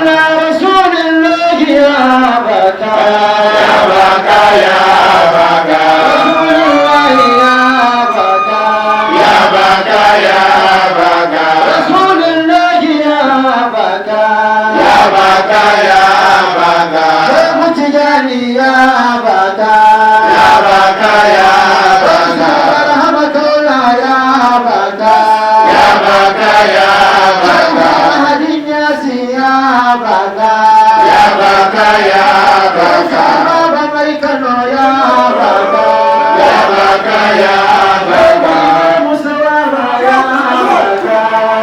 رسول الله يا بكى يا بكى يا بكى رسول الله يا بكى يا بكى يا بكى رسول الله يا بكى يا بكى يا بكى شيخ تجاني يا بكى يا بكى يا بكى رحمة الله يا بكى يا بكى يا بكى هدي الناس يا بكى يا بكى يا بكى بابا ميكانو يا بكى يا بكى يا بكى مسوارا يا بكى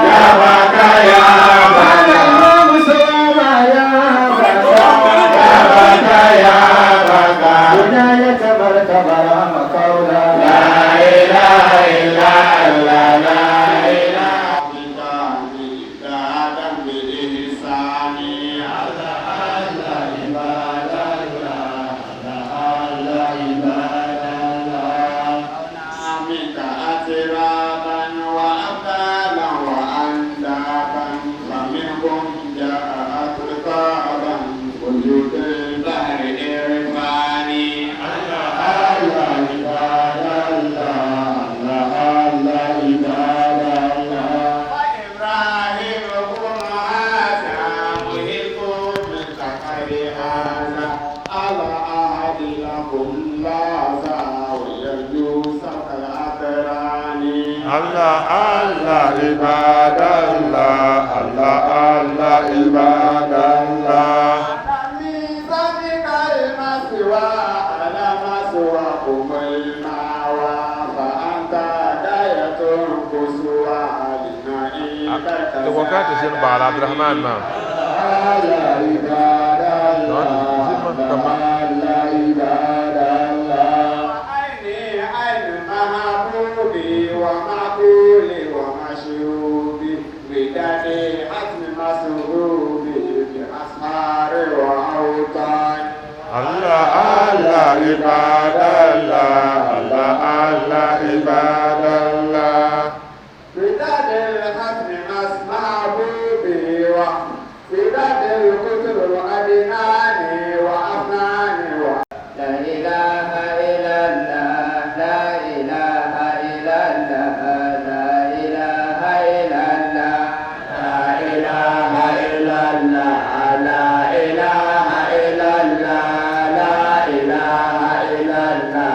يا بكى يا بكى مسوارا يا بكى يا بكى يا بكى هنالك مرتبة قولا لا إله إلا الله لا إله Allah Allah ibadallah Allah Allah ibadallah Ti wakati shini baɣali Abdurahman maa. Allah Allah ibadallah Allah Allah ibadallah لا إله إلا الله لا إله إلا الله لا إله إلا الله لا إله إلا الله لا إله إلا الله لا إله إلا الله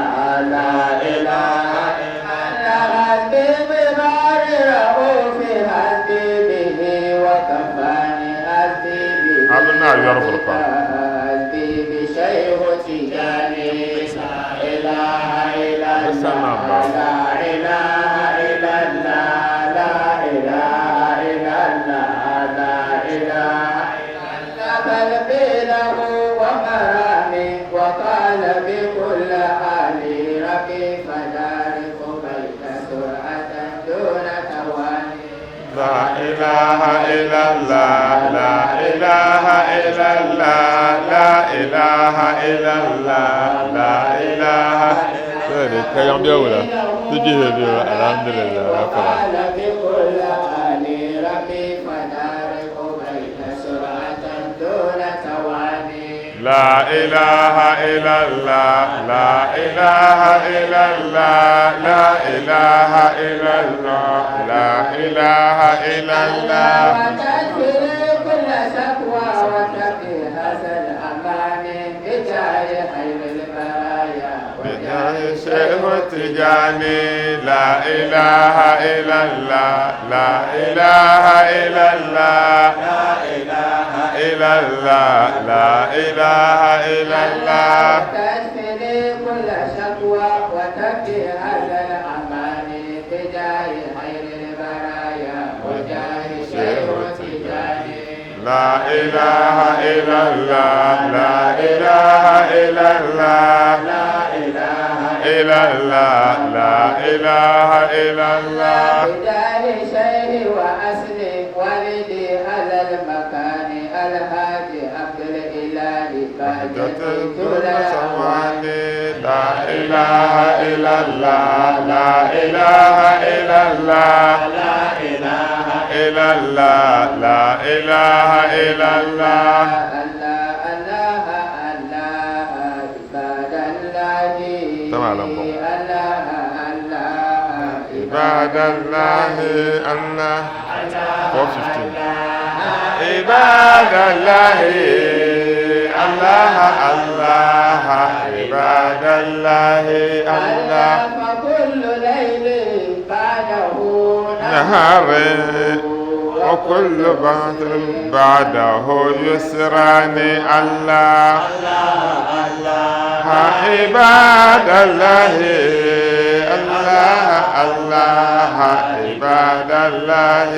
لا إله إلا حسبي ببار رؤوف حسبي به وكفاني حسبي به Abin na yɔri furi pam. حسبي بشيخ تجاني لا إله إلا Musamman الله ba. لا إله إلا الله لا إله إلا الله لا إله إلا الله قلبي له ومرامي وقال بكل حالي ربي فدارك بين سرعة دون تواني La ilaha illallah la ilaha illallah la ilaha illallah la ilaha. Sori ka yɔŋ bɛ wula ti jihi bi alhamdulillah la fara. وقال بكل حالي ربي فدارك بين سرعة دون تواني La ilaha illallah la ilaha illallah la ilaha illallah la ilaha illallah. وتكفر كل شكوى وتقي هذا الأمان بجاه خير البرايا بجاه شيخ تجاني لا إله إلا الله لا إله إلا الله لا إله إلا الله لا إله إلا الله وتكفر كل شكوى وتقي هذا الأمان بجاه خير البرايا وجاه شيخ تجاني لا إله إلا الله لا إله إلا الله لا إله إلا الله لا إله إلا الله بجاه شيخ وأصلي والدي على المكان الهادي عبد الإله وحدة بهجة طول دون الأوان ثواني لا إله إلا الله لا إله إلا الله لا إله إلا إلا الله لا إله إلا الله الله الله الله عباد الله تمام. الله الله عباد الله الله 415 عباد الله الله الله عباد الله الله فكل ليل بعده نهار وكل بعد بعده يسران الله عباد الله الله الله عباد الله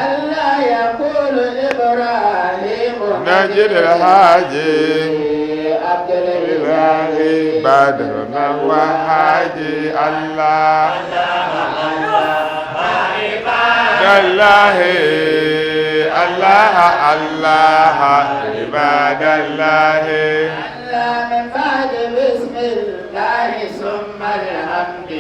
الله يقول إبراهيم نجد الحاجي عبد الإله إلهي بدرنا وحاجي الله الله الله الله عباد الله الله من بعد بسم الله ثم الحمد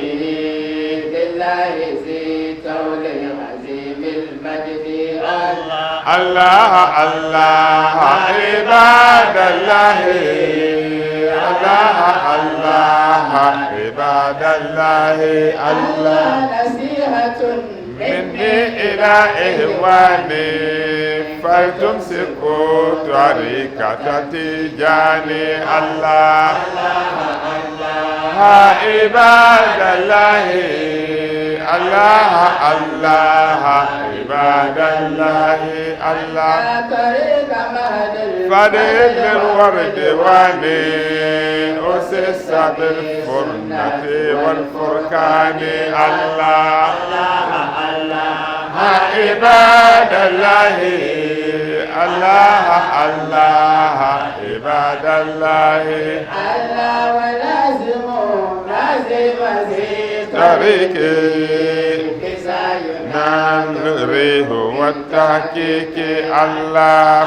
لله ذي طول عظيم المجد الله الله الله عباد الله الله الله عباد الله الله الله نصيحة مني إلى إخواني فلتمسكوا طريقة تجاني الله عباد الله الله الله عباد الله الله لا طريق مهد فضل الوردوان أسس بالفرنة والفرقان الله عباد الله الله الله عباد الله الله ولازم لازم ذي طريقي كساينا نريه والتحقيق الله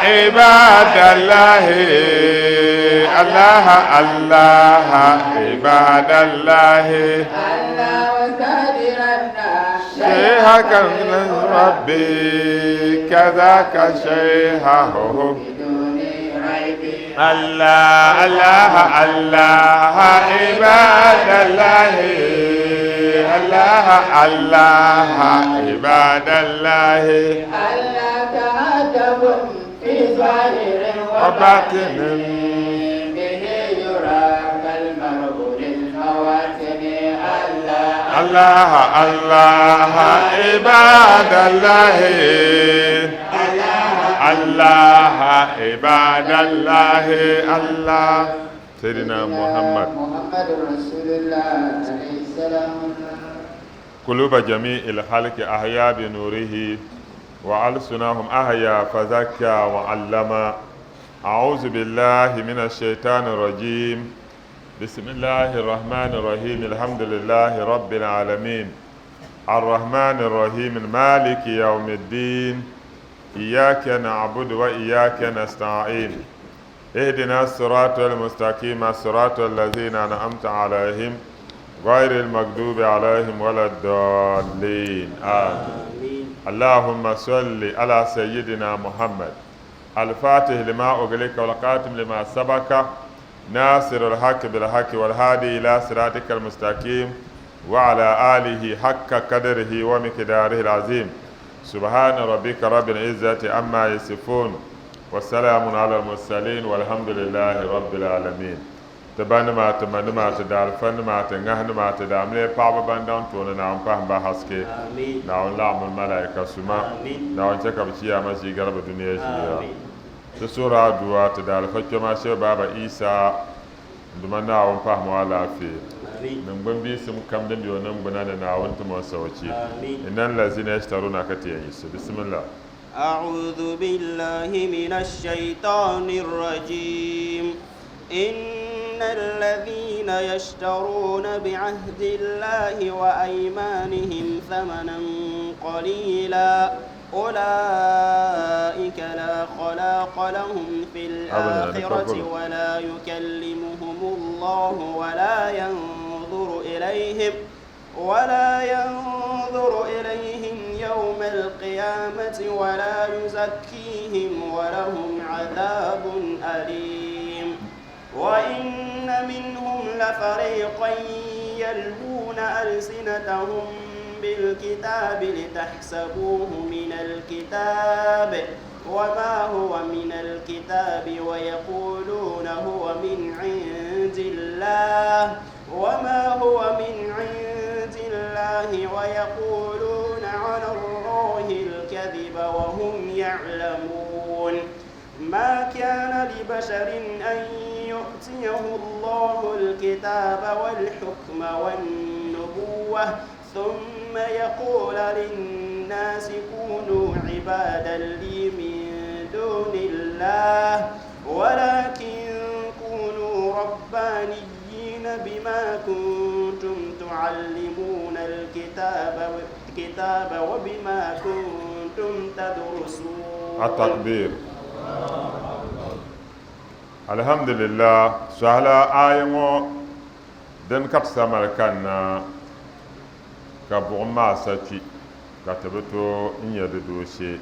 عباد الله الله الله عباد الله الله وسادرنا شيخك ربي كذاك شيخه بدون ريب الله الله الله عباد الله الله الله عباد الله الله تهذب في ظاهر وباطن به يرى كالمرء للمواتن الله الله الله عباد الله الله عباد الله الله سيدنا محمد محمد رسول الله عليه السلام. قلوب جميع الخلق أحيا بنوره وألسنهم أحيا فزكى وعلم. أعوذ بالله من الشيطان الرجيم. بسم الله الرحمن الرحيم. الحمد لله رب العالمين الرحمن الرحيم مالك يوم الدين. إياك نعبد وإياك نستعين. اهدنا الصراط المستقيم، صراط الذين أنعمت عليهم غير المغضوب عليهم ولا الضالين، آمين. اللهم صل على سيدنا محمد الفاتح لما أغلق والخاتم لما سبق ناصر الحق بالحق والهادي إلى صراطك المستقيم وعلى آله حق قدره ومقداره العظيم. سبحان ربك رب العزة عما يصفون والسلام على المرسلين والحمد لله رب العالمين. Ti ba nima, ti ma nima, ti daalifa nima, ti ŋahi nima, ti daamili paɣaba ban daŋ tooni, Naawuni pahim ba haske. Naawuni laɣim malaika suma. Naawuni chɛ ka bi chiyaama ʒii gari bi dunia ʒiya. Ti suhiri aduwa ti daalifa kpɛma Shehu Baba Isa n-duma Naawuni pahim o alaafee. Niŋgbun biisim kam din be o niŋgbuna ni, Naawuni tim o sauchi. Inna allazina yashtaruna ka ti yɛn yiɣisi. Bismillah. أعوذ بالله من الشيطان الرجيم. إن الذين يشترون بعهد الله وأيمانهم ثمنا قليلا أولئك لا خلاق لهم في الآخرة ولا يكلمهم الله ولا ينظر إليهم القيامة ولا يزكيهم ولهم عذاب أليم وإن منهم لفريقا يلوون ألسنتهم بالكتاب لتحسبوه من الكتاب وما هو من الكتاب ويقولون هو من عند الله وما هو من عند الله ويقولون على الله الكذب وهم يعلمون ما كان لبشر أن يؤتيه الله الكتاب والحكم والنبوة ثم يقول للناس كونوا عبادا لي من دون الله ولكن كونوا ربانيين بما كنتم تعلمون الكتاب الكتاب وبما كنتم تدرسون. التكبير. Alhamdulillah sɔhila aaya ŋɔ din ka ti samali kanna ka buɣim maa sa kpi ka ti bi tooi n-nya di dooshee.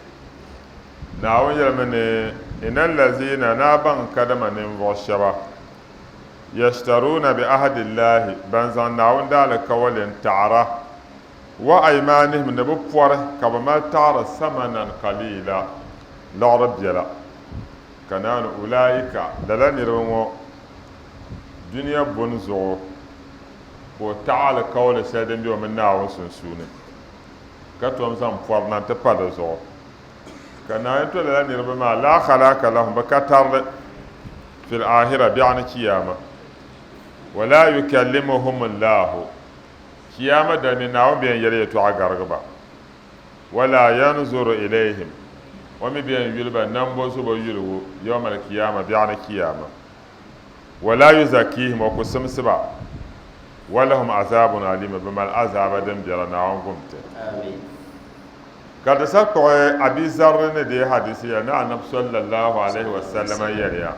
Naawuni yɛlimi ni, Inna allazina naa baŋ kadama ninvuɣ shɛba, yashtaruuna bi ahadillahi, ban zaŋ Naawuni daalikawali n-taɣira, wa aymaanihim, ni bɛ pɔri ka bɛ mali taɣiri samanan qaliila, liɣiri biɛla. Ka naan ulaika, lala niriba ŋɔ, dunia buni zuɣu ka o taɣi alikauli shɛli din be o mini Naawuni sunsuuni, ka tom zaŋ pɔri na nti pa di zuɣu. Ka Naawuni to lala niriba maa, laa khalaaka lahum, bɛ ka tarili, fil aahira, biɛɣuni Chiyaama. Wa laa yukallimuhum Allaahu, Chiyaama dali mi Naawuni bɛ yɛn yɛli yɛltɔɣa garigi ba. Wala yanzuru ilayhim, o mi bɛ yɛn yuli ba nambo zubo yuligu yawma alkiyama, biɛɣuni Chiyaama. Wala yuzakkihim, o ku simsi ba. Walahum azabun alim, bɛ mali azaaba din biɛra, Naawuni gum ti. Ka di sa kpuɣi Abi Zarri ni deei hadisi yɛli ni Anabi sallallahu alayhi wa sallama yɛliya,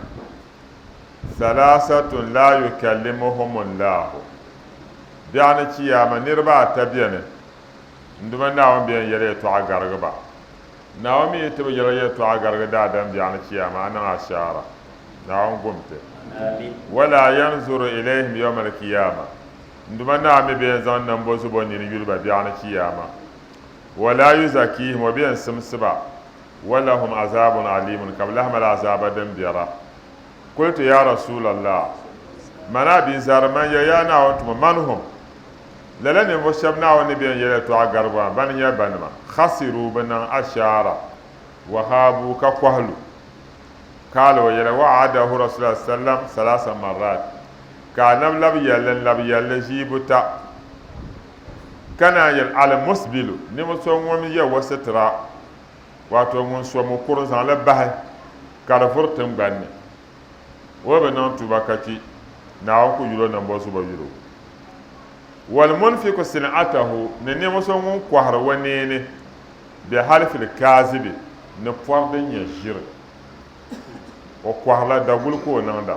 Salasatun la yukallimuhumullahu, biɛɣuni Chiyaama niriba ata beni N Duuma Naawuni bɛ yɛn yɛli yɛtɔɣa garigi ba. Naawuni mi yi ti bi yɛli yɛtɔɣa garigi daadam biɛɣuni Chiyaama, a niŋ ashaara. Naawuni gum ti. Wala yanzuru ilayhim yawma alkiyama. N Duuma Naawuni mi bɛ yɛn zaŋ nambo zubo nini yuli ba biɛɣuni Chiyaama. Wala yuzakihim, o bɛ yɛn simsi ba. Walahum azabun alimun, ka bɛ lahi mali azaaba din biɛra. Kultu ya Rasulallah, Mani Abi Zar, man yɛli yaa Naawuni tumo, man hum? Lala ninvuɣ shɛb Naawuni ni bɛn yɛli yɛtɔɣa garibu maa, bana n-nyɛ banima, Khasiruu, bɛ niŋ ashaara, wa khaabuu, ka kɔhi lu. Kaala o yɛla, wa a'adahu Rasulullah sallam salasa marrat, ka Anabi labi yɛli li n-labi yɛli li ʒii buta, ka naan yɛli, Al-musbilu, ninvuɣ so ŋun yɛ o sitira, wato ŋun so mukuru n-zaŋ li bahi ka di vuri tiŋgbani ni. O bi niŋ tuuba ka kpi, Naawuni ku yul o nambo zubo yul o. Walmunfiku sil'atahu, ni ninvuɣ so ŋun kɔhiri o neeni bi halifil kaazibi, ni pɔri din nyɛ ʒiri. O kɔhirila daguli ka o niŋda,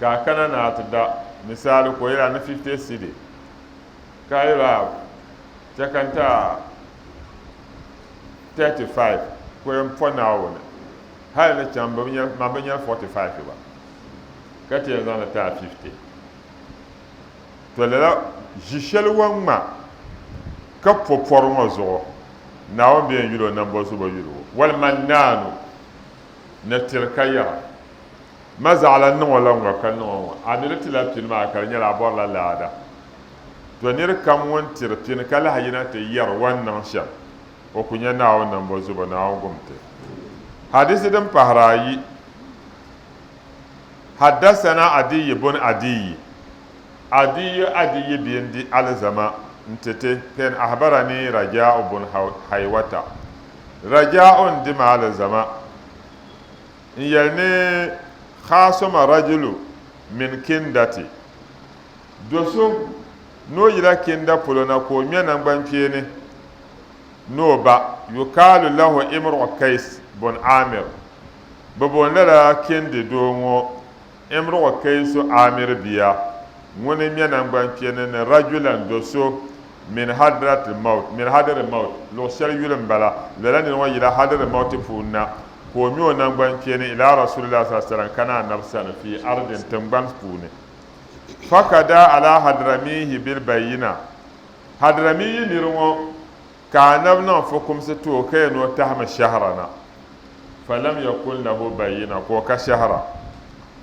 ka a kana ni a ti da, misaali ka o yɛl a ni 50 cedi, ka a yɛl o a chɛ ka n ti a 35, ka o yɛn po Naawuni. Hali ni chaŋ man bi nyari 45 gba ka ti yɛn zaŋ li ti a 50. To lala ʒi shɛli o ni ŋma ka po pɔri ŋɔ zuɣu, Naawuni bɛ yɛn yuli o nambo zubo yuligu. Wal-Mannaanu, ni tiri ka yɛra, Ma zaɣila n niŋ o la ŋ-ŋɔ ka niŋ o ŋ-ŋɔ. A mi di tila pini maa ka di nyɛla a bɔrila laada. To nir kam ŋun tiri pini ka lahi yina ti yɛri o ni niŋ shɛm, o ku nya Naawuni nambo zubo, Naawuni gum ti. Hadisi din pahiri ayi, Haddasana Adiyi bun Adiyi, Adiyu Adiyi bia n-di alizama n-ti ti, pen ahbarani Raja'u bun Haywata, Raja'u n-di ma alizama n-yɛli ni khasama rajulu min Kindati, do so ni o yila Kinda polo na ka o ŋmɛ naŋgbankpeeni ni o ba, yukaalu lahu Imru'u Kays bun Amir. Bɛ booni lala Kindi doo ŋɔ Imru'u Kaysu Amir bia, ŋuni ŋmɛ naŋgbankpeeni ni rajulan do so Min hadratil mawt, min hadri mawt, luɣ shɛli yuli m-bala, lala nir ŋɔ yila hadri mawti puuni na, ka o mi o naŋgbankpeeni ila Rasulillahi sallallahu alaihi wasallam kana Anabi sani fi ardin tiŋgbani puuni. Fakada ala hadramihi bil bayina, Hadramiyi nir ŋɔ ka Anabi niŋ fukumsi ti o ka yɛn ni o tahimi shɛhira na, falam yakun lahu bayina, ka o ka shɛhira.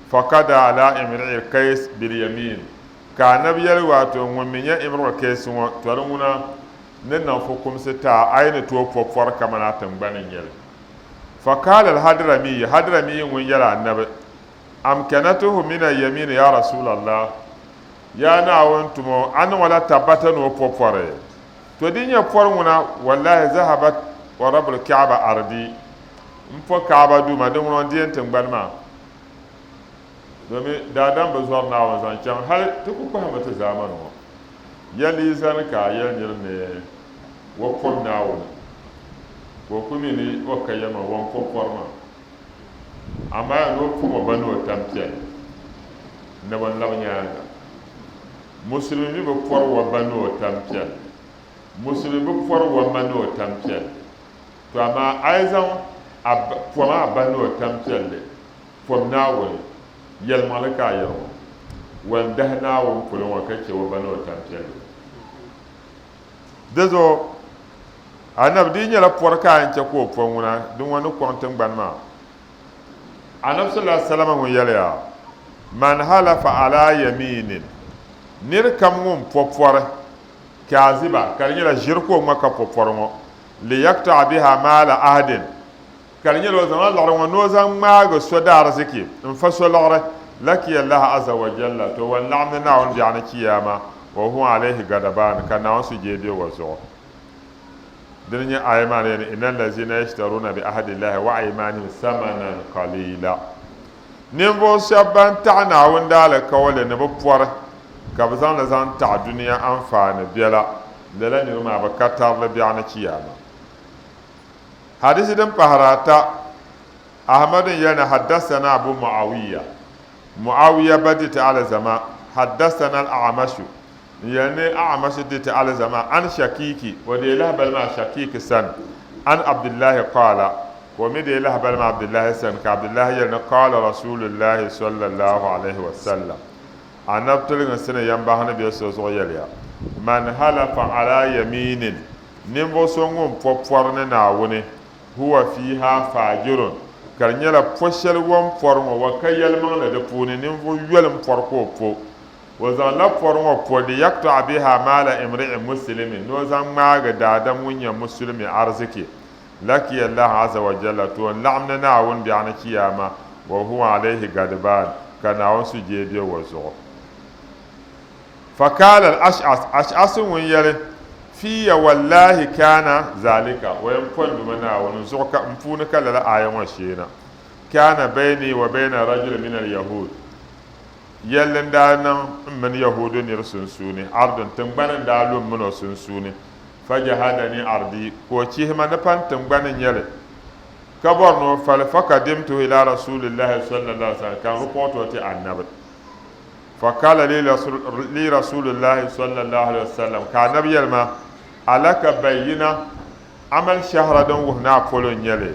Fakada ala imri'il Kays bil yamin, Ka Anabi yɛli, Waato ŋun mi nyɛ Imru'ul Kays ŋɔ, tɔri ŋuna ni niŋ fukumsi ti a, a yi ni tooi po pɔri kamani a tiŋgbani n-nyɛ li. Faqaala al-Hadramiyi, Hadramiyi ŋun yɛli Anabi, Amkanatuhu min al-yamini ya Rasulallah, Yaa Naawuni tumo, a niŋ o la tabbata ni o po pɔri? To di nyɛ pɔri ŋuna, wallahi zahabat wa Rabbul Kaaba ardi, M po Kaaba Duuma, din ŋuna n-di n tiŋgbani maa. Domin daadam bi zɔri Naawuni zaŋ chaŋ hali ti ku kpahimmi ti zaamani ŋɔ. Yɛli yi zani ka a yɛli nir ni o pom Naawuni, ka o ku mi ni o ka yɛma o ni po pɔri maa. Amaa yaa ni o pom o ba ni o tam piɛlli ni bi n-labi nyaaŋa. Musulimi mi bi pɔri o ba ni o tam piɛlli. Musulimi bi pɔri o ma ni o tam piɛlli. To amaa a yi zaŋ a pom a ba ni o tam piɛlli Pom Naawuni, yɛlimaŋli ka a yɛri ŋɔ, Wan dahi Naawuni polo ŋɔ ka chɛ o ba ni o tampiɛlli. Di zuɣu Anabi, di yi nyɛla pɔri ka a yɛn chɛ ka o po ŋuna, di ŋɔ ni kɔŋ tiŋgbani maa. Anabi sallallahu alaihi wasallam ŋun yɛliya, Man halafa ala yaminin, nir kam ŋun po pɔri, kaaziba, ka di nyɛla ʒiri ka o ŋma ka po pɔri ŋɔ, liyakta'a biha maala ahadin, Ka di nyɛla o zaŋla liɣiri ŋɔ ni o zaŋ ŋmaagi so daariziki n-fa so liɣiri, lakiya Allaha azza wa jalla, to wan laɣim ni Naawuni biɛɣuni Chiyaama, wa huwa alayhi gadabaan, ka Naawuni sujee be o zuɣu. Dini n-nyɛ aaya maa ni yɛli, Inna allazina yashtaruna bi ahadi Allahi wa aymanihim samanan qalila. Ninvuɣ shɛba ban taɣi Naawuni daalikauli ni bɛ pɔri, ka bɛ zaŋ li zaŋ taɣi dunia anfaani biɛla, lala niriba maa bɛ ka tarili biɛɣuni Chiyaama. Hadisi din pahiri ata, Ahmadu n-yɛli ni Haddasana Abu Muawiya, Muawiya ba di ti alizama, Haddasana Al-A'mashu n-yɛli ni A'mashu di ti alizama, an Shakiki, o deei lahabali maa Shakiki sani, an Abdullahi qaala, ka o mi deei lahabali maa Abdullahi sani, ka Abdullahi yɛli ni qaala Rasuulullahi sallallahu alayhi wa sallam, Anabi tiliginsi ni yɛmbahi ni be so zuɣu yɛliya, Man halafa ala yaminin, Ninvuɣ so ŋun po pɔri ni Naawuni, huwa fiiha faajirun, ka di nyɛla po shɛli o ni pɔri ŋɔ, wa ka yɛlimaŋli di puuni, ninvuɣ yoli m-pɔri ka o po. O zaŋla pɔri ŋɔ po liyakta'a biha maala imri'in muslimin, ni o zaŋ ŋmaagi daadam ŋun nyɛ musulimi ariziki. Lakiya Allaha azza wa jalla, to n-laɣim ni Naawuni biɛɣuni Chiyaama, wa huwa alayhi gadibaan, ka Naawuni sujee be o zuɣu. Fakaala al-Ash'as, Ash'as ŋun yɛli, Fiya wallahi kaana zalika, o yɛn po n Duuma Naawuni zuɣu ka m puuni ka lala aaya ŋɔ sheena, kaana bayni wa bayna rajulin min al-yahud, yɛlli n-daa niŋ m mini Yahuudu nir sunsuuni, ardun, tiŋgbani n-daa lu m min o sunsuuni, fajahadani ardi, ka o chihi ma ni pa n tiŋgbani n-nyɛ li, ka bɔri ni o fa li, fakadimtuhu ila rasulillahi sallallahu alaihi wasallam, ka n ripɔɔti o ti Annabi. Faqala li Rasulillahi sallallahu alaihi wasallam, ka Anabi yɛli ma, Alaka bayyina, amal shɛhira din wuhi ni a polo n-nyɛ li?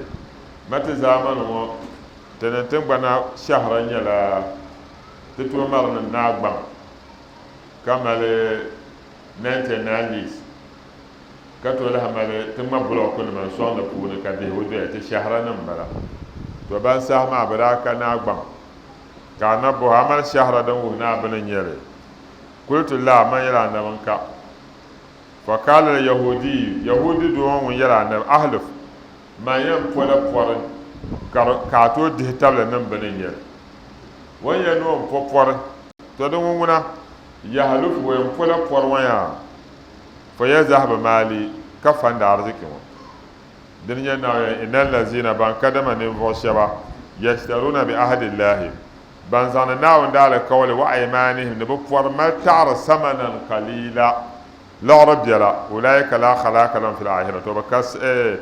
Ma ti zaamani ŋɔ, ti ni tiŋgbana shɛhira nyɛla ti tooi mali ni naa gbaŋ ka mali 99 leaves ka tooi lahi mali ti ŋma bulɔkunima n-sɔŋ di puuni ka bihigu doya, ti shɛhiranima m-bala. To ban saha maa bɛ daa ka naa gbaŋ. Ka Annabi bɔhi, A mali shɛhira din wuhi ni a bini n-nyɛ li? Kultu laa, man yɛli Annabi n-ka. Faqaala al-yahudiyu, Yahuudi doo ŋɔ ŋun yɛli Annabi, Ahlif, man yɛn pola pɔri ka di ka a tooi dihi tabili ni m bini n-nyɛ li. O ni yɛli ni o ni po pɔri, tɔ di ŋun ŋuna, yahlufu, o yɛn pola pɔri ŋɔ yaa, fayazhabu maali, ka fa n daariziki ŋɔ. Dini nyɛ Naawuni inna allazina ban kadama ninvuɣu shɛba yashtaruna bi ahadillahi ban zaŋdi Naawuni daalikauli wa aymanihim ni bɛ pɔri mali taɣiri samanan qalila liɣiri biɛla ulaika la khalaqa lahum fil akhirah to bɛ ka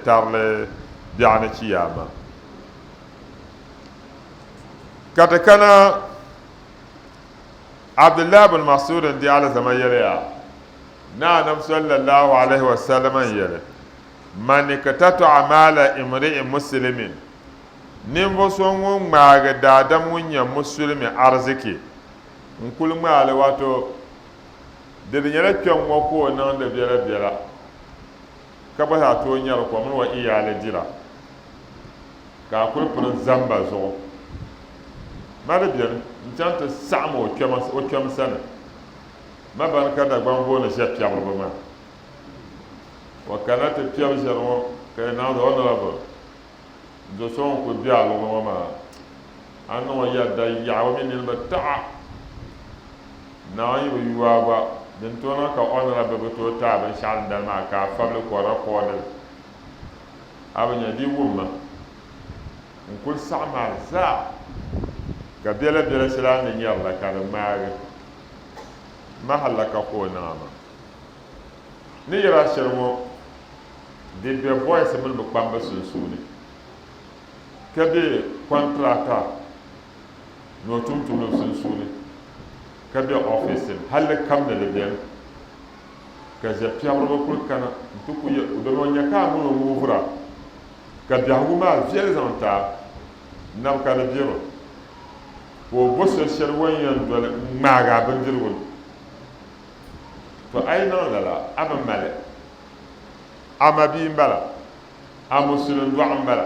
tarili biɛɣuni chiyaama ka ti kana Abdullah bin Mas'ud n-di alizama yɛliya. Ni Anabi sallallahu alaihi wa sallam n yɛli, Man iqtata'a maala imri'in muslimin, ninvuɣ so ŋun ŋmaagi daadam ŋun nyɛ musulimi ariziki n-kuli ŋmaai li, wato di di nyɛla kpɛŋ ŋɔ ka o niŋdi biɛlabiɛla ka gba zaa tooi nyari kom ni o iyaali dira, ka a kuli pini zamba zuɣu. Ma di beni n-chaŋ ti saɣim o kpɛm sani. Ma bani ka Dagbaŋ booni ʒe piɛbiriba maa. O kana ti piɛbi ʒiɛri ŋɔ ka yi niŋdi honorable do so ŋun kuli be a luɣili ŋɔ maa a niŋ o yɛda yaɣi o mini niriba taɣa. Naawuni yi bi yu a gba din tooi niŋ ka honorable bi tooi ti a binshɛɣu dindali maa ka a fabili ka o record li a bi nya di wum ma n kuli saɣim a zaa ka biɛla biɛla shɛli a ni nyari la ka di ŋmaagi ma halla ka ka o niŋ a maa. Ni yɛra shɛli ŋɔ, di be boys mini bɛ kpamba sunsuuni ka be kɔntirata ni o tumtumdiba sunsuuni ka be ɔfiisi ni halli kam ni di beni ka ʒɛpiɛbiriba kuli kana nti ku yɛ domi o nya ka a mini o muuvira ka biɛhigu maa viɛli zaŋ ti a nabi ka di bɛro ka o bo so shɛli o ni yɛn doli n-ŋmaagi a bindirigu ni. To a yi niŋ lala, a bi mali. A mabia m-bala, a musulin dɔɣu m-bala.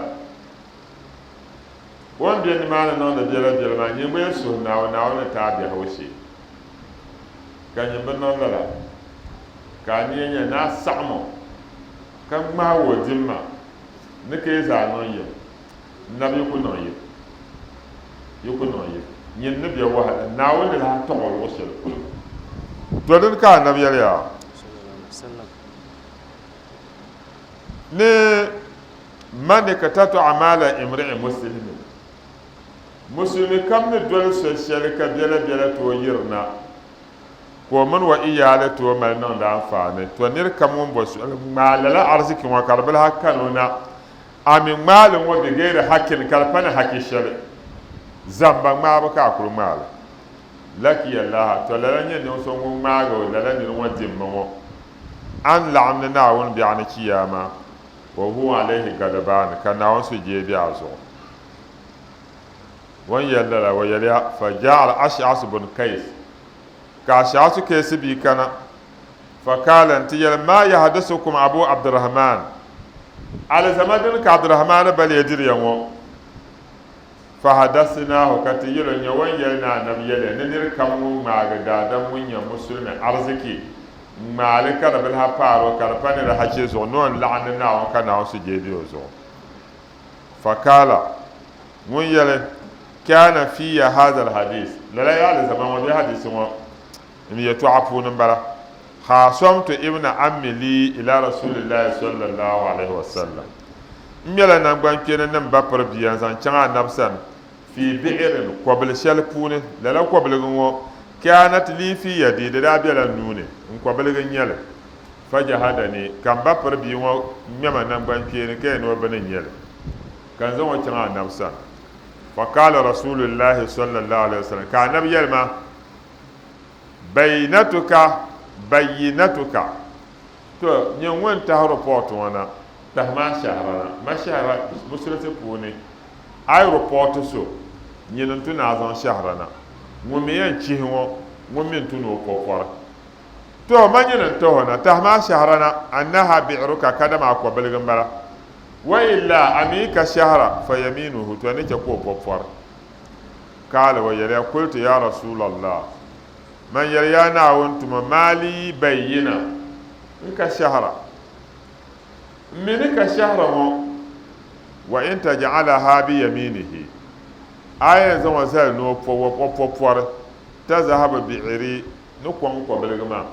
O ni be nimaani niŋdi biɛlabiɛla maa, nyin gba yɛn suhi Naawuni, Naawuni ni ti a biɛhigu shee. Ka nyin bi niŋ lala, ka a nia nyɛ ni a saɣim o, ka ŋmaag o dimma ni ka yi zaa niŋ yim. Nabi yi ku niŋ yim, yi ku niŋ yim, nyin ni be wahala, Naawuni ni lahi tɔɣ o luɣ shɛli polo. To dini ka Anabi yɛli ya? Ni man iqtata'a maala imri'in muslimin, musulimi kam ni doli so shɛli ka biɛla biɛla tooi yirina ka o mini o iyaali tooi mali niŋdi anfaani, to nir kam ŋun bo soli ŋmaai lala ariziki ŋɔ ka di bi lahi kani o na A mi ŋmaai li ŋɔ bigayri hakin ka di pa ni haki shɛli, zamba ŋmaabu ka a kuli ŋmaai li. Lakiya laha, tɔ lala nyɛ niŋ so ŋun ŋmaagi o lala niri ŋɔ dimmi ŋɔ, a ni laɣim ni Naawuni biɛɣu ni Chiyaama, wa huwa alayhi gadabaani, ka Naawuni sujee be a zuɣu. O ni yɛli lala, o yɛliya, fa jaa al-Ash'as bun Kays, ka Ash'asu Kaysi bia kana, Fakaala nti yɛli, Maa yahadisukum Abu Abdurahman? Alizama dini ka Abdurahman ba lee diri ya ŋɔ? Fahadasinaahu, ka ti yɛl o, Nyɛ o ni yɛli ni Anabi yɛliya ni nir kam ŋun ŋmaagi daadam ŋun nyɛ musulimi ariziki ŋ-ŋmaai li ka di bi lahi paar o ka di pa ni di hachi zuɣu ni o ni laɣim ni Naawuni ka Naawuni sujee be o zuɣu. Fakaala, ŋun yɛli, Kaana fiiya haazal hadiis, lala ya alizama ŋɔ bee hadiisi ŋɔ N yɛtɔɣa puuni m-bala, Khaasamtu ibna ammi lii ila Rasulillahi sallallahu alaihi wasallam. N ŋmɛla naŋgbankpeeni ni m ba piri bia n-zaŋ chaŋ Anabi sani, fii bi'irin, kɔbil shɛli puuni, lala kɔbiligi ŋɔ, kaanat lii fii yadi, di daa bela n nuu ni, n kɔbiligi n-nyɛ li. Fajahadani, ka m ba piri bia ŋɔ ŋmɛ ma naŋgbankpeeni ka yɛn ni o bini n-nyɛ li, ka n zaŋ o chaŋ Anabi sani. Faqaala Rasulillahi sallallahu alaihi wasallam, ka Anabi yɛli ma, Bayinatuka, bayyinatuka. To, nyɛ ŋun tahi report ŋɔ na, tahi ma shɛhira na. Ma shɛhira musulinsi puuni, a yi report so, nyini n-tu ni a zaŋ shɛhira na. Ŋun mi yɛn chihi ŋɔ, ŋun mi n-tu ni o po pɔri. To, ma nyini n-tahi o na, tahi ma shɛhira na, annaha bi'ruka, kadama a kɔbiligi m-bala. Wa illa, a mi yi ka shɛhira, fa yaminuhu, to ni chɛ ka o po pɔri. Kaala o yɛliya, Kultu ya Rasulallah, man yɛli yaa Naawuni tumo, maa lii bayyina, n ka shɛhira, m mi ni ka shɛhira ŋɔ, wa in taj'alaha bi yaminihi, a yɛn zaŋ o zali ni o po pɔri, tazahabu bi'iri, ni kɔŋ kɔbiligi maa.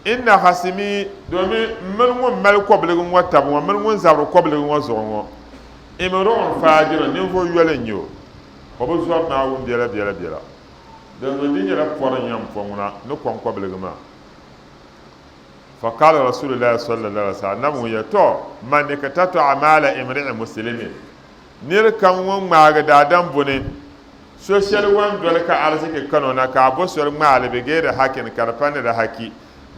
Inna khasimi, domin m mini ŋun mali kɔbiligi ŋɔ taba ŋɔ, m mini ŋun zabiri kɔbiligi ŋɔ zuɣu ŋɔ, Imru'un faajirun, ninvuɣ yoli n-nyɛ o, o bi zɔri Naawuni biɛla biɛla biɛla. Dinzuɣu di nyɛla pɔri n-yɛn po ŋuna ni kɔŋ kɔbiligi maa. Faqaala Rasuulullaahi sallallaahu alaihi wasallam, Anabi ŋun yɛli, Tɔ! Man iqtata'a maala imri'in muslimin, nir kam ŋun ŋmaagi daadam buni, So shɛli wan doli ka ariziki kani o na ka a bo soli ŋmaai li bigayri hakin ka di pa ni di haki,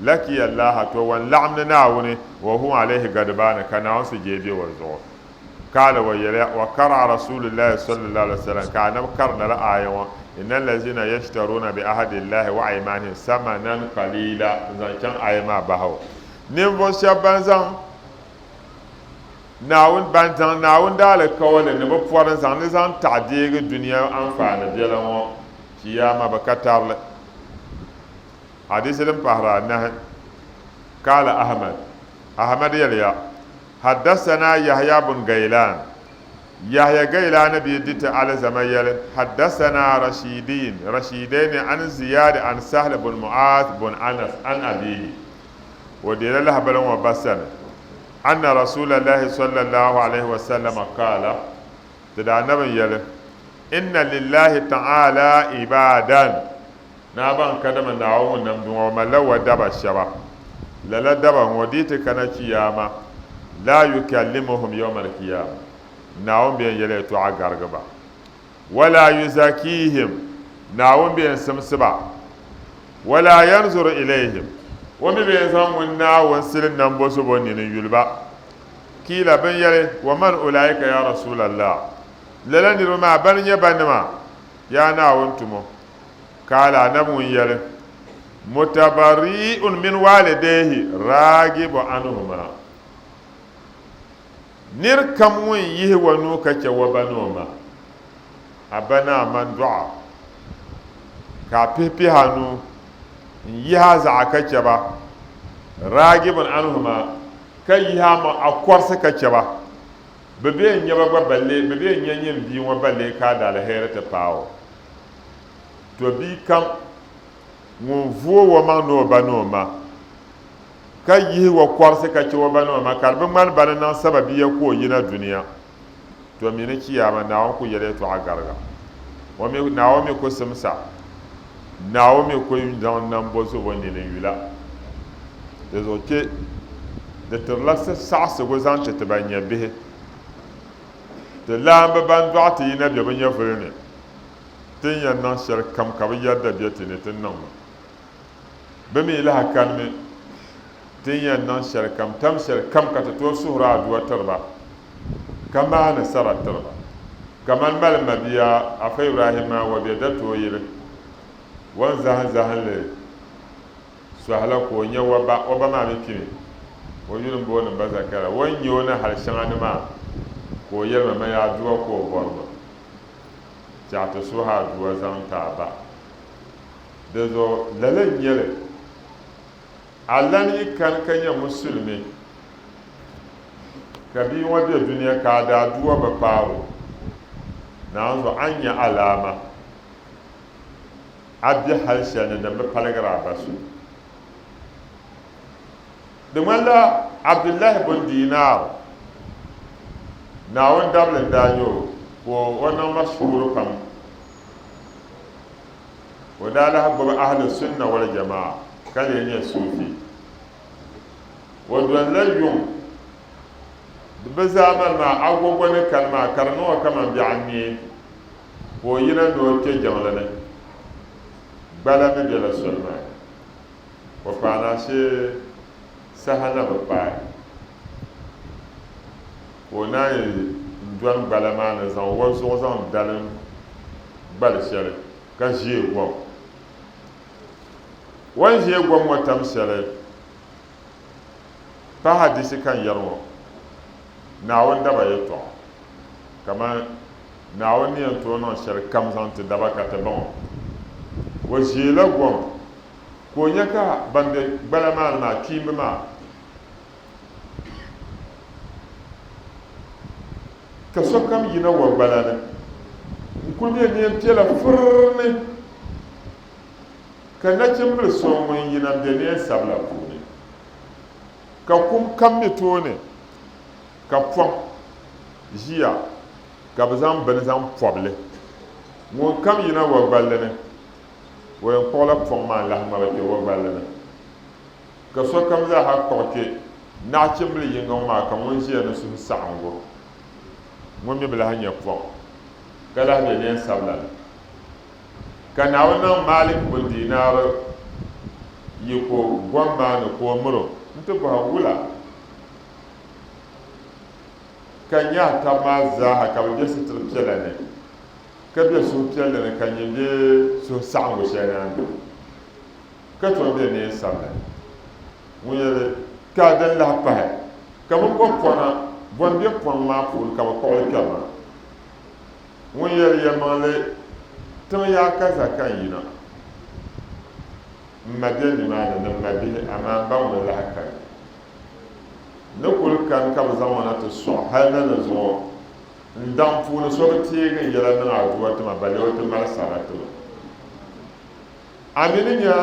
lakiya Allaha, to wan laɣim ni Naawuni, wa huwa alayhi gadbaani, ka Naawuni sujee be o zuɣu. Kaala o yɛliya, wa kara'a Rasuulullahi sallallahu alaihi wasallam, ka Anabi kari lala aaya ŋɔ, Inna allazina yashtaruuna bi ahadillahi wa aymanihim samanan qalila, n-zaŋ chaŋ aaya maa bahi o. Ninvuɣ shɛba ban zaŋ Naawuni, ban zaŋ Naawuni daalikauli ni bɛ pɔri n-zaŋ li zaŋ taɣi deegi dunia anfaani biɛla ŋɔ, Chiyaama bɛ ka tarili. Hadiisi din pahiri anahi, Kaala Ahmad, Ahmad yɛliya, Haddasana Yahya bun Gailan, Yahya Gailani bia di ti alizama yɛli, Haddasana Rashidin, Rashidaini an Ziyad an Sahl bun Mu'az bun Anas an abihi, o deela lahabali ŋɔ ba sani, anna Rasuulallahi sallallahu alaihi wasallam qaala, ti Daanabi n-yɛli, Inna lillahi ta'ala ibaadan, Naa ban kadama Naawuni ŋun nam duŋɔ malila wa daba shɛba. Lala daba ŋɔ di ti kana Chiyaama, laa yukallimuhum yawma alkiyama, Naawuni bɛ yɛn yɛli yɛltɔɣa garigi ba. Walaa yuzakiihim, Naawuni bɛ yɛn simsi ba. Walaa yanzuru ilayhim, o mi bɛ yɛn zaŋ ŋun Naawuni sili nambozobo nini yuli ba. Kiila, bɛ ni yɛli, Wa man ulaika ya Rasulallah? Lala niriba maa bani nyɛ banima, yaa Naawuni tumo? Kaala Anabi ŋun yɛli, Mutabari'un min waalidayhi raagibu anhuma, Nir kam ŋun yihi o nuu ka chɛ o ba ni o ma, a ba ni a ma n-dɔɣ a, ka a pihipihi a nuu n-yihi a zaɣa ka chɛ ba, raagibun anhuma, ka yihi a maŋ a kɔrisi ka chɛ ba, bɛ bee n-nya ba gba balle, bɛ bee n-nya nyin bia ŋɔ balle ka a daaliheri ti paai o. To bia kam ŋun vuo o maŋ ni o ba ni o ma, ka yihi o kɔrisi ka chɛ o ba ni o ma, ka di bi ŋmani ba ni niŋ sababiya ka o yina dunia, to mi ni chiyaama Naawuni ku yɛli yɛtɔɣa gariga. O mi, Naawuni mi ku simsa. Naawuni mi ku zaŋ nambozubo nini yula. Di zuɣu kpe di tirila saɣisigu zaŋ ti ti ban nyɛ bihi. Ti laamba ban dɔɣi ti yi na be bɛ nyɛvuli ni. Ti ni yɛn niŋ shɛli kam ka bɛ yɛrida be ti ni ti niŋmi. Bɛ mi lahi kanimi ti ni yɛn niŋ shɛli kam, tam shɛli kam ka ti tooi suhiri aduwa tiri ba, ka maani sara tiri ba. Kamani mali mabia Afa Ibrahima wa bɛ da tooi yili o ni zahim zahinli sɔhila ka o nya o ba, o ba maa mi kpimi, o yuli m-booni Mba Zakaria, o ni nya o ni hali shɛŋa ni maa ka o yɛli ma, Maya aduwa ka o bɔri ma. Chɛɣu ti suhi aduwa zaŋ ti a ba. Di zuɣu lala n-nyɛ li, a lan yi kani ka nyɛ musulimi ka bia ŋɔ be dunia ka a daaduwa bi paag o, naanzuɣu a ni nya alaama a be hal shɛli ni din bi paligiri a ba so. Di ŋmanila Abdullahi bun Dinar, Naawuni dabili n-daa nyɛ o, ka o niŋ mashuuri pam. O daa lahi gbubi Ahlu Sunna wal Jamaa ka lee nyɛ Sufi. O dolila yuŋ di bi zaamani maa agogo ni kani maa ka di niŋ o kaman biɛɣu n-neei ka o yina ni o kpe jiŋli ni. Gbala mi bela soli maa ni. O paana shee saha na bi paai, ka o naan yi n-dɔni gbala maa ni zaŋ o zuɣu zaŋ dalim gbali shɛli ka ʒee gom. O ni ʒee gom ŋɔ tam shɛli pa hadisi ka n yɛri ŋɔ, Naawuni daba yɛtɔɣa, kamani Naawuni ni yɛn tooi niŋ shɛli kam zaŋ ti daba ka ti baŋ o. O ʒeela gom ka o nya ka ban be gbala maa ni maa, kpiimba maa, ka sokam yina wa gbala ni n-kuli be neen piɛla firr ni, ka nachimbil so ŋun yina m-be neen sabila puuni, ka kum kam mi tooni, ka pɔŋ ʒiya ka bɛ zaŋ bini zaŋ pɔbi li. Ŋunkam yina wa gballi ni, o yɛn kpuɣila pɔŋ maa n-lahi ŋmabi kpe wa gballi ni. Ka sokam zaa ha kpuɣi kpe naɣichimbili yiŋga ŋɔ maa ka ŋun ʒiya ni suhu saɣiŋgu, ŋun mi bi lahi nya pɔŋ ka lahi be neen sabila ni. Ka Naawuni niŋ Malik bin Diinaar yiko gom maa ni ka o mir o nti bɔhi o, Wula ka n nya a tab maa zaaha ka bɛ be sitir piɛla ni, ka be suhupiɛlli ni, ka nyin be suhusaɣiŋgu shɛli ni a ni be, ka tom be neen sabila ni? Ŋun yɛli, Ka din lahi pahi, ka bɛ bo pɔna, bɔ m-be pɔŋ maa puuni ka bɛ kpuɣi li kpɛri maa? Ŋun yɛli yɛlimaŋli, Tiŋ yaa ka za ka n yina. M ma be nimaani ni m ma bihi, amaa m ba ŋun lahi kani. Ni kuli kani ka bɛ zaŋ ma na ti sɔɣi hali na ni zuŋɔ. N daŋ puuni so bi teegi n yɛla niŋ aduwa ti ma, balee o ti mali sara ti ma. A mi ni nya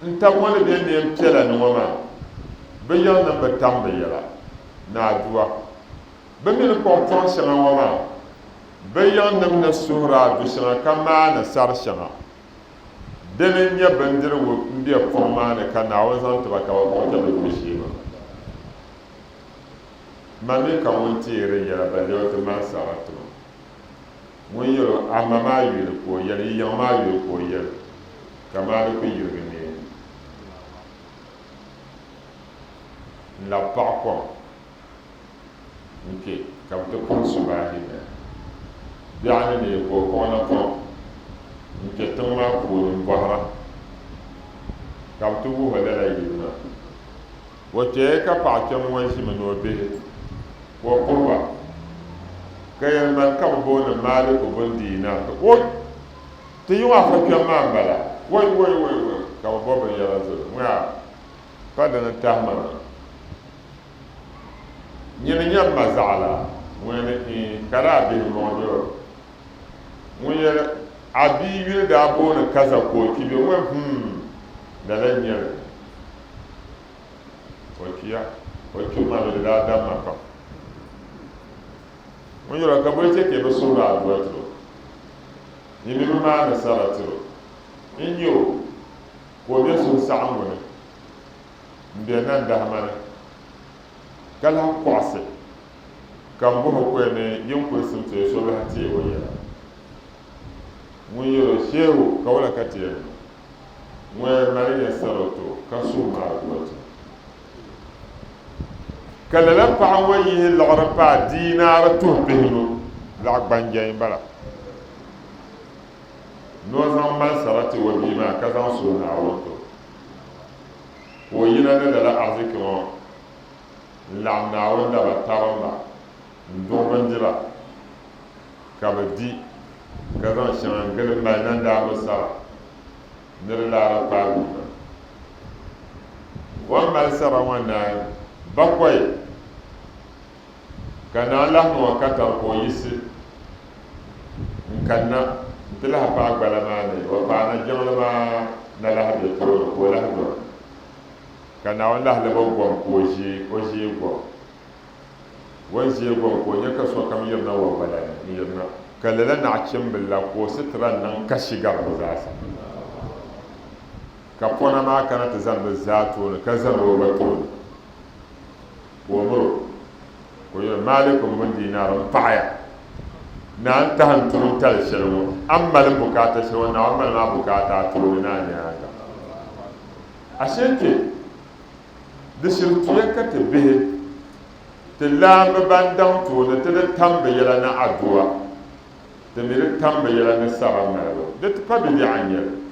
n tab ŋɔ ni be neen piɛla ni ŋɔ maa, bɛ yiŋnim bi tam bɛ yɛla ni aduwa. Bɛ mi ni kpuɣi pɔŋ shɛŋa ŋɔ maa, bɛ yiŋnim ni suhiri adu shɛŋa ka maani sar shɛŋa. Dini n-nyɛ bindirigu m-be pɔŋ maa ni ka Naawuni zaŋ ti ba ka bɛ kpuɣi kpe bɛ dooshee maa. Ma mi ka ŋun teeri n yɛla balee o ti mali sara ti ma. Ŋun yɛl o, A ma maa yuli ka o yɛli, yi yiŋ maa yuli ka o yɛli, ka maa di ku yirigi neei. N-labi paɣ kom. N-kpe ka bɛ ti puhi Subahi ni biɛɣu ni neei ka o kpuɣi napɔŋ n-kpe tiŋ maa puuni m-bɔhira ka bɛ ti wuhi o lala yili maa. O kpeya ka paɣ kpɛm ŋɔ ʒimi ni o bihi ka o puhi ba ka yɛli, Mani ka bɛ booni Maaliku bun Diinaar. Ka o ti yiŋ afa kpɛm maa m-bala, Woi, woi, woi, woi! Ka bɛ bo binyɛra zali o. Ŋɔ yaa pa dini tahi ma na. Nyini nyɛ m ma zaɣila? Ŋun yɛli, Iin, ka daa bihi m-bɔŋɔ dolo. Ŋun yɛli, A bia yuli daa booni Kaza ka o kpi bɛ? Ŋun yɛli, Hum, lala n-nyɛ li. O kpiya, o kpibu maa mi di daa dam ma pam. Ŋun yɛli o, Ka bɔ chɛ ka yi bi suhiri adua ti o? Yi mi bi maani sara tir o. N-nyɛ o ka o be suhusaɣiŋgu ni. M be nandahima ni, ka lahi kɔɣisi, ka m bɔh o koya ni yin kuli simsi o so lahi teeg o yɛla. Ŋun yɛl o, Shehu, ka wula ka ti yɛn niŋ? Ŋun yɛn mali nya sarɔto ka suhu maa dua ti. Ka lala paɣa ŋɔ yihi liɣiri paai diinaari tuhi pihinu, zaɣ gbanjɛi m-bala, ni o zaŋ mali sara ti o bia maa ka zaŋ suhi Naawuni ti o. Ka o yina ni lala ariziki ŋɔ n-laɣim Naawuni daba tarimba n-duɣi bindira ka bɛ di, ka zaŋ shɛŋa n-gili mali nandaamba sara ni di laara paai bia maa. O ni mali sara ŋɔ naai bakɔi ka naa lahi niŋ o katari ka o yiɣisi n-kanna nti lahi paai gbala maa ni, o paana jiŋli maa na lahi be tooni ka o lahi dɔni, ka Naawuni lahi lab o gom ka o ʒee o ʒee gom. O ni ʒee gom ka o nya ka sokam yirina wa gbala ni n-yirina, ka lala naɣichimbila la ka o sitira niŋ kashi gari bɛ zaasa, ka pɔna maa kana ti zani bɛ zaa tooni ka zani o gba tooni. Ka o mir o, ka o yɛli, Maalikum bun diinaar, m paɣiya ni a ni tahi n tuuntali shɛli ŋɔ, a ni mali m bukaata shɛli ŋɔ, Naawuni mali ma bukaata a tooni ni a nyaaŋa. Ashee kpe, di shiri tuya ka ti bihi ti laamba ban daŋ tooni ti di tam bɛ yɛla ni adua, ti mi di tam bɛ yɛla ni sara malibu. Di ti pa bidiɛɣu n-nyɛ li.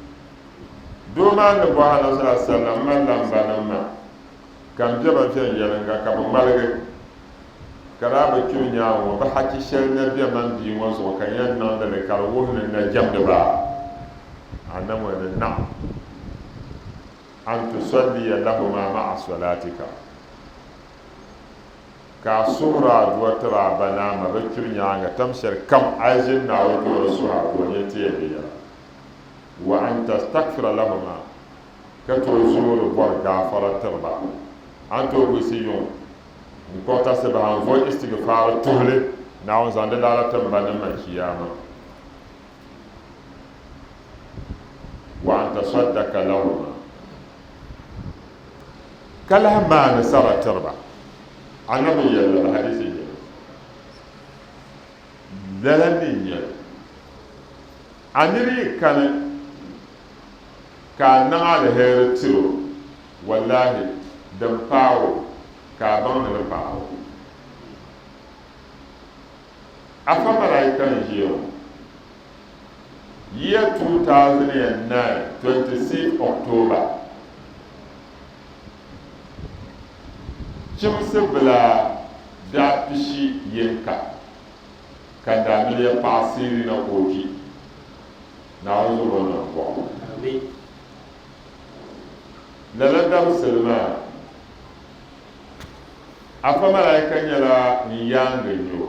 Doo maa ni bɔhi Anabi sallallahu alaihi wasallam, M malila m banim maa. Ka m bɛ ba viɛnyɛliŋga ka bɛ ŋmaligi, ka daa bi kpi bɛ nyaaŋa ŋɔ, bɛ hachi shɛli na be man bia ŋɔ zuɣu ka n yɛn niŋdi li ka di wuhi ni n na jɛmdi ba a na ŋɔ ni, Naam, an tusalliya lahuma ma'a salatika, ka a suhiri adua tiri a ba ni a ma bɛ kpi bɛ nyaaŋa tam shɛli kam a yi ʒini Naawuni tooni suhi adua n-yɛn ti yɛn di yɛla, wa an tastakfira lahuma. Ka tooi zoori bɔri gaafara tiri ba. A ni tooi buɣisi yuŋ n-kpuɣi tasibaha n-vooi istigfaari tuhili Naawuni zaŋ di laara tim ba ni ma Chiyaama. Wa an tasaddaka lahuma. Ka lahi maani sara tiri ba. Annabi n-yɛli lala, hadiisi n-nyɛ li. Lala mi n-nyɛ li. A niri yi kani ka a niŋ aliheri tiri o, wallahi din paai o ka a baŋ ni di paai o. Afa malaika n-ʒiya ŋɔ. Year 2009, 26 October, Chimsi bila biɛɣu pishi yinka ka n daa miliya paɣa Sirina ka o kpi. Naawuni zuɣu o niŋ bɔɣu. Lala dabisili maa, Afa malaika nyɛla n yaaŋa n-nyɛ o,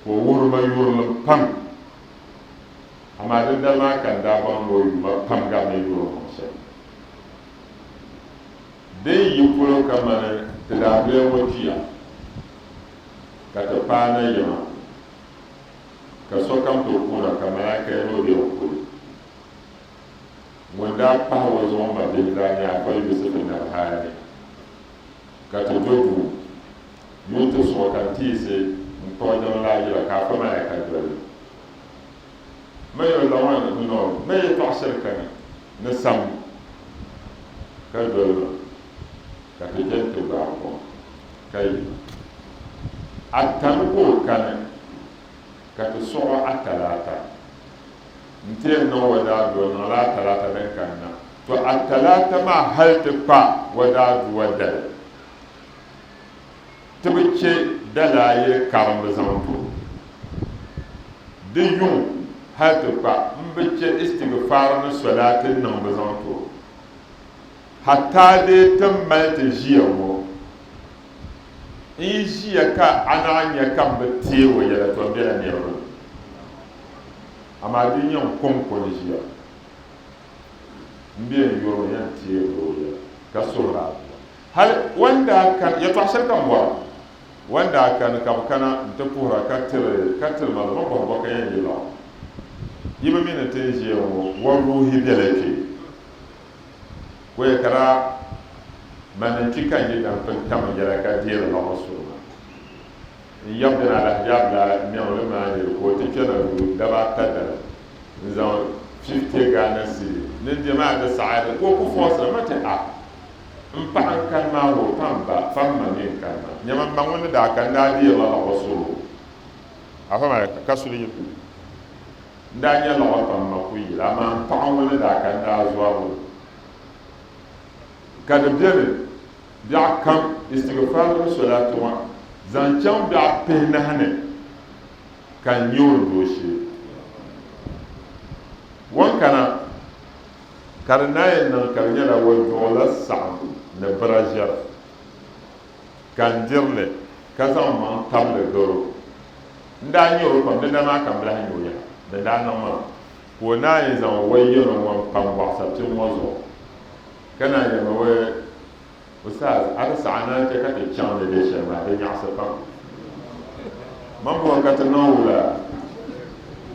ka o wuhiri ma yurilim pam. Amaa dindali maa ka n daa baŋ ni o yuma pam gari ni yuri niŋ shɛm. Din yi polo kamani ti daabilia ŋɔ kpiya ka ti paai na yiŋa, ka sokam ti kuura ka malaika yɛli o bɛ n kuli. Ŋun daa pahi o zuɣu ma bihi daa nyɛ Afa Yusufu Nabhani, ka ti do duu yuun ti suɣi ka n tiyisi n kpuɣi jiŋlaa yila ka Afa malaika doli li. Ma yo lawan n-nɔ ma yɛtɔɣ shɛli kani ni sam ka doli ma, ka ti chani ti gbaai kom ka yina. Atani ka o kani ka ti suɣ o Atalaata. N-ti yɛn niŋ wadaadua niŋla Atalaata din kanna. To Atalaata maa hal ti kpa wadaadua dali. Ti bi chɛ dalaayili karimbu zaŋ ti o. Di yuŋ hal ti kpa m-bi chɛ istigfaar ni solaati niŋbu zaŋ ti o. Hataa dee ti mali ti ʒiya ŋɔ, n yi ʒiya ka a naɣ nya ka m bi teeg o yɛla, tɔ m bela niriba ni. Amaa di yi nyɛ n kɔŋko ni ʒiya, m be n yurimi yɛn teeg o yɛla ka suhir a dua. Hal o ni daa kani, yɛtɔɣ shɛli ka m bɔra, o ni daa kani ka bɛ kana nti puhira ka tiri, ka tiri ma li, bɛ ni bɔhi bɔ ka yɛn yi lɔɣu. Yi bi mi ni ti ni ʒiya ŋɔ wɔruhi bela kpe? Ka o yɛli, Ka daa mani n-kpi ka n yi daŋ pini tam n yɛla ka deeri lɔɣu suri ma. N yab dini Alhaji Abdulai Mɛŋli maa yɛli ka o ti kpɛna duu daba ata dali n-zaŋ 50 Ghana cedi ni n diɛma a ti saɣi di ka o ku fɔɔsira ma ti a M paɣa n-kani maa ŋɔ, pa m ba, pa m ma mi n-kani maa. Nyama m ma ŋun ni daa kani daa deerila lɔɣu suri o. Afa maa ka suli yili. N daa nya lɔɣu pam ma ku yili, amaa m paɣa ŋun ni daa kani daa zɔri o. Ka di beni biɛɣu kam istigfaar mini solaati ŋɔ zaŋ chaŋ biɛɣu pihinahi ni ka n nya o ni dooshee. Ŋɔ kana. Ka di naai niŋ ka di nyɛla o duɣila saɣim ni biraʒɛra, ka n diri li ka zaŋ maŋ tabili garo. N daa nyar o pam, dindali maa ka m bi lahi nya o yaha. Din daa niŋ maa ka o naai zaŋ o yɛno ŋɔ m-pa m bɔɣisapim ŋɔ zuɣu, ka naan yɛli ma, Ustaz, a di saɣi ni a chɛ ka ti chaŋ ni be shɛli maa, di nyaɣisi pam. Man bɔri ka ti niŋ wula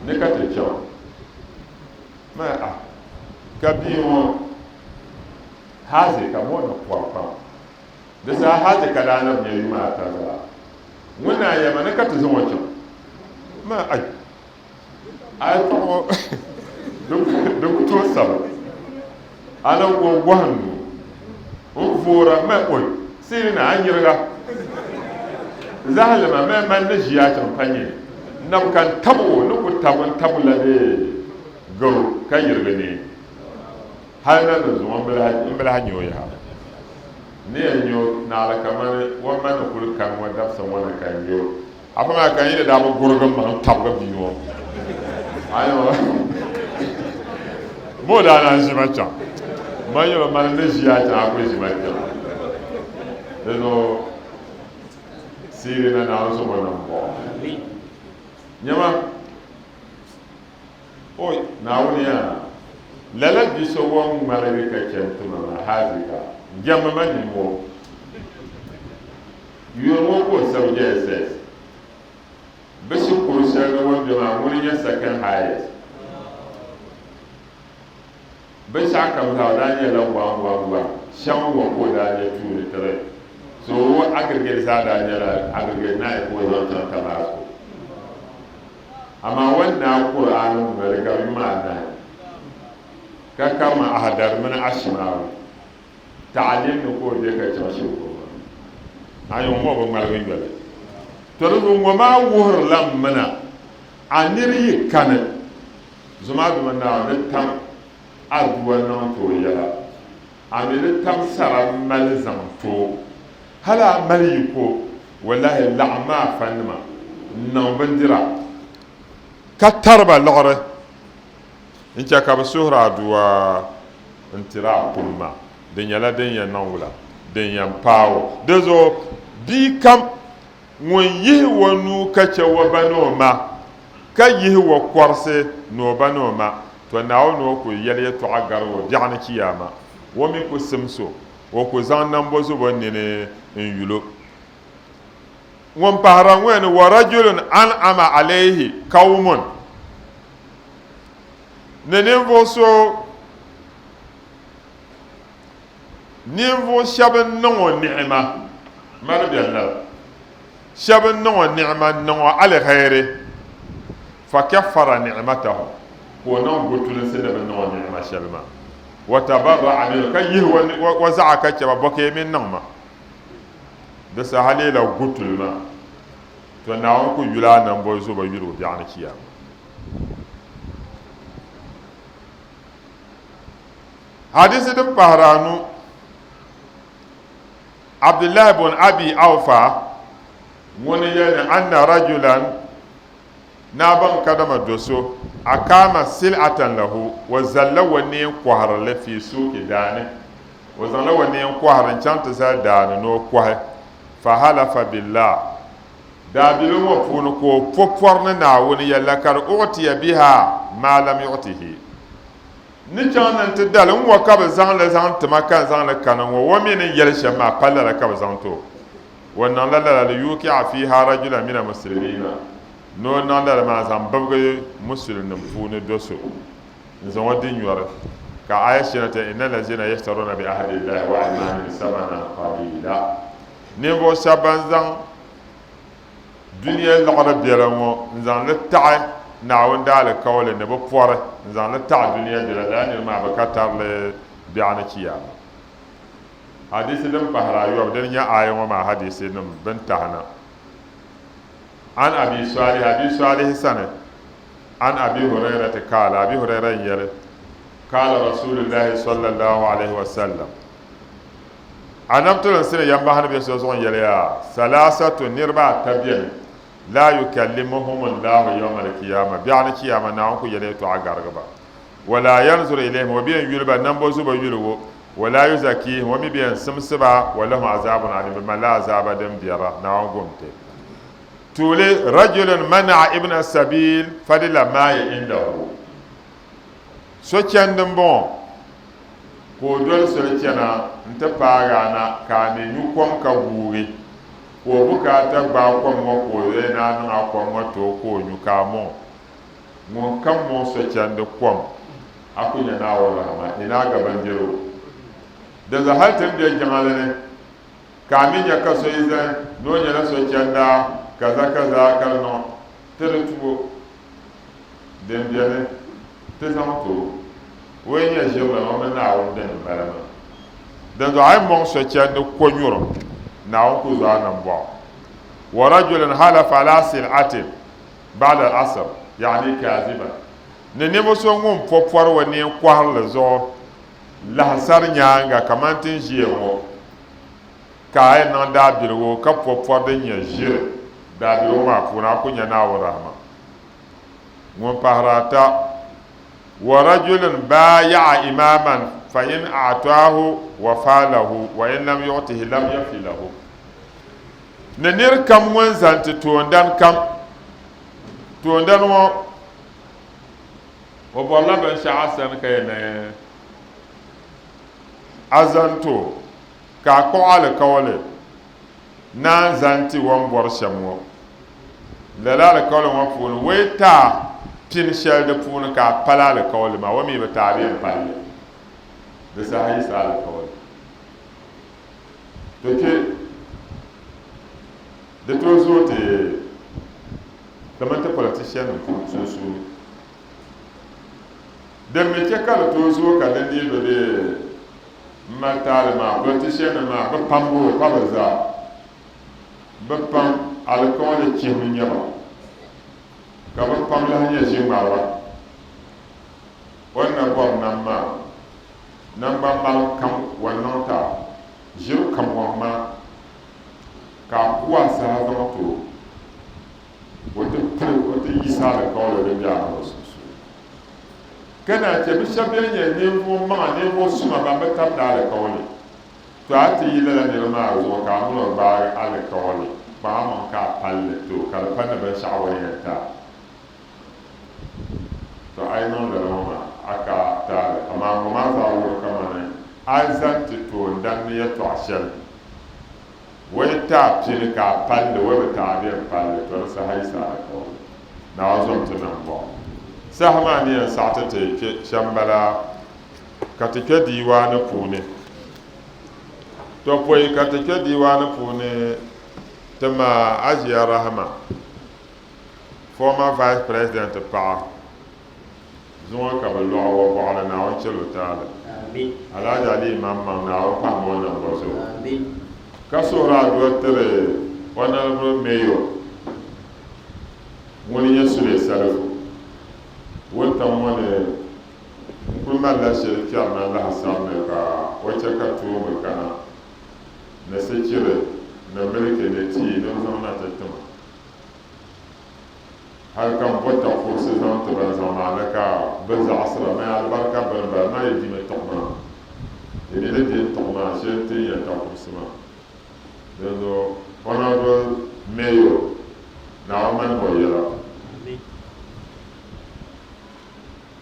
ni ka ti chaŋ? Ma a ka bia ŋɔ Hazi ka ŋɔ ni kɔri pam. Di saha Hazi ka daa na bi nya yuma ata zaa. Ŋun naa yɛli ma ni ka ti zaŋ o chaŋ. Ma ai, a yɛtɔɣa ŋɔ di ku tooi sabi. A ni o gɔhi n nuu n-voora ma oi, Sirina a nyiriga zahili ma mɛ man ni ʒiya chaŋ pa nyɛ nabi ka n tab o ni ku tab n tabu la bee garo ka yirigi neei hali na ni zuŋɔ m bi lahi nya o yaha. N ni yɛn nya o naɣila kamani o ma ni kuli kani ŋɔ dabisa ŋɔ ni ka n nya o. Afa maa ka yi ni daa bi gurigi m maŋ tabigi bia ŋɔ ayo mo daa naan ʒi ma chaŋ man yɛl o mani ni ʒi a chaŋ a ku ʒi ma chaŋ di zuɣu siiri na Naawuni so ŋɔ niŋ bɔɣu nyama o Naawuni yaa lala bi so ŋɔ ŋmaligi ka chani tima maa hazika jɛmmi ma nimmoo Yuun ŋɔ ka o sabi JSS. Bɛ shikuru shɛli ni o ni be maa ŋuni n-nyɛ second highest. Binshɛɣu kam zaa o daa nyɛla one one one. Shɛŋa ŋɔ ka o daa nyɛ 2 ni 3. So o aggregate zaa daa nyɛla aggregate 9 ka o zaŋ chaŋ Tamasco. Amaa o ni naai Kur'aani ŋɔ di gari yuma anahi ka karima Ahdari mini Ashimaawi ta'alim ni ka o be ka chaŋ shikuru maa. Ayi ŋɔ bi ŋmaligi yoli. To di zuɣu ŋɔ maa wuhirila m mina a niri yi kani Zoma Duuma Naawuni ni tam aduwa niŋ ti o yɛla. A mi ni tam sara mali zaŋ ti o. Hali a mali yiko, walahi laɣim a fanima n-niŋ bindira ka tari ba liɣiri n-chɛ ka bɛ suhiri aduwa n-tiri a kum maa. Di nyɛla din yɛn niŋ wula? Din yɛn paai o. Dinzuɣu bia kam ŋun yihi o nuu ka chɛ o ba ni o ma, ka yihi o kɔrisi ni o ba ni o ma, tɔ Naawuni o ku yɛli yɛtɔɣa gari o biɛɣuni chiyaama, o mi ku sims o, o ku zaŋ nambozubo nini n-yul o. Ŋun pahira ŋɔ ni, wa rajulun an'ama alayhi qawmun, ni ninvuɣ so ninvuɣ shɛba n-niŋ o ni'ima, mali bɛn lala, shɛba n-niŋ o ni'ima n-niŋ o aliheri, fakaffara ni'matahum, ka o niŋ gutulunsi ni bɛ niŋ o ni'ima shɛli maa, wa tabarra'a minhu, ka yihi o zaɣa ka chɛ ba, bɔ ka yi mi niŋ ma? Di saha leela gutuli maa, to Naawuni ku yuli a nambo zuba yuligu biɛɣuni chiyaama. Hadisi din pahiri anu, Abdullahi bun Abi Awfa ŋuni yɛli ni anna rajulan naa baŋ kadama do so akama sil'atan lahu o zalila o neen kɔhirili fi suuki daani o zaŋla o neen kɔhiri n-chaŋ ti zali daani ni o kɔhi fahalafa billah Daabiligu ŋɔ puuni ka o po pɔri ni Naawuni yɛli, Lakad u'tiya biha maa lam yu'tihi. N ni chaŋ ni n ti dali n-ŋɔ ka bɛ zaŋ li zaŋ ti ma ka n zaŋ li kana ŋɔ, o mi ni yɛli shɛm maa pa lala ka bɛ zaŋ ti o. O niŋla lala liyuki'a fiiha rajulan mina muslimiina, ni o niŋ lala maa zaŋ bibigi musulinim puuni do so n-zaŋ o di nyɔri. Ka aya shɛli ti, Inna lazina yashtaruna bi ahdillahi wa aymanihim samanan qalila. Ninvuɣ shɛba ban zaŋ dunia liɣiri biɛla ŋɔ n-zaŋ li taɣi Naawuni daalikauli ni bɛ pɔri n-zaŋ li taɣi dunia biɛla, lala niriba maa bɛ ka tarili biɛɣuni chiyaama. Hadiisi din pahiri ayɔbu dini nyɛ aaya ŋɔ maa hadiisinim bɛ ni tahi na. An Abi Salih, Abi Salih sani, an Abi Hurairati kaala, Abi Huraira n-yɛli, Kaala Rasuulullahi sallallahu alaihi wa sallam, Anab tilinsi ni yɛmbahi ni be so zuɣu n-yɛliya, Salaasatu, niriba ata beni, laa yukallimuhumullaahu yawmal kiyaama, biɛɣuni chiyaama Naawuni ku yɛli yɛltɔɣa garigi ba, wa laa yanzuru ilayhim, o bi yɛn yuli ba nambo zubo yuligu, wa laa yuzakiihim, o mi bi yɛn simsi ba, wa lahum azaabun aliim, bɛ malila azaaba din biɛra, Naawuni gum ti. Tuuli, rajulun mana'a ibna sabiil fadila maayi indahu. So chandi m-bɔŋɔ ka o doli soli chana nti paagi a na ka a mi nyu kom ka guugi, ka o bukaata gbaai kom ŋɔ ka o yɛli ni a niŋ a kom ŋɔ ti o ka o nyu ka a mɔŋ. Ŋunkam mɔŋ so chandi kom, a ku nya Naawuni rahama, inaa gabandirigu. Dinzuɣu hali ti ni be jiŋli ni ka a mi nya ka so yi zani ni o nyɛla so chanda kaza kaza ka di niŋ ti di tu o. Din beni, ti zaŋ ti o, o yi nya ʒirilana o mini Naawuni dini m-bala maa. Dinzuɣu a yi mɔŋ sochandi konyurim, Naawuni ku zo a nambɔɣu. Wa rajulun halafa ala sil'atin ba'da al-asr, ya'ni kaaziban, ni ninvuɣ so ŋun po pɔri o neen kɔhirili zuɣu lahisari nyaaŋa kaman ti ni ʒiya ŋɔ, ka a yi niŋ daabiligu ka po pɔri din nyɛ ʒiri daabiligu maa puuni, a ku nya Naawuni rahima. Ŋun pahiri ata, Wa rajulun baaya'a imaman fa in a'taahu wafa lahu wa in lam yu'tihi lam yafi lahu. Ni nir kam ŋun zani ti toondan kam, toondan ŋɔ o bɔrila binshɛɣu a sani ka yɛn ni a zani ti o ka a kpuɣi alikauli naan zani ti o ni bɔri shɛm ŋɔ. Lala alikauli ŋɔ puuni, o yi ti a pini shɛli di puuni ka a pali alikauli maa, o mi bi ti a bee m-pali li. Di saha yi sa alikauli. To kpe di tooi zooi ti ti mini ti politicians. politician nim sunsuuni. Din mi chɛ ka di tooi zooi ka di dii bi dee m mali taali maa, politician nim maa bɛ pam boo pa bɛ zaa. Bɛ pam alikauli chihimi n-nyɛ ba, ka bɛ pam lahi nyɛ ʒiŋmariba. O ni na bɔri nam maa, naŋgbammaliŋ kam wan niŋ ti a, ʒiri kam wan ŋma ka a ku a saha zaŋ ti o, o ti piri o ti yiɣisi alikauli din be a mini o sunsuuni. Ka naan chɛ bɛ shɛba bɛn nyɛ ninvuɣ maŋa, ninvuɣ suma ban bi tabdi alikauli. To a ti yi lala niriba maa zuɣu ka a min o gbaagi alikauli, kpaŋ amaŋ ka a pal li ti o, ka di pa ni binshɛɣu o ni yɛn ti a. To a yi niŋ lala ŋɔ maa, a ka taali, amaa ŋɔ maa zaa wuhiri kamani a zaŋ ti toondan ni yɛtɔɣ shɛli. O yi ti a pini ka a pal li, o bi ti a bee m-pal li, to di saha yi sa alikauli. Naawuni zom ti nambɔɣu. Saha maa ni yɛn saɣi ti ti kpe shɛm m-bala. Ka ti kpe diiwaani puuni. To pɔi ka ti kpe diiwaani puuni, ti ma Ajiya Rahama, former Vice President paɣa, zuŋɔ ka bɛ lɔɣi o bɔɣili, Naawuni chɛli o taali. Alhaji Ali Imam Maŋ, Naawuni pahimi o nambo zuɣu. Ka suhiri adua tiri Honourable Mayor ŋuni nyɛ Sule Salifu, wuntaŋ ŋɔ ni N kul malila shɛli kpɛrina lahisabu ni ka o chɛ ka tuumbi kana ni sichiri ni miliki ni tii ni bɛ zaŋ na ti ti ma. Hal ka m bo takurisi zaŋ ti ban zaŋ maa ni ka bɛ zaɣisira, Mani alibarika bini m-bala, man yi dimi tiɣi maa, di mi ni di n tiɣi maa shee nti nya takurisi maa. Dinzuɣu Honourable Mayor, Naawuni mani ma o yɛla.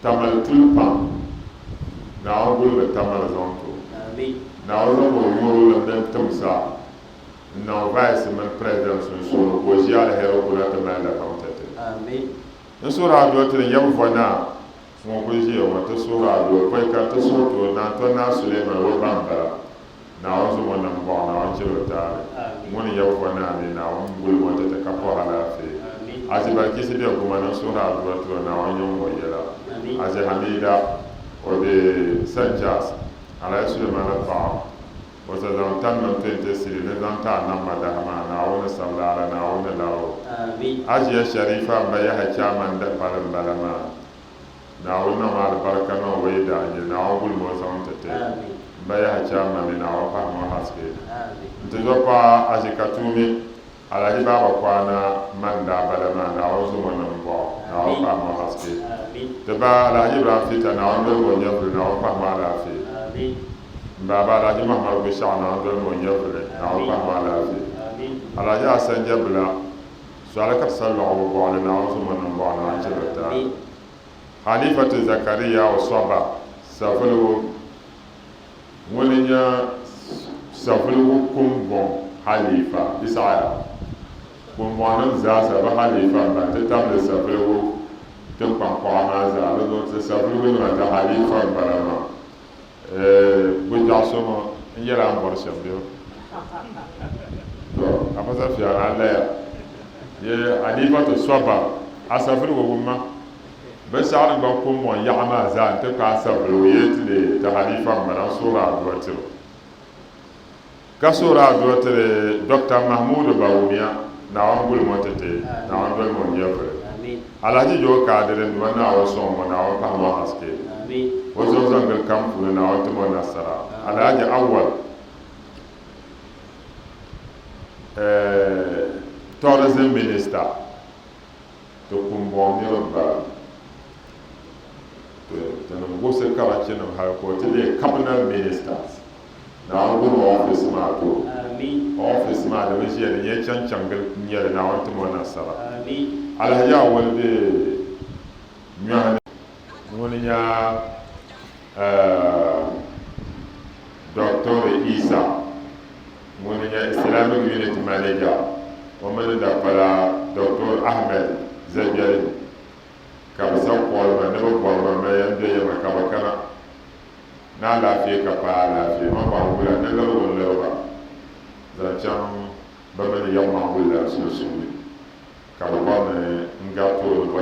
Tamale tuli pam. Naawuni guli bi Tamale zaŋ ti o. Naawuni zaŋ o yurilim din timsa n-niŋ Vice mini President sunsuuni ka o ʒi aliheri kuna ti mali dabaŋ ti ti. N suhiri adua ti ni yɛm vo naa ŋun kuli ʒiya ŋɔ ti suhiri adua pɔi ka n ti suhi ti o Naa Tɔ Naa Suleiman o ba m-bala. Naawuni zaŋ o nam bɔɣu, Naawuni chɛli o taali. Ŋuni yɛm vo naa mi, Naawuni guli o ti ti ka pɔhi alaafee. Azi Balkisi be guma ni n suhiri adua ti o, Naawuni yiŋ o yɛla. Azi Hamida, o be Saint Charles, Alhaji Sulemana paɣa, o sa zaŋ tan mini 20 cedi ni zaŋ ti a nam madahi maa, Naawuni ni sabila a la, Naawuni ni lari o. Aziya Sharifa m ba Yaha Chairman dahipali m-bala maa. Naawuni niŋm alibarika niŋ o yi daa nyɛ Naawuni gulimi o zaŋ ti ti. M ba Yaha Chaama mi Naawuni pahimi o haske. N ti zo paɣa Aʒikatuumi, Alhaji Baaba Kwana man daa bala maa Naawuni zom o niŋ bɔɣu, Naawuni pahimi o haske. Ti ba Alhaji Ibrahim Fita Naawuni dolimi o nyɛvuli, Naawuni pahimi o alaafee. M baaba Alhaji Muhammad Gushaɣu Naawuni dolimi o nyɛvuli, Naawuni pahimi o alaafee. Alhaji Hassan Jabila. Sɔɣili ka ti sa lɔɣibu bɔɣili Naawuni zumo niŋ bɔɣili maa n-chɛ bɛ taali. Khalifatu Zakariya o sɔba Savuligu ŋuni n-nyɛ Savuligu kumbɔŋ Halifa Isaya kumbɔŋnim zaasa bɛ Halifa m-ba nti tabili Savuligu tiŋkpaŋ kuɣa maa zaa bɛ zuɣu ti Savuligu nima ti Halifa m-bala maa. Eeh Gbujaɣu so ŋɔ n yɛla a ni bɔri shɛm bee? To a pa sa fiɛri a laya. Ye Halifa ti sɔba a savuligu wumma. Binshɛɣu din gba kumbɔŋ yaɣa maa zaa nti kpaai savuligu ye ti leei ti Halifa m-bala n suhiri adua tiri o. Ka suhiri adua tiri Doctor Mahmudu Bawumia, Naawuni guli mo ti ti, Naawuni doli mo nyɛvuli. Alhaji Joe Kadiri n Duuma Naawuni sɔŋ mo, Naawuni pahi mo haske. O zuɣu zaŋ gili kam puuni, Naawuni ti mo nasara. Alhaji Awal Tourism Minister ti kumbɔŋ niriba m-bala. Ti niŋ guhisi karachinim hali ka o ti leei Cabinet Minister. Naawuni guri o ɔfisi maa ti o. Ɔfisi maa di bi ʒiya di nyɛ chaŋchaŋ gili n-nyɛ li Naawuni tim o nasara. Alhaji Awali be nyɔhi ni. Ŋuni nya Doctor Isa ŋuni nyɛ Islamic Unit Manager o mini dapala Doctor Ahmed Zajali ka bɛ sa call ma ni bɛ bɔri ma ma yɛn be yɛma ka bɛ kana. Ni alaafee ka paai alaafee ma gba wula ni lirigu n-liri ba zaŋ chaŋ bɛ mini Yɛlimaŋwulila sunsuuni ka bɛ bɔri ni n gari tooni bɔ.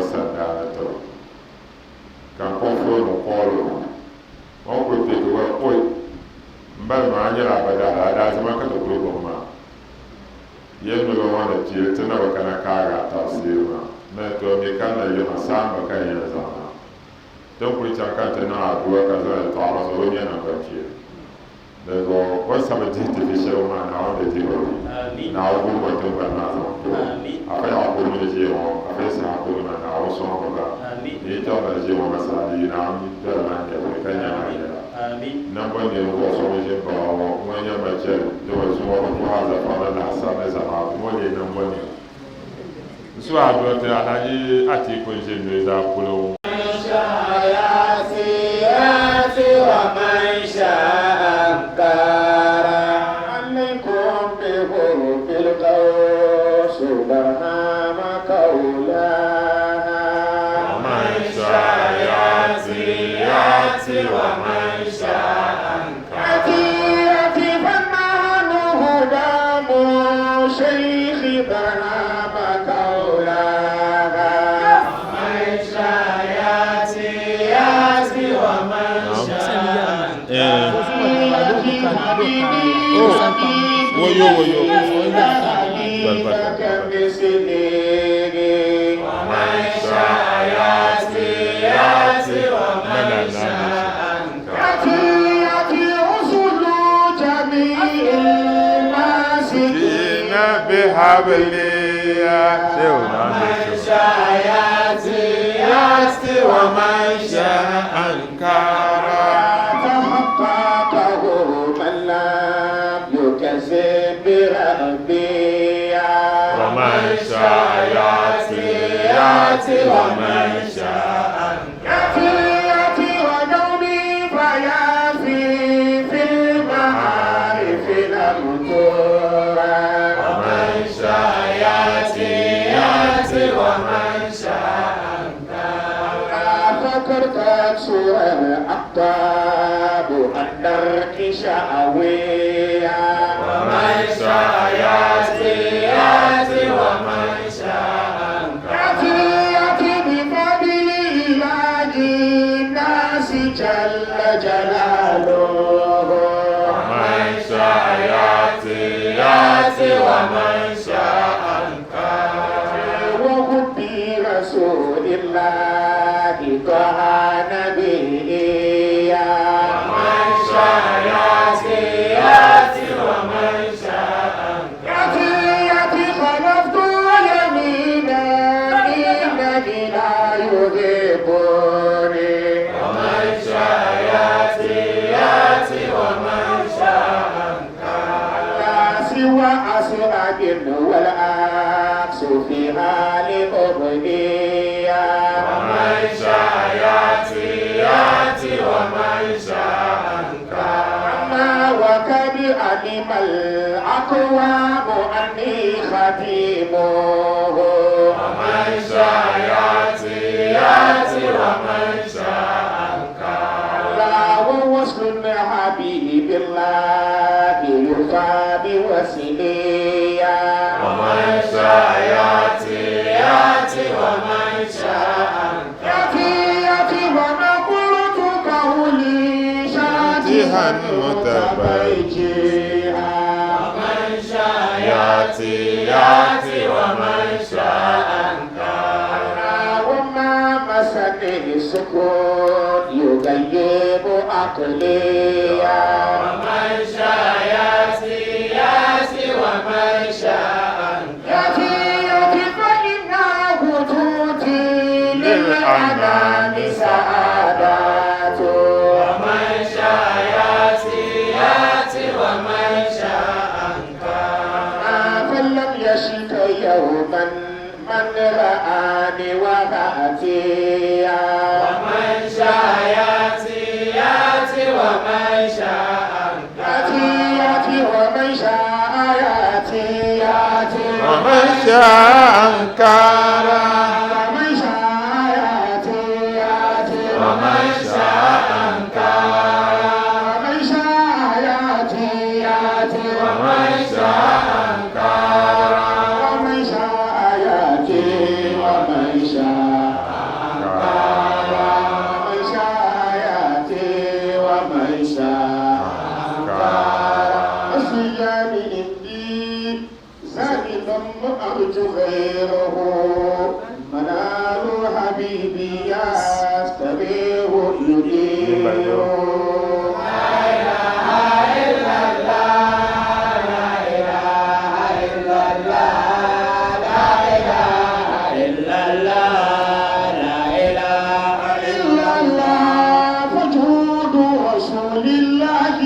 A nyɛla a ba daara, a daa zama ka ti kuli gbubi maa. Yɛn noli ŋɔ ni piiri ti na bi kana kaagi a tafsiiri maa. Ni to mi ka na yiŋa saamba ka n yɛn zaŋ na. Ti ni kuli chaŋ ka n ti niŋ aduwa ka zaŋ yɛltɔɣa maa zuɣu o nya nangbankpeeni. Dinzuɣu o ni sabi dihi ti vi shɛli ŋɔ maa Naawuni di dihi o vi. Naawuni guhim o tiŋgbani maa zaŋ ti o. Afa Yakubu mini ʒiya ŋɔ, Afa Issahaku nima, Naawuni sɔŋ bɛ gba. Ni yi chaŋ bɛn ʒiya ŋɔ masaha di yi Naawuni doli ma n-nyɛvili ka nya ma yɛla. Nambɔ ninvuɣ so ŋun ʒi m-baɣ o ŋɔ, ŋun yɛn ma chɛli, dama zuŋɔ bɛ puhi a zafaɣili laɣisar ni zamaatu ŋɔ leei nambɔ nɛma. N suhi a dua ti Alhaji Atiku n-ʒi n nuzaa polo ŋɔ. Woyo woyo. غيره منال حبيبي يستبيه يدير إلا الله وجود رسول الله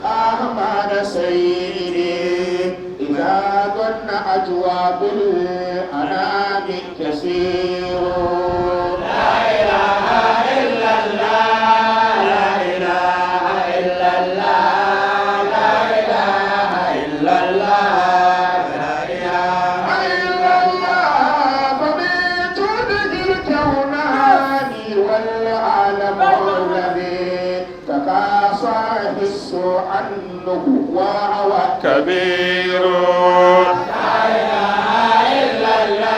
أحمد سيدي إذا ظن أجواب الأنام كثير لا إله إلا الله لا إله إلا الله لا إله إلا الله لا إله إلا الله فمن جوده الكونان والعالم الذي تقاصى حس عنه وهو كبير لا إله إلا الله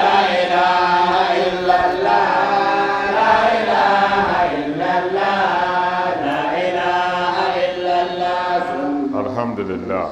لا إله إلا الله لا إله إلا الله لا إله إلا الله Alhamdulillah.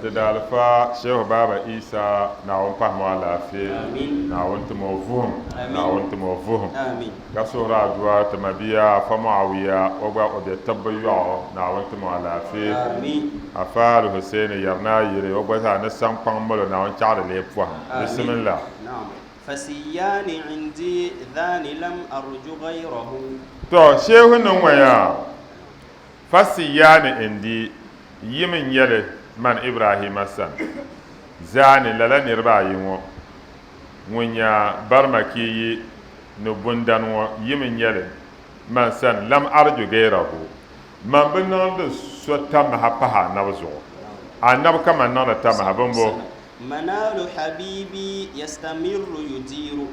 Ti daalifa Shehu Baba Isa Naawuni pahimi o alaafee, Amin. Naawuni tim o vuhim, Amin. Naawuni tim o vuhim. Amin. Ka suhiri adua ti mabia Afa Muawiya o gba o be tibbu yɔɣu Naawuni tim o alaafee. Amin. Afa Alhusseini Yɛrinaayiri o gba zaa ni saŋkpaŋ mali o Naawuni chaɣiri lee pɔhim. Amin. Bismillah. Naam. Fasiyani indi dhani lam arju ghayrahu. To Shehu ni ŋɔ yaa. Fasiyani indi yim n-nyɛ li man Ibrahima sani zaani lala niriba ayi ŋɔ, ŋun nya Barmakiyi ni bundani ŋɔ yim n-nyɛ li man sani lam arju gairahu, man bi niŋdi so tamaha pahi Anabi zuɣu, Anabi ka man niŋdi tamaha bimbo. Manalu habibi yastamirru yudiru.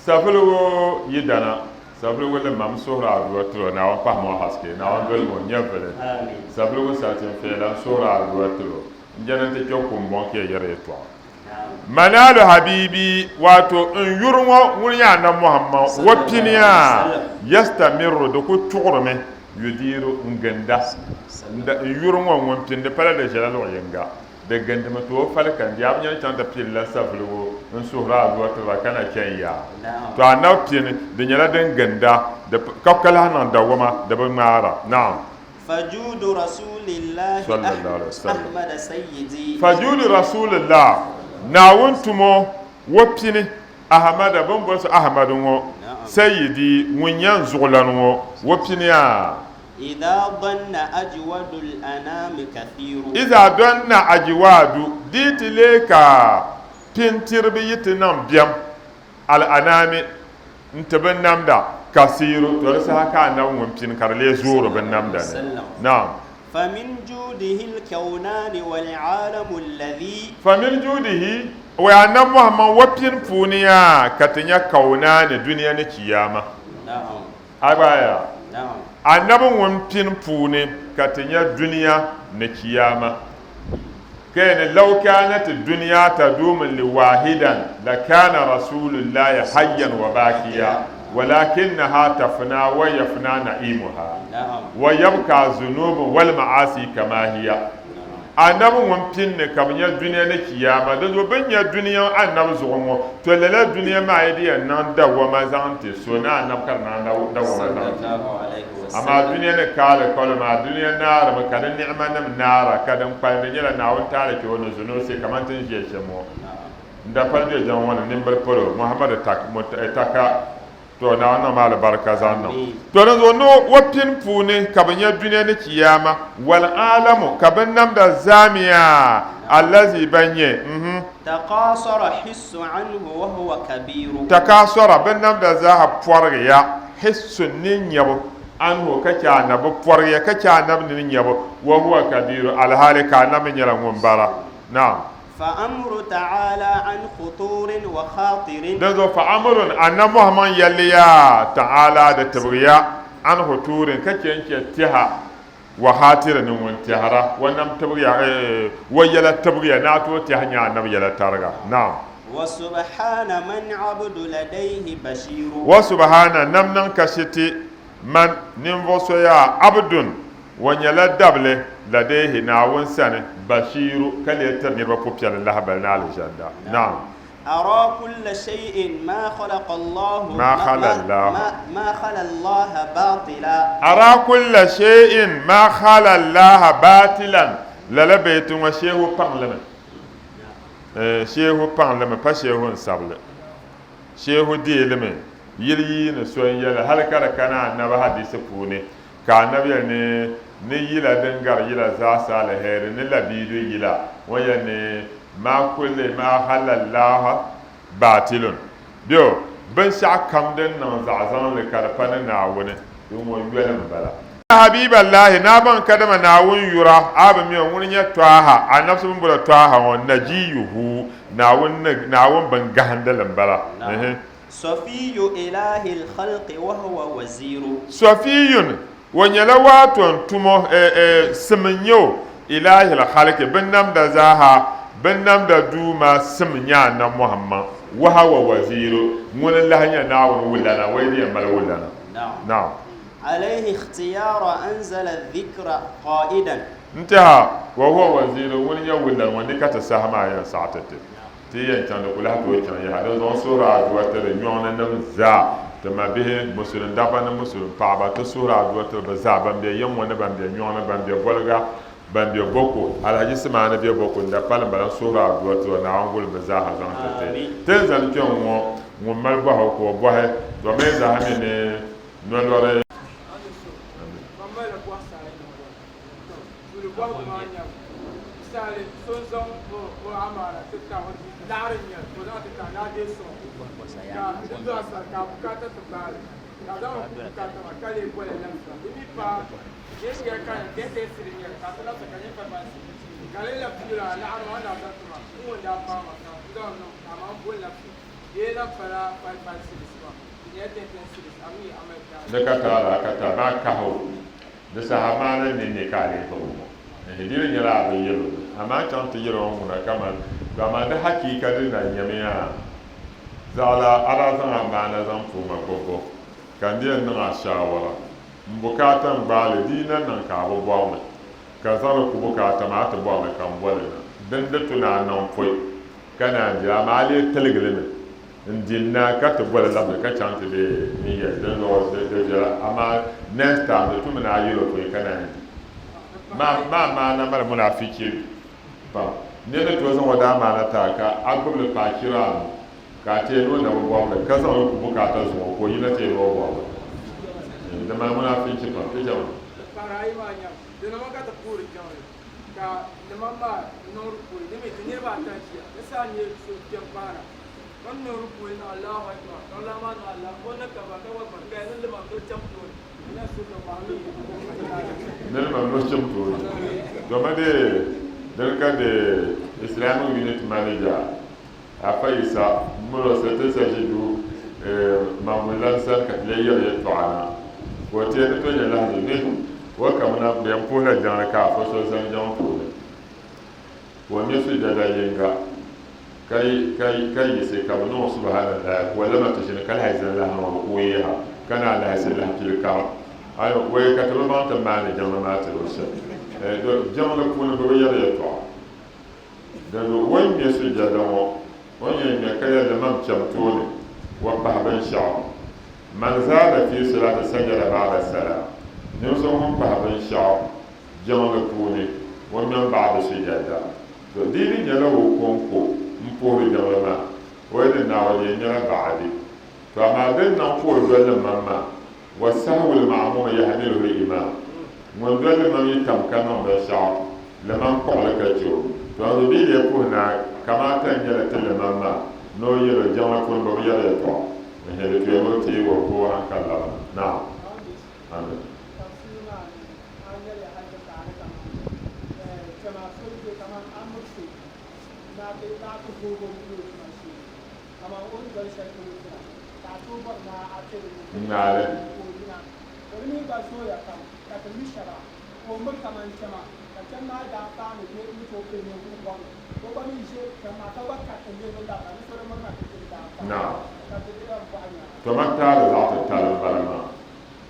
Savelugu yidana, Savelugu limam suhiri adua tiri o, Naawuni pahimi o haske, Naawuni dolimi o nyɛvili. Savelugu Saltinfeela n suhiri adua tiri o, n jɛni nti kpe kumbɔŋ ka ya yɛri yɛtɔɣa. Manalu habibi, wato n yuri ŋɔ ŋuni nyɛ Anabi Muhammad, o piniya yastamirru di ku tuɣirimi, yudiru n ginda. N yuri ŋɔ ŋun pini di pala di ʒɛla luɣ yiŋga. Di gindimi ti o fali ka n-di a bi nyani chaŋ ti pilila savelugu n-suhiri a dua tiri ba ka na chani yaa. To anabi pini, di nyɛla din ginda, di ka ka lahi niŋ dawama, di bi ŋmaara. Naam. Fajuudu Rasulillahi Sallallahu alaihi wasallam. Ahmada Sayyidi. Fajuudu Rasulillah, Naawuni tumo o pini, Ahmada, bɛ ni boli so Ahmadu ŋɔ, Sayyidi, ŋun nyɛ n zuɣulana ŋɔ, o pini a. Idha danna ajwadu al-anami kathiru. Idha danna ajwadu, di yi ti leei ka pintiriba yi ti niŋ biɛm, al-anami, n-ti binnamda, kathiru, to di saha ka Anabi ŋun pini ka di leei zoori binnamda ni. Naam. Famin juudihi al-kawnani wal-aalamu alladhi. Famin juudihi, wai Anabi Muhammad wa pini puuni yaa ka ti nya kawnani, dunia ni chiyaama. Naam. A gba yaa, Anabi ŋun pini puuni ka ti nya dunia ni chiyaama. Ka yɛli ni, Law kaanati dunia taduumu li waahidan lakaana rasuulullahi hayyan wa baakiya walakinnaha tafna wa yafna na'iimuha wa yabka zunuubu wal ma'aasi kama hiya. Anabi ŋun pini ni ka bɛ nya dunia ni chiyaama, dinzuɣu bɛ ni nya dunia Anabi zuɣu ŋɔ, to lala dunia maa yi di yɛn niŋ dawama zaŋ ti so ni Anabi ka di niŋ dawama zaŋ ti. Amaa dunia ni kaali kalo maa, dunia naarimi ka di niɣimanim naara, ka din kpalim di nyɛla Naawuni taali kpe o ni zunuusi kamani ti ni ʒiya shɛm ŋɔ. N dapali be jɛma ŋɔ ni nimbili polo, Muhammadu Taka. To Naawuni niŋmi alibarika zaŋ niŋ. To dinzuɣu ni o pini puuni ka bɛ nya dunia ni chiyaama, wal aalamu, ka binnamda zaamiya, allazi ban nyɛ, mhm. Takaasara hissu anhu wa huwa kabiru. Takaasara, binnamda zaaha pɔrigiya, hissu, nini nyabu, anhu, ka chɛ Annabi, bɛ pɔrigiya ka chɛ Annabi nini nyabu, wa huwa kabiru, alhaali ka Annabi mi nyɛla ŋun bara. Naam. Fa'amru ta'ala an khuturin wa khatirin. Dinzuɣu fa'amrun, Annabi Muhammad yɛlli ya, ta'ala, di tibgiya, an khuturin, ka chɛ n-chɛ tɛha, wa khatirin, ni ŋun tɛhira, wa nam tibgiya, wa yɛla tibgiya, ni a tooi tɛhi nya Annabi yɛla tariga. Naam. Wa subhana man abdu ladayhi bashiru. Wa subhana, nam niŋ kashiti, man, ninvuɣ so yaa, abdun. O nyɛla dabili ladayhi, Naawuni sani, bashiiru, ka leei tiri niriba pupiɛlli lahibali ni Alizanda. Naam. Araa kulla shay'in ma khalaqa Allahu Ma khala Allahu. ma khala Allaha baatila. Araa kulla shay'in ma khala Allaha baatilan, lala baiti ŋɔ sheehu paŋ li mi. Sheehu paŋ li mi, pa sheehu n-sabi li. Sheehu deei li mi yili yiini so n-yɛli hali ka di kana Annabi hadiisi puuni ka Annabi yɛli ni ni yila din gari yila zaasa aliheri ni labiidu yila ŋɔ yɛli ni maa kulli maa halallaaha baatilun bɛ binshɛɣu kam din niŋ zaɣ zaŋli ka di pa ni Naawuni din ŋɔ yoli m-bala. Habiballahi, ni a baŋ kadama Naawuni yura, a bi mi o, ŋuni n-nyɛ Tɔha, Annabi so bɛ ni boli o Tɔha ŋɔ, Najiyuhu, Naawuni ni, Naawuni bingahindili m-bala. Ehe. Sɔfiyu ilahil khalqi wa huwa waziru. Sɔfiyun, o nyɛla waato n-tumo, eh, eh, sim n-nyɛ o, ilahil khalqi, binnamda zaaha, binnamda Duuma sim n-nyɛ Annabi Muhammad, wa huwa waziru, ŋuni n-lahi nyɛ Naawuni wulana, o yi di yɛn mali wulana. Naam. Alayhi ikhtiyara anzala dhikra qaidan. N-tɛha, wa huwa waziru, ŋuni n-nyɛ wulana ŋɔ ni ka ti saha maa yɛn saɣi ti ti. Ti yɛn chaŋ di ku lahi tooi chaŋ yaha. Dinzuɣu n suhiri adua tiri nyɔŋ ni nim zaa, ti mabihi, musulin dabba ni musulin paɣaba, ti suhiri adua tiri bɛ zaa, ban be yiŋ ŋɔ ni ban be nyɔŋ ni, ban be Boliga, ban be Boko, Alhaji Simaani be Boko n da pali m-bala, n suhiri adua tiri o, Naawuni guli bɛ zaaha zaŋ ti ti. Ti ni zani kpe ŋ-ŋɔ, ŋun mali bɔhigu ka o bɔhi, to mi zaaha mi ni nolɔri. Tuuli bɔhigu maa nyɛbu. Misali, so n-zaŋ o amaana ti ta o laɣiri n-nyɛli ka o zaŋ ti ta ni a deei sɔŋ ka di do a sani ka a bukaata ti gbaai li ka a zaŋ li ku bukaata maa ka lee boli labisira. Di mi paai nyin yɛli ka nyɛ ten cedi n-nyɛli ka a ti labisira ka nyɛ five cedi ka lee labi ti yɛl o a laɣiri maa a ni daa zaŋ ti ma n ŋun daa paai ma ka n zaŋ niŋ amaa m boli labisi di lee lahi pala five cedis maa di nyɛla ten cedis a mi a mali taali. Ni ka taali a ka taali maa kahi o. Di saha maa ni ni ne ka a lee gbubi ŋɔ. Di di nyɛla a bi yɛl o mi, amaa chaŋ ti yɛl o ŋuna kaman, to amaa di hakiika di na nyamiya zaɣila a daa zaŋ amaana zaŋ puhi ma gbubbu, ka n di yɛn niŋ a shaawara. M bukaata n-gbaai li, di yi na niŋ ka a bi bɔri li, ka zaŋ li ku bukaata maa, a ti bɔri li ka m boli na. Din di tu ni a niŋ pɔi ka naan di, amaa a lee tiligi li mi. N di n naai ka ti boli labili ka chaŋ ti be n yɛli din zuɣu di viɛla amaa next time di tumi ni a yɛl o pɔi ka naan di. Maa maana mali munaafichi pam. Nir ni tooi zaŋ o daa maana ti a ka a gbubi li paai chira anu ka a teei ni o na bi bɔri li ka zaŋ li ku bukaata zuŋɔ ka o yina teei ni o bɔri li. Di mali munaafichi pam. Ti chama. Pahiri ayi maa nyam, dinima ka ti puhiri jiŋli ka nimam maa niŋ rukui di mi ti niriba ata n-ʒiya ni saha nyɛ so kpɛm pahira. Niriba no chim tooni domi di dini ka di Islamic Unit Manager Afa Isa miri o sa ti sa ʒi duu Maŋ sani ka ti lee yɛri yɛltɔɣa na ka o teei ni to nyɛ lahiʒi ni o kamina bɛ yɛn puhila jiŋli ka afa so zani jiŋ tooni ka o ŋme sujada yiŋga ka yiɣisi ka bɛ niŋ o subahanallahi ka o lama ti ʒini ka lahi zani lahi niŋ rukuu yaha ka naan lahi ʒi lahi pili karim. Ayo, wei ka ti bi baŋ ti maani jiŋli maa tiri o shɛm. Jiŋli puuni bɛ bi yɛri yɛltɔɣa. Dinzuɣu o yi ŋme sujada ŋɔ, o ni yɛn ŋme ka yɛli limam cham tooni wa pahi binshɛɣu. Man zaada fi salati sajada ba'da salam, ninvuɣ ŋun pahi binshɛɣu jiŋli puuni, o ŋmɛm baɣa di sujada. To di yi di nyɛla o kɔŋko m-puhiri jiŋli maa, o yi di naai o di yɛn nyɛla baɣadi. To amaa din niŋ ka o doli limam maa, wa sahwu l-ma'muum yahmiluhu l-imaam, ŋun doli limam yi tam ka niŋ binshɛɣu, limam kpuɣi li ka che o. To a zo bɛ yi lee puhi naai, kamaata n-nyɛli ti limam maa ni o yɛl o jiŋli puuni bɛ bi yɛri yɛltɔɣa. N-hɛ di tuya ni o teeg o ka o hankali labina. Naam. Amin. Tafsiri maa ni a yɛliya hali ti paai ni kaman kpɛma so yi be kaman Amursi ni a ti ni a ti boog o yuli o tuma shee kaman o ni doli shɛli polo tira ka a tooi bɔri ni a tiri o Ŋmaali. ka o yina. To di mi gba zooya pam ka ti mi shɛba ka o miri kaman kpɛma ka kpɛma maa daa paani bɛ ni tooi pili ninvuɣ bɔbili ka o gba mi ʒe kpɛma maa ka gba kariti niriba labira ni so di mirina ti ti daa paai Naam. ka ti yɛn bɔhi nyaa. Tɔ ma taali zaɣ titali m-bala maa.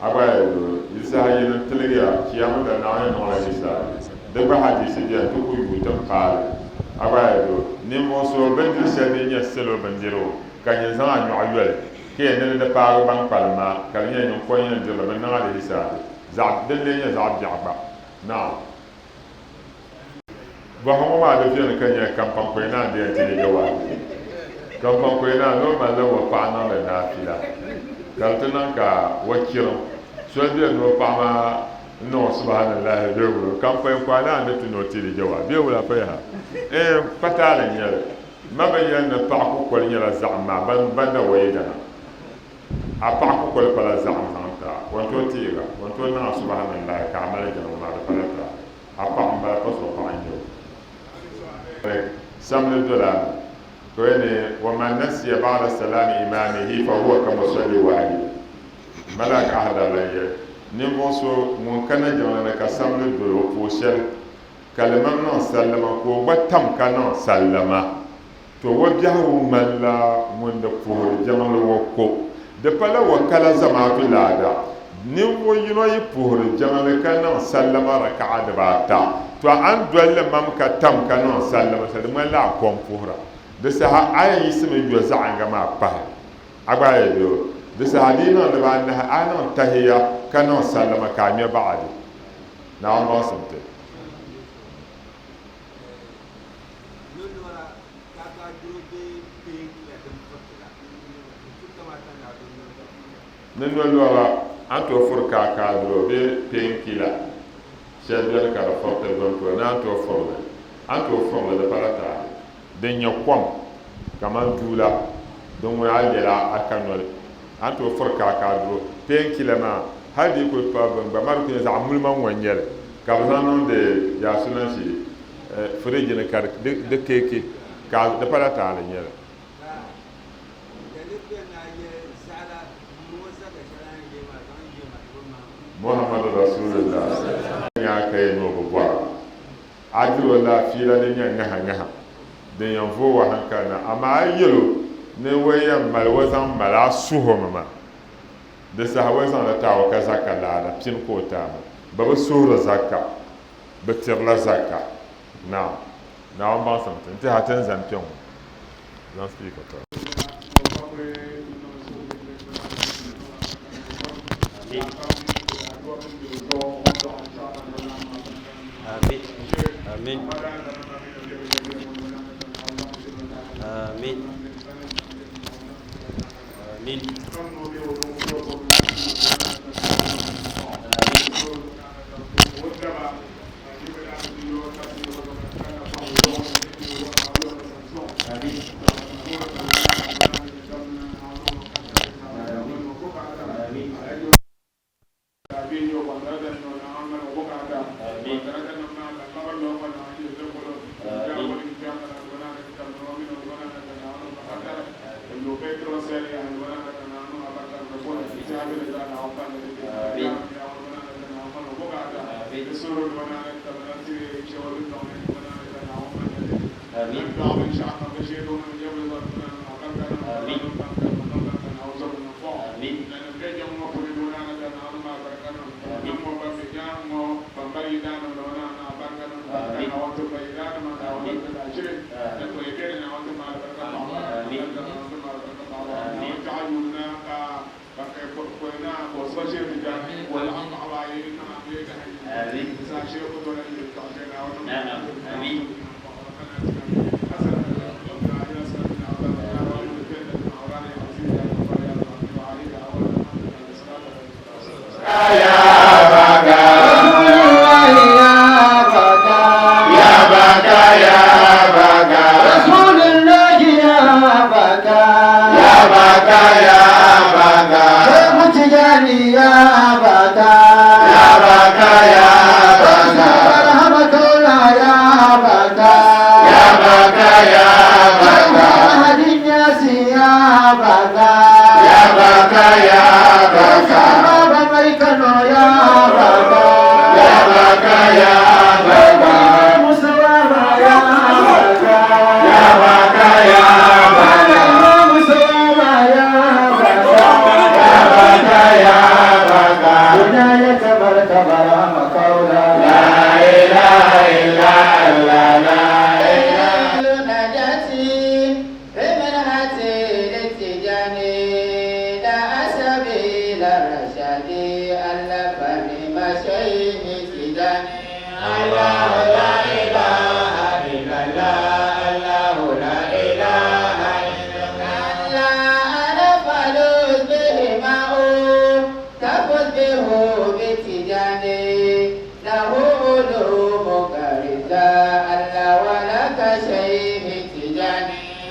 A gba yɛli ni o Yisa. saha yini tiligiya Chiyaama dali Naawuni yɛn niŋla hisaab. Di gba hadiisi beni ti ku yuui ti ni paai li. A gba yi do ninvuɣ so bindiri shɛli din nyɛ salo bindirigu ka nyin zaŋ a nyɔɣu yoli ka yɛn ni di di paagi ban kpalim maa ka di nyɛla nyin ko n-yɛn diri li bɛ niŋ a li hisaabi zaɣ din lee nyɛ zaɣ biɛɣu gba. Naam. Bɔhim ŋɔ maa di viɛli ka nyɛ kampaŋ naa n-di yɛn ti di jawaabi. Kampaŋ naa ni o malila o paɣa niŋdi naafila ka di ti niŋ ka o chirim soli beni ni o paɣa maa n-niŋ o subahanillahi bee wula. Kampaŋ naa n-di tu ni o ti di jawaabi bee wula pa yaha? Ɛɛn, kpataali n-nyɛ li. Ma bi yɛli ni paɣa kukoli nyɛla zaɣim maa ban na o yidana. A paɣa kukoli pala zaɣim zaŋ ti a. O ni tooi teeg a, o ni tooi niŋ a subahanillahi ka a mali jiŋli maa di pala taali. A paɣa m-bala pa so paɣa n-nyɛ o. Samli dola a mi ka o yɛli ni, Wa man nasiya ba'da salaami imaamihi fa huwa ka musalli waahid. Malak Ahdar lan yɛli, Ninvuɣ so ŋun kana jiŋli ni ka samli dol o puhi shɛli ka limam niŋ sallama ka o gba tam ka niŋ sallama, to o biɛhigu ŋmanila ŋun di puhiri jiŋli o ko. Di pala wakala zamaatu laada. Ninvuɣ yino yi puhiri jiŋli ka niŋ sallama raka'a dibaata, to a ni doli limam ka tam ka niŋ sallama shɛli, di ŋmanila a ko m-puhira. Di saha a yɛn yiɣisimi yo zaɣiŋga maa pahi. A gba yi yo, di saha di yi niŋ dibaanahi, a niŋ tahiya ka niŋ sallama ka a ŋme baɣadi. Naawuni baŋsim ti. Ni nolɔra, a ni tooi furi kaakaadiro bee painkiller shɛli beni ka di furiti bini polo ni a ni tooi furi li. A ni tooi furi li di pala taali. Din nyɛ kom kamani duu la, din ŋuna a lɛla a ka noli. A ni tooi furi kaakaadiro painkiller maa hali di yi kuli pa bini gba maa di kuli nyɛ zaɣ mulima ŋ-ŋɔ n-nyɛ li ka bɛ zaŋ niŋdi yaa sunansi firiji ni ka di keeki ka di pala taali n-nyɛ li. Muhammadu Rasulillah nyaa ka yɛn ni o bi bɔra a diri o la fiila din nyɛ ŋaha ŋaha din yɛn vooi o hankali na, amaa a yɛl o ni o yɛn mali o zaŋ mali a suhimi maa, di saha o zaŋli ti a o ka zaka laada pini ka o ti a maa. Bɛ bi suhiri zaka, bɛ tirila zaka. Naam. Naawuni baŋsim ti n-ti ha ti ni zani kpe ŋɔ. Zaŋ speaker ti a. Amin. Amin. Amin. Amin.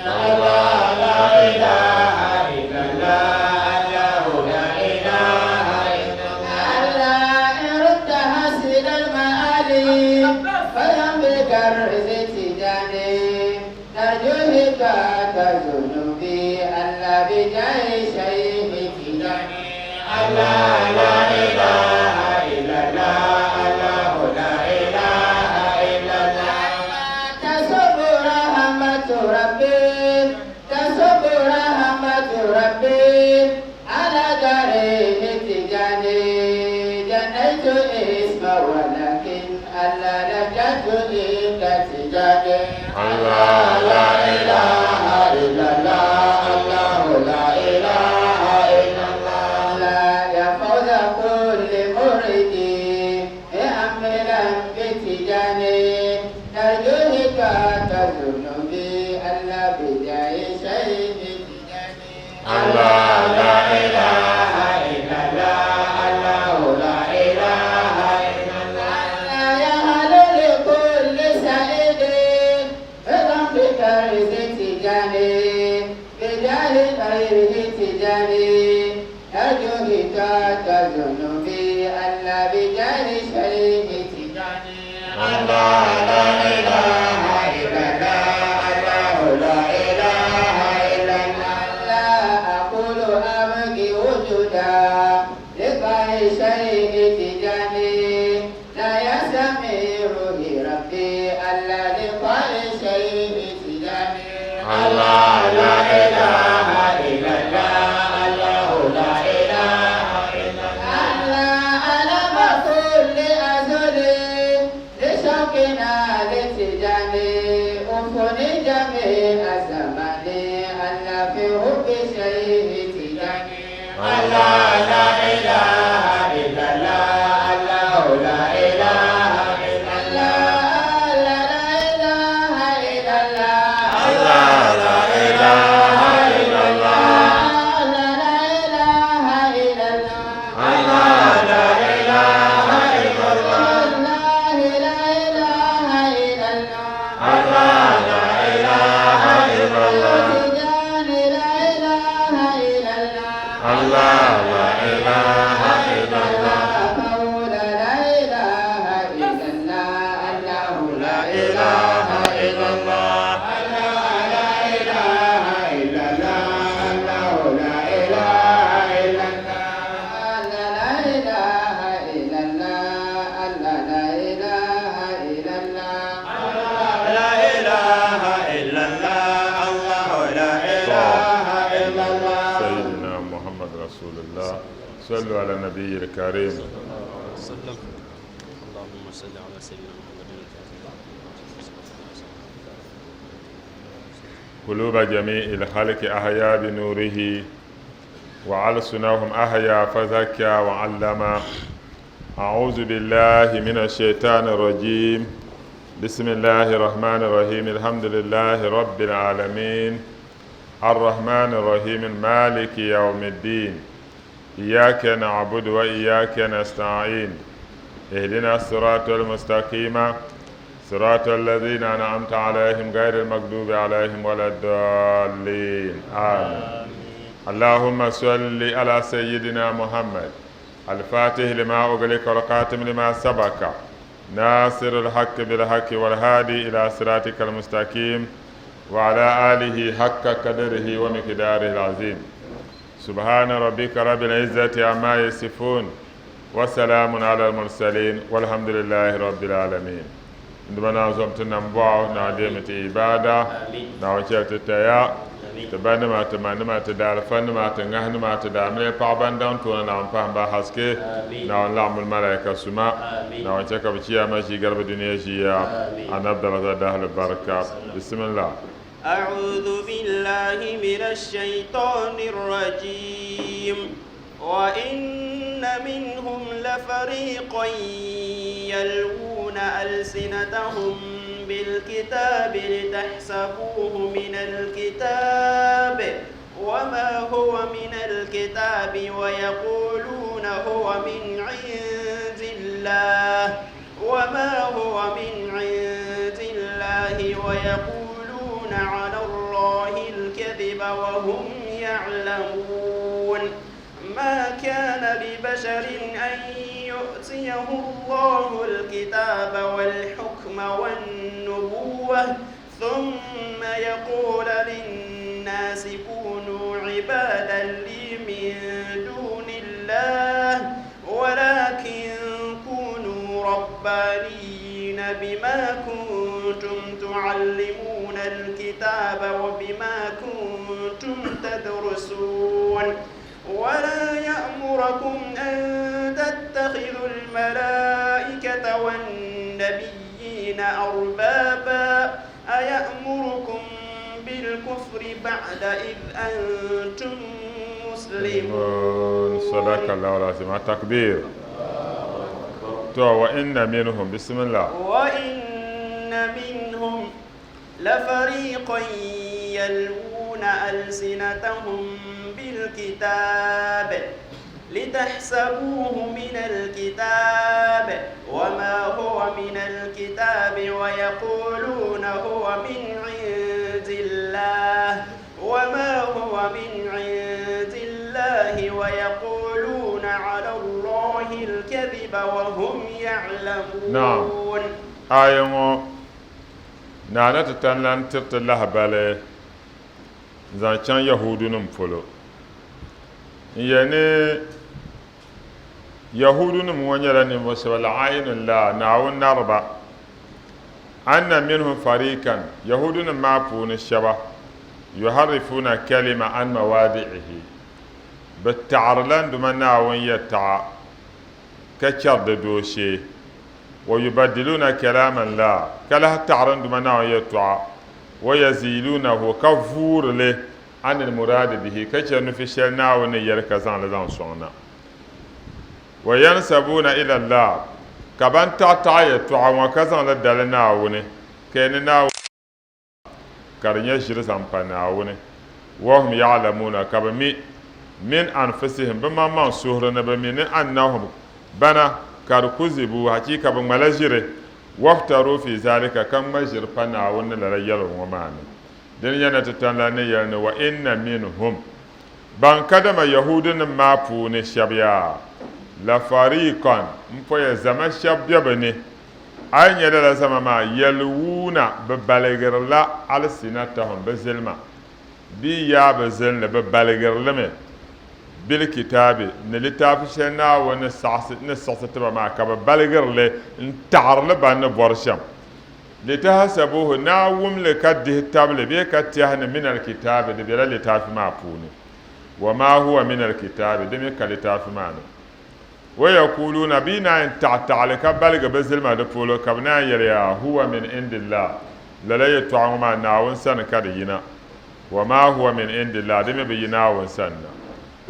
Allah la ilaha ألا إن ردت حسن المآلي فلم بكرز تجاني نرجو هبات ذنوبي ألا بجاه شيخ تجاني الله لا إله إلا الله الله لا إله إلا الله تصب رحمة ربي تصب رحمة ربي على داره تجاني جنيت اسم ولكن ألا نجت إلا تجاني الله لا إله إلا الله الله لا إله إلا الله لا يفوز كل مريد بأمر بتجاني نرجو هكاة ذنوبي ألا بجاه شيء تجاني الله لا إله إلا الله الله لا إله إلا الله لا يهل لكل سعيد بذنب كرز تجاني بجاه خيره تجاني نرجو هكاة ذنوبي ألا بجاه شيء تجاني الله لا إله إلا الله الله لا إله إلا الله لا أقول أبكي وجودا لقاء شيء تجاني لا يستمر ربي ألا لقاء شيء تجاني الله لا إله إلا الله الله لا إله إلا الله ألا ألم كل أزل لشوقنا لتجاني أفني جميع زماني ألا في حب شيء تجاني الله لا إله إلا الله الله لا إله إلا الله لا لا إله إلا الله الله لا إله إلا الله لا لا إله إلا الله الله لا إله إلا الله والله لا إله إلا الله الله لا إله إلا الله تجاني لا إله إلا الله الله لا إله إلا الله قول لا إله إلا الله الله لا إله إلا الله الله لا إله إلا الله الله لا إله إلا الله لا إله إلا الله الله لا إله إلا الله لا إله إلا الله الله لا إله إلا الله سيدنا محمد رسول الله صلوا على النبي الكريم وسلم اللهم صل على سيدنا محمد قلوب جميع الخلق أحيا بنوره وألسنهم أحيا فزكى وعلم أعوذ بالله من الشيطان الرجيم بسم الله الرحمن الرحيم الحمد لله رب العالمين الرحمن الرحيم مالك يوم الدين إياك نعبد وإياك نستعين اهدنا الصراط المستقيم صراط الذين أنعمت عليهم غير المغضوب عليهم ولا الضالين آمين اللهم صل على سيدنا محمد الفاتح لما أغلق والخاتم لما سبق ناصر الحق بالحق والهادي إلى صراطك المستقيم وعلى آله حق قدره ومقداره العظيم سبحان ربك رب العزة عما يصفون وسلام على المرسلين والحمد لله رب العالمين nduma na zom ti nam bɔɣu na deemi ti ibada na o chɛli ti taya ti ba nima ti ma nima ti daalifa nima ti ŋahi nima ti daamili paɣaba n daŋ tooni na n pahim ba haske na n laɣim malaika suma na o chɛ ka bi chiyama ʒii garibi duniya ʒiya anab daraja dahali barika bismillah أعوذ بالله من الشيطان الرجيم وإن منهم لفريقا يلوون ألسنتهم بالكتاب لتحسبوه من الكتاب وما هو من الكتاب ويقولون هو من عند الله وما هو من عند الله ويقولون على الله الله الكذب وهم يعلمون ما كان لبشر أن يؤتيه الله الكتاب والحكم والنبوة ثم يقول للناس كونوا عبادا لي من دون الله ولكن كونوا ربانيين بما كنتم تعلمون الكتاب وبما كنتم تدرسون ولا يأمركم أن تتخذوا الملائكة والنبيين أربابا أيأمركم بالكفر بعد إذ أنتم مسلمون؟ صدق الله العظيم. التكبير. To وإن منهم، بسم الله. وإن منهم لفريقا يلوون ألسنتهم بالكتاب لتحسبوه من الكتاب وما هو من الكتاب ويقولون هو من عند الله وما هو من عند الله ويقولون على الله الكذب وهم يعلمون. نعم. Aya ŋɔ naa na ti tani lan tiriti lahabali zaŋ chaŋ Yahuudunim polo. N yɛli ni Yahuudunim ŋɔ nyɛla ninvuɣ shɛba la'ainullah, Naawuni nariba. Anna minhum fariikan, Yahuudunim maa puuni shɛba, yuharrifuuna kalima an mawaadi'ihi, bɛ taɣirila n Duuma Naawuni yɛltɔɣa ka chɛri di dooshee. Wa yubaddiluuna kalaama Allaah, ka lahi taɣiri n Duuma Naawuni yɛltɔɣa, wa yaziiluunahu, ka vuuri li, anil muraadi bihi, ka chɛ nufi shɛli Naawuni ni yɛli ka zaŋ li zaŋ sɔŋ na. Wa yansabuuna ila Allaah, ka ban taɣitaɣi yɛltɔɣa ŋɔ ka zaŋ li dali Naawuni, ka yɛli ni Naawuni ka di nyɛ ʒiri zaŋ pa Naawuni. Wahum ya'lamuuna, ka bɛ mi, min anfusihim, bɛ maŋmaŋ suhuri ni bɛ mi ni annahum, bana, kad kuzibu, hachiika bɛ ŋmala ʒiri, waftaru fi zalika, ka ŋma ʒiri pa Naawuni ni lala yɛligu ŋɔ maa ni. Dini nyɛ ni ti tan la ni yɛli ni wa inna minhum, ban kadama Yahuudinim maa puuni shɛba yaa, lafariiqan, m-poya zama shɛba be bɛ ni, A yi nya lala zama maa, yɛliwuuna, bɛ baligirila alsinatahum, bɛ zilima, bee yaa bɛ zilinli, bɛ baligiri li mi bilkitaabi, ni litaafi shɛli Naawuni ni saɣisi ni siɣisi ti ba maa, ka bɛ baligiri li n-taɣiri li ban ni bɔri shɛm. Litahasabuhu, ni a wum li ka dihi tabili bee ka tɛhi ni minal kitaabi, di bela litaafi maa puuni. Wa maa huwa minal kitaabi, di mi ka litaafi maa ni. Wa yakuuluuna, bɛ yi naan taɣi taɣili ka baligi bɛ zilima di polo, ka bɛ naan yɛli ya, Huwa min indillah, lala yɛltɔɣa ŋɔ maa Naawuni sani ka di yina. Wa maa huwa min indillah, di mi bi yi Naawuni sani na.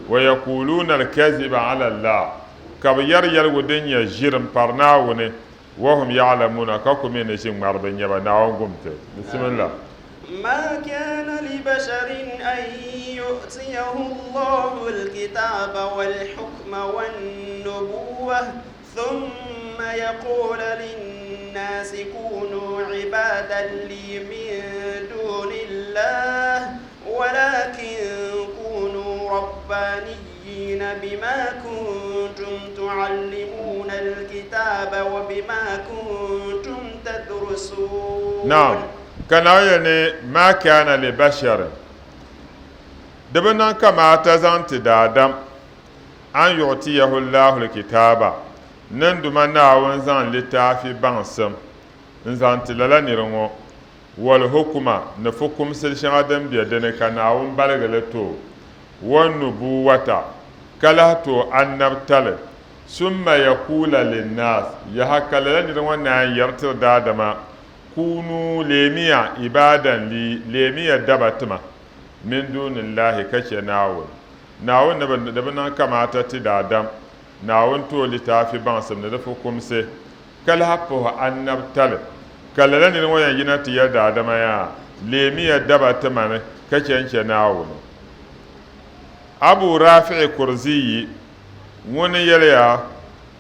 Wa yakuuluuna al-kaziba ala Allah, ka bɛ yɛri yɛligu din nyɛ ʒiri m-pari Naawuni, wa hum ya'lamuuna, ka ku mi ni ʒiŋmariba n-nyɛ ba, Naawuni gum ti. Bismillah. ما كان لبشر أن يؤتيه الله الكتاب والحكم والنبوة ثم يقول للناس كونوا عبادا لي من دون الله ولكن كونوا ربانيين بما كنتم تعلمون الكتاب وبما كنتم تدرسون. نعم. Ka Naawuni yɛli ni, Maa kaana li basharin, di bi niŋ kamaata zaŋ ti daadam, an yu'tiyahu Allahu l-kitaaba, ni n Duuma Naawuni zaŋ litaafi baŋsim n-zaŋ ti lala niri ŋɔ, wal-hukma, ni fukumsil shɛŋa din be di ni ka Naawuni baligi li ti o, wan-nubuwata, ka lahi ti o annabitali, summa yakuula lin-naas, yaha ka lala niri ŋɔ naan yɛri tiri daadama, Kunu leemiya ibaadan li, leemiya daba ti ma, min duunillahi, ka chɛ Naawuni. Naawuni ni bi di bi niŋ kamaata ti daadam. Naawuni ti o litaafi baŋsim ni di fukumsi, ka lahi puhi annabitali. Ka lala niri ŋɔ yɛn yina ti yɛli daadama yaa, Leemiya daba ti ma ni ka chɛ n-chɛ Naawuni. Abu Rafi'i Kurziyi ŋuni yɛliya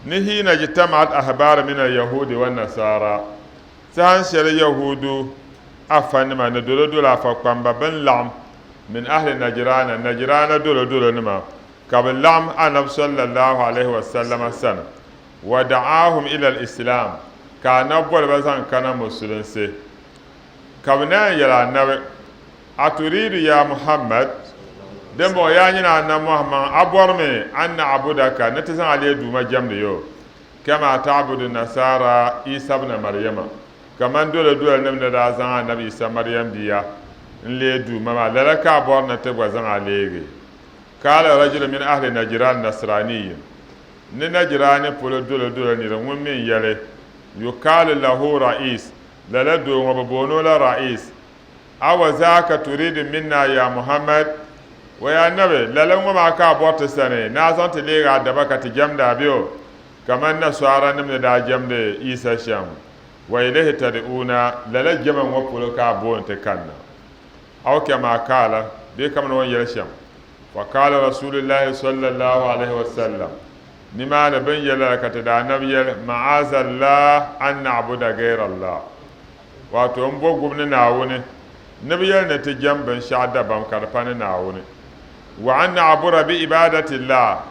ni hiina jitamaat ahbaar min al-yahuudi wa nasara, saha shɛli Yahuudu afanima ni dolodolo afa kpamba bɛn laɣim min ahli Najirana, Najirana dolodolonima, ka bɛ laɣim Anabi sallallahu alaihi wasallama sani, wa da'aahum ila al-Islam, ka Anabi boli ba zaŋ kana Musulinsi. Ka bɛ naan yɛli Anabi, Aturidu ya Muhammad, dimbɔŋɔ yaa nyini Anabi Muhammad, a bɔrimi an na'budaka, ni ti zaŋ a leei Duuma jɛmdi yo, kama ta'budu nasara Isa bna Maryama, kaman dolodolinim ni daa zaŋ Anabi Isa Maryam bia n-leei Duuma maa, lala ka a bɔri ni ti gba zaŋ a leegi. Kaala rajulun min ahli Najran nasraniyin, ni Najrani polo dolodolo nira ŋun mi n-yɛli, Yukaalu lahu ra'is, lala doo ŋɔ bɛ booni o la ra'is, Awa zaaka turidu minna ya Muhammad? Wai Annabi, lala ŋɔ maa ka a bɔri ti sani ni a zaŋ ti leegi a daba ka ti jɛmdi a bɛ kaman Nasaranim ni daa jɛmdi Isa shɛm? Wa ilayhi tad'uuna, lala jɛma ŋɔ polo ka a booni ti kanna. Aw kama kaala, bee kamani o ni yɛli shɛm, Fa kaala Rasuulullahi sallallahu alaihi wa sallam, nimaani bɛ ni yɛli lala ka ti daa nabi yɛli, Ma'azallah an na'buda gayrallah. Wato m bo gubu ni Naawuni ni bi yɛli ni ti jɛm binshɛɣu dabam ka di pa ni Naawuni. Wa an na'bura bi ibadatillah,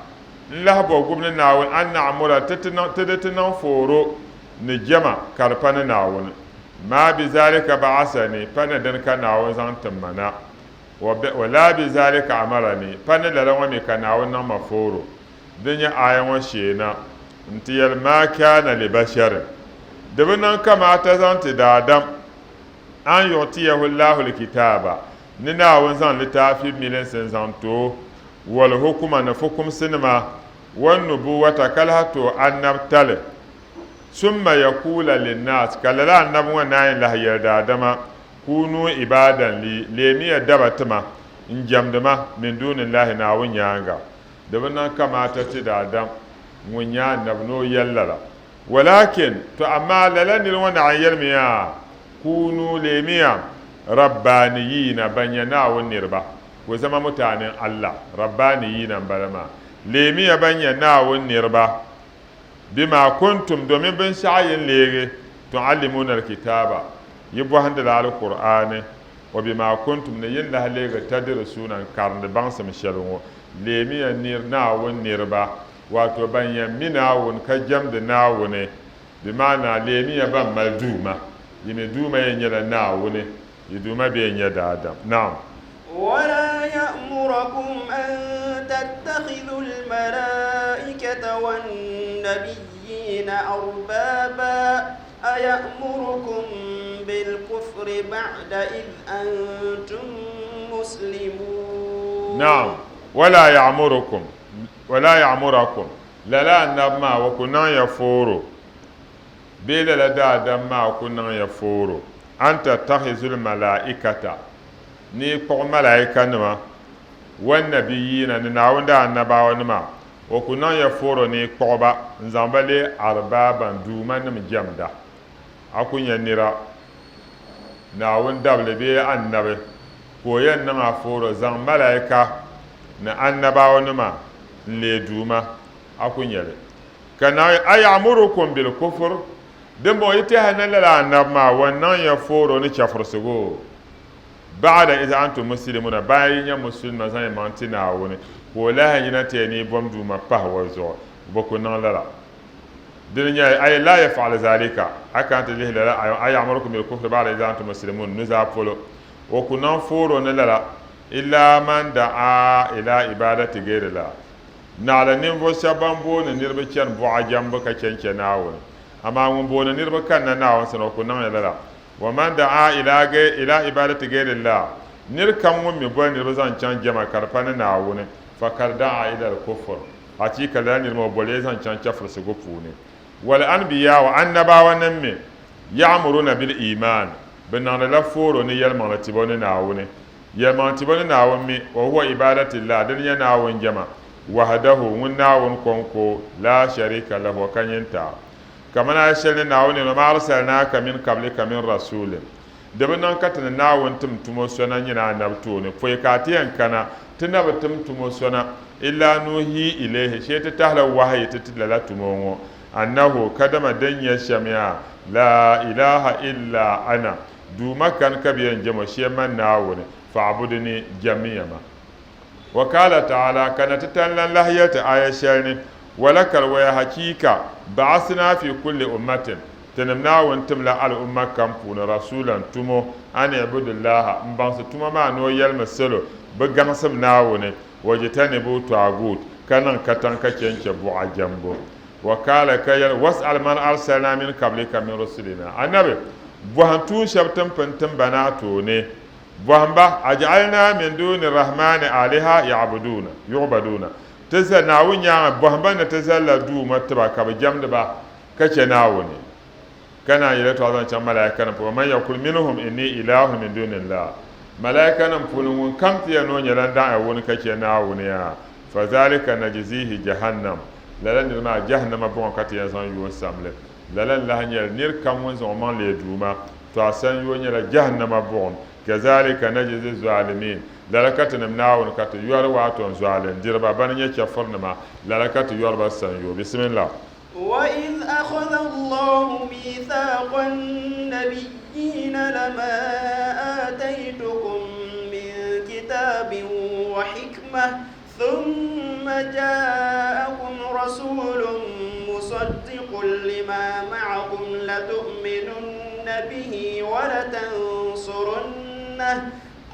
n lahi bo gubu ni Naawuni an na'mura ti ti di ti niŋ fooro ni jɛma ka di pa ni Naawuni. Ma bi zalika ba'asani, pa ni dini ka Naawuni zaŋ tim ma na. Wa la bi zalika amarani, pa ni lala ŋɔ mi ka Naawuni niŋ ma fooro. Di nyɛ aaya ŋɔ shee na nti yɛli, Maa kaana li basharin, di bi niŋ kamaata zaŋ ti daadam, an yu'tiyahu Allahu l-kitaaba, ni Naawuni zaŋ litaafi milinsi n-zaŋ ti o, wal-hukuma ni fukumsinima, wan-nubuwata ka lahi ti o annabitali, summa yakuula linnaas, ka lala annabi ŋɔ naanyi lahi yɛli daadama, Kuunuu ibaadan li, leemiya daba ti ma, n-jɛmdi ma, min duunillahi, Naawuni nyaaŋa. Di bi niŋ kamaata ti daadam ŋun nyɛ annabi ni o yɛli lala. Walakin, tɔ amaa lala nir ŋɔ naɣ yɛlimiya, Kuunuu, leemiya, Rabbaaniyiina, ban nyɛ Naawuni niriba, ku zama mutaanin Allah, Rabbaaniyiina m-bala maa, leemiya ban nyɛ Naawuni niriba, bima kuntum, domin binshɛɣu yi ni leegi, tuallimuuna al-kitaaba, yi bɔhindila Alkur'aani, wa bima kuntum, ni yi ni lahi leegi tadirisuuna, n-karindi baŋsim shɛli ŋɔ. Leemiya nir Naawuni niriba, wato ban yɛn mi Naawuni ka jɛmdi Naawuni, bɛ maana leemiya ban mali Duuma. Yi mi Duuma yɛn nyɛla Naawuni, yi Duuma bee n-nyɛ daadam. Naam. Wala ya'murakum an tattakhidhu al-malaa'ikata wan-nabiyyiina arbaaba aya'murukum bil-kufri ba'da idh antum muslimun. Naam. Wala ya'murukum, wala ya'murakum, lala Annabi maa o ku niŋ ya fooro, bee lala daadam maa ku niŋ ya fooro, an tattakhizul malaa'ikata, ni yi kpuɣi malaa'ikanima, wan-nabiyyiina, ni Naawuni daannabawanima, o ku niŋ ya fooro ni yi kpuɣi ba n-zaŋ ba leei arbaaban, duumanim jɛmda. A ku nya nira, Naawuni dabili bee annabi, ka o yɛn niŋ a fooro zaŋ malaika ni annabawanima n-leei duuma, a ku nya li. Ka Naawuni, Aya'murukum bil-kufr, dimbɔŋɔ yi tɛha ni lala annabi maa wan niŋ ya fooro ni chɛfurisigu? Ba'da iz antum muslimuna, bayan yi nyɛ Musulima zaŋ yi maŋ ti Naawuni, ka o lahi yina ti ya ni yi bom duuma pahi o zuɣu, bɛ ku niŋ lala. Dini nyɛ, ay la yaf'al zalika, a kana ti lihi lala, aya'murukum bil kufri ba'da iz antum muslimun, nuzaa polo, o ku niŋ fooro ni lala, illa man da'a ila ibadati gayrillah, naɣila ninvuɣ shɛba ban booni niriba chani buɣa jɛmbu ka chɛnchɛ Naawuni. Amaa ŋun booni niriba kanna Naawuni sani, o ku niŋya lala. Wa man da'a ila ila ibadati gayrillah, nir kam ŋun mi boli niriba zaŋ chaŋ jɛma ka di pa ni Naawuni, fakad da'a ila al-kufr, achiika lala nir maa o boli ya zaŋ chaŋ chɛfurisigu puuni. Wal anbiya'u, annabawanim mi, ya'muruna bil iman, bɛ niŋdila fooro ni yɛlimaŋli tibo ni Naawuni. Yɛlimaŋli tibo ni Naawuni mi, wa huwa ibadatillah, dini nyɛ Naawuni jɛma, wahdahu, ŋun Naawuni kɔŋko, la sharika lahu, o ka nyintaa. Kamani aya shɛli ni Naawuni ni, Wama arsalnaaka min qablika min rasuulin, di bi niŋ ka ti ni Naawuni tim tumo so na nyini Anabi tooni, pɔi ka a ti yɛn kana, ti na bi tim tumo so na, illaa nuuhii ilayhi, shee ti tahila wahayi ti ti lala tumo ŋɔ, annahu, kadama din nyɛ shɛm yaa, laa ilaaha illaa ana, Duuma kani ka bɛ yɛn jɛm o shee man Naawuni, fa'budni, jɛmmiya ma. Wa kaala ta'ala, ka na ti tan lan lahi yɛli ti aaya shɛli ni, Walakad waya hachiika, ba'asnaa fi kulli ummatin, Tinim Naawuni timla al'umma kam puuni rasulan, tumo, an i'budullaha, m-baŋsi tuma maa ni o yɛlimi salo, bɛ gaŋsim Naawuni, wajtanibu taaguut, ka niŋ kataŋ ka chɛ n-chɛ buɣa jɛmbu. Wa kaala ka yɛli, Was'al man arsalnaa min kablika min rusulina, Annabi, bɔhim tuun shɛba ti ni pun tim ba na a tooni, bɔhim ba, Aj'alnaa min duuni rahmaani aaliha ya'buduuna, yu'baduuna, Ti zali Naawuni nyaaŋa, bɔhim ba ni ti zalila duuma ti ba ka bɛ jɛmdi ba ka chɛ Naawuni, ka naan yi yɛltɔɣa zaŋ chaŋ Malaaikanim polo, Waman yakul minhum inni ilahun min dunillah, Malaaikanim puuni ŋun kam ti yɛli ni o nyɛla n-daŋ Awuni ka chɛ Naawuni yaa, fazalika najzihi jahannam, lala niri maa jahannama buɣim ka ti yɛn zaŋ yo o samli. Lala n-lahi nyɛli, nir kam ŋun zaŋ o maŋ leei duuma, tɔ a sanyoo nyɛla jahannama buɣim. Kazalika najzi zalimin, lala ka tinim Naawuni ka ti yɔri waato n-zualindiriba, bana nyɛ chɛfurinima, lala ka ti yɔri ba sanyoo. Bismillah. وإذ أخذ الله ميثاق النبيين لما آتيتكم من كتاب وحكمة ثم جاءكم رسول مصدق لما معكم لتؤمنن به ولتنصرنه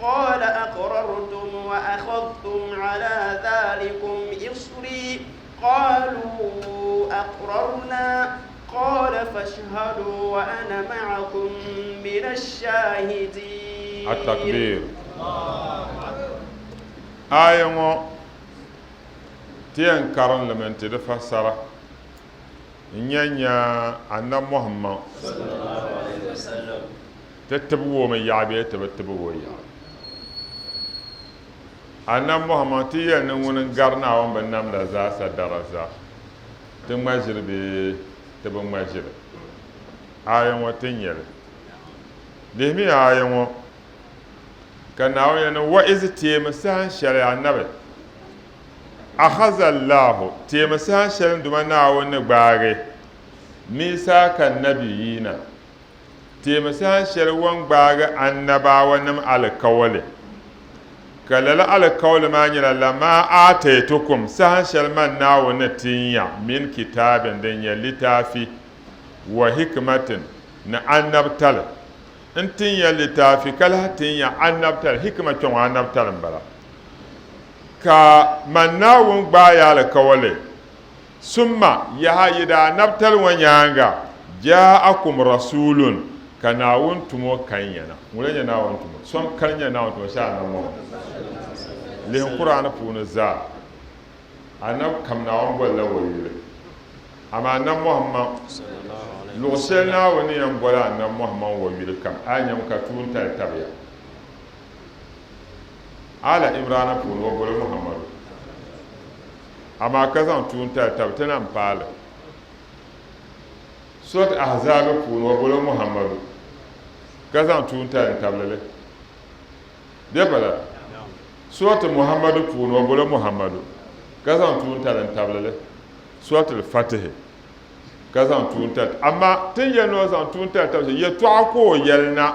قال أقررتم وأخذتم على ذلكم إصري قالوا أقررنا قال فاشهدوا وأنا معكم من الشاهدين. التكبير. Aaya ŋɔ ti yɛn karim li mi nti di fassara n-nya nya Annabi Muhammad ti tibigi o mi yaɣi bee ti bi tibigi o yaɣi. Annabi Muhammad ti yɛli ni ŋuni n-gari Naawuni binnamda zaasa daraza, ti ŋma ʒiri bee ti bi ŋma ʒiri? Aaya ŋɔ ti nya li. Lihimiya aaya ŋɔ, ka Naawuni yɛli ni, Wa'iz teemi saha shɛli Annabi, Akhaza Allahu, teemi saha shɛli n Duuma Naawuni ni gbaagi, Miisaaka Nabiyiina, Teemi saha shɛli o ni gbaagi annabaawanim alikawli, ka lala alikawli maa nyɛla, Lamaa aataytukum, saha shɛli man Naawuni ni tin ya, min kitaabin, din nyɛ litaafi, wa hikmatin, ni annabitali. N tin ya litaafi ka lahi tin ya annabitali, hikima kpɛŋɔ annabitali m-bala. Ka man Naawuni gbaai ya alikawli. Summa, yaha, yi daa nabitali ŋɔ nyaaŋa, jaa'akum rasuulun, ka Naawuni tumo kan ya na. Ŋuna n-nyɛ Naawuni tumo. So n-kani nyɛ Naawuni tumo shee Annabi Muhammad. Lihim Kur'aani puuni zaa, Annabi kam Naawuni bolila o yuli. Amaa Annabi Muhammad, luɣ shɛli Naawuni ni yɛn boli Annabi Muhammad o yuli kam, a yi nyami ka tuuntali tabiya. Aala Imraana puuni, o boli Muhammadu. Amaa ka zaŋ tuuntali tabi ti na m-paai li. Surat Ahzaabi puuni o boli o Muhammadu ka zaŋ tuuntali n-tabili li. Bɛ pala? Surat Muhammadu puuni o boli o Muhammadu ka zaŋ tuuntali n-tabili li. Surat Al-Fatihi ka zaŋ tuuntali. Amaa ti ni yɛli ni o zaŋ tuuntali tabili shɛli, yɛtɔɣa ka o yɛli na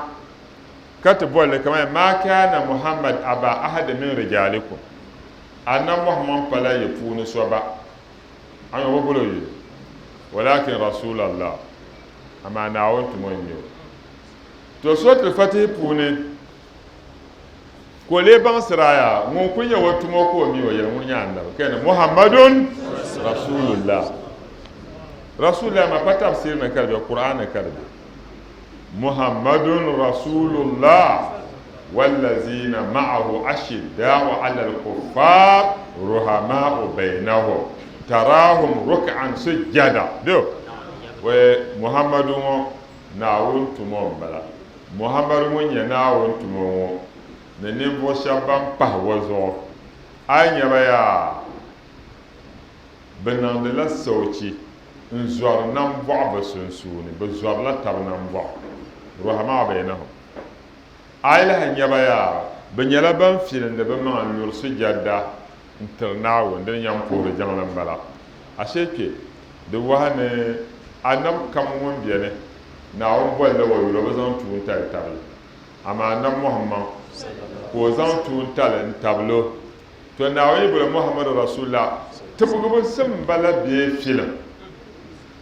ka ti boli li kamani Maa kaana Muhammad aba ahadi min rijaalikum. Annabi Muhammad pala yi puuni so ba, a mi o bi boli o yuli, walakin Rasulallah, amaa Naawuni tumo n-nyɛ o. To Suratul Fatihi puuni ka o lee baŋsiri aya, ŋun kuli nyɛ o tumo ka o mi o yɛli ŋuni nyɛ Annabi, ka yɛli Muhammadun Rasulullah. Rasulullah maa pa tafsir ni ka di be, Qur'an ni ka di be. Muhammadun Rasulullah wallazina ma'ahu ashidda'u 'alal kuffar ruhama'u bainahum tarahum ruk'an sujjada. Do wai Muhammadu ŋɔ Naawuni tumo m-bala. Muhammadu ŋun nyɛ Naawuni tumo ŋɔ ni ninvuɣ shɛba ban pahi o zuɣu, a yi nya ba yaa, Bɛ niŋdila soochi n-zɔri nambɔɣu bɛ sunsuuni, bɛ zɔrila tab nambɔɣu. Ruhamaa bainahum. A yi lahi nya ba yaa, bɛ nyɛla ban filindi bɛ maŋa n-luri sujɛda n-tiri Naawuni, dini nya m-puhiri jiŋli m-bala. Ashe kpe, di wahi ni Annabi kam ŋun beni, Naawuni bolila o yuli, o bi zaŋ tuuntali tabili. Amaa Annabi Muhammad ka o zaŋ tuuntali n-tabili o. To Naawuni yi boli Muhammadu Rasulullah, tibigimsim m-bala bee filim?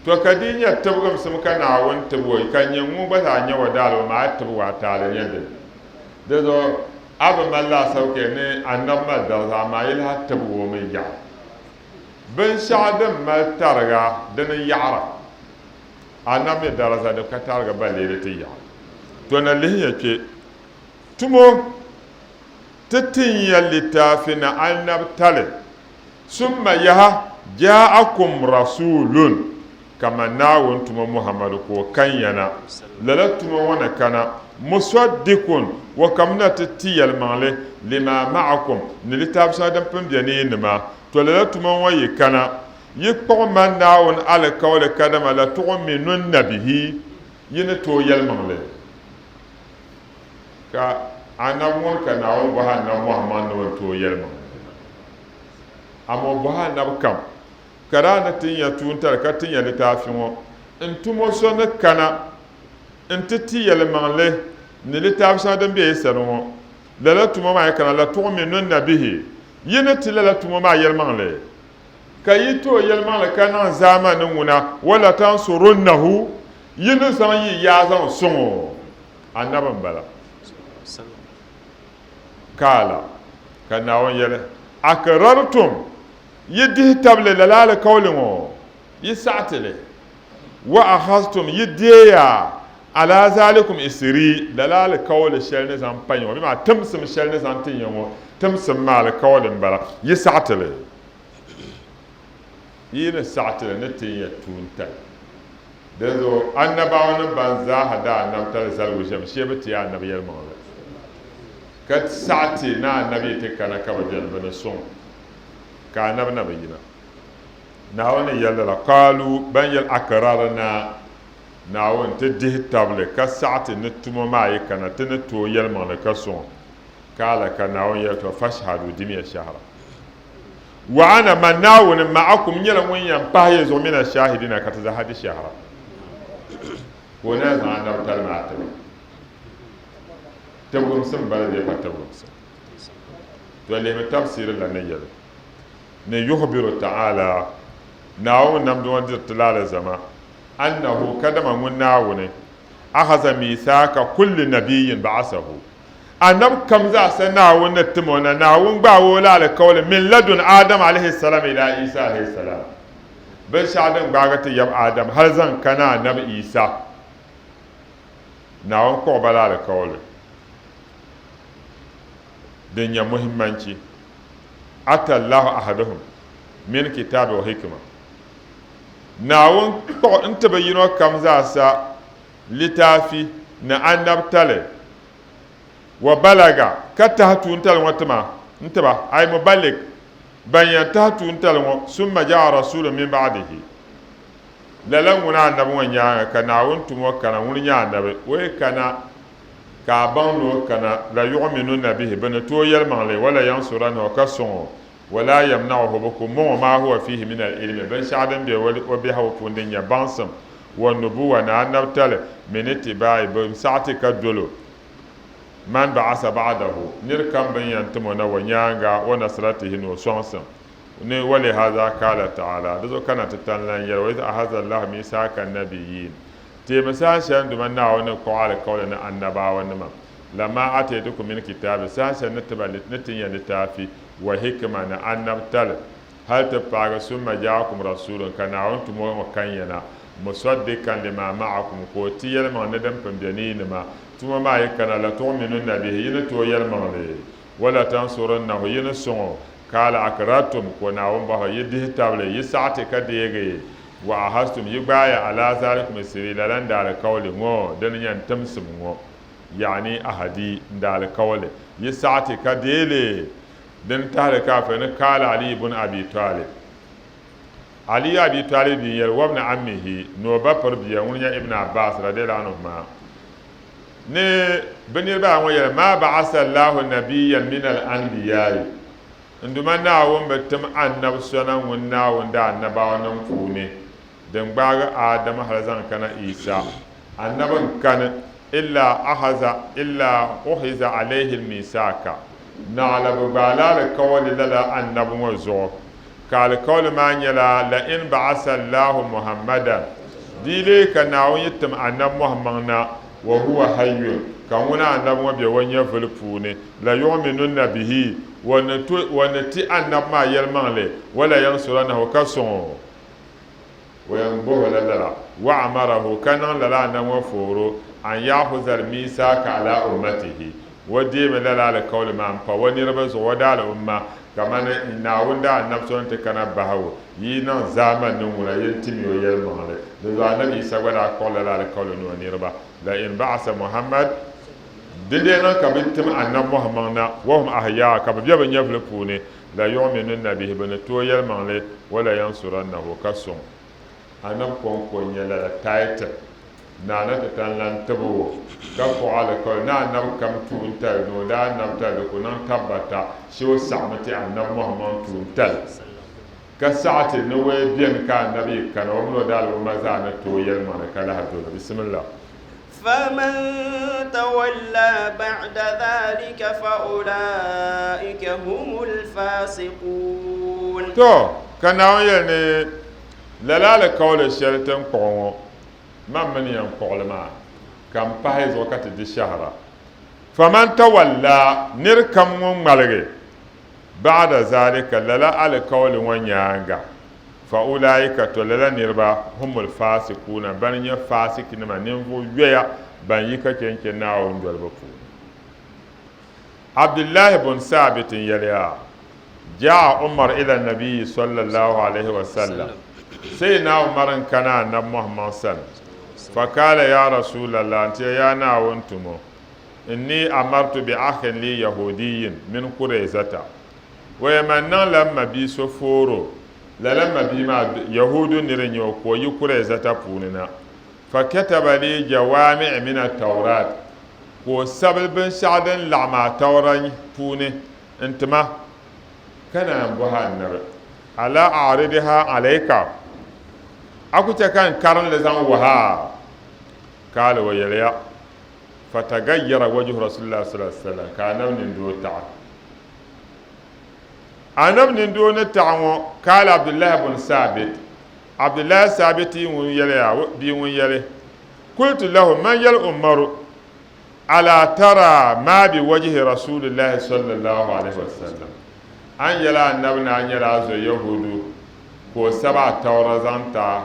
To ka di yi nya tibigimsim ka Naawuni tibigi o, ka nyɛ ŋun gba zaa nya o daalibu maa, a yi tibigi o a taali nyɛ dini? Di zuɣu a bi mali laasabu ka ni Annabi mali dariza, amaa yi lahi tibigi o mi yaɣi. Binshɛɣu din mali tariga dini yaɣira. Annabi mi dariza di ka tariga ba leeli ti yaɣi. To na lihiya kpe tumo ti tin ya litaafi ni annabitali, summa yaha ja'akum rasulun, kaman Naawuni tumo Muhammadu ka o kan ya na. Lala tumo ŋɔ ni kana, musaddikun, o kamina ti ti yɛlimaŋli, lima ma'akum, ni litaafi shɛŋa din pun be ni yi nima. To lala tumo ŋɔ yi kana, yi kpuɣi man Naawuni alikauli kadama latu'uminunna bihi, yi ni tooi yɛlimaŋli. Ka anabi ŋuni ka Naawuni bɔhi anabi Muhammad ni o ni tooi yɛlimaŋli? Amaa o bɔhi anabi kam, ka daa ni tin ya tuuntali ka tin ya litaafi ŋɔ, n tumo so ni kana nti ti yɛlimaŋli ni litaafi shɛŋa din be yi sani ŋɔ, lala tumo maa yi kana, latuɣuminunna bihi, yi ni ti lala tumo maa yɛlimaŋli, ka yi ti o yɛlimaŋli ka niŋ zaamani ŋuna, walatansurunnahu, yi ni zaŋ yi yaa zaŋ sɔŋ o, Annabi m-bala. Kaala, ka Naawuni yɛli, Akrartum, yi dihi tabili lala alikauli ŋɔ, yi saɣiti li. Wa akhaztum, yi deeya, ala zalikum isri, lala alikauli shɛli ni zaŋ pa ya ŋɔ, bɛ maa timsim shɛli ni zaŋ tin ya ŋɔ, timsim maa alikauli m-bala, yi saɣiti li. Yi ni saɣiti li ni tin ya tuuntali. Dinzuɣu annabawanim ban zaaha daa annabitali zaligu ʒiɛm shee bi ti annabi yɛlimaŋli, ka saɣi ti ni annabi yi ti kana ka bɛ beni bɛ ni sɔŋ ka annabi na bi yina. Naawuni ni yɛli lala, Qaalu, ban yɛli, Akrarna, Naawuni, ti dihi tabili ka saɣi ti ni tumo maa yi kana ti ni ti o yɛlimaŋli ka sɔŋ o. Qaala, ka Naawuni yɛli, Tɔ! Fashhadu, dimiya shɛhira. Wa ana, man Naawuni, ma'akum, nyɛla ŋun yɛn pahi ya zuɣu mina shahidina, ka ti zaa di shɛhira. Ka o naan zaŋ anabitali maa ti ba. Tibigimsim m-bala bee pa tibigimsim? To lihimi tafsiiri la ni yɛli ni yukhbiru ta'ala, Naawuni namdi ŋɔ diri ti la alizama, annahu, kadama ŋun Naawuni, akhaza mithaaka kulli nabiyyin ba'asahu, Annabi kam zaasa Naawuni ni tim o na, Naawuni gbaai o la alikauli min ladun Adam alahi salam ila Isa alahi salam. Binshɛɣu din gbaagi ti yab Adam hali zaŋ kana Annabi Isa, Naawuni kpuɣi ba la alikauli din nyɛ muhimmanchi, Ata Allahu ahaduhum min kitabi wa hikma. Naawuni kpuɣi n-ti bi yino kam zaasa litaafi ni annabitali wa balaga ka tahi tuuntali ŋɔ ti ma n-ti ba, ay muballig, ban yɛn tahi tuuntali ŋɔ, summa ja'a rasulun min ba'dihi, lala ŋuna annabi ŋɔ nyaaŋa ka Naawuni tum o kana, ŋuni nyɛ annabi, o yi kana ka a baŋ ni o kana, la yuɣminunna bihi, bɛ ni tooi yɛlimaŋli, wa la yansurannahu, ka sɔŋ o, wa laa yamna'uhu, bɛ ku mɔŋ o, maa huwa fiihi min al-ilmi, binshɛɣu din be o biɛhigu puuni din nyɛ baŋsim, wa nubuwa, ni annabitali, min itibaa'i, bɛ saɣiti ka dol o, man ba'asa ba'dahu, nir kam bɛ ni yɛn tim o na wa nyaaŋa, wa nasratihi, ni o sɔŋsim, ni wa lihaza kaala ta'ala, di zuɣu ka na ti tani lan yɛli, wa iz ahaza Allahu miisaaka nabiyyiin, teemi saha shɛli n Duuma Naawuni ni kpuɣi alikauli ni annabaawanima, lamma aataytukum min kitaabi, saha shɛli ni ti ba ni tin ya litaafi, wa hikima, ni annabitali, hal ti paagi summa jaakum rasuulun, ka Naawuni tumo ŋɔ kan ya na, musaddikan lima ma'akum, ka o ti yɛlimaŋli ni din pun be ni yi nima, tumo maa yi kana, latuɣminunna bihi, yi ni tooi yɛlimaŋli, walatansurunnahu, yi ni sɔŋ o, kaala akrartum, ka o Naawuni bɔhi ba, yi dihi tabili, yi saɣi ti ka deegi, wa ahastum, yi gbaaya alaa zalikum isiri, lala n daalikauli ŋɔ, dini nyɛ n timsim ŋɔ, yaani ahadi, n daalikauli, yi saɣi ti ka deei li. Din tahili kaafir ni kaala Ali ibn Abi Talib. Ali Abi Talib bia n-yɛli wabni ammihi ni o ba piri bia ŋuni nyɛ Ibn Abbas radiyallahu anhuma ni bɛ niriba ayi ŋɔ yɛli ma ba'asa Allahu nabiyyan min al-anbiya'i n Duuma Naawuni bi tim annabi so na ŋun Naawuni daa annabawanim puuni din gbaagi Adam hali zaŋ kana Isa annabi n-kani. illa ahaza illa uhiza alayhi al-misaka, naɣila bɛ gbaala alikauli lala annabi ŋɔ zuɣu, ka alikauli maa nyɛla, la in ba'asa Allahu Muhammadan, di yi leei ka Naawuni yi tim annabi Muhammad na, wa huwa hayyun, ka ŋuna annabi ŋɔ be o nyɛvuli puuni, la yu'minunna bihi, o ni ti annabi maa yɛlimaŋli, wa la yansuranahu, ka sɔŋ o. O yɛn bɔh o la lala, wa amarahu, ka niŋ lala annabi ŋɔ fooro, an ya'khuza al-misaaka ala ummatihi, o deemi lala alikauli maa m-pa o niriba zuɣu, o daali'umma, kamani Naawuni daa annabi so ni ti kana bahi o, yi yi niŋ zaamani ni ŋuna, yin timi o yɛlimaŋli. Dinzuɣu Annabi Isa gba daa kpuɣi lala alikauli ni o niriba, La in ba'asa Muhammad, di dee niŋ ka bɛ tim Annabi Muhammad na, wa hum ahyaa, ka bɛ be bɛ nyɛvili puuni, La yu'minunna bihi, bɛ ni ti o yɛlimaŋli, wa la yansurannahu, ka sɔŋ Annabi kɔŋko n-nyɛ lala title, Naa ni ti tan lan tibi o, ka kpuɣi alikauli ni Annabi kam tuuntali ni o daa annabitali di ku niŋ tabbata shee o saɣimi ti Annabi Muhammad tuuntali, ka saɣi ti ni waya beni ka Annabi yi kana o mini o daali'umma zaa ni ti o yɛlimaŋli ka lahi doli. Bismillah. فمن تولى بعد ذلك فأولئك هم الفاسقون. To, ka Naawuni yɛli ni lala alikauli shɛli ti ni kpuɣi ŋɔ, man mi ni yɛn kpuɣi li maa, ka m pahi zuɣu ka ti di shɛhira. Faman tawalla, nir kam ŋun ŋmaligi ba'da zalika, lala alikauli ŋɔ nyaaŋa, Fa ulaika, tɔ lala niriba, humul faasikuuna, bana nyɛ faasikinima, ninvuɣ yoya ban yi ka chɛ n-chɛ Naawuni dolibu puuni. Abdullahi bun Saabit n-yɛliya, Jaa Umar ila nabiyyi sallallahu alayhi wa sallam, Sayyidina Umar n-kana Annabi Muhammad sani, fakaala ya Rasulallah, n-ti ya Naawuni tumo, inni amartu bi akhin li yahudiyin min Kurayzata, Waya man niŋ la m mabia so fooro, lala m mabia maa Yahuudu nir n-nyɛ o ka o yi Kurayzata puuni na. Fa kataba li jawaami'i min at-Tawraat, ka o sabi binshɛɣu din laɣim Ataura puuni n-ti ma, ka naan bɔhi Annabi, Ala a'ridiha alayka? A ku chɛ ka n karim li zaŋ wuhi a? Kaala o yɛliya, Fatagayyara wajhu Rasulillahi sallallahu alaihi wasallam, ka Annabi nindoo taɣi. Anabi nindoo ni taɣi ŋɔ kaala Abdullahi bun Saabit. Abdullahi Saabiti ŋun yɛliya bia ŋun yɛli, Kultu lahu man yɛli Umaru, Alaa tara maa bi wajihi Rasulillahi sallallahu alaihi wasallam? A ni yɛli Anabi ni a nyɛla a zo Yahudu ka o sabi Atawra zaŋ ti a,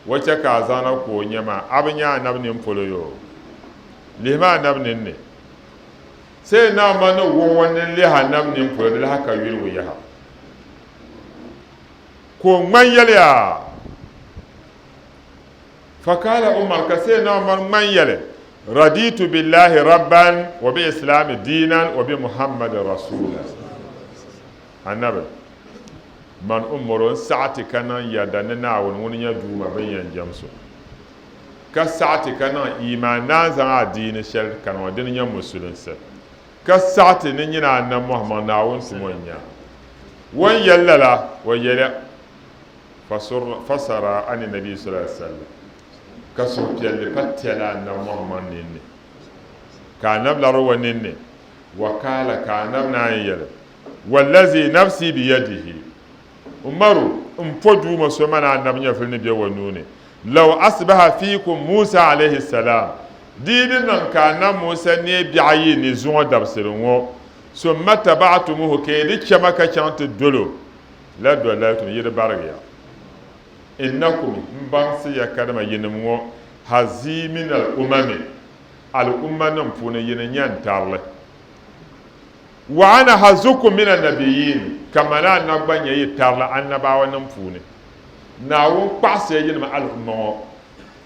o chɛ ka a zaŋna ka o nya ma, a bi nya Anabi nini polo yoo? Lihimi Anabi nini ni. Sai naa ma ni wuɣi o nini lihi Annabi nini polo di lahi ka yulibu yaha. Ka o ŋman yɛliya, Fakaala Umar, ka sai naa Umar ŋman yɛli, Raditu billahi rabban wa bi islami diinan wa bi Muhammadin rasulan. Annabi, man Umaru n saɣi ti ka niŋ yɛda ni Naawuni ŋuni nyɛ Duuma bɛ ni yɛn jɛm so. Ka saɣi ti ka niŋ iimaan ni a ni zaŋ adiini shɛli kani ŋɔ dini nyɛ Musulinsi, ka saɣi ti ni nyini Annabi Muhammad Naawuni tumo n-nyɛ a. O ni yɛli lala, o yɛliya, Fasara ani Nabi sallallahu alaihi wasallam, ka suhupiɛlli pa tɛli Annabi Muhammad ninni, ka Annabi lari o ninni, wa kaala, ka Annabi naan yɛli, Wallazi nafsi biyadihi, Umaru, m po Duuma so mani Annabi nyɛvili ni be o nuu ni, Law asbaha fiikum Musa alayhi salam, di yi di niŋ ka Annabi Musa neei biɛɣu yi ni zuŋɔ dabisili ŋɔ, summa taba'tumuhu, ka yi di chɛ ma ka chaŋ ti dol o, la dalaltum, yi di barigi ya. Innakum, m baŋsi ya kadama yinim ŋɔ, hazi min al-umami, al'ummanim puuni yini nyɛ n tarili. Wa ana hazukum min annabiyin, ka mani Annabi gba nyɛ yi tarili annabawanim puuni. Naawuni kpaɣisiya yinim al'umma ŋɔ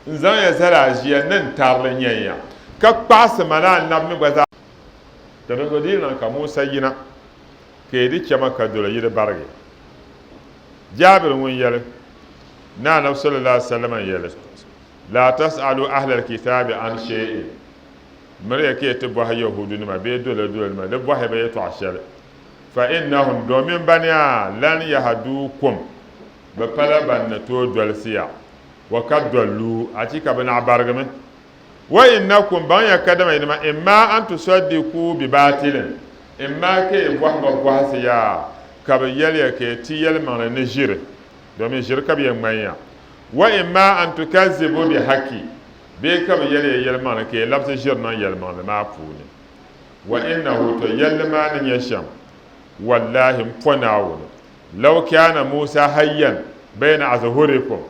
n-zaŋ ya zali aʒiya ni n tarili nyɛn ya, ka kpaɣisi mani Annabi mi gba zaa. Ka dinzuɣu di yi niŋ ka Musa yina, ka yi di chɛ ma ka dol o, yi di barigi. Jaabir ŋun yɛli, Ni Annabi sallallahu alaihi wasallam yɛli, Laa tas'alu ahlal kitaabi an shay'in. Miriya ka yi ti bɔhi Yahuudunima bee dolodolonima di bɔhi ba yɛtɔɣ shɛli. Fa innahum, domin bania, lan yahaduukum, bɛ pala ban ni tooi dolsi ya, wa kad dollu, achiika bɛ naɣ barigimi. Wa innakum, baŋya kadama yinima, imma an tusaddiku bi baatilin, imma ka yi bɔhi ba bɔhisi yaa, ka bɛ yɛli ya ka yi ti yɛlimaŋli ni ʒiri, domin ʒiri ka bɛ yɛn ŋman ya. Wa imma an tukazzibu bi haki, bee ka bɛ yɛli ya yɛlimaŋli ka yi labisi ʒiri niŋ yɛlimaŋli maa puuni. Wa innahu, to yɛlli maa ni nyɛ shɛm, wallahi m po Naawuni, law kana Musa hayyan bayna azhurikum,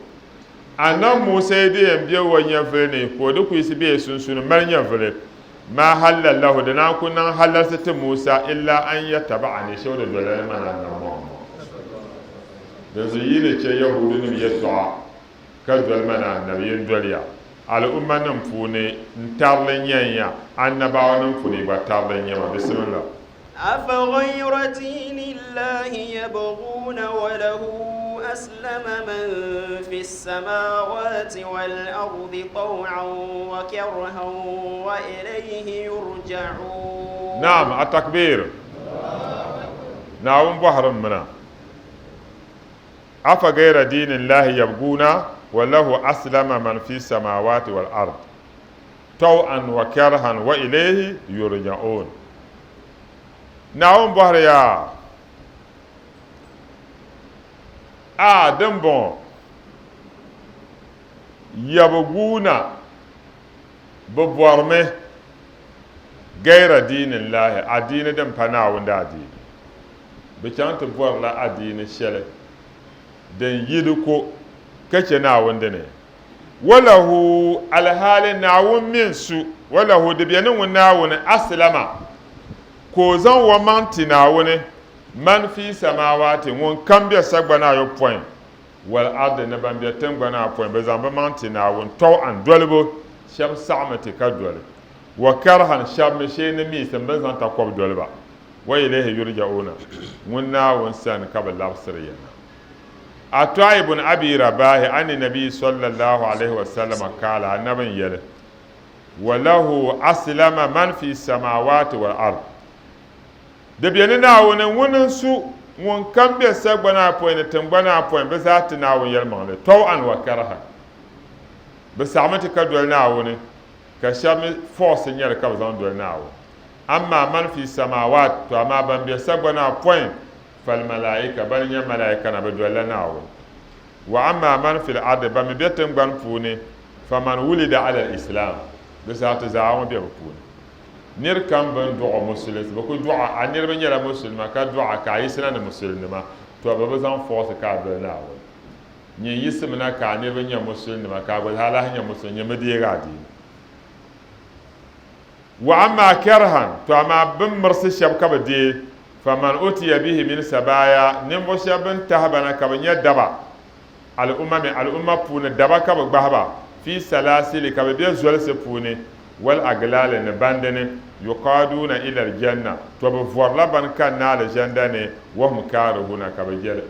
Annabi Musa yi di yɛn be o nyɛvili ni ka o di kuyisi be yi sunsuuni mali nyɛvili, ma halla lahu, di naan ku niŋ halalsi ti Musa illa an yataba'ani, shee o di dolila ni mani Annabi Muhammad. Dinzuɣu yi ni chɛ Yahuudunim yɛltɔɣa ka doli mani Annabi, yin doliya al'ummanim puuni n tarili n-nyɛn ya, annabawanim puuni yi gba tarili n-nyɛ ma. Bisimillah. أفغير دين الله يبغون وله أسلم من في السماوات والأرض طوعا وكرها وإليه يرجعون. نعم التكبير. Naawuni bɔhiri m mina afa gayra diini llahi yabguuna wa lahu aslama man fi samawati wal ard taw'an wa karhan wa ilayhi yurja'un. Naawuni bɔhiri ya, A dimbɔŋɔ yabguuna bɛ bɔrimi gayra diini llahi, adiini din pa Naawuni daadiini. Bɛ chaŋ ti bɔrila adiini shɛli din yi di ko ka chɛ Naawuni dini. Walahu, alhaali Naawuni mi n-su, walahu, di be ni ŋun Naawuni, aslama, ka o zaŋ o maŋ ti Naawuni, man fi samaawaati, ŋun kam be sagbana ayopɔin, wal ardi, ni ban be tiŋgbana ayopɔin, bɛ zaŋ bɛ maŋ ti Naawuni tɔw'an, dolibu, shɛba saɣimi ti ka doli, wa karhan, shɛba mi shee ni miisim bɛ ni zaŋ takɔbi doli ba, wa ilayhi yurja'uuna, ŋun Naawuni sani ka bɛ labisiri ya na. Atɔa ibn Abi Rabahi ani Nabi sallallahu alaihi wa sallama kaala, Annabi n-yɛli, Wa lahu aslama man fi samawati wal ard. Di be ni Naawuni ŋuni n-su ŋun kam be sagbana apɔin ni tiŋgbana apɔin, bɛ zaa ti Naawuni yɛlimaŋli, taw'an wa karahan. Bɛ saɣimi ti ka doli Naawuni, ka shɛba mi force nyɛli ka bɛ zaŋ doli Naawuni. Amma man fi samawat, to amaa ban be sagbana apɔin, Falmalaika, bana n-nyɛ malaika na, bɛ dolila Naawuni. Wa amma man fil ardi, ban mi be tiŋgbani puuni, faman wulida ala al-islam, di saha ti zaa ŋɔ be bɛ puuni. Nir kam bɛ ni dɔɣi o musulinsi, bɛ ku dɔɣi a niriba nyɛla musulima ka dɔɣi a ka a yiɣisina ni musulinima, tɔ bɛ bi zaŋ force ka a doli Naawuni. Nyin yiɣisimina ka a niriba nyɛ musulinima ka a gba zaa lahi nyɛ musulimi, nyin bi deegi adiini. Wa amma karhan, to amaa bɛ ni mirisi shɛba ka bɛ deei, faman utiya bihi min sabaaya, ninvuɣ shɛba bɛ ni tahi ba na ka bɛ nyɛ daba, al'umami, al'umma puuni daba ka bɛ gbahi ba, fi salasili, ka bɛ be zolisi puuni, wal aglaali, ni bandi ni, yuqaaduuna ila aljanna, to bɛ vɔrila ban kanna alizanda ni, wahum kaarihuna, ka bɛ je li.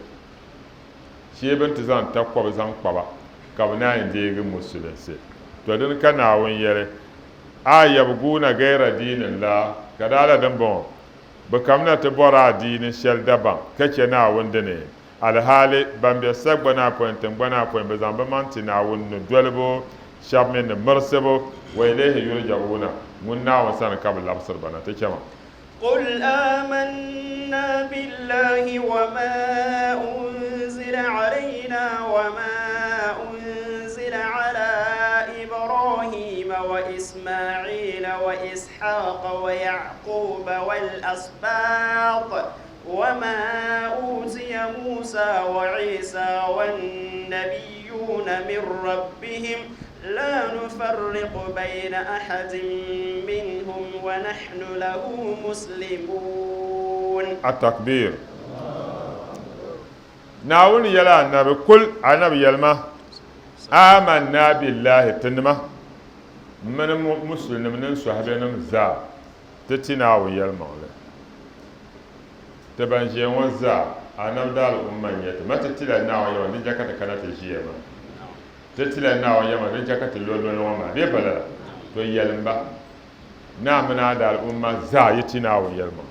Shee bɛ ni ti zaŋ takɔbi zaŋ kpa ba, ka bɛ naan deegi musulinsi. To dini ka Naawuni yɛli, A yabguuna gayra diini llah, ka daa la din bɔŋɔ, bɛ kamina ti bɔri adiini shɛli dabam ka chɛ Naawuni dini, alhaali ban be sagbana apɔin tiŋgbana apɔin bɛ zaŋ bɛ maŋ ti Naawuni ni dolibu, shɛba mi ni mirisibu, wa ilayhi yurja'uuna, ŋun Naawuni sani ka bɛ labisiri ba na. Ti chɛ ma. Qul amanna billahi wa ma unzila alayna wa ma unzila ala Ibrahima wa Ismaila wa Ishaqa wa Yaquba wal asbat wa ma utiya Musa wa Isa wan nabiyuna min rabbihim la nufarriqu bayna ahadin minhum wa nahnu lahu muslimun. At-takbir. Naawuni yɛli Annabi, Kul, Annabi yɛlima, Amanna billahi, tinima mini Musulinim ni Sɔhibenim zaa, ti ti Naawuni yɛlimaŋli. Ti ban ʒiya ŋɔ zaa, Annabi daal'umma n-nyɛ ti ma, ti tila Naawuni yɛlimaŋli, din chɛ ka ti kana ti ʒiya maa. Ti tila Naawuni yɛma din chɛ ka ti lo noli ŋɔ maa bee pa lala? To yɛlim ba, Naa mini a daal'umma zaa yi ti Naawuni yɛlimaŋli.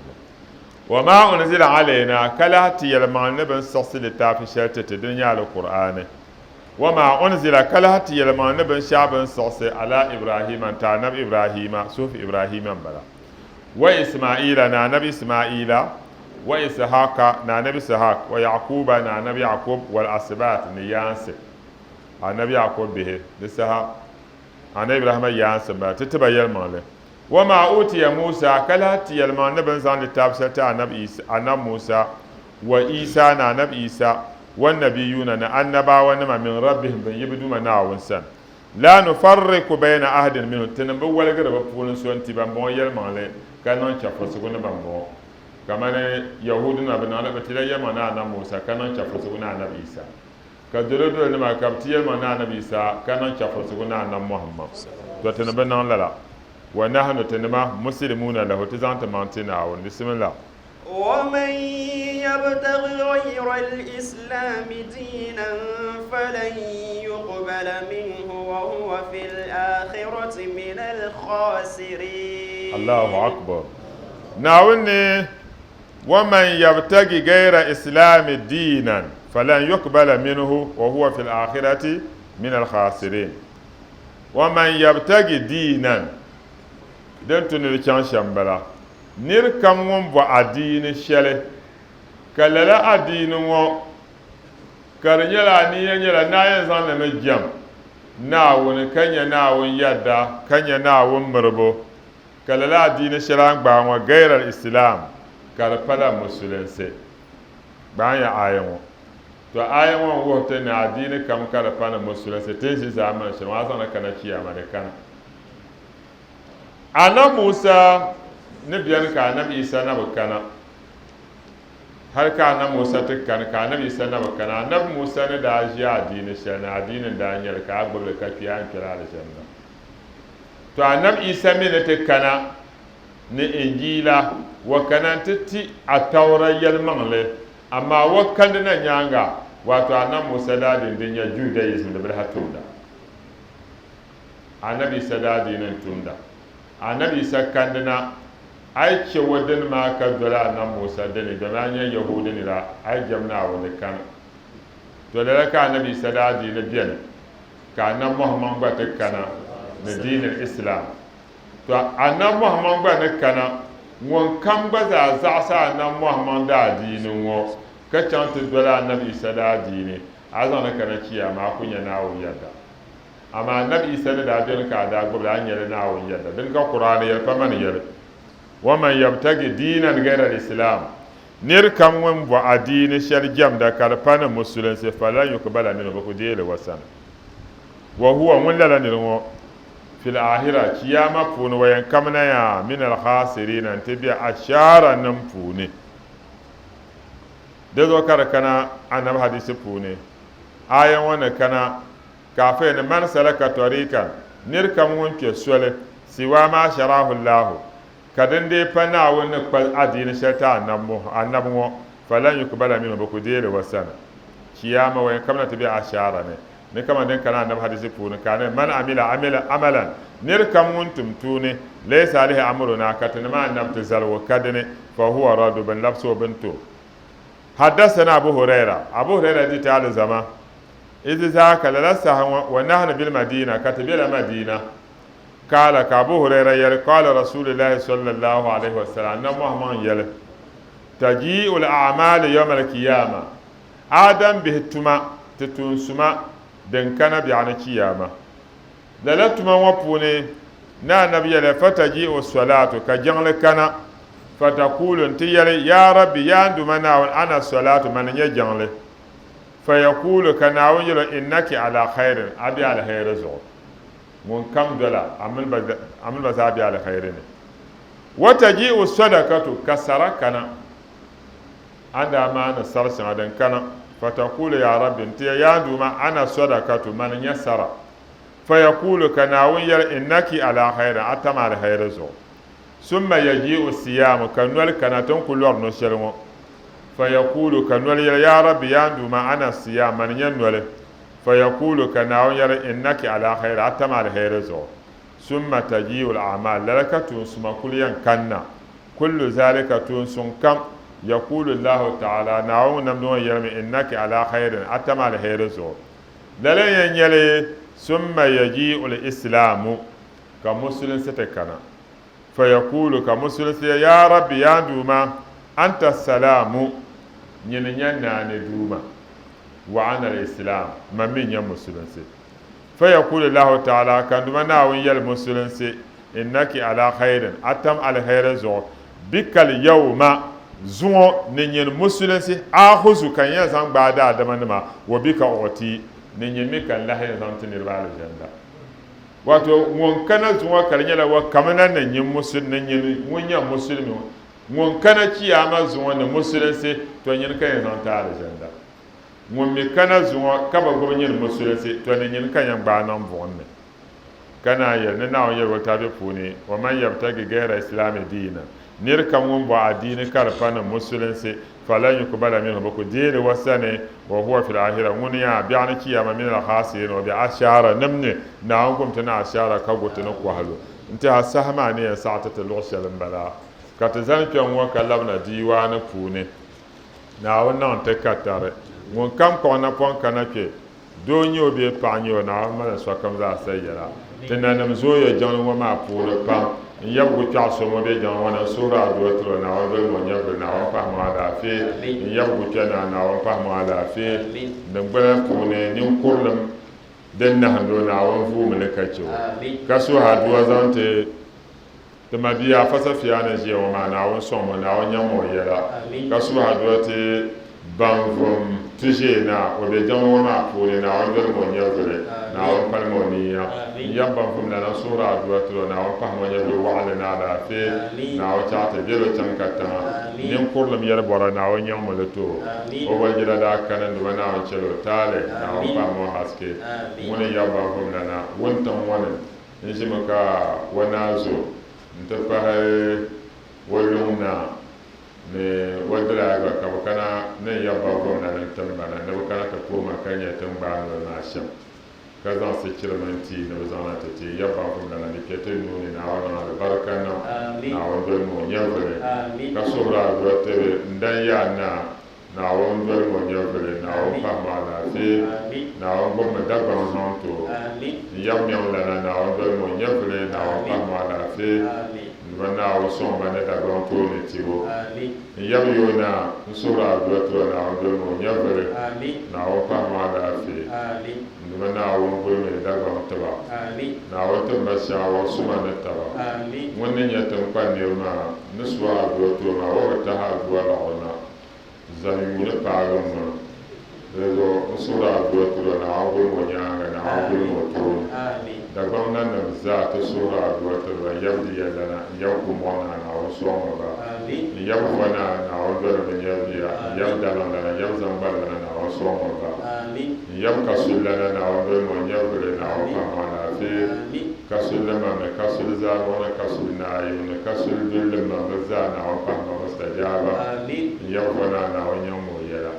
Wa maa unzila alayna, ka lahi ti yɛlimaŋli ni bɛ ni siɣisi litaafi shɛli ti ti, dini nyɛ Alkur'aani. Wa maa unzila, ka lahi ti yɛlimaŋli ni binshɛɣu bɛ ni siɣisi ala Ibrahima n-ti Anabi Ibrahima, Suhuf Ibrahima m-bala, wa Ismaila ni Anabi Ismaila, wa Ishaqa ni Anabi Ishaq, wa Yaquba ni Anabi Yaqub, wal asbaat ni yaansi, Anabi Yaqub bihi, di saha Anabi Ibrahima yaansi m-bala, ti ti ba yɛlimaŋli. Wa maa utiya Musa, ka lahi ti yɛlimaŋli ni bɛ ni zaŋ litaafi shɛli ti Anabi Isa, Anabi Musa, wa Isa ni Anabi Isa, Wannabiyuuna ni annabaawanima min Rabbihim bɛn yi bɛ Duuma Naawuni sani. Laa nufarriku bayna ahadin minhum, tinim bi waligiri bɛ puuni so n-ti bambɔŋɔ yɛlimaŋli ka niŋ chɛfurisigu ni bambɔŋɔ. Kamani Yahuudunima bɛ niŋla bɛ tila yɛlimaŋli ni Anabi Musa ka niŋ chɛfurisigu ni Anabi Isa. Ka dolodolonima ka bɛ ti yɛlimaŋli ni Anabi Isa ka niŋ chɛfurisigu ni Anabi Muhammad. Tɔ! Tinim bi niŋ lala. Wa nahnu, tinima, muslimuuna lahu, ti zaŋ ti maŋ ti Naawuni. Bisimilah. ومن يبتغ غير الإسلام دينا فلن يقبل منه وهو في الآخرة من الخاسرين. الله أكبر. Naawuni ومن يبتغ غير إسلام دينا فلن يقبل منه وهو في الآخرة من الخاسرين. ومن يبتغ دينا din tu ni di chaŋ shɛm bala. Nir kam ŋun bɔ adiini shɛli, ka lala adiini ŋɔ ka di nyɛla a niya nyɛla ni a yɛn zaŋ li mi jɛm Naawuni ka nya Naawuni yɛda ka nya Naawuni miribu, ka lala adiini shɛli a ni gbaai ŋɔ gayr al-Islam ka di pala Musulinsi. Gbaai ya aaya ŋɔ. To aaya ŋɔ n-wuhi ti ni adiini kam ka di pa ni Musulinsi ti ni ʒi zaamani shɛli ŋɔ a zaŋli kana chiyaama di kana. Anabi Musa ni beni ka Anabi Isa na bi kana. Hali ka Anabi Musa ti kani ka Anabi Isa na bi kana. Anabi Musa ni daa ʒi adiini shɛli ni, adiini n-daa nyɛ li ka a gbubi li ka kpi a ni kpɛla alizanda. To Anabi Isa mi ni ti kana ni Injiila, o kana nti ti Attaura yɛlimaŋli, amaa o kandi na nyaaŋa, waato Anabi Musa daa din din nyɛ Judaism di bi lahi tumda. Anabi Isa daa dii ni n-tumda. Anabi Isa kandina, a yi chɛ o dini maa ka doli Anabi Musa dini, domi a nyɛ Yahuudi nira, a yi jɛm Naawuni di kani. To lala ka Anabi Isa daa dii ni beni, ka Anabi Muhammad gba ti kana ni diini Islam. To Anabi Muhammad gba ni kana, ŋun kam gba zaa zaɣisi Anabi Muhammad daadiini ŋɔ ka chaŋ ti doli Anabi Isa daadiini, a zaŋ li kana chiyaama a ku nya Naawuni yɛda. Amaa Anabi Isa ni daa beni ka a daa gbubi li, a nya li Naawuni yɛda. Dini ka Kuraani yɛli, pa mani yɛli, Waman yabtagi diinan gayra lislaam, Nir kam ŋun bɔ adiini shɛli jɛmda ka di pa ni Musulinsi, falan yukbala minhu, bɛ ku deei li o sani. Wa huwa, ŋun lala nir ŋɔ, fil aahira, Chiyaama puuni, wa yɛn kamina yaa, minal khaasiriina, nti be ashaaranim puuni. Di zuɣu ka di kana Anabi hadiisi puuni, aaya ŋɔ ni kana Ka a ni man salaka tariikan, nir kam ŋun kpe soli, siwaa maa sharahu Allahu, ka din dii pa Naawuni ni kpa adiini shɛli ti Annabi ŋɔ, falan yukbala minhu, bɛ ku deei li o sani. Chiyaama wa yɛn kamina ti be ashaara ni, ni kaman din kana Annabi hadisi puuni ka a ni man amila amila amalan, nir kam ŋun tum tuuni, laysa alayhi amruna, ka tinima Annabi ti zali o ka dini, fahuwa raddu, bɛ ni labisi o bɛ ni ti o. Haddasana Abu Huraira, Abu Huraira di ti alizama, Izi zaaka lala saha ŋɔ, wa nahnu bil Madina, ka ti bela Madina. Kaala, ka Abu Huraira yɛli, Qaala Rasulillahi sallallahu alaihi wa sallam, Annabi Muhammad yɛli, Taji'ul a'maali yawma al-qiyama, Adam bihi tuma, ti tuun suma din kana biɛɣuni chiyaama. Lala tuma ŋɔ puuni, ni Annabi yɛliya, Fataji'u salaatu, ka jiŋli kana, fatakuulu, nti yɛli, Yaa Rabbi, yaa n Duuma Naawuni, ana salaatu, mani n-nyɛ jiŋli. Fayakuulu, ka Naawuni yɛl o, Innaki alaa khairin, a be aliheri zuɣu. Ŋun kam dol a, a mini ba zaa be aliheri ni. Wa taji'u sadakatu, ka sara kana, a ni daa maani sar shɛŋa din kana. Fatakuulu, Yaa Rabbi, n-ti ya, Yaa n Duuma, ana sadakatu, mani n-nyɛ sara. Fayakuulu, ka Naawuni yɛli, Innaki alaa khairin, a tam aliheri zuɣu. Summa yaji'u siyaamu, ka noli kana ti ni ku lɔri no shɛli ŋɔ. Fayakuulu, ka noli yɛli, Yaa Rabbi, yaa n Duuma, ana siyaam, mani n-nyɛ noli. Fayakuulu, ka Naawuni yɛli, Innaki alaa khayr, a tam aliheri zuɣu. Summa taji'u al-a'maal, lala ka tuun suma kuli yɛn kanna. Kullu zalika, tuun suŋ kam, yakuulu Allahu ta'ala, Naawuni ŋun namdi ŋɔ yɛlimi, Innaki alaa khayrin, a tam aliheri zuɣu. Lala n-yɛn nyɛ li, summa yaji'u l-islaamu, ka musulinsi ti kana. Fayakulu, ka musulinsi yɛli, Yaa Rabbi, yaa n Duuma, anta salaamu, nyini n-nyɛ naani Duuma, wa ana al-islaam, man mi n-nyɛ musulinsi. Fayakulu lahu ta'ala, ka n Duuma Naawuni yɛli musulinsi, Innaki ala khairin, a tam aliheri zuɣu, bika al-yawma, zuŋɔ ni nyini musulinsi, aakhuzu, ka n yɛn zaŋ gbaai daadamanima, wa bika u'ti, ni nyini mi ka n lahi yɛn zaŋ ti niriba alizanda. Wato ŋun kana zuŋɔ ka di nyɛla wa kamina ni nyin musul, ni nyin ŋun nyɛ musulimi ŋɔ, ŋun kana chiyaama zuŋɔ ni musulinsi, to nyini ka yɛn zaŋ ti alizanda. Ŋun mi kana zuŋɔ ka bi gbubi nyin musulinsi, to ni nyini ka yɛn gbaai niŋ buɣim ni. Ka naan yɛli ni Naawuni yɛligu litaafi puuni, Wa man yabtagi gayra islaami diinan, nir kam ŋun bɔhi adiini ka di pa ni musulinsi, falan yukbala minhu, bɛ ku deei li o sani, wa huwa fil aahira, ŋuni yaa biɛɣuni chiyaama min al-khaasirin, o be ashaara nim ni, Naawuni gum ti ni ashaara ka gu ti ni kɔhilu. N-tɛha saha maa ni yɛn saɣi ti ti luɣ shɛli m-bala, ka ti zani kpɛŋ ŋɔ ka labina diiwaani puuni. Naawuni niŋ ti katari. Ŋun kam kpuɣi napɔŋ kana kpe, Doo n-nyɛ o bee paɣa n-nyɛ o, Naawuni mali sokam zaa sa yɛla. Ti nanim zooya jiŋli ŋɔ maa puuni pam. N yab gu kpɛɣu so ŋɔ be jiŋli ŋɔ ni, n suhiri aduwa tiri o, Naawuni dolim o nyɛvili, Naawuni pahim o alaafee. N yab gu kpɛ naa, Naawuni pahim o alaafee. Niŋgbuna puuni ninkurilim din nahindi o, Naawuni vuumi li ka chɛ o. Ka suhi aduwa zaŋ ti ti mabia Afa Safiya ni ʒiya ŋɔ maa, Naawuni sɔŋm o, Naawuni nyaŋm o yɛla, ka suhi aduwa ti ban vum ti ʒee na o be jiŋli ŋɔ maa puuni, Naawuni dolim o nyɛvili, Naawuni palim o niya. N yab ban vum lana suhiri aduwa tiri o, Naawuni pahim o nyɛvili waɣinli ni alaafee, Naawuni chaɣ ti beli o chaŋ katiŋa, ninkurilim yɛli bɔra, Naawuni nyaŋm o li ti o. O walijira daa kani n-duba Naawuni chɛl o taali, Naawuni pahim o haske. Ŋuni n yab ban vum lana wuntiŋ ŋɔ ni. N ʒimi ka o naa zo nti pahi o luŋ naa ni o diraiva ka bɛ kana ni n yab ba gomna ni n-tim ba na ni bɛ kana ti puhi ma ka nya ti ni gbaai noli maa shɛm, ka zaŋ sichiri mini tia ni bɛ zaŋ na ti ti n yab ba gomna la di kpe ti nuu ni. Naawuni niŋ alibarika niŋ, Naawuni doli ma o nyɛvili, ka suhiri aduwa tibi n dan yaa naa. Naawuni doli ma o nyɛvili, Naawuni pahi ma alaafee, Naawuni gbubi mi Dagbaŋ zaŋ ti o. N yab nɛŋ lana, Naawuni doli ma o nyɛvili, Naawuni pahi ma alaafee, n Duuma Naawuni sɔŋ ma ni Dagbaŋ tooni tibu. N yab yoo naa, n suhiri aduwa tiri o, Naawuni doli ma o nyɛvili, Naawuni pahi ma alaafee, n Duuma Naawuni guli mi ni Dagbaŋ tiba. Naawuni tim ma shaawar suma ni taba. Ŋun ni nyɛ tiŋkpa nir maa ni suhi aduwa ti o maa, o bi tahi aduwa laɣiri na. Zani yuuni paagi m ma. Di zuɣu n suhiri aduwa tiri o, Naawuni gulim o nyaaŋa, Naawuni gulim o tooni. Dagbaŋ nanim zaa ti suhiri aduwa tiri ba, n yab di yɛlana, n yab Kumbɔŋ naa, Naawuni sɔŋmi ba, n yab Vɔ naa, Naawuni doli bɛ nyɛviya, n yab Daliŋ lana, n yab Zaŋgbal lana, Naawuni sɔŋmi ba, n yab Kasuli lana, Naawuni dolim o nyɛvili, Naawuni pahim o alaafee. Kasuli ma ni kasuli zaaluɣu ni kasuli naayu ni kasuli dulli ma bɛ zaa Naawuni pahi ba mustajaaba n yab vo naa Naawuni nyaŋ ma o yɛla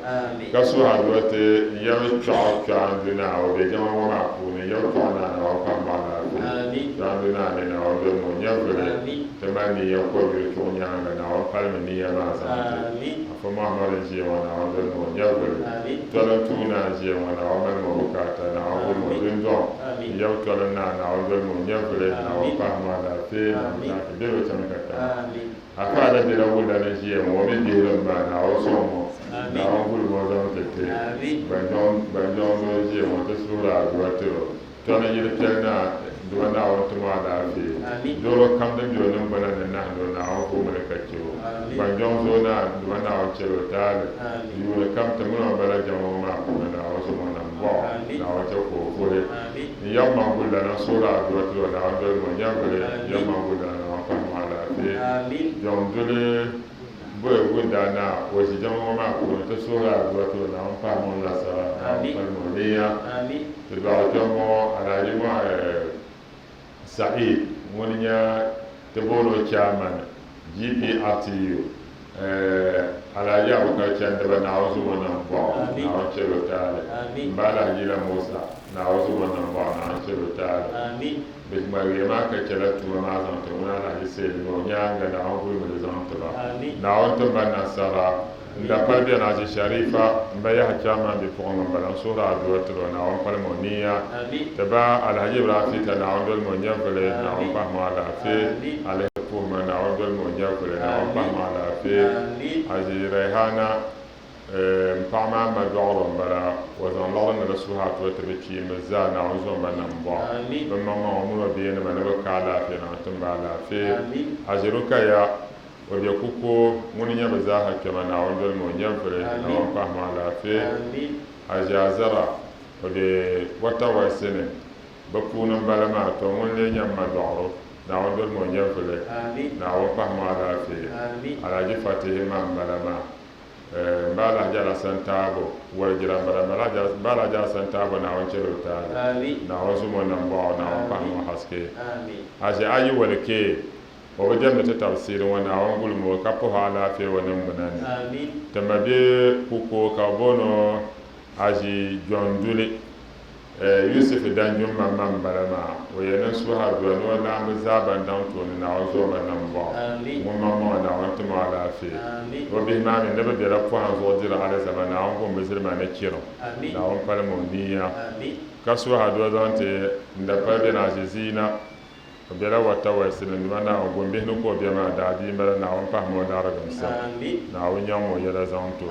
ka suhi aduwa ti n yab kpiɔɣu kpiɔɣandu naa o be jama ŋɔ maa puuni n yab kpiɔɣu naa Naawuni pahi ma alaafee kpiɔɣandu naa ni Naawuni doli ma o nyɛvili ti mali niya kɔbiri chuɣu nyaaŋa Naawuni palimi niya maa zaŋ ti Afa Muhammad n ʒiya ŋɔ Naawuni doli ma o nyɛvili toli n tuui naa n ʒiya ŋɔ Naawuni mali ma o bukaata Naawuni guli ma o dundɔŋ N yab toli naa Naawuni doli ma o nyɛvili, Naawuni pahi ma alaafee, Naawuni zaŋ ti beli o chaŋ ka tana. Afa la bela wula ni ʒiya ŋɔ, o mi bihili m ma, Naawuni sɔŋ ma, Naawuni guli ma o zaŋ ti ti. Gbanjɔŋ doo n-ʒiya ŋɔ, ti suhiri aduwa tiri o. Tɔni yili piɛli naa, dama Naawuni ti ma alaafee. Doro kam din be o niŋgbuna ni nahindi o, Naawuni vuumi li ka chɛ o. Gbanjɔŋ zoo naa, dama Naawuni chɛl o taali. Yuuni kam ti mini o m-bala jɛma ŋɔ maa puuni, Naawuni zo ma o nambɔɣu, Naawuni chɛ ka o vuhi. N yab Mangulana suhiri aduwa tiri o, Naawuni doli ma o nyɛvili. N yab Mangulana, Naawuni pahi ma alaafee. Jɔŋ duli Bɔyi Gunda Naa, o ʒi jɛma ŋɔ maa puuni, ti suhiri aduwa tiri o, Naawuni pahi ma o nasara, Naawuni pali ma o niya. Ti dɔɣi kpɛŋ ŋɔ Alhaji Sa'id ŋuni nyɛ ti booni o chairman GPRTU, Alhaji Abubakar Chandiba Naawuni zumo nambɔɣu, Naawuni chɛl o taali. M ba Alhaji Ila Musa, Naawuni zumo nambɔɣu, Naawuni chɛl o taali. Bɛ ŋmaligiya maa ka chɛla tuma maa zaŋ ti ŋuni Alhaji Said ni o nyaaŋa Naawuni gulimi li zaŋ ti ba. Naawuni tim ba nasara. N da pali bɛ Naaji Sharifa, m ba Yaha Chairman bipuɣiŋga m-bala, n suhiri adua tiri o, Naawuni palim o niya. Ti ba Alhaji Ibrahim Fita, Naawuni dolim o nyɛvili, Naawuni pahim o alaafee. Aliheri Puhima, Naawuni dolim o nyɛvili, Naawuni pahim o alaafee. Aziz Raihana, m paɣa maa ma dɔɣiro m-bala, o zaŋ liɣiri ni di suhi adua ti bɛ kpiimba zaa, Naawuni zom ba nambɔɣu. Bɛ maŋmaŋ o mini o bihinima ni bɛ ka alaafee, Naawuni tim ba alaafee. Aziz Rukaya, O be kuko, ŋuni nyɛ bɛ zaaha kpɛma, Naawuni dolimi o nyɛvili, Naawuni pahimi o alaafee. Aʒiazara, o be Waterwise ni, bɛ puuni m-bala maa, tɔ ŋuni n-lee nyɛ m ma dɔɣiro, Naawuni dolimi o nyɛvili, Naawuni pahimi o alaafee. Alhaji Fatihi ma m-bala maa. M ba Alhaji Alhassan Taabo, Walijira m-bala, m ba Alhaji Alhassan Taabo, Naawuni chɛli o taali, Naawuni zum o nambɔɣu, Naawuni pahimi o haske. Aʒi ayi wali kee. O bi diɛmdi ti tabisiiri ŋɔ, Naawuni gulim o ka puhi o alaafee o niŋgbuna ni. Ti ma be Kuko ka bɛ booni o Aʒi Jɔn Duli. Yusuf Danjumma ma m-bala maa. O yɛn niŋ suhi adua ni o laamba zaa ban daŋ tooni Naawuni zuɣu ba nambɔɣu. Ŋun maŋmaŋa Naawuni tim o alaafee. O bihi maa mi ni bɛ bela pɔhim zuɣu diri alizama Naawuni gum bɛ zilima ni chirim. Naawuni palim o niya ka suhi adua zaŋ ti n dapali bɛ ni Aʒi Ziina. O bela Wata West ni nima Naawuni gombihi ni ka o be maa daabia m-bala Naawuni pahimi o lariginsim Naawuni nyaŋmi o yɛla zaŋ ti o.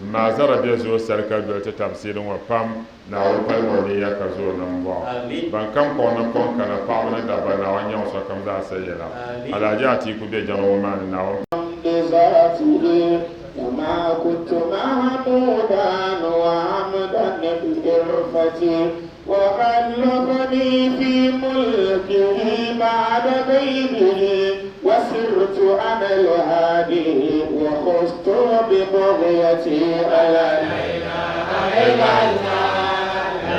M ma Azara be zooi sali ka doli ti tabisiili ŋɔ pam Naawuni palimi o niya ka zo o nambɔɣu. Ban kam kɔŋ ni kɔŋ kana paɣaba ni dabba Naawuni nyaŋ sokam zaa sa yɛla. Alhaji Atiku be jaŋa ŋɔ maa ni Naawuni. وخلفني في ملكه بعد غيبه وسرت أنا الهادي وخذت ببغيتي ألا لا إله إلا الله لا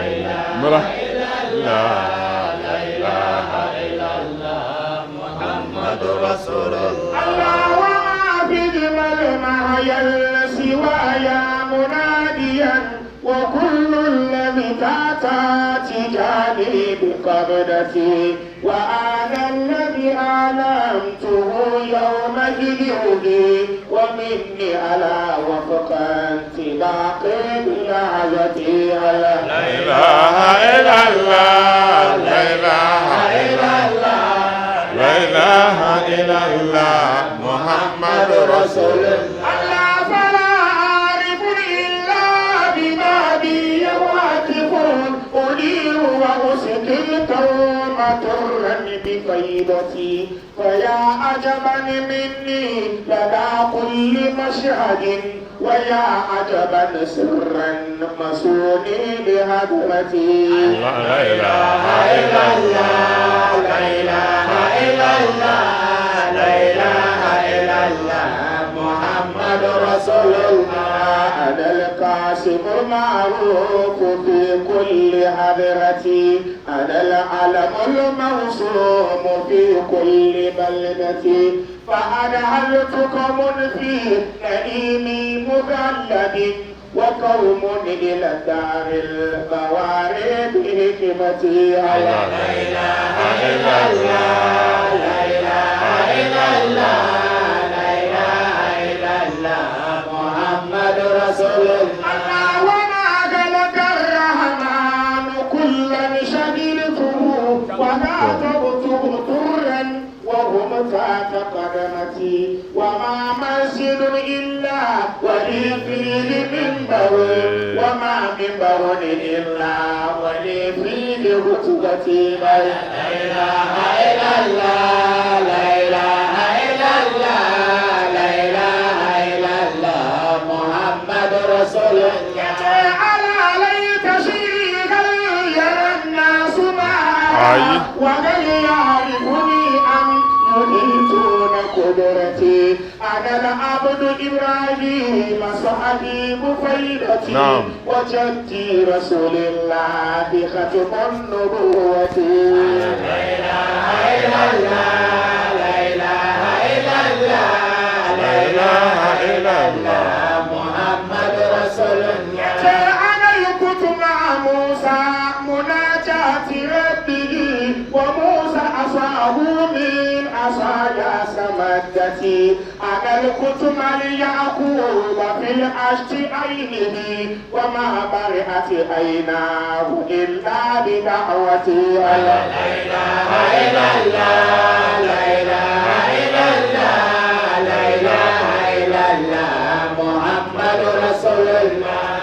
إله إلا الله محمد رسول الله الله وما في جمل ما سوايا مناديا وكل الذي تاتا تجاني بقبضتي وأنا الذي آلمته يوم جدعه ومني على وفق انطلاق بلحظتي على لا إله إلا الله لا إله إلا الله لا إله إلا الله محمد رسول الله الله فلا أعرف إلا بما بي واقف أنير وأسقي القوم طرا بفيضتي فيا عجبا مني لدى كل مشهد ويا عجبا سرا مسوني لهدرتي لا إله إلا الله لا إله إلا الله لا إله إلا الله محمد رسول الله أنا القاسم المعروف في كل حضرتي أنا العلم الموسوم في كل بلدتي فأنهلتكم في نعيم مغلب وقوم إلى دار البواري بحكمتي لا إله إلا الله لا إله إلا الله لا إله إلا الله محمد رسول الله الله وما خلق الرحمن كلا شغلته وما تبته طرا وهم تحت قدمتي وما منزل إلا ولي فيه منبر وما منبر إلا ولي فيه رتبتي لا إله إلا الله لا إله إلا الله لا إله إلا الله محمد رسول الله على ليت شيخا يرى الناس ما أي. وهل يعرفني أم يحيطون قدرتي أنا العبد إبراهيم صاحب فيضتي نعم. وجدي رسول الله ختم النبوة لا إله إلا الله لا إله إلا الله لا إله إلا الله محمد رسول الله أنا الكنت مع موسى مناجاة ربه وموسى عصاه من عصايا سمدتي أنا أنا الختم ليعقوب في العشت عينه وما برئت عيناه إلا بدعوتي. لا إله إلا الله، لا إله إلا الله، لا إله إلا الله، محمد رسول الله.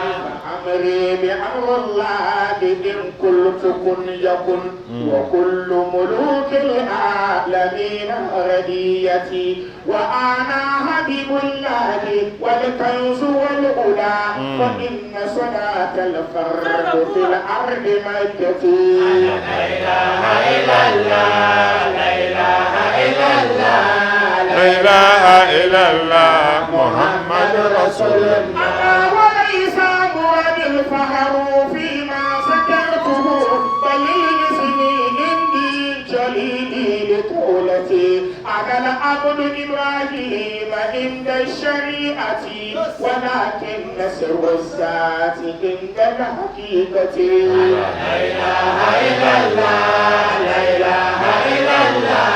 أمري بأمر الله إن كل كن يكن، وكل ملوك العالمين رديتي، وأنا حبيب الله والكنز والأولى، فإن صلاة الفرد في الأرض مكتي. لا إله إلا الله، لا إله إلا الله، لا إله إلا الله، محمد رسول الله. أنا وليس مراد الفخر فيما ذكرته، بل اسمي عندي جليلي لقولتي. أنا العبد إبراهيم عند الشريعة، ولكن سر الذات عند الحقيقة. لا إله إلا الله، لا إله إلا الله،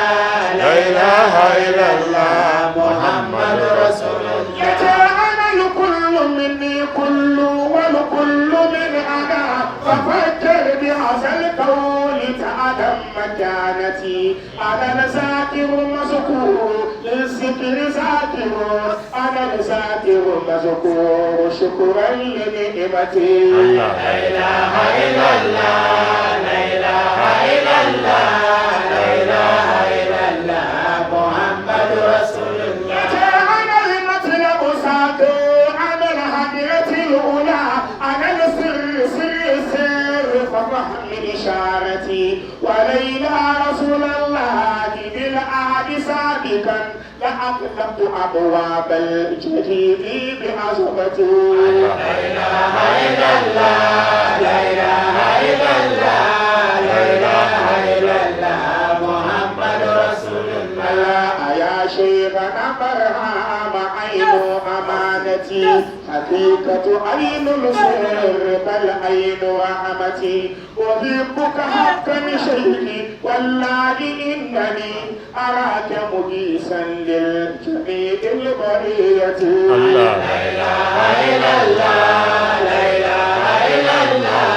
لا إله إلا الله، محمد رسول الله. يتأنا الكل مني كل والكل من أنا، ففكر بهذا القول تعلم مكانتي. أنا الذاكر مذكور للذكر ذاكر، أنا الذاكر مذكور شكرا لنعمتي. الله. لا إله إلا الله، لا إله إلا الله، لا إله إلا الله، محمد رسول الله. أنا المطلب ساكو، أنا الهدية الأولى، أنا السر سر سر ففهم إشارتي. وليلى رسول الله بالعهد سابقا لأغلقت أبواب الجحيم بعظمتي. لا إله إلا الله، لا إله إلا الله، لا إله إلا الله، محمد رسول الله. يا شيخنا برهام عين أمانتي، حقيقة عين السر بل عين رحمتي. أحبك حقا شيخي والله إنني أراك مجيسا للجميع البرية. الله. لا إله إلا الله، لا إله إلا الله،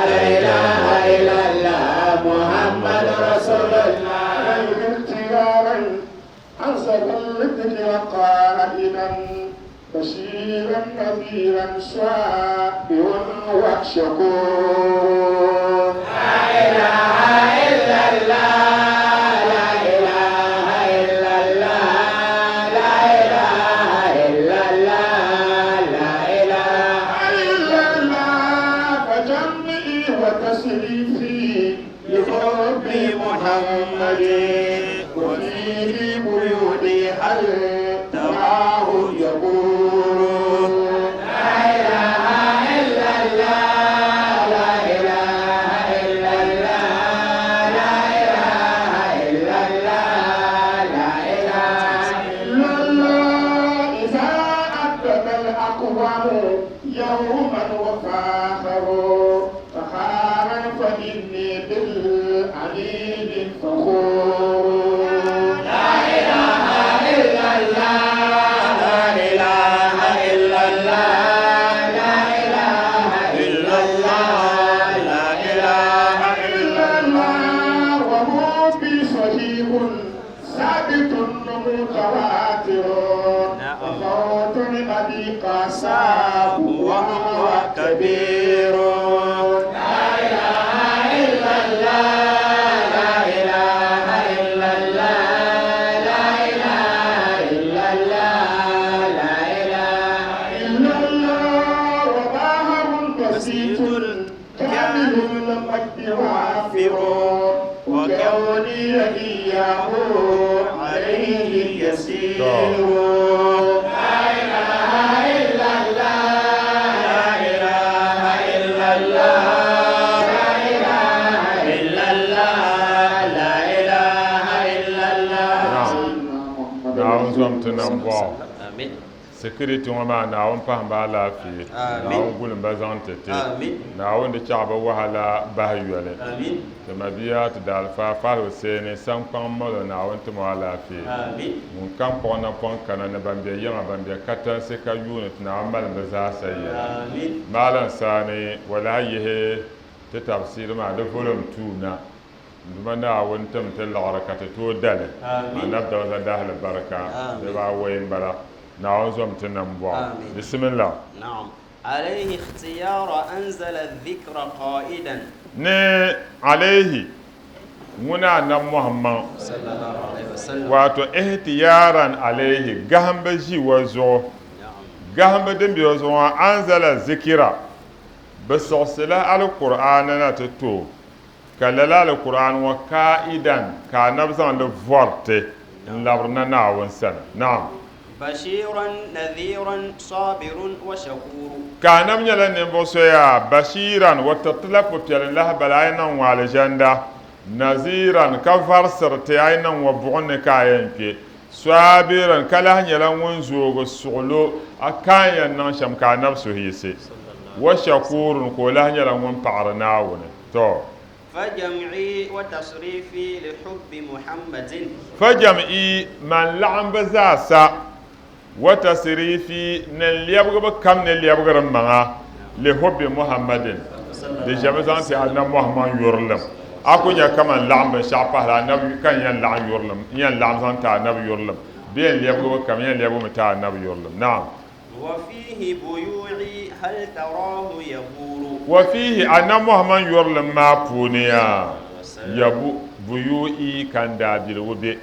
لا إله إلا الله، محمد رسول الله. عليه اختيارا أنزل الذكر قائلا بشيرا نذيرا صابرا وشكور. لا إله إلا الله، لا إله إلا الله، لا إله إلا الله، لا إله إلا الله. فجمعي وتسريفي لحب محمد، وفيه بيوتي هل تراه يقول. لا إله إلا الله، لا إله إلا الله، لا إله إلا الله، لا إله إلا الله. إذا أبدى الأقوام يوما وفاخروا فخارا، فإني بالعليم فخور. لا إله إلا الله، لا إله إلا الله، لا إله إلا الله، لا إله إلا الله. وهو بي صحيح ثابت متواتر، وفوت أبي قصاب وهو كبير. لا إله إلا الله، لا إله إلا الله، لا إله إلا الله، لا إله إلا الله. وباهر بسيط كامل المجد وافر، وكوني إياه عليه يسير. لا إله إلا الله، لا إله إلا الله، لا إله إلا الله، لا إله إلا الله. Naawuni zom ti nam bɔɣu. Amin. Security ŋɔ maa Naawuni pahim ba alaafee. Naawuni gulim ba zaŋ ti ti. Naawuni di chaɣi bɛ wahala bahi yoli. Ti mabia ti daalifa Fahd Husseini Sankpaŋ mali o Naawuni tim o alaafee. Ŋun kam kpuɣi napɔŋ kana ni ban be yiŋa ban be katinsi ka yuuni ti Naawuni malim bɛ zaasa yɛla. Maalan Sani o lahi yihi ti tafsiri maa di volume 2 na. N Duuma Naawuni tim ti liɣiri ka ti tooi da li. Anabi Dauda dahili barika dibaawɔi m-bala. Naawuni zom ti nambɔɣu. Bisimillah. Naam. Alayhi ikhtiyara anzala dhikra qaidan. Ni alayhi, ŋuna Anabi Muhammad, waato ihtiyaran alayhi, gahimbu ʒi o zuɣu, gahimbu din be o zuɣu maa, anzala zikira, bɛ siɣisila Alkur'aani na ti ti o. Ka lala Alkur'aani ŋɔ kaa'idan ka Anabi zaŋ li vɔri ti n-labiri na Naawuni sani. Naam. Bashiran nadhiran sabirun wa shakuru. Ka Anabi nyɛla ninvuɣ so yaa, bashiran, o tiriti la pupiɛlli lahibali a yi niŋ ŋɔ alizanda, naziran, ka varisiri ti a yi niŋ ŋɔ buɣim ni ka a yɛn kpe, sabiran, ka lahi nyɛla ŋun zoogi suɣulo a ka a yɛn niŋ shɛm ka Anabi suhi yiɣisi, wa shakurun, ka o lahi nyɛla ŋun paɣiri Naawuni. To. Fajam'i wa tasrifi li hubbi Muhammadin. Fajam'i, man laɣimbu zaasa, wa tasrifi, ni n lɛbigibu kam ni lɛbigiri m maŋa, li hubbi Muhammadin, di ʒɛmi zaŋ ti Annabi Muhammad yurilim. A ku nya kaman laɣim binshɛɣu pahila Annabi ka n yɛn laɣim yurilim, n yɛn laɣim zaŋ ti Annabi yurilim, bee n lɛbigibu kam n yɛn lɛbigimi ti Annabi yurilim. Naam. Wa fiihi, Annabi Muhammad yurilim maa puuni yaa, yabu, buyu'i ka n daabiligu be.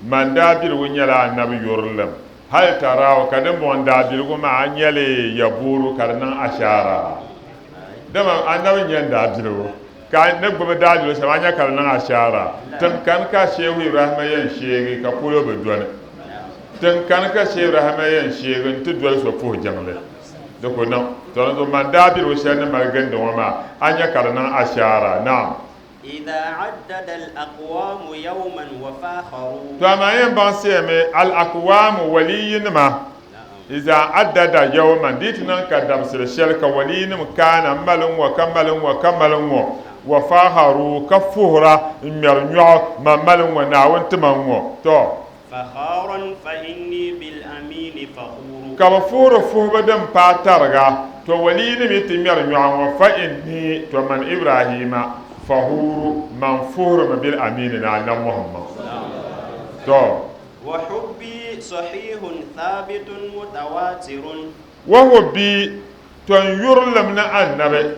Man daabiligu nyɛla Annabi yurilim. Hal taraahu, ka din bɔŋɔ n daabiligu maa a nya li yabuuru ka di niŋ ashaara. Dama Annabi n-nyɛ n daabiligu, ka n ni gbubi daabiligu shɛm a nya ka di niŋ ashaara. Tiŋ kani ka Shehu Ibrahima yɛn sheegi ka polo bi dɔni. Tiŋ kani ka Shehu Ibrahima yɛn sheegi nti doli so puhi jiŋli? Di ku niŋ. Tɔ dinzuɣu man daabiligu shɛli ni mali gindi ŋɔ maa, a nya ka di niŋ ashaara. Naam. Tɔ amaa yɛn baŋsiya mi al-aqwaamu waliyinima, izaa addada yawman, di yi ti niŋ ka dabisili shɛli ka waliyinim kaana m-mali ŋ-ŋɔ ka mali ŋ-ŋɔ ka mali ŋ-ŋɔ, wa faakharuu, ka fuhira n-ŋmɛri nyɔɣu, man mali ŋ-ŋɔ, Naawuni ti ma ŋ-ŋɔ. Tɔ! Fakharan fa inni bil amini fakhuru. Ka bɛ fuhiri fuhibu din paai tariga, tɔ waliyinim yi ti ŋmɛri nyɔɣu ŋɔ, fa inni, tɔ man Ibrahima, fakhuru, man fuhirimi bil amini ni Annabi Muhammad. Tɔ! Wa hubbi sahihun thabitun mutawatirun. Wa hubbi, tɔ n yurilim ni Annabi,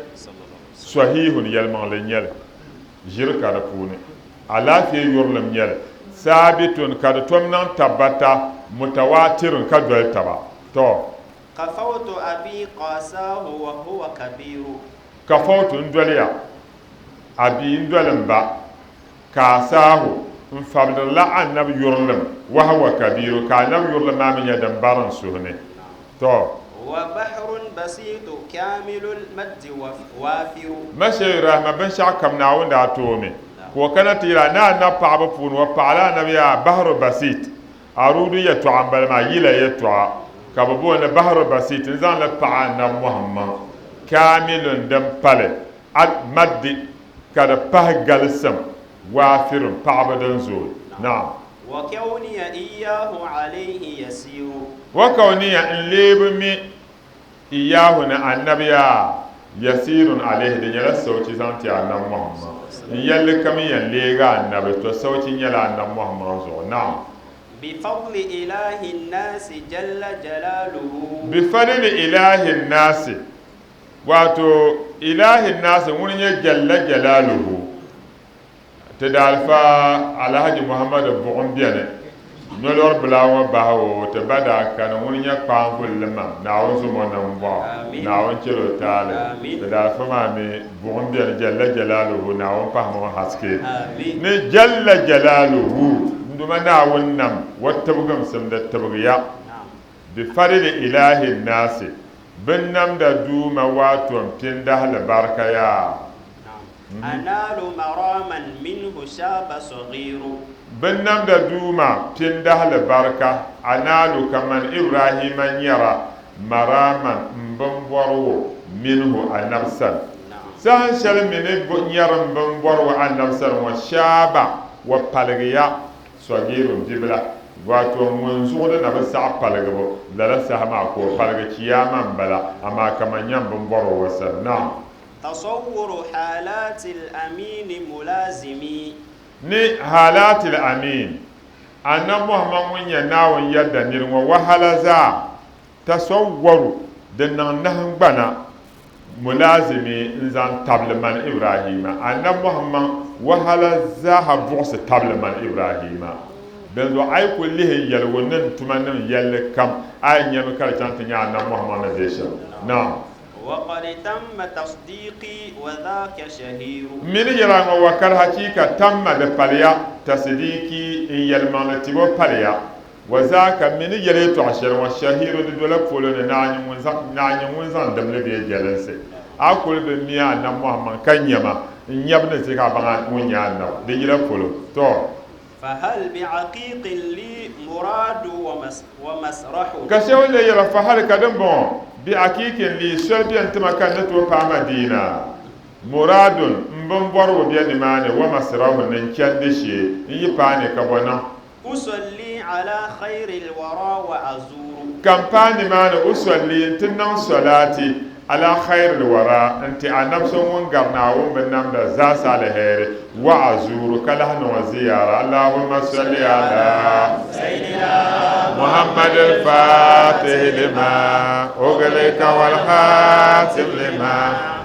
sahihun yɛlimaŋli n-nyɛ li. Ʒiri ka di puuni. Alaafee yurilim nyɛli, saabitun, ka di tom niŋ tabbata, mutawaatirun, ka doli taba. Tɔ! Kafawtu abii qaasaahu wa huwa kabiiru. Kafawtu, n doliya, abii, n doli m ba, kaasaahu, n fabilirila Annabi yurilim, wa huwa kabiiru, ka Annabi yurilim maa mi nyɛ din bari n suhu ni. Tɔ! Wa bahrun basiitu kaamilul maddi waafiru. Mashe Ibrahima binshɛɣu kam Naawuni daa ti o mi, ka o kana ti yɛli a ni Annabi paɣaba puuni o paɣila Annabi yaa Bahru Basit, Aruudu yɛltɔɣa m-bala maa, yila yɛltɔɣa ka bɛ booni li Bahru Basit n-zaŋ li paɣi Annabi Muhammad kaamilun din pali al maddi ka di pahi galisim waafirun paɣaba din zooi. Naam. Wa kawniya iyyahu alayhi yasiru. Wa kawniya n leebu mi iyyahu ni Annabi yaa yasirun alayhi di nyɛla sawchi zaŋ ti Annabi Muhammad. N yɛlli kam yɛn leegi Annabi, tɔ sawchi nyɛla Annabi Muhammad zuɣu. Naam. Bi fadli ilahi nnaasi jalla jalaluhu. Bi fadli ilahi nnaasi, wato ilahi nnaasi ŋuni nyɛ jalla jalaluhu. Ti daalifa Alhaji Muhammadu Buɣim beni nyolɔri bila ŋɔ bahi o ti ba daa kani ŋuni nyɛ kpaanvulli mam Naawuni zumo niŋbɔɣu Naawuni chɛl o taali ti daalifa maa mi Buɣim beni Jalla Jalaluhu Naawuni pahimi o haske ni Jalla Jalaluhu n Duuma Naawuni nam o tibigimsim di tibigiya bi fadili ilahi naasi binnamda Duuma waato m pindahili barika yaa. Anaalu maraman minhu shaaba saghiru. Binnamda Duuma pindahili barika, anaalu ka man Ibrahima nyɛra maraman m bimbɔrigu minhu Anabi sani. Saha shɛli mi ni nyɛri m bimbɔrigu Anabi sani ŋɔ shaaba wa paligiya sɔgiirun bibila, wato ŋun zuɣu di na bi saɣi paligibu, lala saha maa ka o paligi Chiyaama m-bala, amaa ka man nya m bimbɔrigu o sani. Naam. Tasawwuru haalaatil amiini mulaazimi. Ni haalaatil amiin, Annabi Muhammad ŋun nyɛ Naawuni yɛdda nir ŋɔ wahala zaa, tasawwaru, di niŋ nahingbana, mulaazimi, n-zaŋ tabili man Ibrahima, Annabi Muhammad wahala zaaha buɣisi tabili man Ibrahima. Dinzuɣu a yi kuli lihi n yɛligu ni n tuma nim yɛlli kam, a yi nyami ka di chaŋ ti nyɛ Annabi Muhammad ni be shɛm. Naam. M mi ni yɛla ŋɔ wa kadi hachiika tamma di paliya, tasdiiki, n yɛlimaŋli tibo paliya. Wa zaaka, m mi ni yɛli yɛtɔɣ shɛli ŋɔ, shahiiru, di dola polo ni naa nyɛ ŋun zaŋ dimli bee jɛlinsi. A kuli bi mi Annabi Muhammad ka nya ma, n nyabu ni chɛ ka a baŋ ŋun nyɛ Annabi. Di yila polo. Tɔ! Fahal bi'aqiiqin li muraadu wa masrahu. Ka shɛba lee yɛra, Fahal ka din bɔŋɔ, bi'aqiiqin li, soli beni ti ma ka n ni tooi paai Madiina? Muraadun, m bimbɔrigu be nimaani, wa masrahu, ni n chandi shee, n yi paai ni ka bɔ niŋ? Usalli ala khayril wara wa azuuru. Ka m paai nimaani, usalli, n-ti niŋ solaati, ala khayril wara, n-ti Annabi so ŋun gari Naawuni binnamda zaasa aliheri, wa azuuru, ka lahi niŋ o ziyaara. Allahumma salli ala Muhammad al-Fatih lima ughliqa wal khatim lima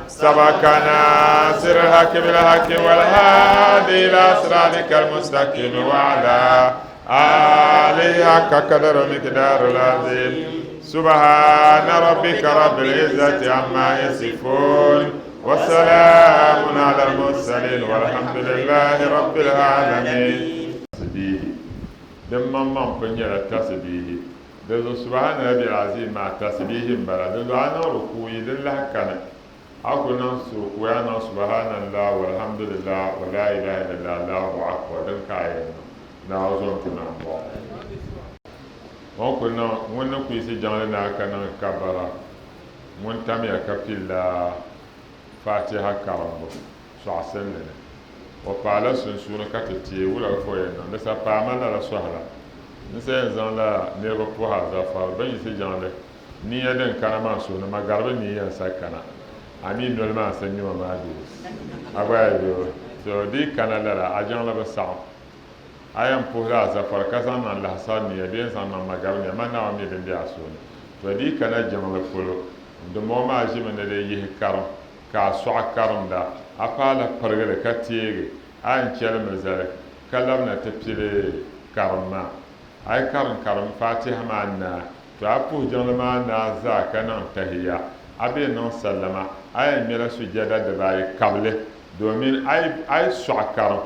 sabaka nasir al-haqqi bil haqqi wal hadi ila siratika al-mustaqim wa ala alihi haqqa qadri miqdaril azim. Subhana rabbika rabbil izzati amma yasifun wa salamun ala al-mursalin walhamdulillahi rabbil alamin. Tasbihi din maŋmaŋ pun nyɛla tasbihi. Dinzuɣu Subhana Rabbil Azim maa tasbihi m-bala. Dinzuɣu a niŋ rukuuyi din lahi kani a ku niŋ rukuuyi a niŋ Subhanallah walhamdulillah wa laa ilaha illallah Allahu akbar din ka a yɛn niŋ Naawuni zo n-ku niŋ m-bɔŋɔ. O ni ku niŋ ŋun ni kuyisi jiŋli ni a ka niŋ kabara ŋun tamya ka pilila Fatiha karimbu sɔɣisinli ni. O paala sunsuuni ka ti teei wula ka o yɛn niŋ. Di sa paai ma lala sɔhila. N sa yɛn zaŋla niriba puhi a zafar bɛn yiɣisi jiŋli niya din kana maa suhu ni magaribi ni yɛn sa kana. A mi noli maa sa ŋmɛma maa bee? A gba yi be so di yi kana lala a jiŋli bi saɣim. A yɛn puhila a zafar ka zaŋ niŋ lahisar niya bee n-zaŋ niŋ magaribi niya, man Naawuni mi din be a suhu ni. To di yi kana jiŋli polo, dimbɔŋɔ maa ʒimi ni di yihi karim ka a sɔɣi karimda, a paala pirigili ka teegi a yɛn chɛlimi zali ka labina ti pili karim maa. A yi karim karim Fatiha maa naai, to a puhi jiŋli maa naai zaa ka niŋ tahiya. A bee niŋ sallama, a yɛn ŋmɛla sujada dibaayi kabili domin a yi sɔɣi karim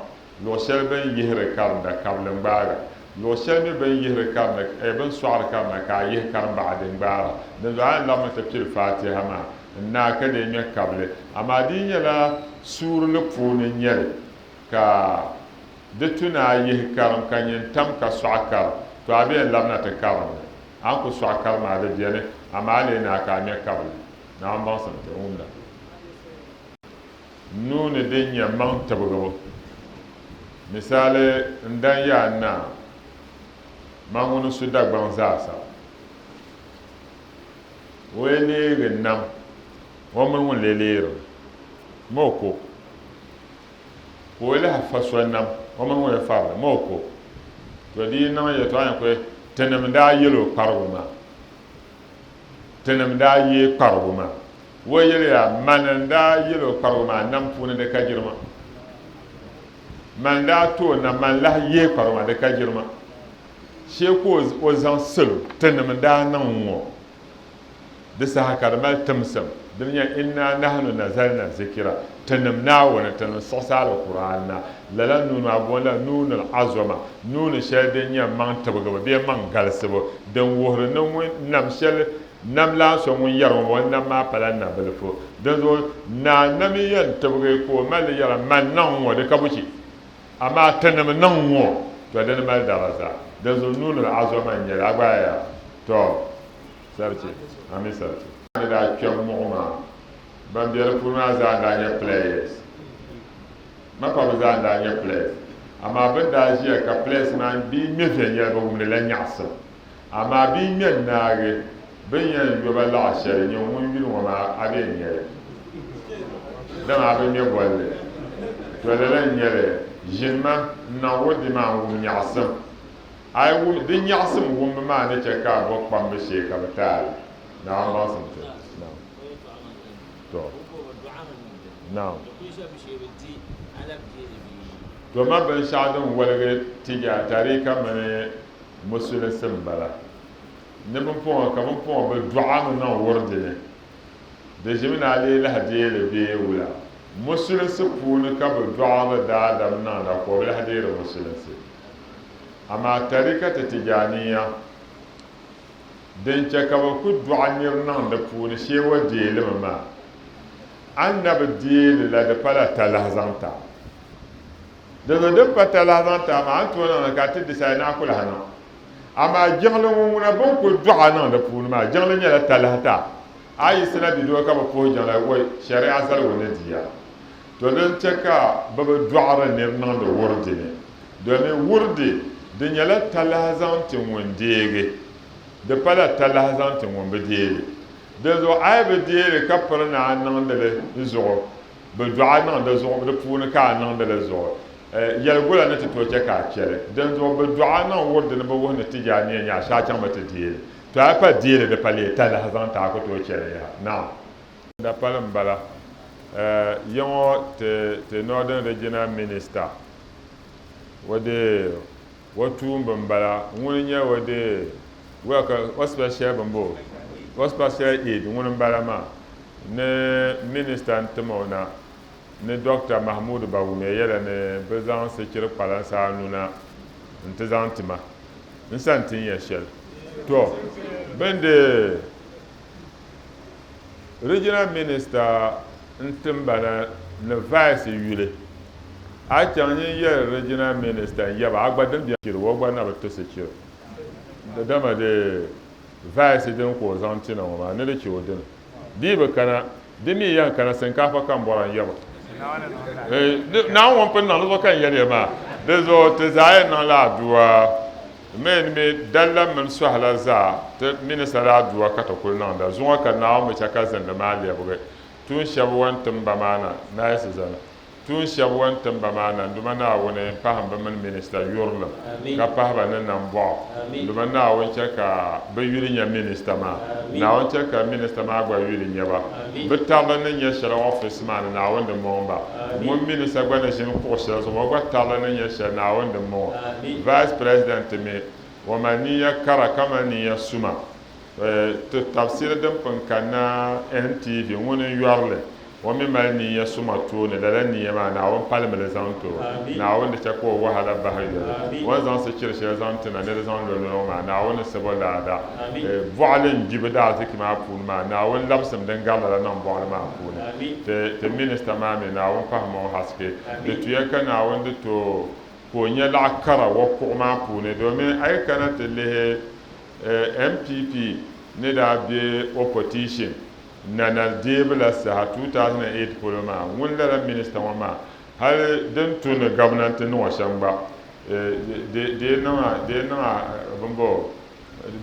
luɣ shɛli bɛ ni yihiri karimda kabili n-gbaara, luɣ shɛli mi bɛ ni yihiri karimda, eh, bɛ ni sɔɣiri karimda ka a yihi karimbaɣa din gbaara. Dinzuɣu a ni labimi ti pili Fatiha maa n-naai ka dee ŋme kabili. Amaa di yi nyɛla suurili puuni n-nyɛ li ka di tu ni a yihi karim ka nyin tam ka sɔɣi karim, to a bee n-labina ti karim li. A ni ku sɔɣi karim maa di beni, amaa a lee naai ka a ŋme kabili. Naawuni baŋsim ti wumda. Nuu ni din nyɛ maŋ tibigibu. Misali n dan yaa naa, man ŋuni su Dagbaŋ zaasa. O yi leegi nam, o mini ŋun lee leerimi, ma o ko. Ka o lahi fa so nam, o mini ŋun yi farili, ma o ko. To di yi niŋ yɛtɔɣa yɛn kuli tinim daa yɛl o kparigu maa. Tinim daa yeei kparigu maa. O yɛliya, Mani n-daa yɛl o kparigu maa nam puuni di ka jilima. Mani daa ti o nam, mani lahi yeei kparigu maa di ka jilima. Shee ka o zaŋ salo, tinim n-daa niŋ ŋ-ŋɔ. Di saha ka di mali timsim, dini nyɛ, Inna nahnu nazalna zikira, tinim Naawuni, tinim siɣisi Alkur'aan na. Lala nuu maa booni la nuunul azoma, nuuni shɛli din nyɛ maŋ tibigibu bee maŋ galisibu, din wuhiri ni ŋun nam shɛli nam lan so ŋun yɛri ŋɔ, o nam maa pala nabilifu. Dinzuɣu naa nam yɛn tibigi ka o mali li yɛra, Man niŋ ŋ-ŋɔ, di ka buchi, amaa tinim niŋ ŋ-ŋɔ. To dini mali daraza. Dinzuɣu nuuni li azoma n-nyɛ li. A gba ya? To sarchi. Ami sarchi. Ni daa kpɛm muɣu maa, ban be di puuni maa zaa n-daa nyɛ players. Ma pa bɛ zaa n-daa nyɛ players. Amaa bɛ ni daa ʒiya ka players maa bɛ yi ŋme viɛnyɛla bɛ wumdila nyaɣisim. Amaa bɛ yi ŋme n-naagi, bɛ ni yɛn yo ba laɣ shɛli nyɛ ŋun yuli ŋɔ maa a bee n-nyɛ li. Dama a bi ŋme bolli. To lala n-nyɛ li, ʒini ma n-niŋ o di maa n-wum nyaɣisim. A yi wum di nyaɣisim wumbu maa ni chɛ ka a bo kpambu shee ka bɛ ti a li. Naawuni baŋsim ti. Naam. To. Naam. To ma binshɛɣu din woligi tija tariika mini musulinsi m-bala. Ni bimpɔŋɔ ka bimpɔŋɔ bɛ dɔɣimi niŋ wurdi ni, di ʒimi ni a lee lahi deei li bee wula? Musulinsi puuni ka bɛ dɔɣiri daadam niŋda ka o bi lahi deeri musulinsi. Amaa Tarikati Tijaniya din chɛ ka bɛ ku dɔɣi nir niŋ di puuni shee o deei li mi maa, a ni na bi deei li la di pala talahi zaŋ ti a. Dinzuɣu din pa talahi zaŋ ti a maa, a ni tooi niŋ li ka ti decide ni a ku lahi niŋ. Amaa jiŋli ŋun ŋuna bɛ ni kuli dɔɣi a niŋ di puuni maa, jiŋli nyɛla talahi ti a. A yi yiɣisila bidoo ka bi puhi jiŋli, wai, shɛri'a zaligu ni di ya. To din chɛ ka bɛ bi dɔɣiri nir niŋdi wurdi ni, domin wurdi di nyɛla talahi zaŋ ti ŋun deegi, di pala talahi zaŋ ti ŋun bi deei li. Dinzuɣu a yi bi deei li ka piri ni a niŋdi li zuɣu, Bɛ dɔɣi a niŋ di zuɣu, di puuni ka a niŋdi li zuɣu. Yɛlgola ni ti tooi chɛ ka a chɛ li. Dinzuɣu bɛ dɔɣi a niŋ wuri di ni bi wuhi ni ti je a nia nya a shee a chaŋ mi ti deei li. To a yi pa deei li di pa leei talahi zaŋ ti a ku tooi chɛ li yaha. Naam. Dapali m-bala. Ya ŋɔ ti Northern Regional Minister o deei o tuumba m-bala. Ŋuni n-nyɛ o deei o special bimbo o special aide ŋuni m-bala maa. Ni minista n-tim o na ni Doctor Mahmood Bawumia yɛla ni bɛ zaŋ sichiri kpalansi anu na nti zaŋ ti ma n sani ti ni ya shɛli. To, bɛ ni deei Regional Minister n-tim ba na ni Vice yuli, a chaŋ nyin yɛli Regional Minister n-yaba a gba din be chiri o gba na bi ti sichiri dama di Vice din ka o zaŋ ti na ŋɔ maa ni di chɛ o dini. Di yi bi kana, di mi yɛn kana sinkaafa ka m bɔra n yɛba. Naawuni ŋun pun niŋ di zuɣu ka n yɛli ya maa. Di zuɣu ti zaa yɛn niŋla aduwa mi ni dalla mini sɔhila zaa ti minista la aduwa ka ti kuli niŋda. Zuŋɔ ka Naawuni mi chɛ ka zindi maa lɛbigi tuun shɛba o ni tim ba maa na. Nice zani. Tuun shɛba o ni tim ba maa na, Duuma Naawuni pahim bɛ mini minista yurilim, ka pahi ba ni nambɔɣu. Duuma Naawuni chɛ ka bɛ yuli nya minista maa. Naawuni chɛ ka minista maa gba yuli nya ba. Bɛ tarili ni nya shɛli ɔfisi maa ni, Naawuni di mɔŋ ba. Ŋun minista gba ni ʒini kuɣ shɛli zuɣu, o gba tarili ni nya shɛli, Naawuni di mɔŋ o. Vice President mi, o mali niiya kara ka mali niiya suma. Ti tabisili din pun kanna NTV, ŋuni n-yɔri li, o mi mali niiya suma tooni, lala niiya maa Naawuni palimi li zaŋ ti o. Naawuni di chɛ ka o wahala bahi yoli. O ni zaŋ sichiri shɛli zaŋ ti na ni di zaŋ lo noli ŋɔ maa, Naawuni ni sab o laada. Bɔɣili n-gbi bɛ daaziki maa puuni maa, Naawuni labisim din gari lala niŋ bɔɣili maa puuni. Ti minista maa mi, Naawuni pahim o haske. Di tuya ka Naawuni di ti o ka o nya laɣ kara o kuɣu maa puuni, domin a yi kana ti lihi NPP ni daa be opposition Nana deebu la saha 2008 polo maa, ŋun lala minista ŋɔ maa hali din tu ni gomnanti niŋ o shɛm gba di yi niŋ a bimbo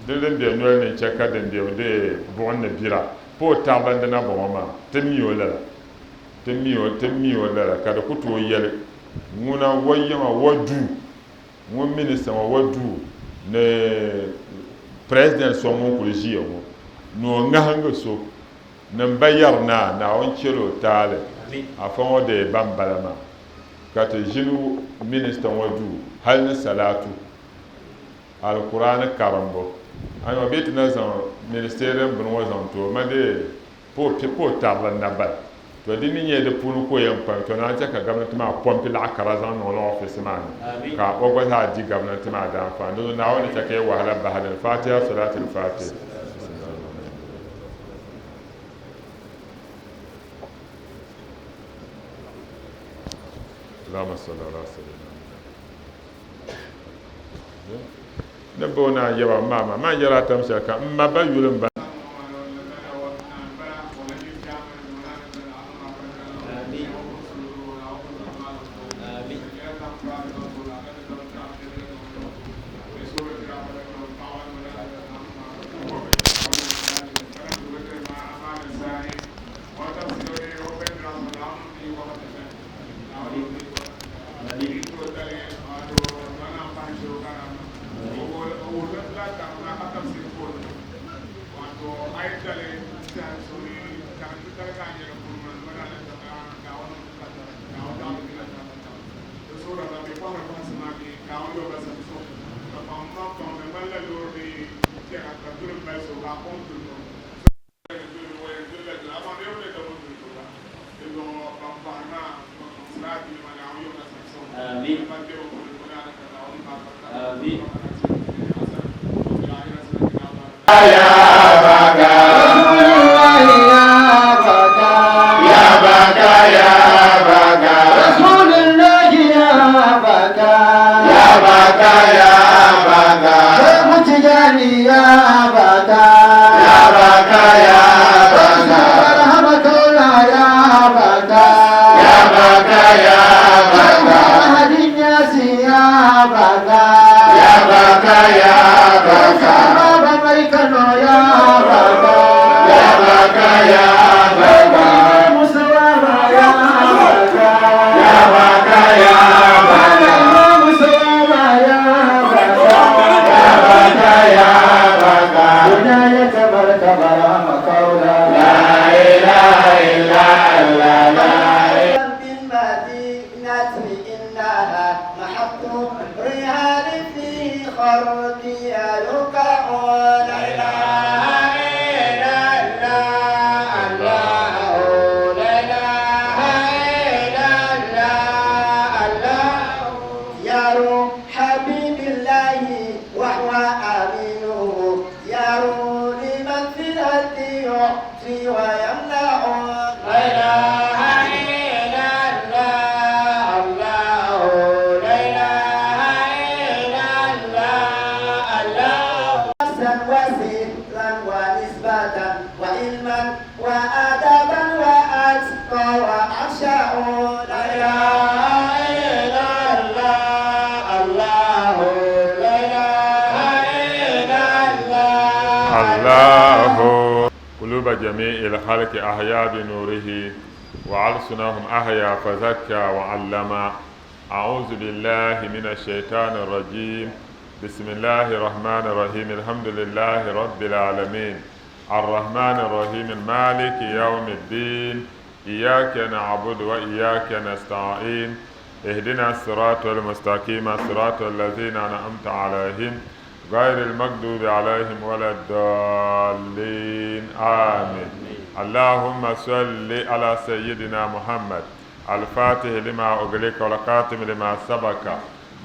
di din be noli ni n-chɛ ka din be di buɣim ni bira pa o tarili n-di na bɔŋɔ maa, ti mi o lala, ti mi o, ti mi o lala ka di ku tooi yɛli ŋuna o yiŋa o duu Ŋun minista ŋɔ o duu ni president so ŋun kuli ʒiya ŋɔ ni o ŋahingi so ni m ba yɛri naa Naawuni chɛli o taali afa ŋɔ dee ban bala maa ka ti ʒini minista ŋɔ duu hali ni salatu Alkurani karimbu ayiwa bee ti na zaŋ ministerial bini ŋɔ zaŋ ti o ma dee Ka o kpe ka o tarili nabali. To di mi nyɛla di puuni ka o yɛn kpalim, to naan chɛ ka gomnanti maa pɔmpi laɣ kara zaŋ niŋ o la ɔfisi maa ni, ka o gba zaa di gomnanti maa daanfaani. Dinzuɣu Naawuni ni chɛ ka yi wahala bahi di ni. Fatiha Salatul Fatih. Allahumma salli ala sayyidina. Ni booni a yaba m ma maa, man yɛri a tam shɛli kam, m ma ba yuli m-ba. جميع الخلق أحيا بنوره وألسنهم أحيا فزكى وعلم. أعوذ بالله من الشيطان الرجيم. بسم الله الرحمن الرحيم. الحمد لله رب العالمين الرحمن الرحيم المالك يوم الدين. إياك نعبد وإياك نستعين. اهدنا الصراط المستقيم صراط الذين أنعمت عليهم غير المغضوب عليهم ولا الضالين، آمين. اللهم صل على سيدنا محمد الفاتح لما أغلق والخاتم لما سبق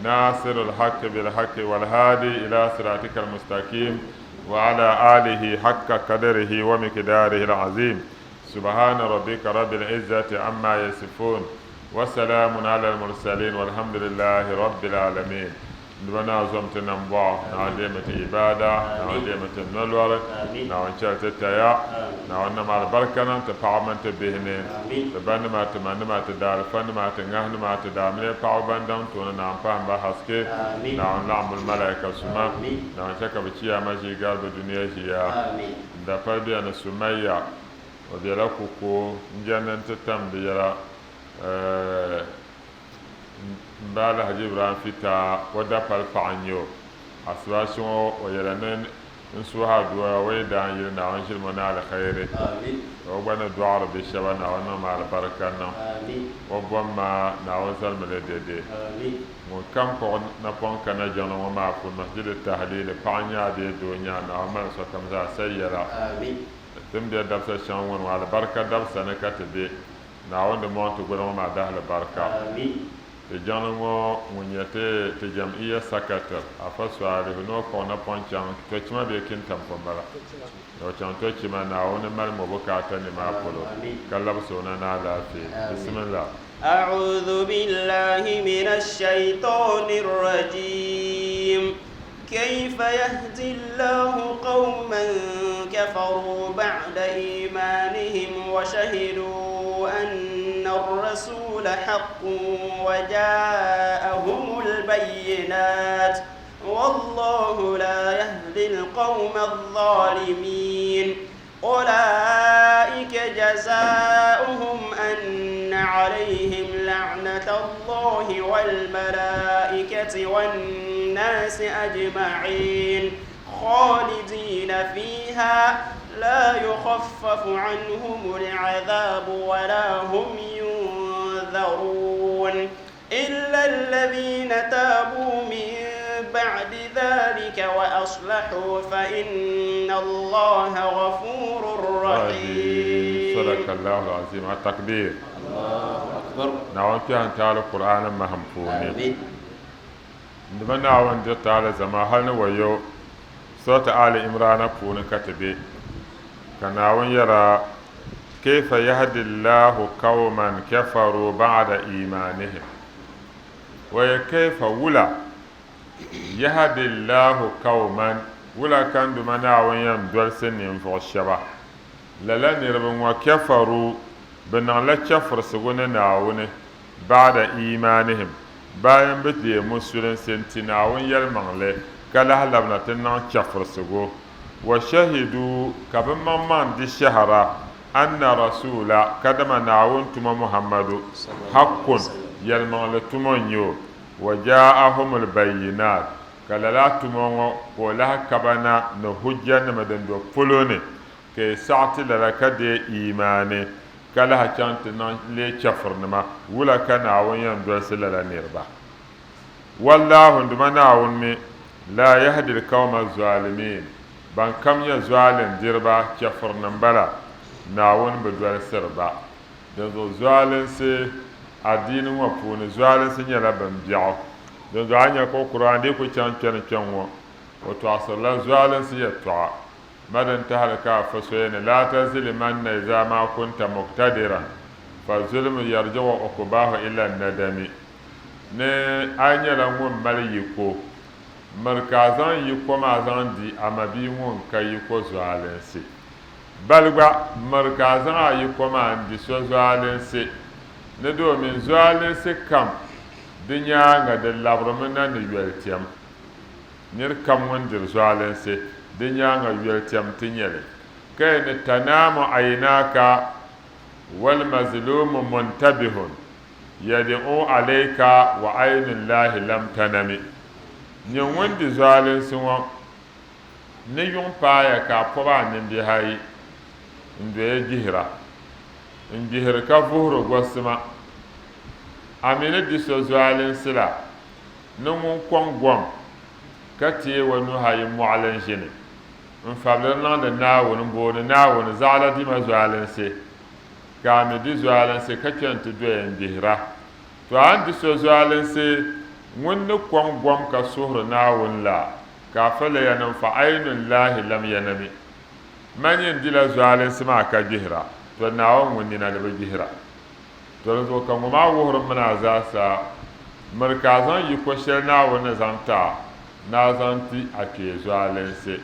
ناصر الحق بالحق والهادي إلى صراطك المستقيم وعلى آله حق قدره ومقداره العظيم. سبحان ربك رب العزة عما يصفون وسلام على المرسلين والحمد لله رب العالمين. Dibana zom ti nambɔɣu Naawuni deemi ti ibaada, Naawuni deemi ti nolɔri, Naawuni chɛli ti taya, Naawuni niŋm alibarika niŋ ti paɣaba mini ti bihi ni, ti banima, ti manima, ti daalifanima, ti ŋahinima, ti daamiliya paɣaba ban daŋ tooni, Naawuni pahim ba haske, Naawuni laɣimbuli malaika suma, Naawuni chɛ ka bɛ chiyaama ʒii gari bɛ dunia ʒiya. N dapali bela ni Sumayya, o bela kuko n-jɛndi nti tam di yɛla, M ba Alhaji Ibrahim Fita o dapali paɣa n-nyɛ o. Asibaasi ŋɔ o yɛla ni n suhi aduwa o yi daa n-yili Naawuni ʒilimi o ni alkhairi. O gba ni dɔɣiri bi shɛba Naawuni niŋmi alibarika niŋ. O bom ma Naawuni zalimi li dede. Ŋun kam kpuɣi napɔŋ kana jiŋli ŋɔ maa puuni Masjid Tahlili paɣa n-nyɛ a bee doo n-nyɛ a Naawuni mali sokam zaa sayi yɛla. Ti ni be dabisa shɛŋa ŋɔ ni ŋɔ alibarika dabisa ni ka ti be. Naawuni di mɔŋ ti goli ŋɔ maa dahili barika. Ti jiŋli ŋɔ ŋun nyɛ ti ti jam'iyya sakatir, Afa Salihu, ni o kpuɣi napɔŋ chaŋ Tochima bee Kintampo m-bala. Ni o chaŋ Tochima, Naawuni mali mo bukaata ni maa polo ka labisi o na ni alaafee. Bisimillah. أعوذ بالله من الشيطان الرجيم. كيف يهدي الله قوما كفروا بعد إيمانهم وشهدوا أن الرسول حق وجاءهم البينات والله لا يهدي القوم الظالمين أولئك جزاؤهم أن عليهم لعنة الله والملائكة والناس أجمعين خالدين فيها لا يخفف عنهم العذاب ولا هم ينذرون إلا الذين تابوا من بعد ذلك وأصلحوا فإن الله غفور رحيم. صدق الله العظيم. التكبير. الله أكبر. Naawuni kpɛhi n-taali Qur'an mahim puuni. آمين. Nduma Naawuni diri taali zama hali ni wayo Surati Ali Imrana puuni ka ti be ka Naawuni yɛra kayfa yahdi Allahu qawman kafaru ba'da imanihim waye kayfa wula yahdi Allahu qawman wula ka Nduma Naawuni yɛn dolisi ninvuɣ shɛba lala niriba ŋɔ kafaru bɛ niŋla chɛfurisigu ni Naawuni ba'da imanihim bayan bɛ deei musulinsi n-ti Naawuni yɛlimaŋli ka lahi labina ti niŋ chɛfurisigu. Wa shahidu, ka bɛ maŋmaŋ di shɛhira, anna rasuula, kadama Naawuni tumo Muhammadu, haqqun, yɛlimaŋli tumo n-nyɛ o. Wa jaa'ahumul bayyinaat, ka lala tumo ŋɔ ka o lahi kaba na ni hujjanima din do polo ni, ka yi saɣi ti lala ka deei iimaani, ka lahi chaŋ ti niŋ leei chɛfurinima, wula ka Naawuni yɛn dolsi lala niriba? Wallaahu, Duuma Naawuni mi, laa yahdi l-kawma z-zaalimiin, ban kam nyɛ zualindiriba, chɛfurinim bala, Naawuni bi dolsiri ba. Dinzuɣu zualinsi adiini ŋɔ puuni, zualinsi nyɛla bimbiɛɣu. Dinzuɣu a ni nya ka o Kur'aan dii ku chaŋ kpɛni kpɛŋ ŋɔ, o tɔɣisirila zualinsi yɛltɔɣa. Ma din tahili ka a fa soya ni, Laa tazlimanna iza ma kunta muqtadiran, fa zulmu yarji'u uqbahu ila nadami. Ni a yi nyɛla ŋun mali yiko, miri ka a zaŋ yiko maa zaŋ di a mabia ŋun ka yiko zualinsi. Bali gba, miri ka a zaŋ a yiko maa n-di so zualinsi, ni domin zualinsi kam di nyaaŋa di labirimi na ni yolitɛm. Nir kam ŋun diri zualinsi, di nyaaŋa yoli tɛm ti nyɛ li. Ka yi ni tanaamu aynaaka wal mazluumu muntabihun yadi'u alayka wa aynu llaahi lam tanami. Nyin ŋun di zualinsi ŋɔ ni yuŋ paaya ka a pɔbi a nimbihi ayi n-doya gbihira, n-gbihiri ka vuhiri gosima. A mi ni di so zualinsi la, Ni ŋun kɔŋ gom ka teei o nuhi ayi mɔɣili n-ʒini n-fabiliri niŋdi Naawuni m-booni Naawuni zaɣila dima zualinsi, ka a mi di zualinsi ka kpe nti doya n-gbihira. To a ni di so zualinsi ŋun ni kɔŋ gom ka suhiri Naawuni la, ka a faliya ni n-fa aynullahi lam yanami. Man yɛn dila zualinsi maa ka gbihira, to Naawuni ŋun nina di bi gbihira. To di zuɣu ka ŋɔ maa wuhiri mini a zaasa, Miri ka a zaŋ yiko shɛli Naawuni ni zaŋ ti a ni a zaŋ ti a kpee zualinsi.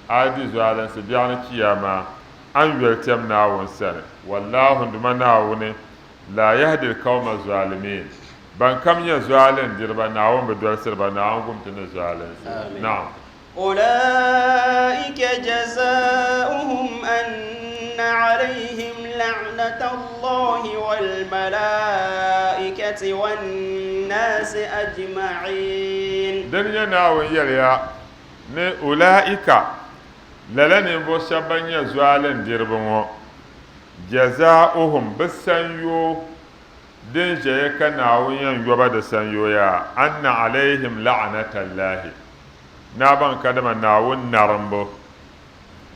A yi di zualinsi biɛɣuni Chiyaama, a ni yoli tɛm Naawuni sani. Wallaahu, Duuma Naawuni, laa yahdi l-kawma zualimiin, ban kam nyɛ zualindiriba, Naawuni bi dolsiri ba, Naawuni gum ti ni zualinsi. Naam. أولئك جزاؤهم أن عليهم لعنة الله والملائكة والناس أجمعين. Din nyɛ Naawuni yɛliya ni ulaika, lala ninvuɣ shɛba ban nyɛ zualindiriba ŋɔ, jazaohum, bɛ sanyoo din ʒɛya ka Naawuni yɛn yo ba di sanyoo yaa, anna alayhim la'anatallahi, Ni a baŋ kadama Naawuni narimbu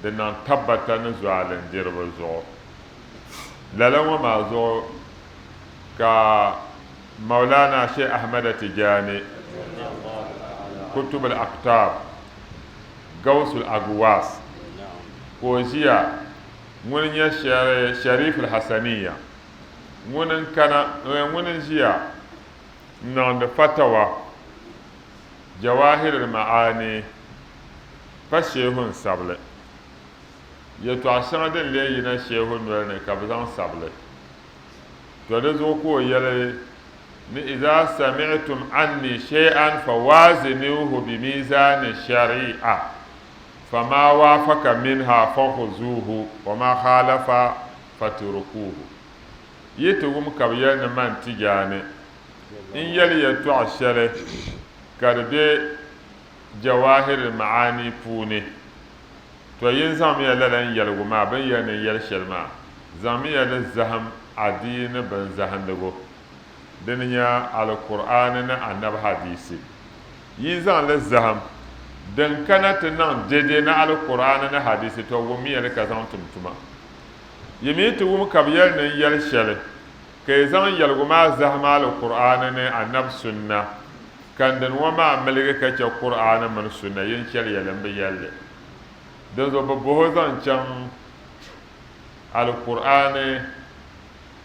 di niŋ tabbata ni zualindiriba zuɣu. Lala ŋɔ maa zuɣu ka Maulana Sheikh Ahmada Tijani, Kutub al-Aqtab, Gawsul Agwas, ka o ʒiya ŋuni nyɛ Sharif al-Hassaniya, ŋuni n-kana, ŋuni n-ʒiya n-niŋdi fatawa Jawahir al-Ma'ani. Pa Shehu n-sabi li. Yɛtɔɣ shɛŋa din lee yina Shehu noli ni ka bɛ zaŋ sabi li. To di zuɣu ka o yɛli ni Iza sami'tum anni shay'an fawaziniuhu bimizani shari'a fama wafaka minha fakhuzuhu wama khalafa fatrukuhu. Yi ti wum ka bɛ yɛli ni man Tijaani n-yɛli yɛtɔɣ shɛli ka di be Jawahir Ma'ani puuni, tɔ yin zaŋmiya lala n yɛligu maa, bɛ ni yɛli ni n yɛli shɛli maa, zaŋmiya li zahim adiini binzahindigu, dini nya Alkur'aani ni Anabi hadiisi. Yi zaŋ li zahim, din kana ti niŋ dede ni Alkur'aani ni hadiisi, tɔ wummiya li ka zaŋ tum tuma. Yi mi ti wum ka bɛ yɛli ni n yɛli shɛli, ka yi zaŋ yɛligu maa zahim Alkur'aani ni Anabi sunna, Ka n dini ŋɔ maa miligi ka chɛ Kur'aani mini Sunna yin chɛliya li m-bi yɛli li. Dinzuɣu bɛ bɔh o zaŋ chaŋ Alkur'aani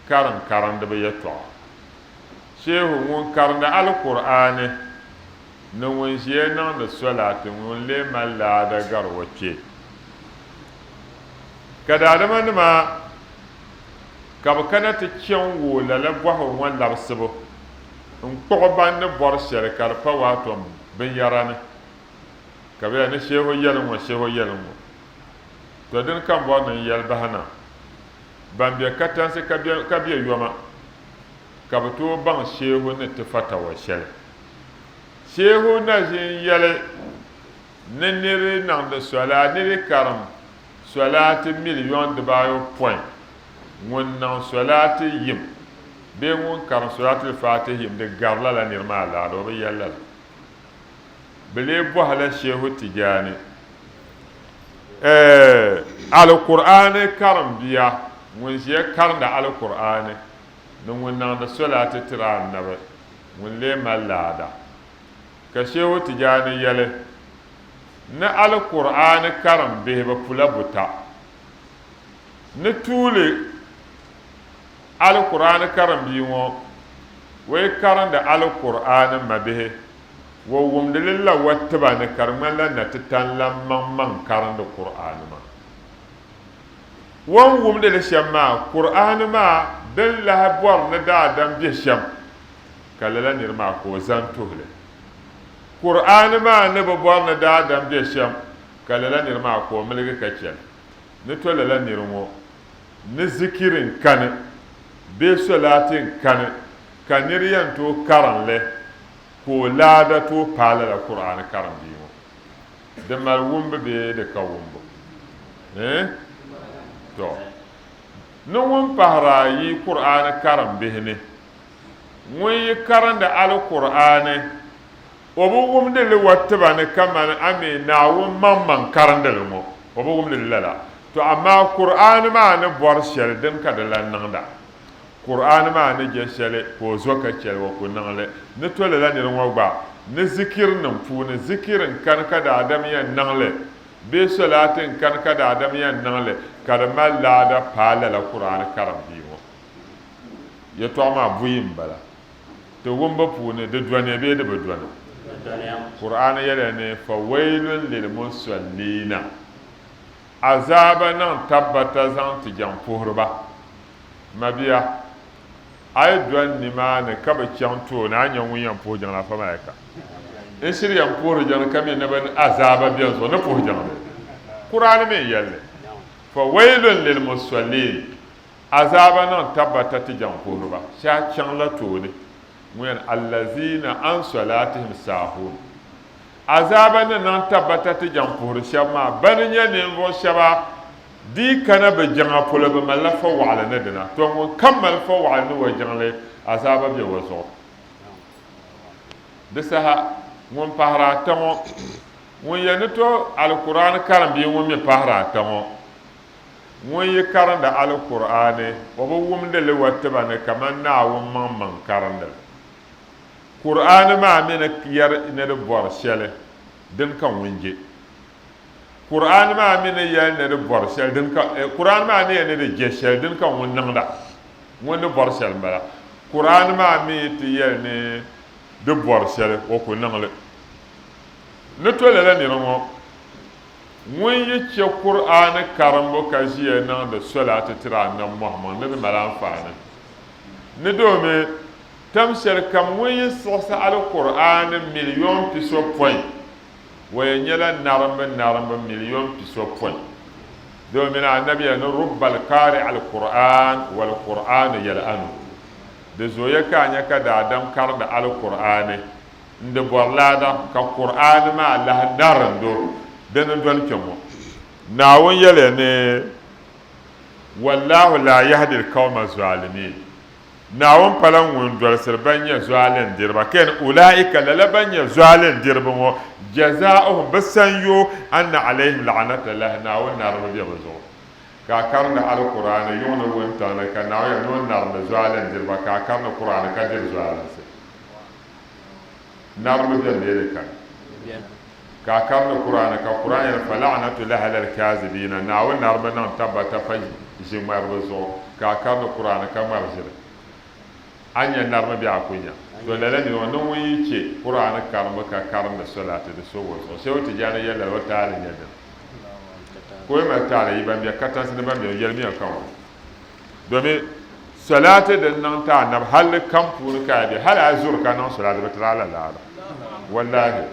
karim karindiba yɛtɔɣa. Shehu ŋun karindi Alkur'aani ni ŋun ʒiya niŋdi solaati ŋun lee mali laada gari o kpee. Ka daadamanima ka bɛ kana ti chaŋ wooi lala bɔhigu ŋɔ labisibu. N-kpuɣi ban ni bɔri shɛli ka di pa waatom binyɛra ni, ka bɛ yɛli ni Shehu yɛli ŋ-ŋɔ, Shehu yɛli ŋ-ŋɔ. Tɔ dini ka m bɔri ni n yɛli bahi na, ban be katansi ka be yoma, ka bɛ tooi baŋ Shehu ni ti fatawa shɛli. Shehu na ʒi n-yɛli ni niri niŋdi sɔlaa, niri karim sɔlaati miliyon dibaayopɔin, ŋun niŋ sɔlaati yim bee ŋun karim Suratul Fatih yim di gari lala niri maa laada, o bi yɛli lala. Bɛ lee bɔhila Shehu Tijani, Ɛɛ, Alkur'aani karimbia ŋun ʒiya karinda Alkur'aani ni ŋun niŋdi solaati tiri Annabi, ŋun lee mali laada? Ka Shehu Tijani yɛli, Ni Alkur'aani karimbihi bɛ pula buta. Ni tuuli Alkur'aani karimbia ŋɔ, o yi karindi Alkur'aani mabihi, o wumdi li la o tiba ni ka di ŋmanila natitan lan maŋmaŋ karindi Kur'aani maa. O ni wumdi li shɛm maa, Kur'aani maa din lahi bɔri ni daadam be shɛm, ka lala niri maa ka o zani tuhi li. Kur'aani maa ni bi bɔri ni daadam be shɛm, ka lala niri maa ka o miligi ka chɛ li. Ni to lala niri ŋɔ ni zikiri n-kani bee solaati n-kani ka nir yɛn tooi karim li ka o laada tooi paai lala Kur'aani karimdii ŋɔ. Di mali wumbu bee di ka wumbu? Eh? Tɔ! Ni ŋun pahiri ayi Kur'aani karimbihi ni, ŋun yi karindi Alkur'aani o bi wumdi li wa tiba ni kamani a mi Naawuni maŋmaŋ karindi li ŋɔ, o bi wumdi li lala. To amaa Kur'aani maa ni bɔri shɛli din ka di lan niŋda. Kur'aani maa ni je shɛli ka o zo ka chɛli o ku niŋ li. Ni to lala niri ŋɔ gba ni zikirinim puuni, zikiri n-kani ka daadam yɛn niŋ li bee solaati n-kani ka daadam yɛn niŋ li ka di mali laada paai lala Kur'aani karim bia ŋɔ. Yɛtɔɣa maa buyi m-bala. Ti wumbu puuni, di dɔniya bee di bi dɔni? Kur'aani yɛliya ni, Fawailun lilmusalliina, Azaaba niŋ tabbata zaŋ ti jaŋpuhiriba. Mabia, a yi dɔni nimaani ka bi chaŋ tooni, a ni nya ŋun yɛn puhi jiŋli, Afa Malaika. N shiri yɛn puhiri jiŋli ka mi ni bɛ azaaba beni zuɣu ni puhi jiŋli. Kur'aani mi n-yɛli li, Fawailun lilmusalliin, Azaaba niŋ tabbata ti jaŋpuhiriba shɛhi chaŋla tooni, ŋun yɛn, Allaziina an solaatihim saahuun. Azaaba ni niŋ tabbata ti jaŋpuhiri shɛba maa, bani nyɛ ninvuɣ shɛba di yi kana bɛ jiŋa polo bɛ malila fɔwaɣili ni dina. Tɔ! Ŋun kam mali fɔwaɣili ni o jiŋli, azaaba be o zuɣu. Di saha, ŋun pahiri ata ŋɔ, ŋun yɛn ni to Alkur'aani karim bee ŋun mi pahiri ata ŋɔ, Ŋun yi karindi Alkur'aani, o bi wumdi li wa tiba ni kamani Naawuni maŋmaŋ karindi li. Kur'aani maa mi ni yɛri ni di bɔri shɛli, dini ka ŋun je. Kur'aani maa mi ni yɛli ni di bɔri shɛli, dini ka, Kur'aani maa ni yɛli ni di je shɛli, dini ka ŋun niŋda. Ŋun ni bɔri shɛli m-bala. Kur'aani maa mi yi ti yɛli ni di bɔri shɛli, o ku niŋ li. Ni to lala nira ŋɔ. Ŋun yi chɛ Kur'aani karimbu ka ʒiya niŋdi solaati tiri Annabi Muhammad ni di mali anfaani. Ni doomi tam shɛli kam ŋun yi siɣisi Alkur'aani miliyon pisopɔin, o yɛn nyɛla narimbu narimbu miliyon pisopɔin. Domin Annabi yɛli ni rubba al-qari al-Qur'an wal-Qur'anu yal'anu. Di zooya ka a nya ka daadam karindi Alkur'aani n-di bɔri laada ka Kur'aani maa lahi narind o dini n-doli kpe ŋɔ. Naawuni yɛliya ni, Wallahu laa yahdi al-qawma zaalimiin. Naawuni pala ŋun dolsiri ban nyɛ zualindiriba, ka yɛli, Ulaika, lala ban nyɛ zualindiriba ŋɔ, jazaauhum, bɛ sanyoo, anna alayhim la'anatallahi, Naawuni naribu be bɛ zuɣu. Ka a karindi Alkur'aani yuŋ ni wuntaŋ ni, ka Naawuni yɛli ni o narindi zualindiriba, ka a karindi Kur'aani ka diri zualinsi. Naribu beni bee di kani? Ka a karindi Kur'aani ka Kur'aani yɛli, Fala'anatullahi alal kaazibiina, Naawuni naribu niŋ tabbata pa ʒiŋmariba zuɣu, ka a karindi Kur'aani ka ŋmari ʒiri. A ni nya naribu bee a ku nya? To lala nira ŋɔ ni ŋun yi chɛ Kur'aani karimbu ka karindi solaati di so o zuɣu. Shehu Tijani yɛli lala o taali nyɛ dini? Ka o yi mali taali yi ban be katinsi ni ban be yɛlimiya ka ŋɔ. Domin Salaati din niŋ ti Anabi halli kam puuni ka a be, hali a zuri ka niŋ salaati bi tiri a la laara. Wallahi,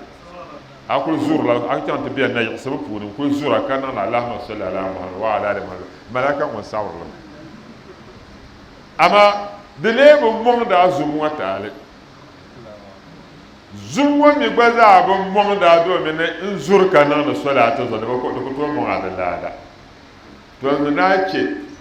a kuli zurila, a chaŋ ti be nayiɣisibu puuni n-kuli zura ka niŋdi Allahumma salli ala Muhammad wa ala ali Muhammad, malaika ŋun sabiri li mi. Amaa di lee bi mɔŋdi a zubu ŋɔ taali. Zubu ŋɔ mi gba zaa bi mɔŋdi a domin ni n zuri ka niŋdi salaati zuɣu, di ku tooi mɔŋ a di laada. To ni daa chɛ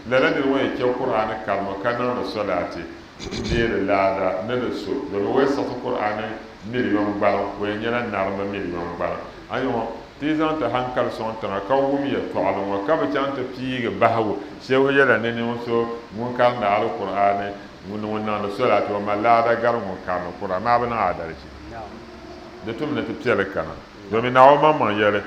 lala niri ŋɔ yi chɛ Kur'aani karimbu ka niŋdi solaati n-deeri laada ni di so, domin o yi siɣisi Kur'aani miliyon gbaliŋ, o yɛn nyɛla narimba miliyon gbaliŋ. A nya ŋɔ, ti yi zaŋ ti haŋkali sɔŋ tiŋa ka wum yɛltɔɣili ŋɔ ka bi chaŋ ti piigi bahigu, Shehu yɛla ni ninvuɣ so ŋun karindi Alkur'aani ni ŋun niŋdi solaati o mali laada gari ŋun karindi Kur'aani maa bi niŋ aadalichi. Di tum ni ti piɛli kana, domin Naawuni maŋmaŋ yɛli,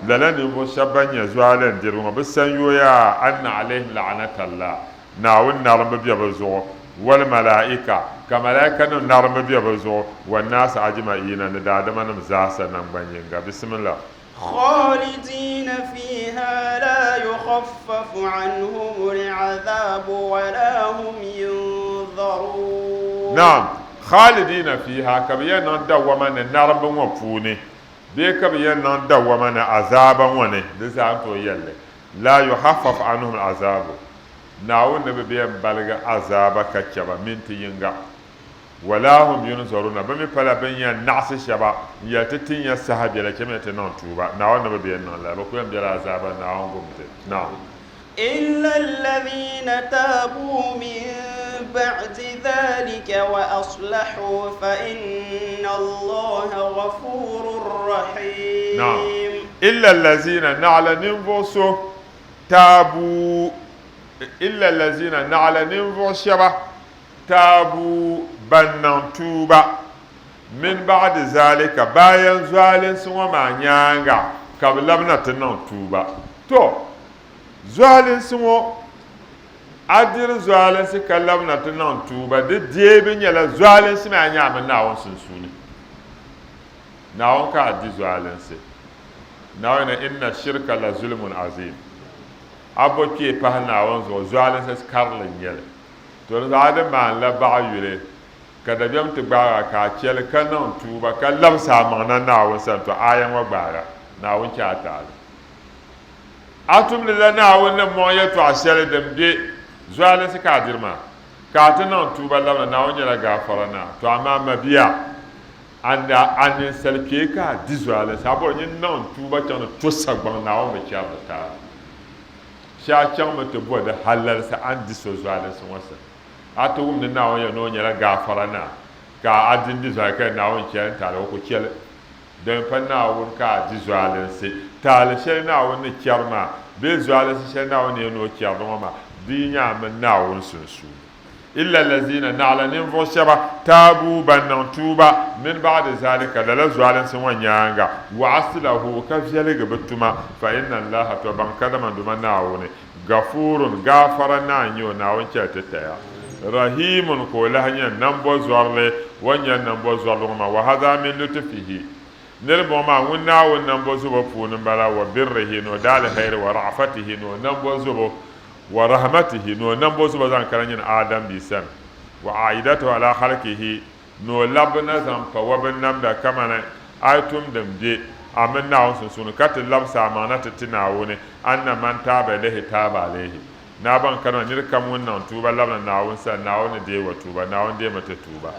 Lala ninvuɣ shɛba ban nyɛ zualindiriba ŋɔ, bɛ sanyooya anna alayhim la'anatallah, Naawuni narimba be bɛ zuɣu, wal malaaika, ka malaaikanim narimba be bɛ zuɣu, wannaasi ajma'iina, ni daadamanim zaasa namgban yiŋga. Bismillah. خالدين فيها لا يخفف عنهم العذاب ولا هم ينظرون. Naam, خالدين فيها, ka bɛ yɛn niŋ dawwama ni narimba ŋɔ puuni. Bee ka bɛ yɛn niŋ dawwama ni azaaba ŋɔ ni, di zaa n-tooi yɛli li, Laa yuhaffaf anhum al-azaabu, Naawuni ni bi bɛ yɛn baligi azaaba ka chɛ ba minti yiŋga, walaa hum yunzaruna, bɛ mi pala bɛ ni yɛn naɣisi shɛba n-yɛli ti tin ya saha biɛla chɛmiya ti niŋ tuuba, Naawuni ni bi bɛ yɛn niŋ lala, bɛ ku yɛn bela azaaba ni, Naawuni gum ti. Naam. إلا الذين تابوا من بعد ذلك وأصلحوا فإن الله غفور رحيم. Naam. Illa allazina naɣila ninvuɣ so taabu illa allazina naɣila ninvuɣ shɛba taabu ban niŋ tuuba min ba'di zalika bayan zualinsi ŋɔ maa nyaaŋa ka bɛ labina ti niŋ tuuba. To, zualinsi ŋɔ, a diri zualinsi ka labina ti niŋ tuuba, di deebi nyɛla zualinsi maa nyaami Naawuni sunsuuni. Naawuni ka a di zualinsi. Naawuni ni inna shirka la zulmun azim. A bo kpee pahi Naawuni zuɣu, zualinsi karili n-nyɛ li. To di zuɣu a di maanila baɣa yuli ka dabiɛm ti gbaag a ka a chɛ li ka niŋ tuuba ka labisi a maŋ na Naawuni sani, to aaya ŋɔ gbaag a, Naawuni chɛ a taali. A tumdila Naawuni ni mɔŋ yɛtɔɣ shɛli din be zualinsi ka a diri maa, ka a ti niŋ tuuba labina, Naawuni nyɛla gaafara naa. To amaa mabia, a ninsal kpee ka a di zualinsi, a bɔri nyin niŋ tuuba chaŋ ni to sagbaŋ, Naawuni bi chɛri di taali. Shee a chaŋmi ti bo di halalisi a ni di so zualinsi ŋɔ sani. A ti wum ni Naawuni yɛli ni o nyɛla gaafara naa, ka a di n-di zualinsi ka yɛli Naawuni chɛli n taali, o ku chɛli. Din pa Naawuni ka a di zualinsi, taali shɛli Naawuni ni chɛri maa bee zualinsi shɛli Naawuni ni yɛn ni o chɛri li ŋɔ maa, di yi nyɛ a mini Naawuni sunsuuni. Illa allazina, naɣila ninvuɣ shɛba, taabu, ban niŋ tuuba, min ba'di zalika, lala zualinsi ŋɔ nyaaŋa, wa aslahu, ka viɛligi bɛ tuma, fa inna Allaha, tɔ baŋ kadama Duuma Naawuni, Gafuurun, Gaafara Naa n-nyɛ o, Naawuni chɛli ti taya, Rahiimun, ka o lahi nyɛ nambɔzɔrili, o ni nyɛ nambɔzɔrili ŋɔ maa, wa hadha min lutfihi. Niriba ŋɔ maa ŋun Naawuni nambo zubo puuni m-bala, wa birrihi, ni o daaliheri, wa ra'afatihi, ni o nambo zubo, wa rahmatihi, ni o nambo zubo zaŋ kana nyini Adam bia sani, wa a'idatuhu ala khalqihi, ni o labbu na zaŋ pa wa binnamda kamani a yi tum din be a mini Naawuni sunsuuni ka ti labisi a maŋ na ti ti Naawuni, anna man taaba ilayhi taaba alayhi. Ni a baŋ kadama nir kam ŋun niŋ tuuba labina Naawuni sani, Naawuni ni deegi o tuuba, Naawuni deemi ti tuuba.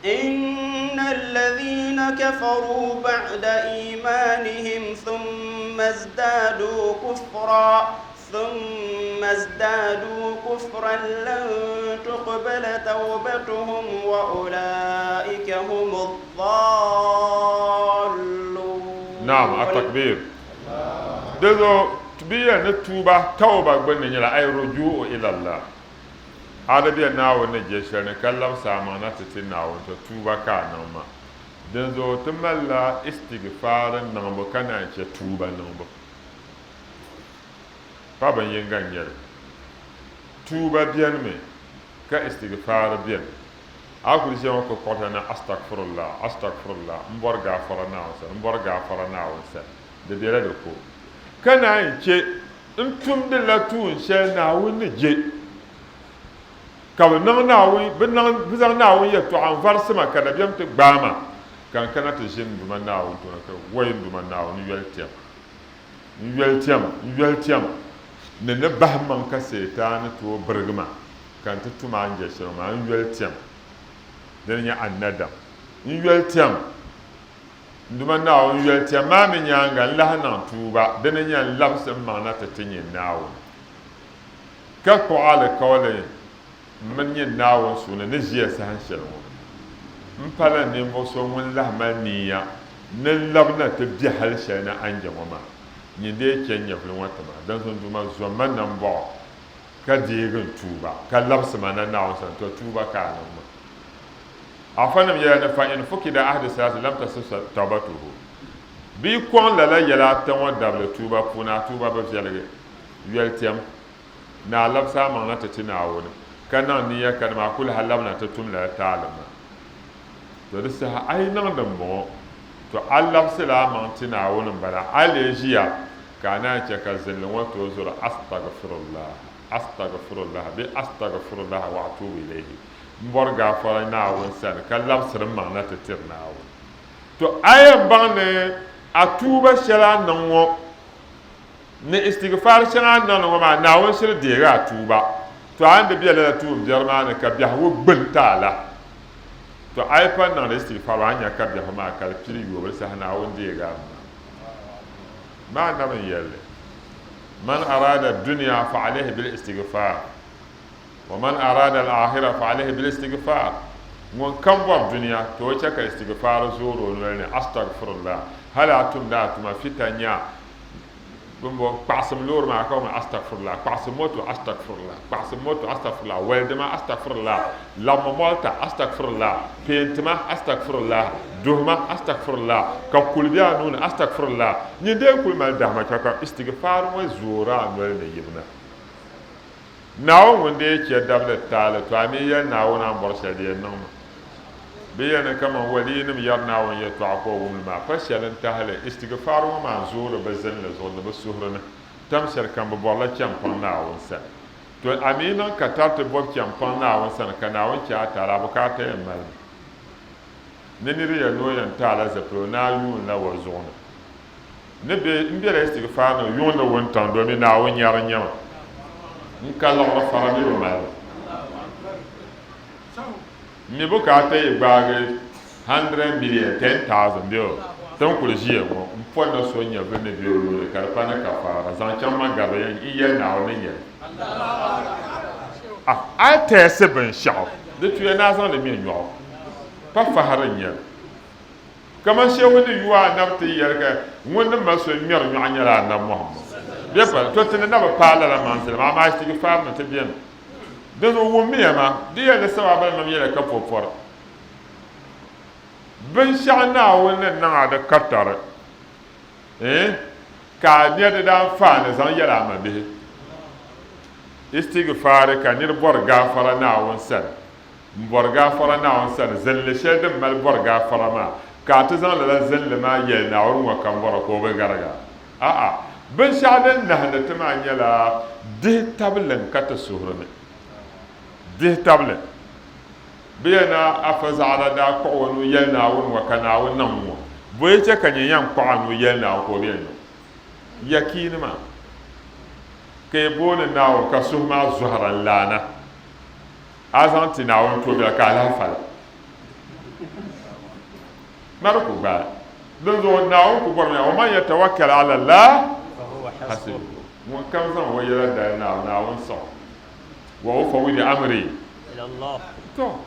إن الذين كفروا بعد إيمانهم ثم ازدادوا كفرا ثم ازدادوا كفرا لن تقبل توبتهم وأولئك هم الضالون. نعم التكبير. Dizuɣu bɛ yɛli ni tuuba, tawba, gbunni nyɛla ay ruju'u ila Allah. A di be Naawuni ni je shɛli ni ka labisi a maŋ na ti ti Naawuni, to tuuba ka a niŋ maa. Dinzuɣu ti malila istigfaari niŋbu ka naan chɛ tuuba niŋbu. Pa bin yiŋga n-nyɛ li. Tuuba benimi ka istigfaari beni. A kuli ʒiya ŋɔ ka kɔrita ni astagfirullah, astagfirullah, m bɔri gaafara Naawuni sani, m bɔri gaafara Naawuni sani. Di bela di ko. Ka naan chɛ n tumdila tuun shɛli Naawuni ni je, ka bɛ niŋ Naawuni, bɛ niŋ, bɛ zaŋ Naawuni yɛtɔɣa n-varisi ma, ka dabiɛm ti gbaai ma, ka n kana ti ʒini n Duuma Naawuni tooni ka wai n Duuma Naawuni, n yoli tɛm, n yoli tɛm, n yoli tɛm, ni ni bahi maŋ ka Sitaani tooi birigi ma ka n ti tum a ni je shɛli maa, n yoli tɛm, dini n-nyɛ Annadam, n yoli tɛm. N Duuma Naawuni yoli ti a maa mi nyaaŋa n-lahi niŋ tuuba, di ni nya n-labisi m maŋ na ti ti nyin Naawuni, ka kpuɣi alikauli m mini nyin Naawuni suuni ni ʒiya saha shɛli ŋɔ. M pala ninvuɣ so ŋun lahi mali niiya ni n lab na ti be hal shɛli ni a ni je ŋɔ maa. Nyin dee chɛ n nyɛvili ŋɔ ti ma, dinzuɣu n Duuma, zom ma nambɔɣu ka deegi n tuuba, ka labisi ma na Naawuni sani, tɔ tuuba ka a niŋ ma. Afanim yɛla ni fa in fukida ahadi salasi lam tasihha tawbatuhu. Bɛ yi kɔŋ lala yɛla ata ŋɔ dabili tuuba puuni, a tuuba bi viɛligi. Yoli tɛm, ni a labisi a maŋ na ti ti Naawuni, ka niŋ niya kadama a ku lahi labina ti tum lala taali maa. To di saha a yi niŋ dimbɔŋɔ, to a labisila a maŋ ti Naawuni m-bala, a lee ʒiya ka a naan chɛ ka zinli ŋɔ tooi zɔri Astagfirullah, Astagfirullah bee Astagfirullah wa atubu ilayhi. M bɔri gaafara Naawuni sani ka labisiri m maŋ na ti tiri Naawuni. To a yɛn baŋ ni a tuuba shɛli a niŋ ŋɔ ni istigfaar shɛŋa a ni niŋdi ŋɔ maa, Naawuni shiri deegi a tuuba. To a ni di be lala tuun biɛri maa ni ka biɛhigu gbuni ti a la. To a yi pa niŋdi istigfaar maa, a ni nya ka biɛhigu maa ka di pili yoobu, di saha Naawuni deegi a mi maa. Maa nabi n-yɛli li, Man arada dunya fa alayhi bil istigfaar. Wa man arada al-akhira fa alayhi bil istighfar, Ŋun kam bɔri dunia, to o chɛ ka istighfar zoori o noli ni, Astaghfirullah, hali a tumdi a tuma fita nya bɛmbɔ kpaɣisim loori maa ka wum Astaghfirullah, kpaɣisim moto Astaghfirullah, kpaɣisim moto Astaghfirullah, weldima Astaghfirullah, labimi molta Astaghfirullah, peentima Astaghfirullah, duhima Astaghfirullah, ka kuli be a nuu ni Astaghfirullah. Nyin dee n-kuli mali dahima chɛ ka istighfar ŋɔ zoori a noli ni yibina. Naawuni ŋun dee chɛ dabili taali, to a mi yɛli Naawuni a ni bɔri shɛli di yɛn niŋ ma. Bɛ yɛli ni kaman waliinim yɛri Naawuni yɛtɔɣa ka o wum li maa, pa shɛli n-tahi li. Istigfaar ŋɔ maa n-zoori bɛ zinli zuɣu ni bɛ suhuri ni. Tam shɛli kam bɛ bɔrila chɛmpaŋ Naawuni sani. To a mi niŋ ka tariti bɔbu chɛmpaŋ Naawuni sani ka Naawuni chɛ a taali, a bukaata yɛn malimi. Ni nir yɛli ni o yɛn ti a la zipiligu ni a yuun la wa zuɣu ni. Ni be m bela istigfaar ni yuŋ ni wuntaŋ domin Naawuni nyari n nyama. N ka liɣiri fara mi bi mali ma. M mi bukaata yi gbaagi 100 million, 10,000 bee o ti n kuli ʒiya ŋɔ m pɔri ni so nyɛvili ni be o luɣili ka di pa ni kafaara zaŋ chaŋ ma gariba yɛn n yɛli Naawuni ni nyɛli. A a yi tɛɛsi binshɛɣu di tuya ni a zaŋ li ŋme nyɔɣu pa fahiri n-nyɛli. Kaman Shehu ni yu Anabi ti yɛli ka ŋun ni mali so ŋmɛri nyɔɣu nyɛla Anabi Muhammad. Bɛ pa, to ti ni na bi paai lala manzili maa, amaa istighfar ni ti beni. Dinzuɣu wummiya ma, di yɛli ni sabaabinima mi yɛla ka po pɔri. Binshɛɣu Naawuni ni niŋ a di ka tari, eh, ka a nya di daanfaani zaŋ yɛli a mabihi. Istighfari ka nir bɔri gaafara Naawuni sani. M bɔri gaafara Naawuni sani, zinli shɛli din mali bɔri gaafara maa, Ka a ti zaŋ lala zinli maa yɛli Naawuni ŋɔ ka m bɔra ka o bi garig a. A'a, binshɛɣu din nahindi ti maa nyɛla dihitabili n-ka ti suhuri ni. Dihitabili. Bɛ yɛli ni Afa Zaɣila daa kpuɣi o nuu yɛli Naawuni ŋɔ ka Naawuni niŋ ŋ-ŋɔ. Bɔ yi chɛ ka nyini yɛn kpuɣi a nuu yɛli Naawuni ka o bi yɛn niŋ? Yakiini maa. Ka yi booni Naawuni ka suhu maa zɔhira n-laana. A zaŋ ti Naawuni toobila ka a lahi fali. Na di ku gbaai. Dinzuɣu Naawuni ku bɔrimi ya, Waman yatawakkal ala Allah hasbuhu. Ŋun kam zaŋ o yɛla dali Naawuni, Naawuni saɣ o. Wa ufawwidu amri To.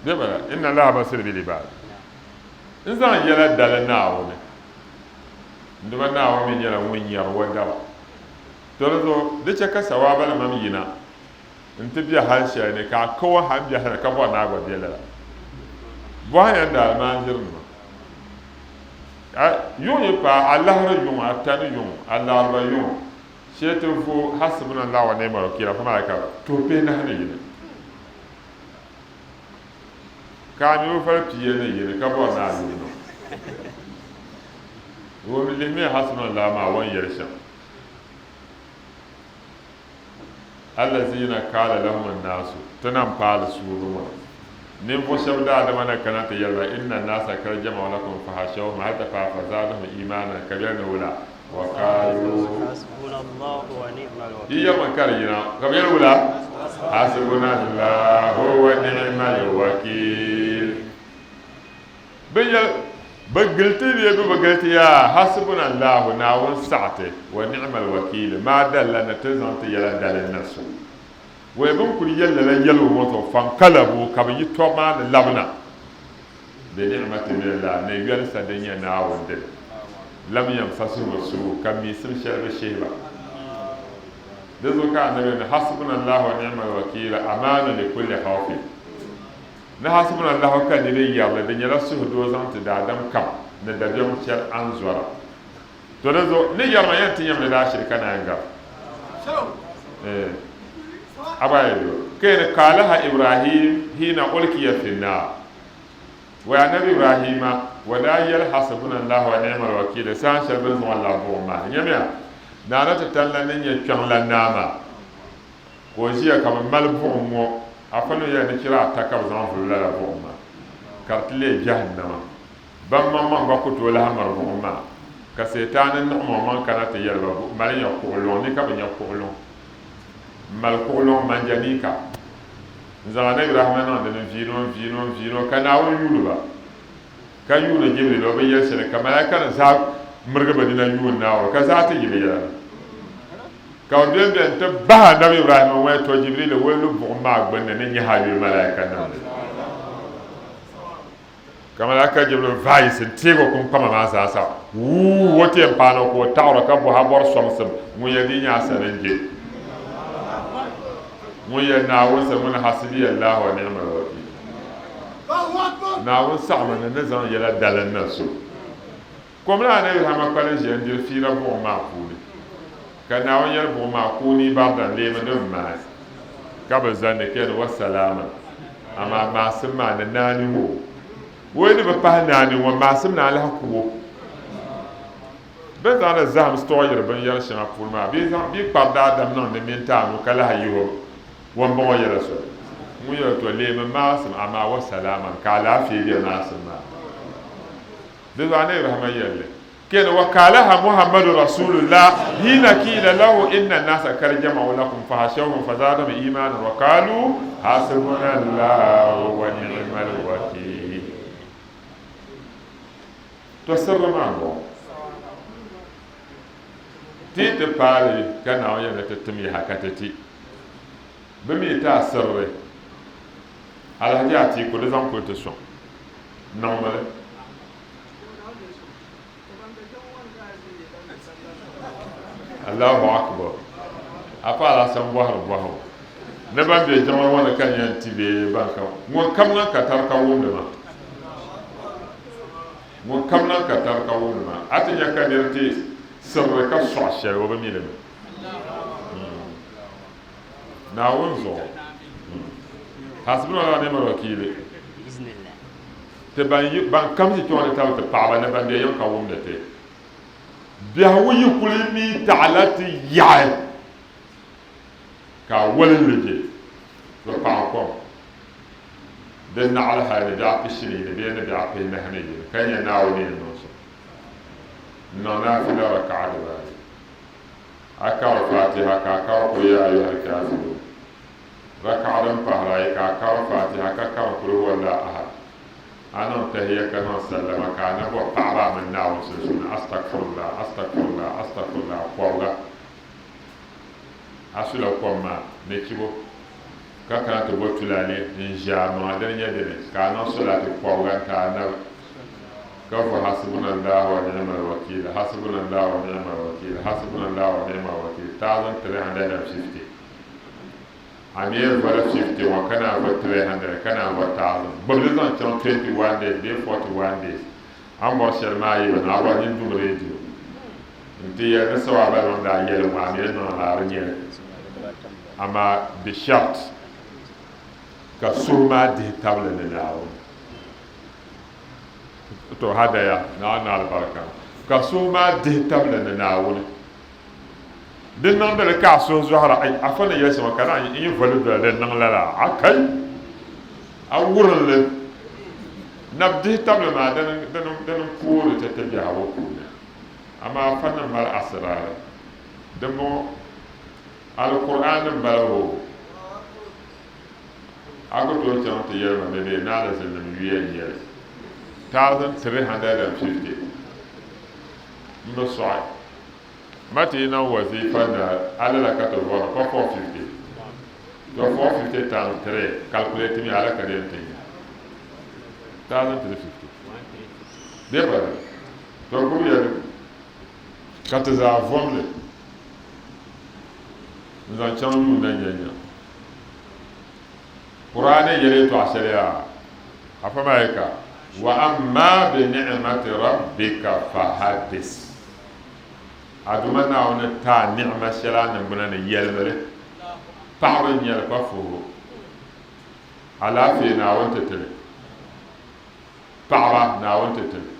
Bɛ bala, Inna Allaha basir bil ibad. N zaŋ n yɛla dali Naawuni. N Duuma Naawuni mi nyɛla ŋun nyari o daba. To di zuɣu, di chɛ ka sawaabanima mi yina nti be hal shɛli ni ka a ka o ha m-be hal ni ka bɔri ni a gba be lala. Bɔhim ya n almaajirinima. A yuŋ yi paai, alahiri yuŋ, atani yuŋ, alaariba yuŋ, shee ti vo hasibunallahu wa ni'mal wakiil, afa maa ka tuhi pihinahi ni yini. Ka a mi o fali pia ni yini ka bɔri ni a yuŋ niŋ. Wum lihimiya hasibunallahu maa o ni yɛli shɛm. Allazina kaala lahum annaasu, ti na m-paali suuri ŋɔ ni. Ninvuɣ shɛba daadama na kana ti yɛli ba, Inna annaasa kad jama'u lakum fahashawhum hal ti paai fazaadahum iimaanan ka bɛ yɛli ni wula? Wa kaalu Yi yɛlimi ka di yina ka bɛ yɛli wula? Hasibunallahu wa ni'mal wakiil. Bɛ yɛli, Bɛ gili ti bee bɛ bi gili ti yaa? Hasibunallahu, Naawuni saɣi ti, wa ni'mal wakiili, maa dalila ni ti zaŋ ti yɛla dali na so. Wee bɛ ni kuli yɛli lala yɛligu ŋɔ zuɣu, fankalabu, ka bɛ yi tɔbu maa ni labina, bi ni'mati minallah, ni yolisa din nyɛ Naawuni dini, lam yamsasuhum suu, ka miisim shɛli bi shihi ba. Di zuɣu ka Annabi ni, Hasibunallahu wa ni'mal wakiili, amaanu li kulli khawfin. Ni hasbunallahu ka niri yɛrili, di nyɛla suhudoo zaŋ ti daadam kam ni dabiɛm shɛli a ni zɔra. To di zuɣu ni yɛrima yɛn ti nyɛmi ni daa shiri ka naan gari. Eh, a gba yi yo. Ka yɛni kaalaha Ibrahim hiina ulkiya fi naar. Wai Anabi Ibrahima, wa daa yɛli hasbunallahu wa ni'mal wakiil saha shɛli bɛ ni zaŋ o labi buɣim maa ni. Nyamiya, Naana ti tali la ni nyɛ kpiɔŋ lan naa maa. Ka o ʒiya ka bɛ mali buɣim ŋɔ, afa ni yɛli ni chira ata ka bɛ zaŋ vuli lala buɣim maa ka di ti leei jahannama. Ban maŋmaŋ gba ku tooi lahi miri buɣim maa, ka Seetaani niɣim o maŋ kana ti yɛli ba, Mali ya kuɣuluŋ ni ka bɛ nya kuɣuluŋ. M-mali kuɣuluŋ manjaniika n-zaŋ Anabi Ibrahima niŋ di ni n-viin o, n-viin o, n-viin o, ka Naawuni yuuni ba, ka yuuni Jibril o bi yɛli shɛli, ka malaaikanim zaa mirigi bɛ nina yuuni Naawuni, ka zaa ti yi bɛ yɛla ni. Ka bɛ beni beni ti bahi Anabi Ibrahima ŋɔ tɔ Jibril o lu buɣim maa gbunni ni nyahi a yuli malaikanim ni. Ka malaika Jibril vaayisi n-teeg o kpiŋkpama maa zaasa wuu o ti yɛn paani o ka o taɣir o ka bɔhi a bɔri sɔŋsim ŋun yɛli di nyɛ a sani n-je ŋun yɛli Naawuni sani ŋuni hasibiya Allahu wa ni'mal wakiil. Naawuni saɣimi ni ni zaŋ yɛla dalim na so. Kom la Anabi Ibrahima kpalim ʒiya n-diri fiira buɣim maa puuni. Ka Naawuni yɛli buɣim maa, Kuuni bardan, leemi din maai. Ka bɛ zani ka yɛli, Wa salaaman. Amaa maasim maa ni naani ŋɔ o yi ni bi pahi naani ŋɔ, maasim naan lahi ku o. Bɛ ni zaŋdi zahim sitɔɣiyiri binyɛr shɛŋa puuni maa, bɛ zaŋ bɛ kpari daadam niŋ di mini taanu ka lahi yihi o wɔmbɔŋɔ yɛla soli. Ŋun yɛli, Tɔ, leemi maasim, amaa wa salaaman, ka alaafee be maasim maa ni. Di zuɣu Anabi Ibrahima yɛlli, Keni wa kaalaha Muhammadu Rasulullah hiina kiila lahu inna nasa kad jama'u lakum fahashawhum fazadahum imanan wa kalu hasbunallahu wa ni'mal wakil. To sirri maa m-bɔŋɔ. Ti yi ti paali ka Naawuni yɛli ni ti tim yaha ka ti ti bi mi ti a sirri, Alhaji Atiku di zaŋ kuli ti sɔŋ. Niŋmi li. Allahu Akbar. A pa Alhassan bɔhiri bɔhigu ni ban be jiŋli ŋɔ ni ka yɛn ti bee ban ka ŋun kam niŋ katari ka wumdi ma. Ŋun kam niŋ katari ka wumdi ma. A ti nya ka niri ti sirri ka sɔɣi shɛli o bi mi li mi. Naawuni zuɣu. Hasbunallahu wa ni'mal wakiili. Ti ban yi ban kam ʒi kpɛŋɔ ni tabili ti paɣaba ni ban be yiŋ ka wumdi ti. Biɛhigu yi kuli mi taɣila ti yaɣi ka a walinli je bɛ paɣi kom di naɣili hali ni biɛɣu 21 bee ni biɛɣu 41 ka nya Naawuni ni yɛn niŋ shɛm n-niŋ naafila raka'a dibaayi. A kari Fatiha ka a kari Qul ya ayyuhal kafirun. Raka'a din pahiri ayi ka a kari Fatiha ka kari Qul huwa Allahu ahad. A niŋ tahiya ka niŋ sallama ka a na bɔri paɣaba a mini Naawuni sunsuuni Astagfirullah, Astagfirullah, Astagfirullah kɔbiga. A sula kom maa ni chibo ka kana ti bo tulaale n-ʒe a maŋa dini nyɛ dini ka a niŋ solaati kɔbiga n-ti Anabi ka vo Hasibunallahu wa ni'mal wakiil, Hasibunallahu wa ni'mal wakiil, Hasibunallahu wa ni'mal wakiil 1350. A mi yɛn vola 50 ŋɔ ka naan vo 300 ka naan vo 1000. Gbubi li zaŋ chaŋ 21 days bee 41 days. A ni bɔri shɛli maa yi bi niŋ, a bɔri nyin dum radio nti yɛli ni sawaaba niŋdi a yɛli ŋɔ, a mi yɛn niŋ li a di nyɛli. Amaa di shɛrt ka suhu maa dihi tabili ni Naawuni. To hadaya, Naawuni ni alibarika, ka suhu maa dihi tabili ni Naawuni. Di niŋdi li ka a suhu zɔhira, ai, afa ni yɛli shɛm ka naan yi voli doli di niŋ lala, a kai, a wurim li. Nab dihi tabili maa dini n-poori ti ti biɛhigu puuni, amaa afa ni mali asiraari. Dimbɔŋɔ Alkur'aani m-bala hoo? A ku tooi chaŋ ti yɛli ma ni di naalizinnim yuya n-nyɛ li 1350. M bi sɔɣi. Ma ti yi niŋ waziifa naai alala ka ti vɔri pa 450. To 450 times 3 calculate mi ala ka di yɛn ti nyɛ 1350. Bee pa di? To gbubi ya di ka ti zaa vɔm li n-zaŋ chaŋ yuunda nyanya. Qur'ani yɛli yɛtɔɣ shɛli yaa, Afa maa yi ka, Wa amma bi ni'mati rabbika fahaddis. A Duuma Naawuni ni ti a ni'ima shɛli a niŋgbuna ni, yɛlimi li. Paɣaba n-nyɛ li, pa fuhuru. Alaafee, Naawuni ti ti li. Paɣaba, Naawuni ti ti li.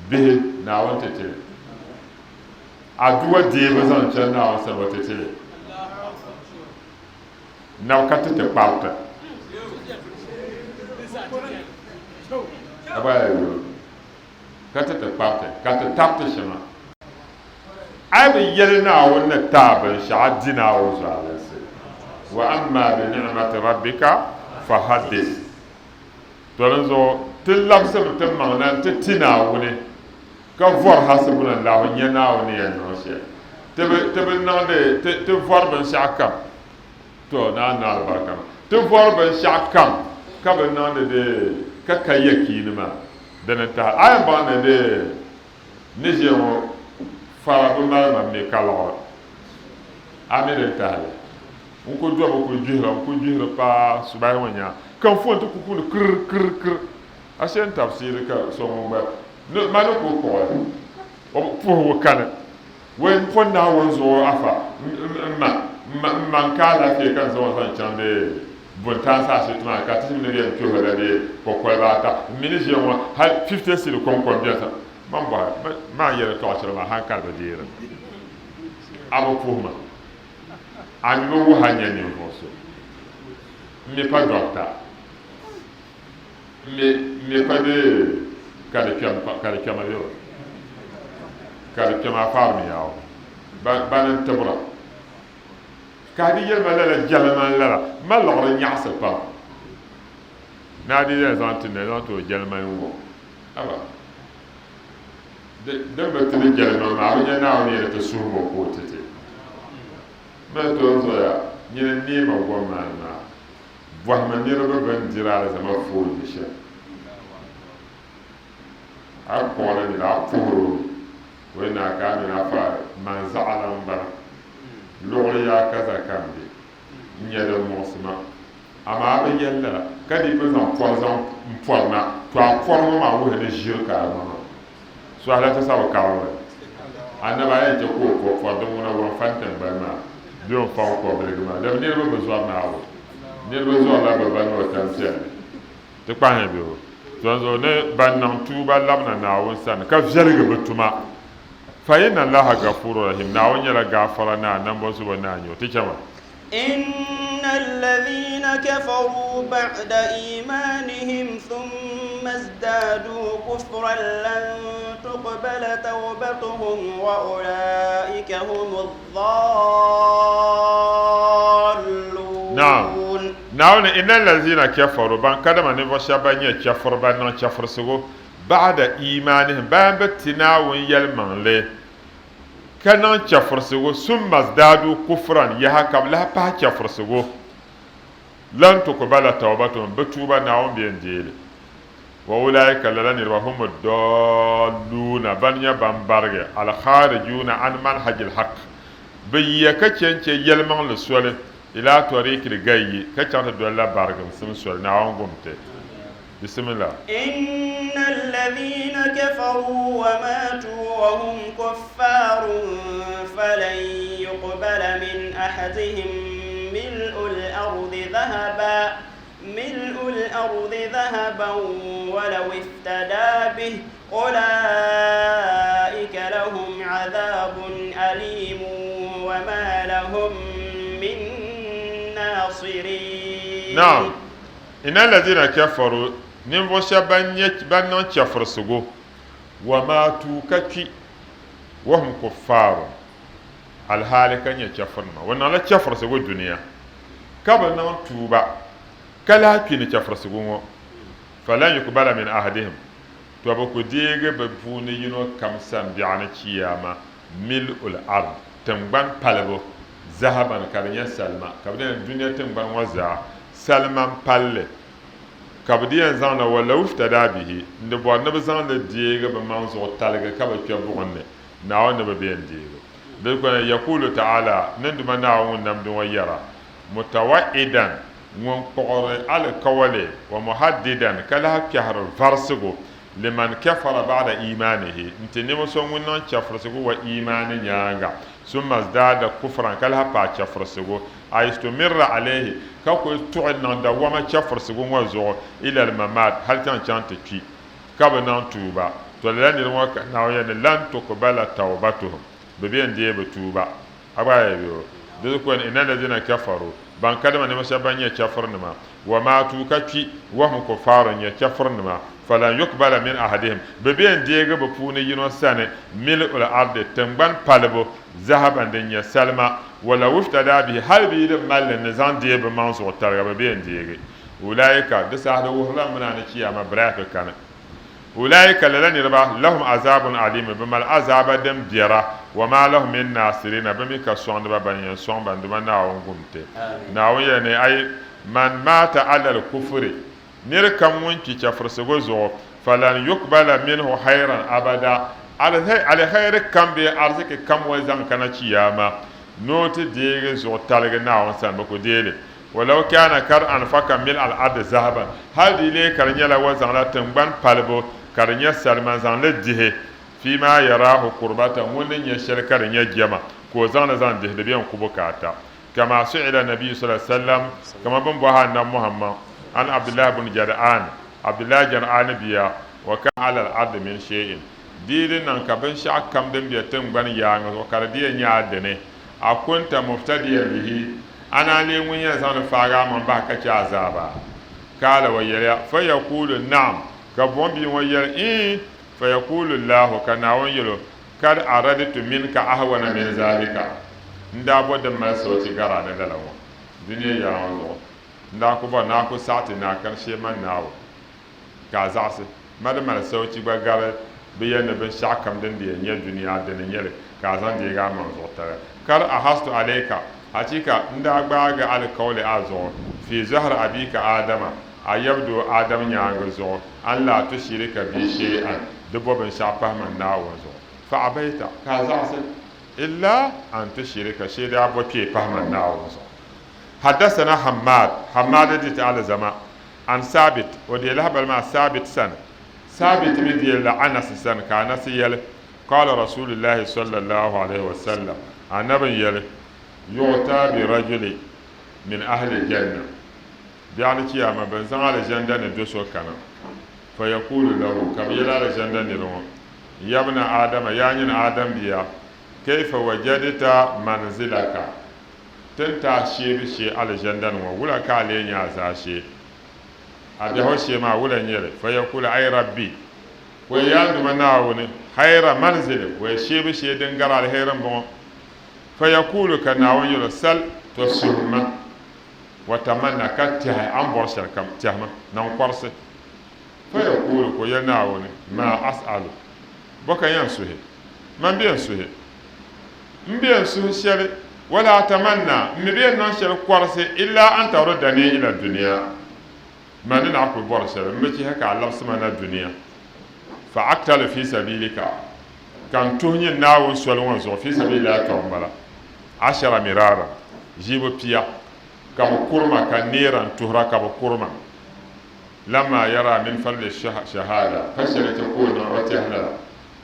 Bihi, Naawuni ti ti li. Aduwa deebu zaŋ chani Naawuni sani, o ti ti li. Nabi ka ti ti kpariti. Ka ti ti kpariti, ka ti tariti shɛŋa. A yi bi yɛli Naawuni ni ti a binshɛɣu, a di Naawuni zualinsi. Wa amma bi ni'mati rabbika fahaddis. To dinzuɣu ti labisimi ti maŋ na nti ti Naawuni, ka vɔri hasibunallahu n-nyɛ Naawuni ni yɛn niŋ shɛli. Ti bi, ti bi niŋdi, ti, ti vɔri binshɛɣu kam. To, Naa ni alibarika maa. Ti vɔri binshɛɣu kam ka bi niŋdi di ka ka yakiini maa, dini n-tahi. A yɛn baŋ ni di ni ʒiya ŋɔ fara bi mali ma mi ka liɣiri. A mi din tahi li. N ku domi kuli gbihira, n ku gbihiri paai subahi ŋɔ nyaŋa ka n foon ti ku kuuni kir kir kir. Ashe n tabisiiri ka so ŋun gba ni ma ni ku kpuɣi o puhigu kani. Wei m po Naawuni zuɣu afa m ma m ma n ka alaafee ka n zaŋ o zaŋ chaŋ di buntaansi ashibiti maa ka ti ni bɛ yɛn kpihi o la bee kɔkoliba ata m mi ni ʒiya ŋɔ hali 50 cedi kɔŋko m bɛni sa man bɔhi maa yɛli tɔɣa shɛli maa hankali bi deeri a bi puhi ma a mi bi wuhi a nya ninvuɣ so m mi pa dɔkta M mi pa di ka di kpɛma yo, ka di kpɛma afaari mi yaao, bani n-tibira. Ka di yɛli ma lala jɛlima n-lala, ma liɣiri nyaɣisi pam. Ni a di yɛn zaŋ ti na, zaŋ ti o jɛlima n-ŋɔ. Haba! Din bi ti di jɛlima maa, a bi nya Naawuni yɛli ti suhim o ka o ti ti. Mali to n zoya, nyini n-neei ma gom maa ni maa. Bɔhimi niriba bɛn diri alizama foolli shɛm. A kpuɣili nira, a puhir o mi, o yi naai ka a mini a fa man zaɣila m-bala. Luɣili yaa ka za ka m be, n-nyɛ din muɣisi ma. Amaa a bi yɛli lala, ka di bi zaŋ pɔri zaŋ m pɔri na, to a pɔri ŋɔ maa wuhi ni ʒiri ka a niŋ maa. Suhila ti sabi karili. Anabi a yɛn chɛ ka o po pɔri din ŋuna wurim fani tiŋgbani maa bee o n-fa o kɔbiligi maa. Dama niriba bi zɔri Naawuni. Niriba zɔrila bɛ ba ni o tan piɛlli. Ti kpahiya bɛ o. Tɔnzuɣu ni ban niŋ tuuba labina Naawuni sani ka viɛlgi bɛ tuma, fa inna Allaha Ghafuurun Rahiim, Naawuni nyɛla Gaafara Naa, Nambɔzubo Naa n-nyɛ O. Ti chama. Inna alladhina kafaruu ba'da iimaanihim thumma zdaaduu kufran lan tuqbala tawbatuhum wa ulaa'ika humu ddaalluun. Naam. Naawuni, inna alladhina kafaruu, ban kadama ninvuɣ shɛba ban nyɛ chɛfuriba niŋ chɛfurisigu, ba'da iimaanihim, bayan bɛ ti Naawuni yɛlimaŋli, ka niŋ chɛfurisigu, summa zdaadu kufran, yaha ka bɛ lahi pahi chɛfurisigu, lan tukubala tawbatuhum, bɛ tuuba Naawuni bɛ yɛn deei li. Wa ulaika, lala niriba, humu daalluuna, bana nyɛ ban barigi, alkharijuuna an manhajil haqq, bɛ yiya ka chɛ n-chɛ yɛlimaŋli soli, ila tariqil gayyi, ka chaŋ ti dolila barigimsim soli, Naawuni gum ti. Bismillah. إن الذين كفروا وماتوا وهم كفار فلن يقبل من أحدهم ملء الأرض ذهبا ملء الأرض ذهبا ولو افتدى به أولئك لهم عذاب أليم وما لهم من ناصرين. نعم. Inna allazina kafaru, ninvuɣ shɛba ban nyɛ ban niŋ chɛfurisigu, wa maatu ka kpi, wa hum kuffaarun, alhaali ka nyɛ chɛfurinima, bɛ niŋla chɛfurisigu dunia, ka bi niŋ tuuba, ka lahi kpi ni chɛfurisigu ŋɔ, falan yukbala min ahadihim, tɔ bɛ ku deegi bɛ puuni yino kam sani biɛɣuni chiyaama mil'ul ard, tiŋgbani palibu, zahaban ka di nyɛ salima, ka bɛ di yɛn dunia tiŋgbani ŋɔ zaa salima m-pali li, ka bɛ di yɛn zaŋ na walaw iftadaa bihi, n-di bɔri ni bɛ zaŋ li deegi bɛ maŋ zuɣu taligi ka bɛ kpe buɣim ni, Naawuni ni bɛ bɛ yɛn deegi di kɔna. Yakuulu ta'ala, ni Duuma Naawuni ŋun namdi ŋɔ yɛra, mutawa'idan, ŋun kpuɣiri alikawali, wa muhaddidan, ka lahi kpɛhiri varisigu, Liman kafara ba'da iimaanihi, n-ti ninvuɣ so ŋun niŋ chɛfurisigu wa iimaani nyaaŋa, summa zdaada kufran, ka lahi paai chɛfurisigu, ay istumirra alayhi, ka kuli tuɣi niŋ dawama chɛfurisigu ŋɔ zuɣu, ila al-mamaat, hali chaŋ chaŋ ti kpi, ka bi niŋ tuuba, tɔ lala niriba ŋɔ ka Naawuni yɛli ni, lan tuqbala tawbatuhum, bɛ bi yɛn deei bɛ tuuba. A gba yɛli o, Di zuɣu ka inna allazina kafaru, ban kadama ninvuɣ shɛba ban nyɛ chɛfurinima, wa maatu ka kpi, wa hum kuffaarun nyɛ chɛfurinima, falan yukbala min ahadihim, bɛ bi yɛn deegi bɛ puuni yino sani mil'ul ardi, tiŋgbani palibu, zahaban din nyɛ salima, walaw iftadaa bihi, hali bɛ yi di mali li ni zaŋ deei bɛ maŋ zuɣu tariga bɛ bi yɛn deegi. Ulaika, di saha di wuhirila m mini a ni Chiyaama biraaki kani. Ulaika, lala niriba, lahum azaabun aliim, bɛ mali azaaba din biɛra, wa maa lahum min naasiriina, bɛ mi ka sɔŋdiba ban yɛn sɔŋ ba, n-Duuma Naawuni gum ti. Naawuni yɛli ni, Ay man maata alal kufri, nir kam ŋun kpi chɛfurisigu zuɣu, falan yukbala minhu khayran abada, aliheri kam bee ariziki kam o zaŋ kana Chiyaama, ni o ti deegi zuɣutaligi Naawuni sani, bɛ ku deei li. Walaw kaana kad anfaka mil al-ardi zahaban, hal di lee ka di nyɛla o zaŋla tiŋgbani palibu ka di nyɛ salima n-zaŋ li dihi, fiima yaraahu kurbatan, ŋun ni nya shɛli ka di nyɛ jɛma, ka o zaŋ li zaŋ dihi di bɛ n-ku bukaata. Kama su'ila Nabiyu sallallaahu alayhi wa sallam, kaman bɛ ni bɔhi Annabi Muhammad, an Abdullahi bun Jad'aan, Abdullahi Jad'aani bia, wa kana ala al-ardi min shay'in, di yi di niŋ ka binshɛɣu kam din be tiŋgbani yaaŋa zuɣu ka di di yɛn nyɛ a dini, a kunta muftadiyan bihi, A naan leei ŋun yɛn zaŋ li faagi a maŋ bahi ka chɛ azaaba? Kaala o yɛliya, Fayakuulu, Naam. Ka buɣim bia ŋɔ yɛli, Iin. Fayakuulu Laahu, ka Naawuni yɛl o, Kad aradtu minka ahwana min zaalika, N daa bo din mali soochi gari a ni lala ŋɔ, dunia yaŋɔ zuɣu. N daa ku bɔri ni a ku saɣi ti ni a kani shee man Naawuni, ka a zaɣisi ma di mali soochi gba gari bɛ yɛli ni binshɛɣu kam din di yɛn nyɛ dunia dini n-nyɛ li, ka a zaŋ deegi a maŋ zuɣu tali. Kad ahastu alayka, achiika n daa gbaagi alikauli a zuɣu, fi zahri abika Adama, a yabidoo Adam nyaaŋa zuɣu, an laa tushirika bi shay'an, di bo binshɛɣu pahi man Naawuni zuɣu. Fa abayta, ka a zaɣisi, illa an tushirika, shee daa bo kpee pahi man Naawuni zuɣu. Haddasana Hammad, Hammad di ti alizama, an Sabit, o deei lahibali maa Sabit sani, Sabit mi deei la Anas sani, ka Anas yɛli, Qala Rasulillahi sallallahu alayhi wa sallam, Anabi n-yɛli, Yu'ta bi rajuli min ahli janna, biɛɣuni chiyaama bɛ ni zaŋ alizanda ni do so kana. Fa yaqulu lahu, ka bɛ yɛli Alizanda nira ŋɔ, Yabna Adama, yaa nyini Adam bia, kayfa wajadta manzilaka? Ti ni ti a sheebu shee Alizanda ni ŋɔ, wula ka a lee nya a zaashee? A biɛhigu shee maa, wula n-nyɛ li? Fa yaqulu, Ay Rabbi, Wɛ yaa n Duuma Naawuni, khayra manzili, wɛ sheebu shee din gari aliheri m-bɔŋɔ. Fa yaqulu, ka Naawuni yɛl o, Sal, tɔ suhim ma, wa tamanna, ka tɛhi a ni bɔri shɛlikam, tɛhimi, naŋkɔrisi. Fa yaqulu, ka o yɛli Naawuni, Maa as'alu, bɔ ka n yɛn suhi? Man bi yɛn suhi. M bi yɛn suhi shɛli, wala atamanna, m mi bi yɛn niŋ shɛli kɔrisi, illa an taruddani ila dunia, man ni naɣ kuli bɔri shɛli, m bi chihi ka a labisi ma na dunia, fa aqtalu fi sabilika, ka n tuhi nyin Naawuni soli ŋɔ zuɣu, fi sabilillahi tɔbu m-bala, ashara mirara, ʒiibu pia, ka bɛ kuri ma, ka n neera n-tuhira ka bɛ kuri ma. Lamma yara min fadli shahada, pa shɛli ti ka o niŋ o tɛhi lala.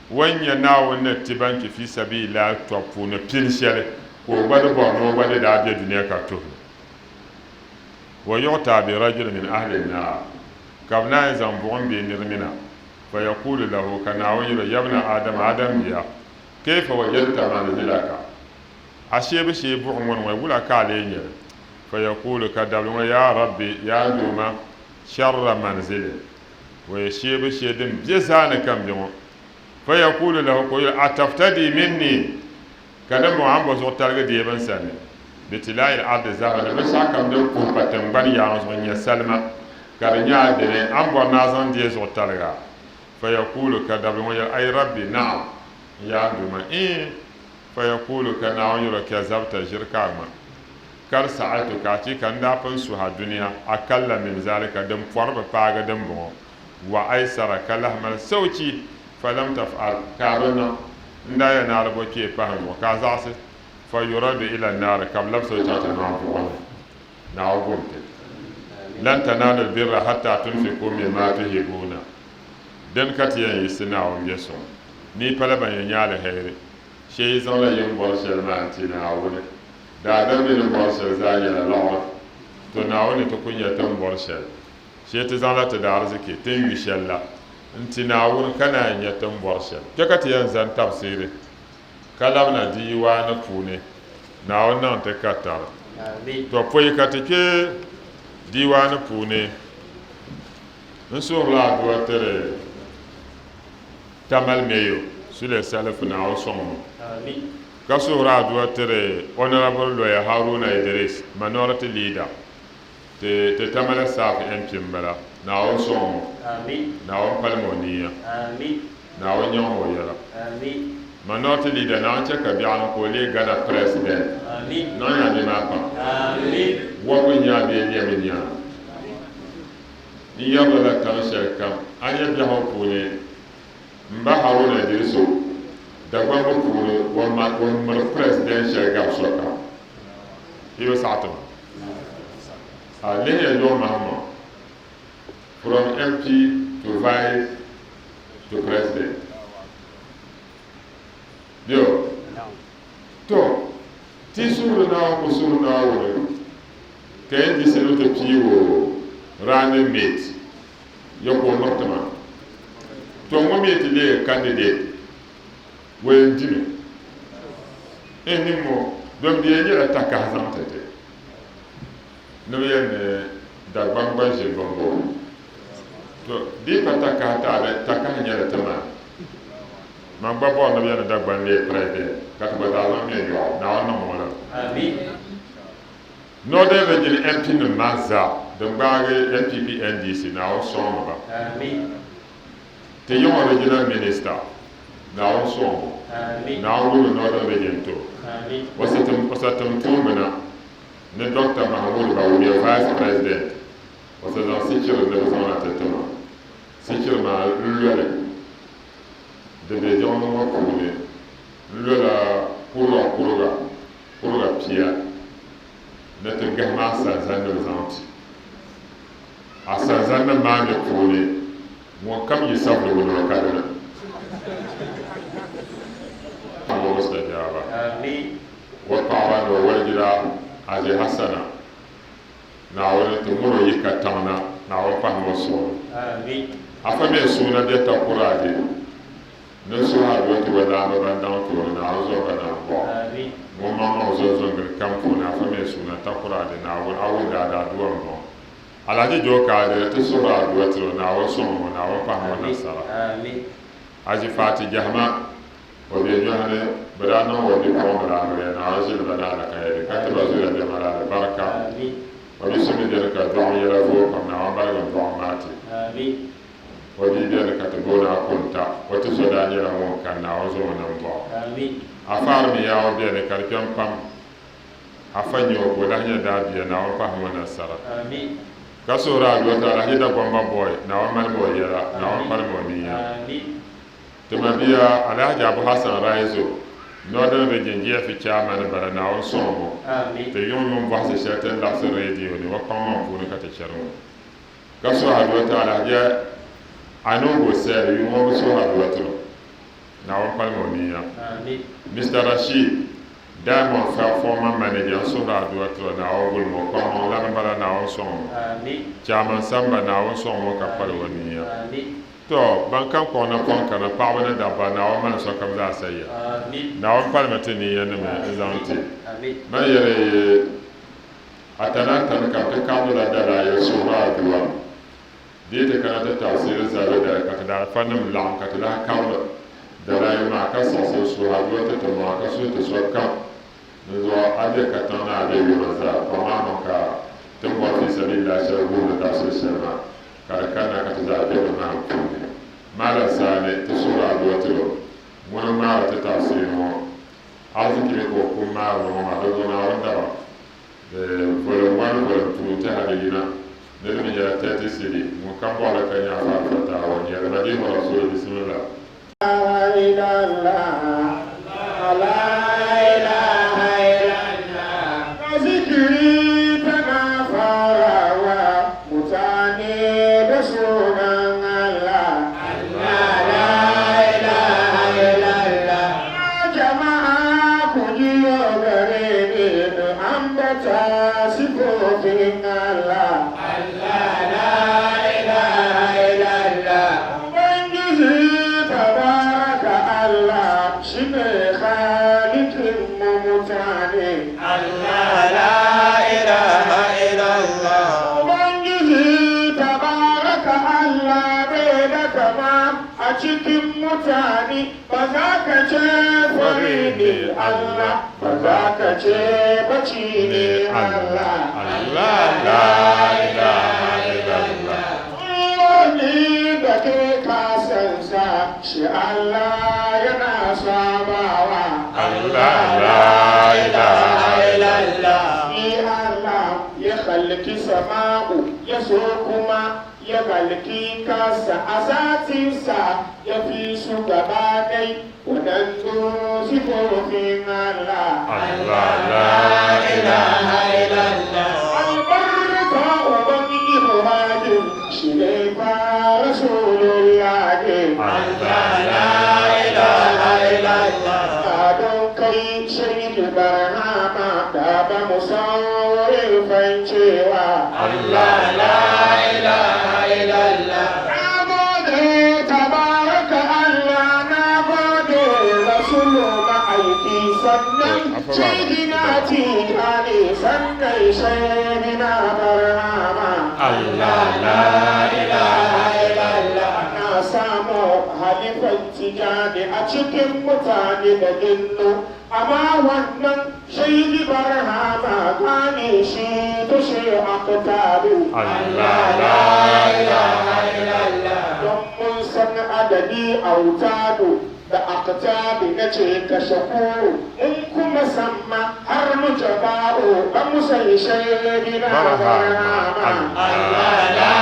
O ni nya Naawuni ni ti ban kpi fi sabiilillahi tɔbu puuni pini shɛli, ka o gba di bɔri ni o gba di daa be dunia ka tuhi li. Wa yu'ta bi rajul min ahli n-naar, ka bɛ naan zaŋ buɣim bɛ nir mina, fa yaqulu lahu, ka Naawuni yɛl o, Yabna Adama, Adam bia, kayfa wajadta manzilaka? A sheebu shee buɣim ŋɔ ni ŋɔ, wula ka a lee nya li? Fa yaqulu, ka dabili ŋɔ, Yaa Rabbi, yaa n Duuma, sharra manzili. Waya sheebu shee din be zaa ni ka m be ŋɔ. Fa yaqulu lahu, ka o yɛli, Ataftadi minni? Ka din bɔŋɔ a ni bo zuɣu tarigi deebu n sani? Bitilaail ardi zahaba, ni binshɛɣu kam din puhi pa tiŋgbani yaaŋa zuɣu n-nyɛ salima, ka di nyɛ a dini, a ni bɔri ni a zaŋ deei zuɣu tariga? Fa yaqulu, ka dabili ŋɔ yɛli, Ay Rabbi, na'am, n yaa n Duuma, iin. Fa yaqulu, ka Naawuni yɛl o, Kazabta, ʒiri ka a ŋma. Kad sa'altuka, achiika n daa pun suhi a dunia, akalla min zalika, din pɔri bi paagi dimbɔŋɔ, wa aysara, ka lahi mali soochi, falam taf'al, ka a bi niŋ. N daa yɛli ni a di bo kpee pahi n zuɣu, ka a zaɣisi, fa yuraddu ila n-naari, ka bɛ labisi o chaŋ ti niŋ buɣim ni. Naawuni gum ti. Lan tanaalul birra hatta tunfiku mimma tuhibuuna. Dini ka ti yɛn yiɣisi Naawuni biɛ suŋ, ni yi pala ban yɛn nya aliheri, shee yi zaŋla yi ni bɔri shɛli maa n-ti Naawuni. Daadam mi ni bɔri shɛli zaa nyɛla liɣiri. To Naawuni ni ti ku nya ti ni bɔri shɛli. Shee ti zaŋla ti daariziki, ti ni yu shɛli la, n-ti Naawuni ka naan nya ti ni bɔri shɛli. Kpe ka ti yɛn zani tabisiiri ka labina diiwaani puuni. Naawuni niŋ ti ka tari. To pɔi ka ti kpe diiwaani puuni, n suhirila adua tiri Tamale Mayor Sule Salifu Naawuni sɔŋ o. Ka suhiri adua tiri Honourable Lawyer Haruna Idris, Minority Leader ti ti Tamale South MP m-bala. Naawuni sɔŋ o. Naawuni palim o niya. Naawuni nyaŋ o yɛla. Minority Leader, Naawuni chɛ ka biɛɣuni ka o leei Ghana President. Niŋ ya ni maa pam. Wɔbigu n-nyɛ a bee lɛm n-nyɛ a? N yɛrila la taŋ shɛli kam a nya biɛhigu puuni M ba Haruna Idrisu, Dagbamba puuni o miri president shɛli gabi sokam. Yi bi saɣi ti ma? A lihiya John Mahama from MP to Vice to President. Yo. To, ti suhuri Naawuni ku suhuri Naawuni ka NDC ni ti pii o running mate. Ya ka o miri ti ma. To ŋɔ mi ti leei candidate o yɛn dimi. N ni mo don di yɛn nyɛla takahi zaŋ ti ti ni bi yɛn ni Dagbaŋ gba ʒi bimbo. To di pa takahi taali, takahi nyɛli ti ma. Man gba bɔri ni bi yɛn ni Dagbaŋ leei president ka ti gba zaa zaŋ ŋme yɔɣu. Naawuni niŋ ŋɔ la. Northern Region MP nim maa zaa din gbaagi NPP NDC Naawuni sɔŋmi ba. Ti yiŋɔ Regional Minister Naawuni sɔŋ o. Naawuni gbubi Northern Region ti o. O sa tim tuumba na ni Doctor Mahmood Bawumia Vice President o sa zaŋ sichiri ni bi zaŋ na ti tima. Sichiri maa n loli di be jiŋli ŋɔ puuni n lola kuriga kuriga. Kuriga pia ni ti gahim asanzanim zaŋ ti. Asanzanim maa mi puuni ŋunkam yi sabili wuni o ka di na. Mustajaaba. O paɣaba ni o walijira Azi Hassana, Naawuni ti miri o yi katiŋ na. Naawuni pahimi o suɣulo. Afa mi suuna bɛ Takoradi ni suhi aduwa ti o laamba ban daŋ tooni Naawuni zuɣu ba nambɔɣu. Ŋun maŋmaŋ zo zongili kam puuni Afa mi suuna Takoradi Naawuni a wumdi a daaduwa m-bɔŋɔ. Alhaji Joe Kadiri ti suhiri aduwa tiri o Naawuni sɔŋmi o Naawuni pahimi o nasara. Haji Fati Jahama o be nyɔhi ni bɛ daa niŋ o bipuɣimbila amiliya Naawuni ʒili ba ni alaka yɛli ka ti ba zuliya bɛ mali alibarika. O bi so mi beni ka dɔɣim yɛla vooi pam Naawuni baligim dɔɣim maa ti. O bia beni ka ti booni Akonta, o tizo daa nyɛla ŋun kani Naawuni zaŋ o nambɔɣu. Afaari mi yaa o beni ka di kpɛm pam. Afa n-nyɛ o ka o lahi nyɛ daabia, Naawuni pahimi o nasara. Ka suhiri aduwa ti Alhaji Dagomba Boy, Naawuni malimi o yɛla, Naawuni palimi o niya. Ti mabia Alhaji Abu Hassan Raizo, Northern Region GFE Chairman m-bala, Naawuni sɔŋmi o. Ti yuŋ yuŋ bɔhisi shɛli ti ni laɣisi radio ni o kpaŋmaŋ puuni ka ti chani ŋɔ. Ka suhi aduwa ti Alhaji Anungo Sɛli, yuŋ ŋɔ bi suhi aduwa tiri o. Naawuni palimi o niya. Mister Rashid, Diamond Fair former manager n suhiri aduwa tiri o Naawuni gulimi o kpaŋmaŋ lana m-bala Naawuni sɔŋmi o. Chairman Samba Naawuni sɔŋmi o ka pali o niya. Tɔ! Ban kam kpuɣi napɔŋ kana, paɣaba ni dabba, Naawuni mali sokam zaa sayiya. Naawuni palimi ti niiyanima n-zaŋ ti. Man yɛli Atani Atani kam ti kaɣimdila dalaayili suhiri aduwa. Di yi ti kana ti tafsiiri zalibu dali ka ti daalifanim laɣim ka ti lahi kaɣimdi dalaayili maa ka siɣisi n-suhi aduwa ti ti maŋa ka suhi ti sokam. Dinzuɣu a be katiŋ ni a be yoma zaa, kpaŋmaŋ niŋ ka ti ni bɔri fi sabiilillahi shɛli guhiri dabisili shɛli maa. Ka di kanna ka ti zaa kpe di mahim puuni. Malam Sani, ti suhiri aduwa tiri o. Ŋuni m-maari ti tafsiiri ŋɔ. Arziki mi ka o kum maari li ŋɔ maa, di zuɣu Naawuni daba di volume 1, volume 2 nti hali yina ni di mi nyɛla 30 cedi. Ŋun kam bɔri li ka nya afa al-Fatawa n-yɛli Madihu Rasul Bismillah. Zikiri tana farawa mutane da sunan Allah. Jama'a ku jiyo gare ni in ambata sifofin Allah. Ubangiji tabaraka Allah shine khalikin mu mutane. Ubangiji tabaraka Allah bai da kama a cikin mutane ba za ka ce fari ne Allah ba za ka ce baci ne Allah. Allah la ilaha illallah. Wani da ke kasansa shi Allah yana sabawa. Allah la ilaha illallah. Shi Allah ya halki sama'u ya so kuma ya halki kasa a zatinsa ya fi su gaba dai waɗansu sifofin Allah. Allah la ilaha illallah. Albarka uban Ibrahim shi ne fa Rasulullahi. Allah la ilaha illallah. Don kai shaidi barhama da ba mu san wurin fancewa. Allah la ilaha illallah. Na gode tabaraka Allah na gode Rasulu ma'aiki sannan shaidina tijani sannan shaidina barhama. Allah la ilaha illallah. Na samu halifan tijani a cikin mutane da jinnu amma wannan shaidi barhama gane shi tushe aktaru. Allah la ilaha illallah. Don mun san adadi autadu da aktabi na ce ka shakuru in kuma samma har mu jama'u ba mu san shaidina Barhama. barhama. Allah la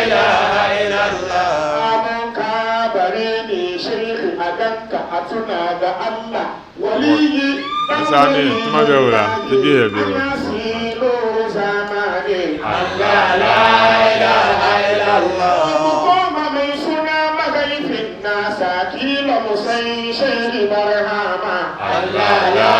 ilaha illallah. Amin ka bare ne shirki a ganka a tuna da Allah waliyi dan Sani, tuma bɛ wula, ti bɛ ya bɛ wula. Ana silo zamani. Allah la ilaha illallah. Mu koma mai suna mahaifin nasa kila mu san shehi barhama. Allah la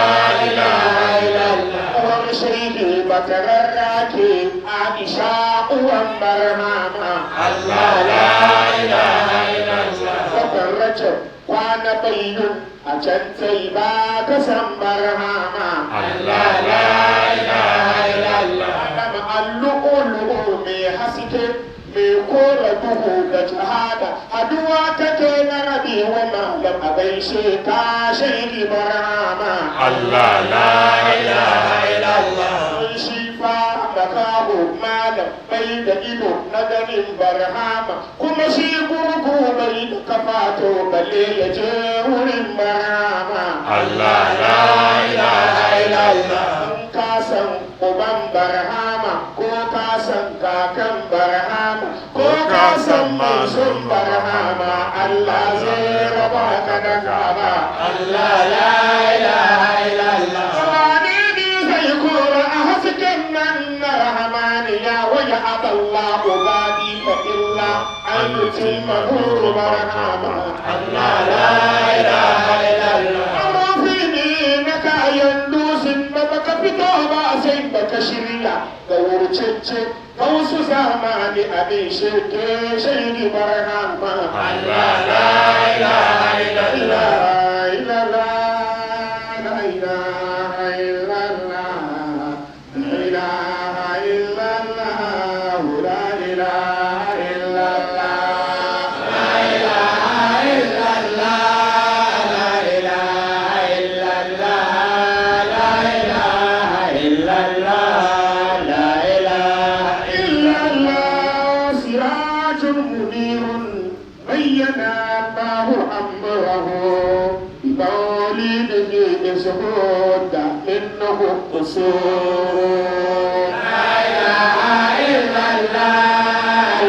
ilaha illallah. Uwar shehi bakararra ke Aisha. uwan barhama. Allah la ilaha illallah. Watan Rajab kwana bayyun a can tai ba ka san barhama. Allah la ilaha illallah. Adam allu'ulu'u mai haske mai kora duhu da jihada haduwa kake na rabi wa malam a gaishe ka shaidi barhama. Allah la ilaha illallah. Shi fa makaho malam bai da ido na ganin barhama kuma shi gurgu bai da kafa to balle ya je wurin barhama. Allah la ilaha illallah. In ka san uban barhama ko ka san kakan barhama ko ka san mai son barhama Allah zai raba ka da gaba. Allah la ilaha illallah. Wane ne zai kora a hasken nan na rahamaniya wa ya aballahu badi fa illa an yutimma nuru barhama. Allah la ilaha illallah. Mafi ne na kayan dusin da baka fito ba sai baka shirya ga wurcece ga wasu zamani abin shirke shaidi barhama. Allah la ilaha illallah. La ilaha la ilaha illallah la ilaha illallah la ilaha illallah. La ilaha illallah. La ilaha illallah. La ilaha illallah. La ilaha إلا الله سراج منير بين الله أمره بمولده يسهود منه قصور. لا إله إلا الله.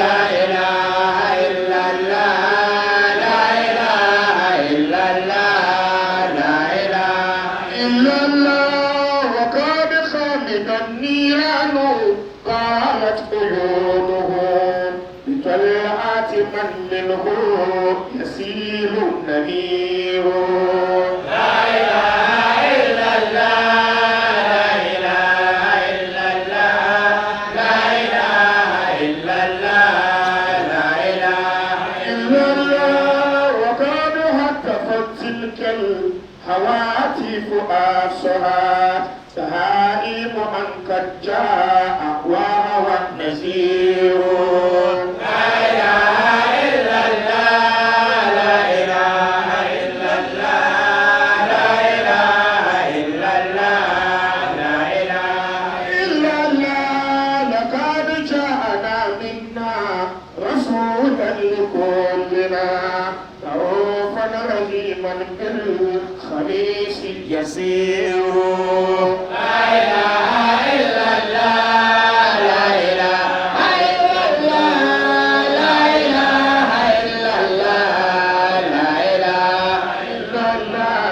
لا إله إلا الله. لا إله إلا الله. لا إله إلا الله وقد خامد النيران قالت عيونهم بطلعات من منه يسيل النمير. لا إله إلا الله. لا إله إلا الله. لا إله إلا الله. لا إله إلا الله وقد هتفت تلك الهواتف آسها سهائم أن قد جاء وهو النذير. لا إله إلا الله. لا إله إلا الله. لا إله إلا الله. لا إله إلا الله لقد جاءنا منا رسولا لكلنا رؤوفا رحيما بالخميس يسير. لا إله إلا الله. لا إله إلا الله. لا إله إلا الله. لا إله إلا الله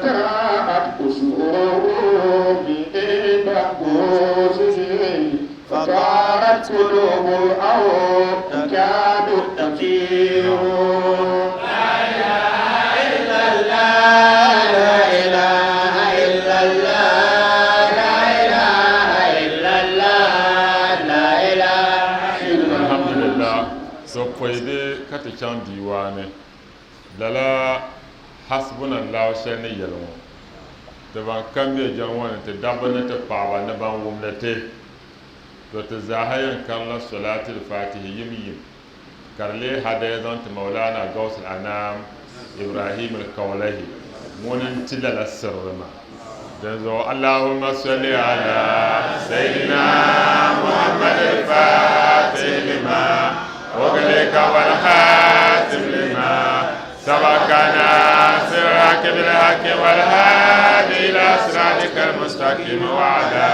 تراءت قصوره بإبقوزه فطارت قلوب الأرض تكاد تطير. إلا الله. لا إله إلا الله. لا إله إلا الله. لا إله Alhamdulillah. So pɔi di ka ti chaŋ diiwaani lala hasbunallahu shɛli ni yɛli ŋɔ ti ban kam be jɛŋ ŋɔ ni ti dabba ni ti paɣaba ni ban wumdi ti to ti zaaha yɛn karila solatil fatihi yim yim ka di leei hadaya zaŋ ti Maulana Gausul Anam Ibrahim al-Kawlahi ŋuni n-ti lala sirri maa. Dinzuɣu Allahumma salli ala Sayyidina Muhammad al-Fatih lima ughliqa wal khatim lima sabaqa nasir al-haqqi bil haqqi wal hadi ila siratikal mustaqim wa ala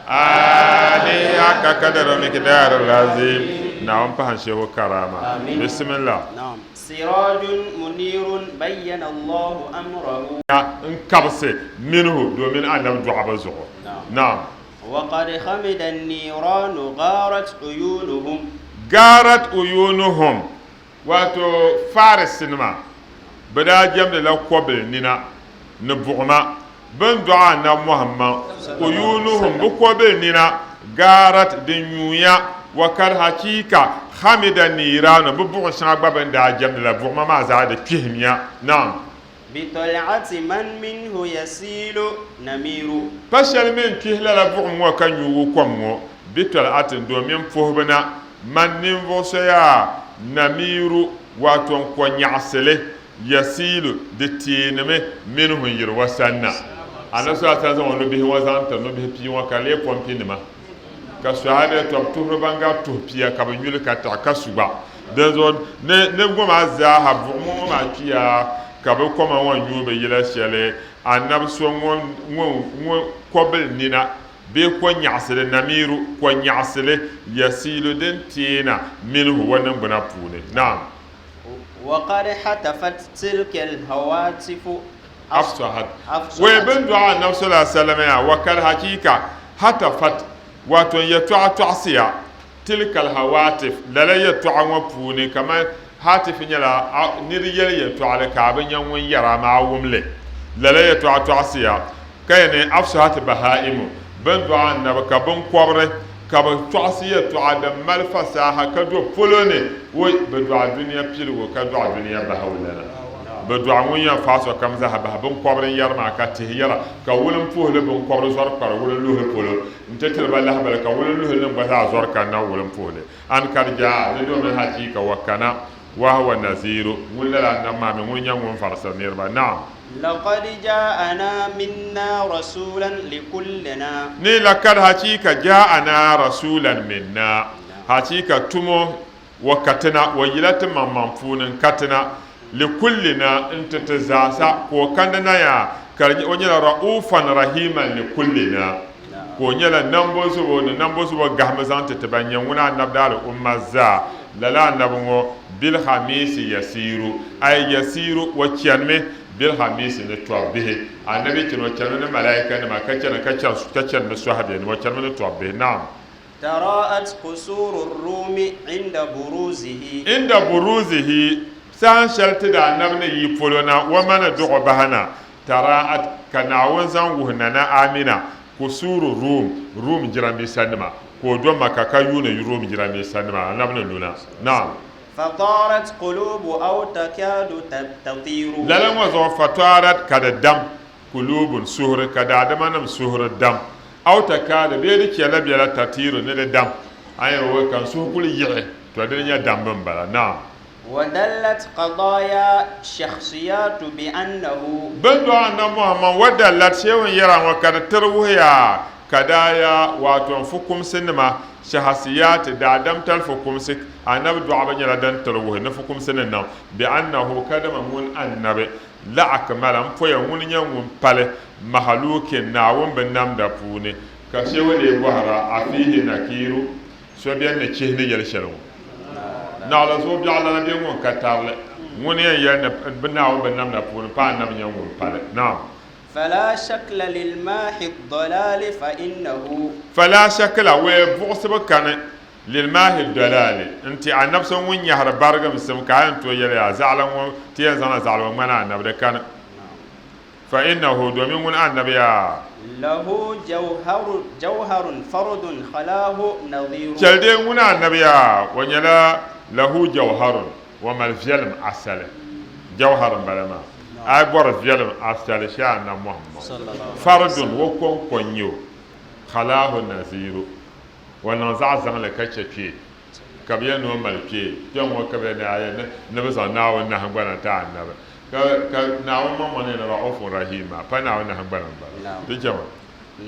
alihi haqqa qadri miqdaril azim. Naawuni pahi n shehu karama. Amin. Bismillah. نعم سراج منير بين الله أمره. N kabisi minhu domin annabi dɔɣibu zuɣu. Naam. وقد خمد النيران غارت عيونهم. Gaarat uyunuhum, wato Farisinima bɛ daa jɛmdila kɔbil nina ni buɣima. Bɛ ni dɔɣi Annabi Muhammad, uyunuhum, bɛ kɔbil nina, gaarat, di nyuuya. Wa kad hakiika hamida niiraanu, bɛ buɣim shɛŋa gba bɛ ni daa jɛmdi la, buɣima maa zaa di kpihimya. Naam. Bi tal'ati man minhu yasiilu namiru. Pa shɛli mi n-kpihi lala buɣim ŋɔ ka nyuugi kom ŋɔ, bi tal'atin, domin puhibu na, man ninvuɣ so yaa namiru, waato n-kɔnyaɣisili, yasiilu, di teenimi, minhu n-yiri o sanna. Anabi sallallahu alaihi wasallam zaŋ o nubihi ŋɔ zaŋ tiri nubihi pia ŋɔ ka di leei pɔmpinima. Ka sɔhaabiya tɔbu tuhiri ban gari tuhi pia ka bɛ nyuli ka taɣi ka su gba. Dinzuɣu ni ni ŋɔ maa zaaha buɣim ŋɔ maa kpiya ka bɛ koma ŋɔ nyuui bɛ yila shɛli anabi so ŋun ŋun kɔbili nina bee kɔnyaɣisili namiru kɔnyaɣisili yasiilu din teena minhu o niŋgbuna puuni. Naam. Waqad hatafat tilka alhawatifu afsahat. Wai bin dɔɣi Annabi sallallahu alaihi wasallam ya wa kal hakika hatafat, wato yɛtɔɣa tɔɣisiya tilka alhawatif lala yɛtɔɣa ŋɔ puuni kamani hatif nyɛla niri yɛli yɛtɔɣali ka a bi nya ŋun yɛra amaa a wum li lala yɛtɔɣa tɔɣisiya ka yɛn ni afsahat bahaimu bin dɔɣi Annabi ka binkɔbiri ka bɛ tɔɣisi yɛtɔɣa din mali fasaaha ka do polo ni, woi, bɛ dɔɣi dunia piligu ka dɔɣi dunia bahigu lana. Bɛ dɔɣi ŋun yɛn faai sokam zaa bahi biŋkɔbiri n-yɛri maa, ka tihi yɛra, ka wulimpuhili biŋkɔbiri zɔri kpari wulinluhili polo nti tiri ba lahibali, ka wulinluhili nim gba zaa zɔri kanna wulimpuhili. An kad jaa ni domin hachiika wa kana wa huwa naziru, ŋun lala annabi maa mi ŋun nyɛ ŋun varisiri niriba. Naam. Laqad ja'ana minna rasulan likullina. Ni laqad hachiika ja'ana rasulan minna, hachiika tumo wa katina wa yila ti maŋmaŋ puuni n-katina likullina n-ti ti zaasa, ka o kandi na yaa ka di o nyɛla ra'ufan rahiman likullina, ka o nyɛla nambozubo ni nambozubo gahimi zaŋ ti ti ban nyɛ ŋuna Annabi daali umma zaa. Lala Annabi ŋɔ bilhamisi yasiru, ay yasiru o chanimi bilhamisi ni tɔbbihi. Annabi chani o chanimi ni malaikanima ka chani ka chani ni sɔhibihi nima, o chanimi ni tɔbbihi. Naam. Tara'at qusuru Rumi inda buruzihi. Inda buruzihi, saha shɛli ti daa nabi ni yi polo na, o ma ni duɣi bahi na, tara'at, ka Naawuni zaŋ wuhi Nana Amina qusuru Rum, Rum jirambiisanima, ka o do Maka ka yuuni Rum jirambiisanima, Anabi ni luna. Naam. Fatarat qulubu aw takadu tatiru. Lala ŋɔ zuɣu fatarat ka di dam. Kuluubun, suhuri, ka daadamanim suhuri dam. Aw takaadu, bee di chɛla bɛla tatiiru ni di dam. A yɛn woi ka n suhu kuli yiɣi, tɔ dini nyɛ dambu m-bala. Naam. Wadallat qadaya shakhsiyatu bi annahu. Bɛ ni dɔɣi Annabi Muhammad, wadallat, shehu n-yɛra ŋɔ ka di tiri wuhiya kadaya, waato n fukumsi nima, shahasiyati, daadamtali fukumsi, Annabi dɔɣibu nyɛla din tiri wuhi ni fukumsi ni niŋ, bi annahu, kadama ŋun Annabi, La akmala, m poya ŋuni nyɛ ŋun pali mahaluukin, Naawuni binnamda puuni. Ka shehu lee bɔhira, Afiihi nakiiru, so beni ni chihi ni yɛli shɛli ŋɔ? Naɣila zuɣubiɛɣulana bee ŋun ka tarili, ŋuni yɛn yɛli ni Naawuni binnamda puuni pa Annabi nyɛ ŋun pali? Naam. Fala shakla lilmaahi dalaali fa innahu. Fala shakla, wee buɣisibu kani Lilmaahi dalaali, n-ti Annabi so ŋun nyɛhiri barigimsim, ka a yɛn tooi yɛli yaa zaɣila ŋɔ ti yɛn zaŋla zaɣila ŋɔ ŋmani Annabi, di kani. Fa innahu, domin ŋun Annabi yaa. Lahu jawharun fardun khalaahu nadhiru. Chɛli dee ŋun Annabi yaa, o nyɛla lahu jawharun, o mali viɛlim asali. Jawhar m-bala maa. A yi bɔri viɛlim asali shee Annabi Muhammad. Fardun, o kɔŋko n-nyɛ o. Khalaahu nadhiru. O niŋ zaɣ zaŋli ka chɛ kpee, ka bɛ yɛli ni o mali kpee. Kpɛŋ ŋɔ ka bɛ yɛli ni a yɛli ni bɛ zaŋ Naawuni nahingbana ti Annabi. Ka ka Naawuni maŋmaŋ ni yɛli Ra'ufun Rahim maa, pa Naawuni nahingbana m-bala. Di chɛmi.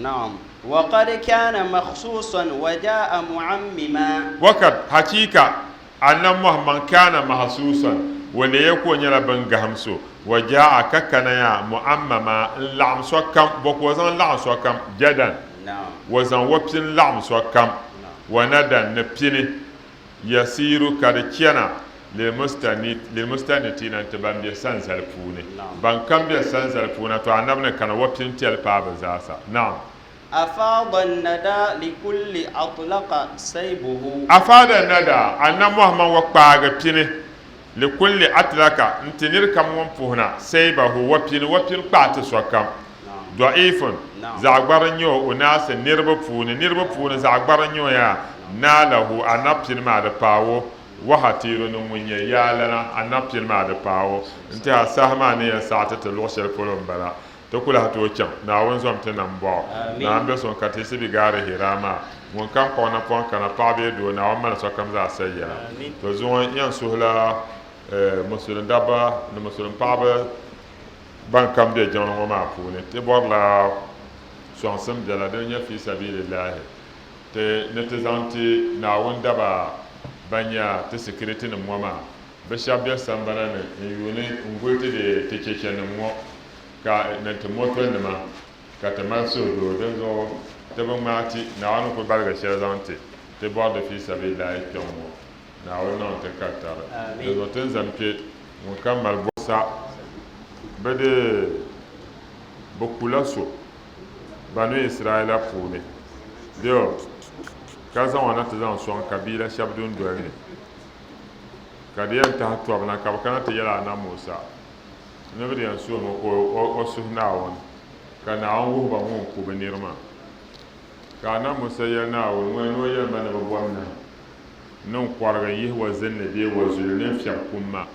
Naam. Wa qad kana makhsuusan wa jaa'a mu'ammima. Wa qad, hachiika, Annabi Muhammad kana mahsuusan, o leeya ka o nyɛla bɛn gahim so, wa jaa'a ka kana ya mu'ammama n-laɣim sokam, bɔ ka o zaŋ laɣim sokam? Jadan. Wa zaŋ wa pini laɣim sokam, wa nadan ni pini, yasiru ka di chana lilmustanitiina n-ti ban be sanzali puuni. Ban kam be sanzali puuni to Annabi ni kana wa pini tɛli paai bɛ zaasa. Naam. Afaada nada likulli atlaqa saybuhu. Afaada nada, Annabi Muhammad wa kpaagi pini likulli atlaka n-ti nir kam ŋun puhina saybahu wa pini, wa pini kpaai ti sokam. Dɔ'ifun, zaɣ gbari n-nyɛ o, unaasi, niriba puuni, niriba puuni zaɣ gbari n-nyɛ o yaa, Naalahu, anabi pini maa di paai o, wa hatiiru ni ŋun nyɛ yaalana, anabi pini maa di paai o. N-tɛha saha maa ni yɛn saɣi ti ti luɣ shɛli polo m-bala. Ti ku lahi tooi chaŋ. Naawuni zom ti nam bɔɣu. Naawuni be suŋ ka ti yiɣisi bi gaari Hira maa. Ŋun kam kpuɣi napɔŋ kana, paɣa bee doo, Naawuni mali sokam zaa sayiɛla. To zuŋɔ n yɛn suhila Musulin dabba ni Musulin paɣaba ban kam be jiŋli ŋɔ maa puuni. Ti bɔrila sɔŋsim biɛla din nyɛ fi sabilillahi. Ti ni ti zaŋ ti Naawuni daba ban nyɛ ti sikiriti nim ŋɔ maa, bɛ shɛba be sambana ni n-yuuni n-guli ti di ti chechenim ŋɔ ka ni ti motonima ka ti mali suhudoo. Dinzuɣu ti bi ŋmaai ti Naawuni ni kuli baligi shɛli zaŋ ti ti bɔri di fi sabilillahi kpiɔŋ ŋɔ. Naawuni niŋ ti ka tari. Dinzuɣu ti ni zani kpe ŋun kam mali bɔri sa bɛ di bi kula so Banu Israila puuni bɛ ka zaŋ o na ti zaŋ sɔŋ kabiila shɛba dundoli ni, ka di yɛn tahi tɔbu na ka bɛ kana ti yɛli Anabi Musa ni bɛ di yɛn suhimi ka o suhi Naawuni, ka Naawuni wuhi ba ŋun ku bɛ niri maa. Ka Anabi Musa yɛli Naawuni, Ŋuni ni o yɛli ma ni bɛ bom nahi ni n kɔrigi n-yihi wa zinli bee wa zuli ni n fiɛbi kum maa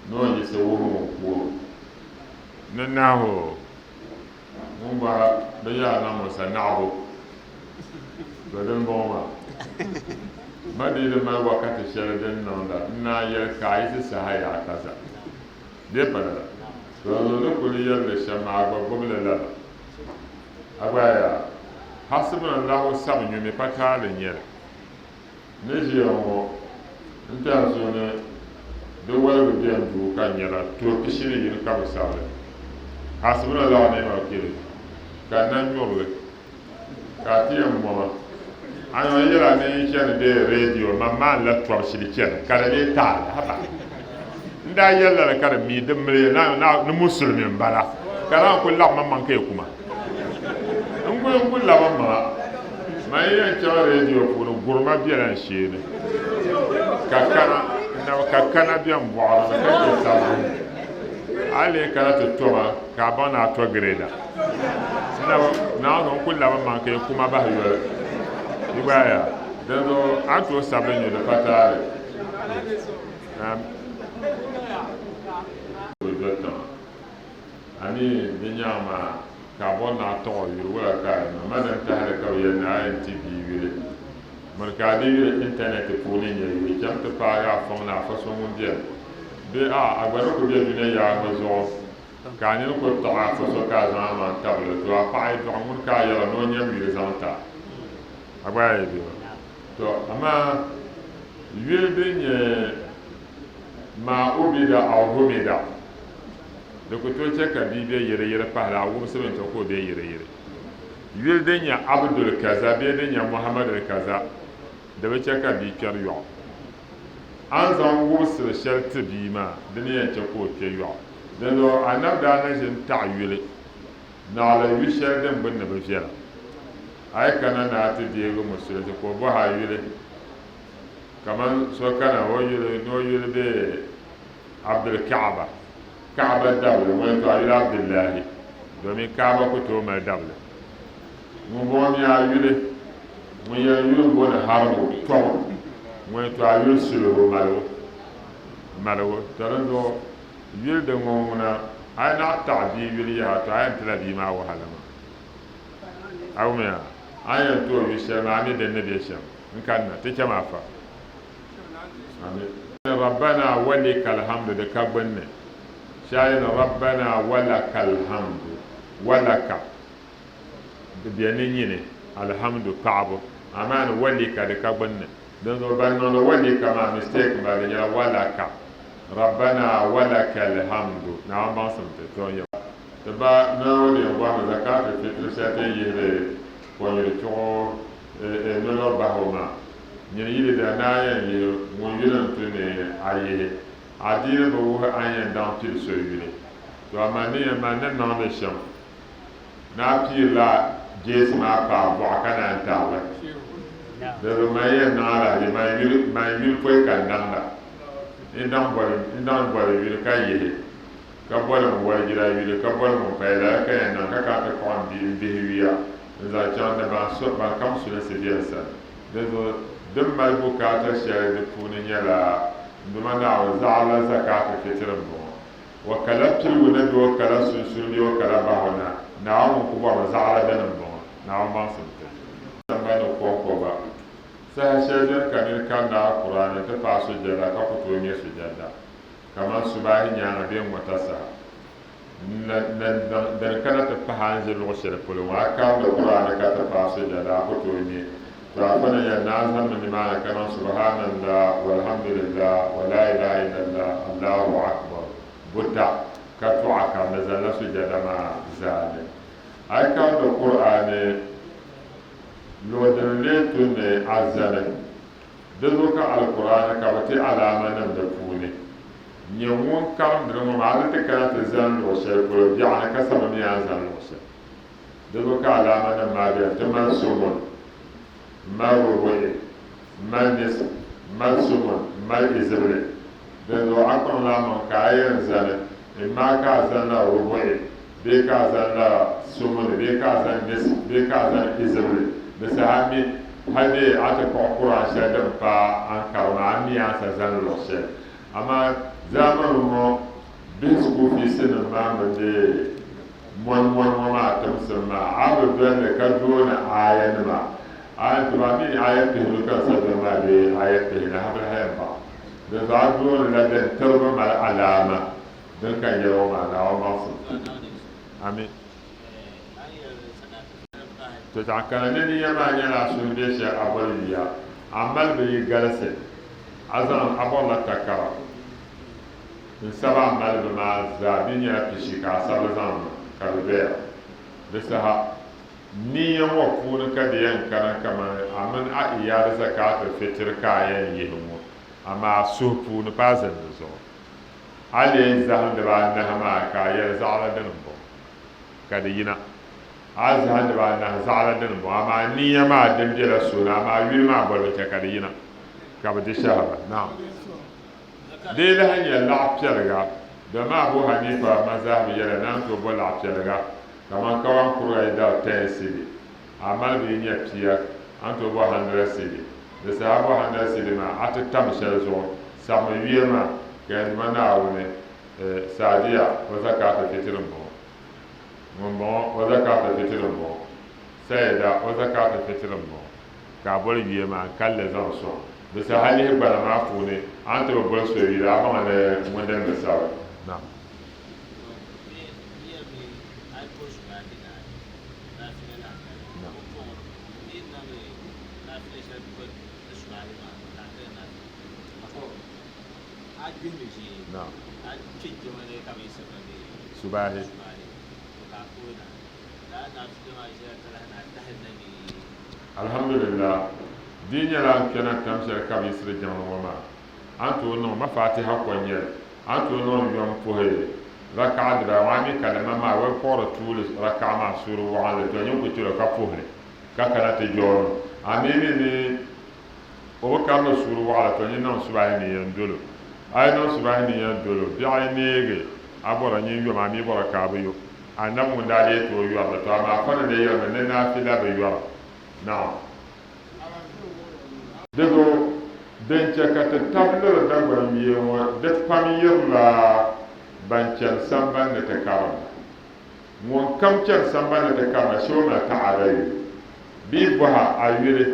ni o yiɣisi wuhi ŋun ku o ni nahi o? Ŋun gba bi yaa na Musa naɣibu, to din bɔŋɔ maa, ma dii di mali wakati shɛli din niŋda n naan yɛli ka a yi ti saha yaa kaza. Bee pa lala? To n ni kuli yɛli li shɛm maa a gba gbubi li lala. A gba yaa, Hasibunallahu sabi nyumi pa taali n-nyɛ li. Ni ʒiya ŋɔ, n tɛha so ni di woligi bɛn duu ka nyɛla tuhi 21 ka bɛ sabi li. Hasibunallahu wa ni'mal wakil, ka n na nyuri li, ka a ti yɛn moma. A yɛn yɛla ni n chani bee radio, man maa n-lahi tɔri shili chani, ka di lee taali, haba. N daa yɛli lala ka di mi di mili na ni musulimi m-bala, ka naan kuli labi maŋmaŋ ka yi ku ma. N kuli n kuli labi m maŋa. Man yi yɛn chaŋ radio puuni gurima bela n shee ni, ka kana ka kana be n bɔɣiri ni ka chɛ sabbu. A yi lee kana ti to ma ka a baŋ ni a to gireda. Naawuni n kuli labi m maŋ ka yi ku ma bahi yoli. Yi gba yaa. Dinzuɣu a ni tooi sabili nyu di pa taali. A mi di nyaŋ maa ka a bɔri ni a tɔɣ o yuli, wula ka a yɛn niŋ? Ma din tahili ka bɛ yɛli ni a yɛn ti bia yuli. Miri ka a di yuli intanɛti puuni n-nyɛ yuli. Cham ti paagi a fɔŋ ni afa so ŋun beni bee a a gba ni kuli be dunia yaɣa ŋɔ zuɣu ka a nini kuli taɣi afa so ka a zaŋ a maŋ tabili o. To a paɣa yi dɔɣi ŋuni ka a yɛra ni o nyam yuli zaŋ ti a? A gba yi be To amaa yuli din nyɛ Maa ubida aw humida, di ku tooi chɛ ka bia be yiriyiri pahila a wubisibu n-chɛ ka o be yiriyiri. Yuli din nyɛ Abdul kaza bee din nyɛ Muhammadul kaza, di bi chɛ ka bia kpɛri yɔɣu. A ni zaŋ wubisiri shɛli ti bia maa, di ni yɛn chɛ ka o kpe yɔɣu. Dinzuɣu Anabi daa na ʒi n-taɣi yuli, naɣila yu shɛli din gbunni bi viɛla. A yi kana ni a ti deegi musulinsi ka o bɔhi a yuli, Kaman so kana o yuli ni o yuli be Abdul Kaaba, Kaaba dabili, ŋun yɛn to a yuli Abdullahi, domin Kaaba ku tooi mali dabili. Ŋun bɔŋɔ mi a yuli, ŋun yɛn yuli m-booni Harbu, tɔbu, ŋun yɛn to a yuli Suluhu, maligu, maligu. To dinzuɣu yuli din ŋɔ ŋuna a yi naɣ taɣi bia yuli yaha, to a yɛn tila bia maa wahala maa. A wumya? A ni yɛn tooi yu shɛli maa, a mi din ni be shɛm. N kanna, ti cham afa. Amin. Rabbana walikal hamdu di ka gbunni. Shɛli ni Rabbana walakal hamdu, walaka di be ni nyini, alhamdu paɣibu, amaa ni walika di ka gbunni. Dinzuɣu ban niŋdi walika maa mistake m-bala, di nyɛla walaka. Rabbana walakal hamdu, Naawuni baŋsim ti, to n-yɛli. Ti ba Naawuni yɛn bɔhimi zakatul fitri shɛli ti ni yihiri konyuri chuɣu nolɔri bahi o maa. Nyini yi di daa naai yɛn yihi ŋun yuli n-tu ni a yihi, adiini bi wuhi a ni yɛn daŋ pili so yuli. To amaa ni yɛn mali ni niŋdi shɛm ni a piirila jeesi maa paai bɔɣu ka naan tarili. Dinzuɣu man yɛn niŋ alahichi, man yuli pɔi ka n daŋda. N daŋ boli yuli ka yihi. Ka boli ŋun walijira yuli, ka boli ŋun paya lala ka yɛn niŋ ka kana ti kpuɣi m bihi yuya n-zaŋ chaŋ ni ban kam sulinsi be n sani. Dinzuɣu din mali bukaata shɛli di puuni nyɛla n Duuma Naawuni zaɣila zakaati fitiri m-bɔŋɔ. O kala piligu ni bee o kala sunsuuni bee o kala bahigu na, Naawuni ŋun ku bɔrimi zaɣila dini m-bɔŋɔ. Naawuni baŋsim ti. Sambani kɔŋkɔba. Saha shɛli beni ka niri karindi Alkur'aani nti paai sujada ka ku tooi nya sujada, kamani subahi nyaaŋa bee ŋ-ŋɔta saha. Din kana ti pahi a ni ʒe luɣ shɛli polo ŋɔ, a karindi Kur'aani ka ti paai sujada, a ku tooi nya. To a kpana yɛli ni a zanimi nimaani ka niŋ Subhanallah walhamdulillah wa la ilaha illallah Allahu akbar buta ka tuɣa karindi zalila sujada maa zaani. A yi karindi Kur'aani luɣ din lee tu ni a zani, di zuɣu ka Alkur'aani ka bɛ ti alaamanim di puuni. Nyɛ ŋun karimdiri ŋɔ maa, a ni ti kana ti zani luɣ shɛli polo biɛɣuni ka saba mi a ni zani luɣ shɛli. Di zuɣu ka alaamanim maa beni, ti mali sumun, m-mali rubu'i, m-mali nisf, m-mali sumun, m-mali izibili. Dinzuɣu a kpaŋla a maŋ ka a yɛn zani, immaa ka a zanila rubu'i bee ka a zanila sumuni bee ka a zani nisf bee ka a zani izibili. Di saha mi hali bee a ti kpuɣi Kur'an shɛli din paai a ni karim maa, a mi a ni sa zani luɣ shɛli. Amaa zaamani ŋɔ bihi school fees nim maa mini di mɔni mɔni ŋɔ maa timsim maa a bi doli li ka dooni aaya nima a yɛn ti ba mi aaya pihinu ka n sa doli maa bee aaya pihinahi bili ha yɛn baŋ di zuɣu a dooni la din tiriba mali alaama din ka n yɛli ŋɔ maa Naawuni baŋsim. Ami. To zaɣ kana ni niya maa nyɛla a suhu be shɛli a boli yuya, a mali bi yi galisi, a zaŋ a bɔrila takara n-sabi a malibu maa zaa, di nyɛla pishi ka a sabi zaŋ niŋ ka di doya. Di saha niya ŋɔ puuni ka di yɛn kana kamani a mini a iyaali zakaatul fitiri ka a yɛn yihi ŋɔ, amaa a suhu puuni pa a zindi zuɣu. A lee zahim dibaanahi maa ka a yɛli zaɣila dini m-bɔŋɔ ka di yina. A zahim dibaanahi zaɣila dini m-bɔŋɔ, amaa niya maa din bela suhu ni, amaa yuli maa bolibu chɛ ka di yina ka bɛ di shɛhira. Naam. Di lahi nyɛ laɣ piɛliga, domi Abu Hanifa mazahibi yɛla ni a ni tooi bo laɣ piɛliga kaman kawan kuriga yi dari 10 cedi, a malibu yi nyɛ pia, a ni tooi bo 100 cedi. Di saha bo 100 cedi maa, a ti tam shɛli zuɣu, sabimi yuya maa, ka yɛn Duuma Naawuni, Saadia, o zakaatu fitiri m-bɔŋɔ. Ŋumbɔŋɔ, o zakaatu fitiri m-bɔŋɔ. Saida, o zakaatu fitiri m-bɔŋɔ. Ka a boli yuya maa n-kali li zaŋ sɔŋ. Di saha lihi gbana maa puuni, a ni ti bi boli so yuli, a baŋ ni ŋun din bi sabi. Naam. Naam. Subahi. Alhamdulillah. Di yi nyɛla a ni kpɛna tam shɛli ka bi yiɣisiri jiŋli ŋɔ maa, a ni tooi niŋ ma Fatiha ko n-nyɛ li. A ni tooi niŋ yom puhi raka'a dibaayi ŋɔ, a mi kalima maa wai kpuɣiri tuuli raka'a maa suuri waɣinli, to nyin ku chɛl o ka puhi li ka kana ti jooni. A mi mi ni o bi karili suuri waɣila, to nyin niŋ subahi niya n-dol o. A yi niŋ subahi niya n-dol o, biɛɣu yi neegi a bɔra nyin yom, a mi bɔra ka a bi yo. Anabi ŋun daa lee tooi yɔri li, to amaa fa ni lee yɛlimi ni naafila bi yɔra. Naam. Di zuɣu din chɛ ka ti tab liri Dagbaŋ yuya ŋɔ di pam yirila ban chani samban ni ti karimda. Ŋun kam chani samban ni ti karimda shee o mali taɣada yuli. Bɛ yi bɔhi a a yuli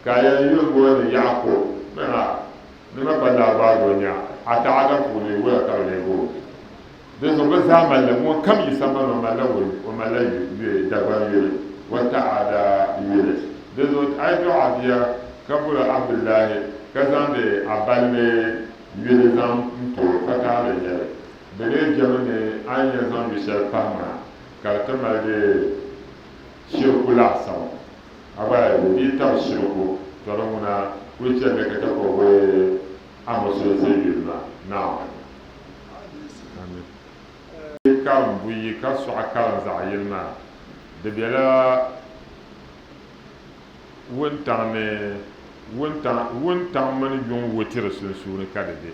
ka a yɛli yuli booni Yaɣikub, bɛ ni a ni ma pa laabaagu o nya a taɣada puuni wula ka bɛ lee booni. Di zuɣu bɛ zaa malila ŋun kam yi sambani o malila o malila yuli Dagbaŋ yuli o taɣada yuli. Di zuɣu a yi dɔɣi a bia ka boli o Abdullahi ka zaŋdi a balli yuli zaŋ n-ti o ka taali n-nyɛ li. Bɛ lee jɛmi ni a ni yɛn zaŋ yu shɛli pahi maa ka di ti mali di shiriku laasabu. A gba yaa di yi tabi shiriku tɔ di ŋuna kuli chɛli ka chɛ ka o boli a musulinsi yuli maa. Naam. Amin. Karim buyi ka sɔɣi karim zaɣ yini maa, di bela wuntaŋ ni wuntaŋ wuntaŋ mini yuŋ wutiri sunsuuni ka di be.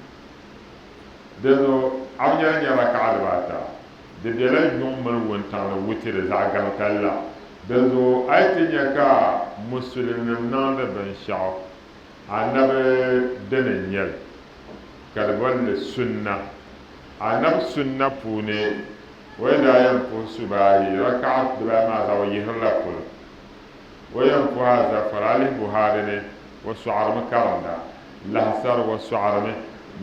Dinzuɣu a bi nyɛla nya rakaɣa dibaata, di bela yuŋ mini wuntaŋ ni wutiri zaɣ gaŋtali la. Dinzuɣu a yi ti nya ka Musulinima niŋdi binshɛɣu, Anabi dini n-nyɛ li, ka di boli li sunna. Anabi sunna puuni, o yi daa yɛn puhi subaahi raka'at dibaayi maa zaa o yihirila polo. O yɛn puhi Azafar, a lihi Buhari ni, o sɔɣirimi karimda, Lahasar, o sɔɣirimi,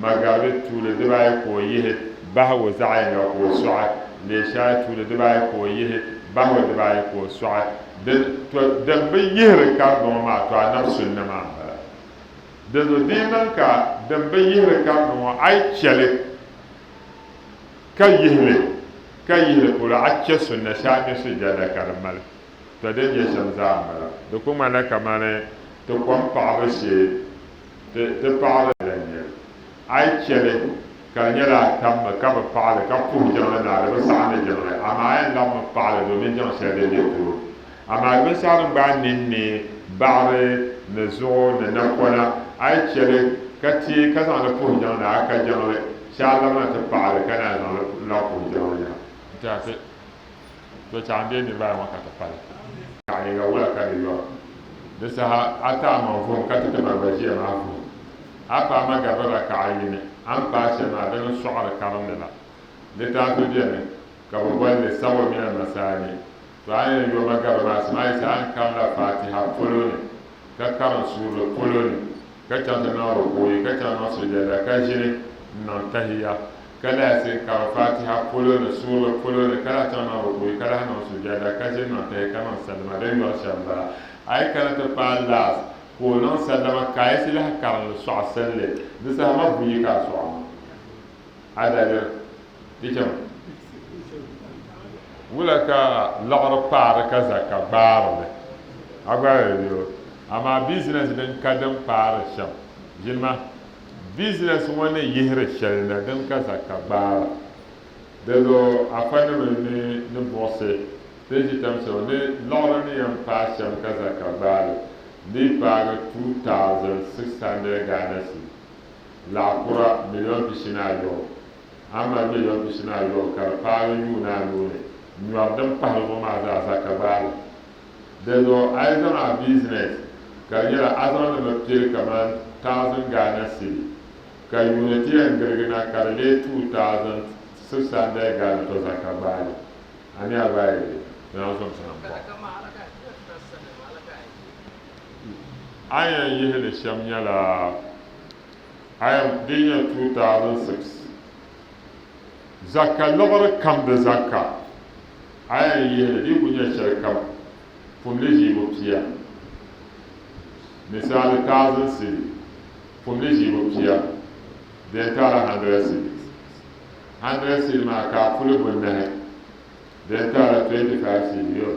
Magaribi tuuli dibaayi ka o yihi, bahi o zaɣ yinga ka o sɔɣi, Leeshaayi tuuli dibaayi ka o yihi, bahi o dibaayi ka o sɔɣi. Din, to, din bi yihiri karimba ŋɔ maa, to Anabi sunna maa m-bala. Dinzuɣu di yi niŋ ka din bi yihiri karimba ŋɔ a yi chɛ li ka yihi li, ka yihi li polo, a chɛ sunna shee a ŋme sujada ka di mali. To din nyɛ shɛm zaa m-bala. Di ku ŋmanila kamani ti kom paɣibu shee ti ti paɣiri la n-nyɛ li. A yi chɛ li ka di nyɛla a tammi ka bi paɣi li ka puhi jiŋli naa, di bi saɣim ni jiŋli, amaa a yɛn labimi paɣi li domin jiŋ shɛli din be tooni. Amaa binshɛɣu din gbaai ninni, baɣiri, ni zuɣu, ni napɔna, a yi chɛ li ka teei ka zaŋ li puhi jiŋli naa, a ka jiŋli, shee a labina ti paɣi li ka naan zaŋ li labi puhi jiŋli yaha. N-tɛha ti To chaŋ n deei niriba ayi ŋɔ ka ti pali. Ka a liiga wula ka di yɔri. Di saha a ti a maŋ vuhim ka ti ti ban gba ʒiya maa vuhim. A paai ma gariba rakaɣa yini, a ni paai shɛli maa dini n-sɔɣiri karimli la. Litaafi beni ka bɛ boli li Sab'u min al-Masaani. To a ni yɛn yo ma gariba maa Simaayisa a ni karimla Faatiha polo ni, ka karim suurili polo ni, ka chaŋ ti niŋ rukuuyi, ka chaŋ niŋ sujada, ka ʒini n-niŋ tahiya. Ka lahi ʒe n-karim Fatiha polo ni, suurili polo ni, ka lahi chaŋ niŋ rukuuyi, ka lahi niŋ sujada, ka ʒe n-niŋ tahiya, ka niŋ sallama. Din yɔri shɛm m-bala. A yi kana ti paai last, ka o niŋ sallama, ka a yiɣisi lahi karim li sɔɣisinli. Di saha maa buyi ka a sɔɣi maa. A daliri di chɛmi. Wula ka liɣiri paari ka zaka gbaari li? A gba yi di o. Amaa business din ka din paari shɛm, ʒini ma. Business ŋɔ ni yihiri shɛli na din ka zaka gbaara. Di zuɣu afanima ni ni buɣisi ti ʒi tam shɛm ni liɣiri ni yɛn paai shɛm ka zaka gbaali di paagi 2600 Ghana cedi, laɣikura million 40, a ni mali million 40 ka di paagi yuuni anu ni nyɔri din pahi zuɣu maa zaa zaka gbaali. Dinzuɣu a yi zaŋ a business ka di nyɛla a zaŋ li mi pili kamani thousand Ghana cedi ka yuuni ti yɛn girigi na ka di leei 2600 Ghana to zaka gbaai li. A mi a gbaai li bee? Di lan zomsi na m-bɔŋɔ. A ni yɛn yihi li shɛm nyɛla a yɛn di nyɛ 2006 Zaka liɣiri kam di zaka, a yɛn yihi li di yi kuli nyɛ shɛli kam pumli ʒiibu pia. Misali thousand cedi, pumli ʒiibu pia, di yɛn taala hundred cedis. Hundred cedi maa ka a puli bunahi, di yɛn taala 25 cedi yo.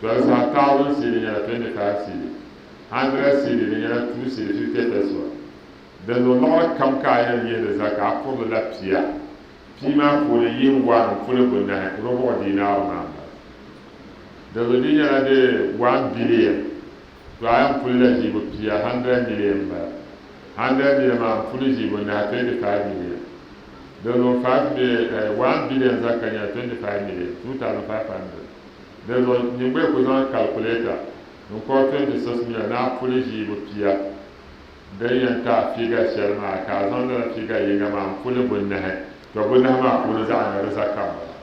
To di saha thousand cedi nyɛla 25 cedi, hundred cedi di nyɛla 2 cedi 50 pesewa. Dinzuɣu liɣiri kam ka a yɛn yihi di zaka, a purili la pia. Pia maa puuni yihi one m-puli bunahi, rubuɣu diinaari maa m-bala. Dinzuɣu di nyɛla di one billion, to a yɛn puli la ʒiibu pia, hundred million m-bala. Hundred million maa m-puli ʒii bunahi, 25 million. Dinzuɣu five one billion zaka nyɛla 25 million, 2500. Dinzuɣu nyin gba yi ku zaŋ calculator n-kɔri 26 million ni a puli ʒiibu pia. Din yɛn ti a figa shɛli maa, ka a zaŋ lala figa yiŋga maa m-puli bunahi, tɔ bunahi maa puuni zaɣ yiŋga di zaka m-bala.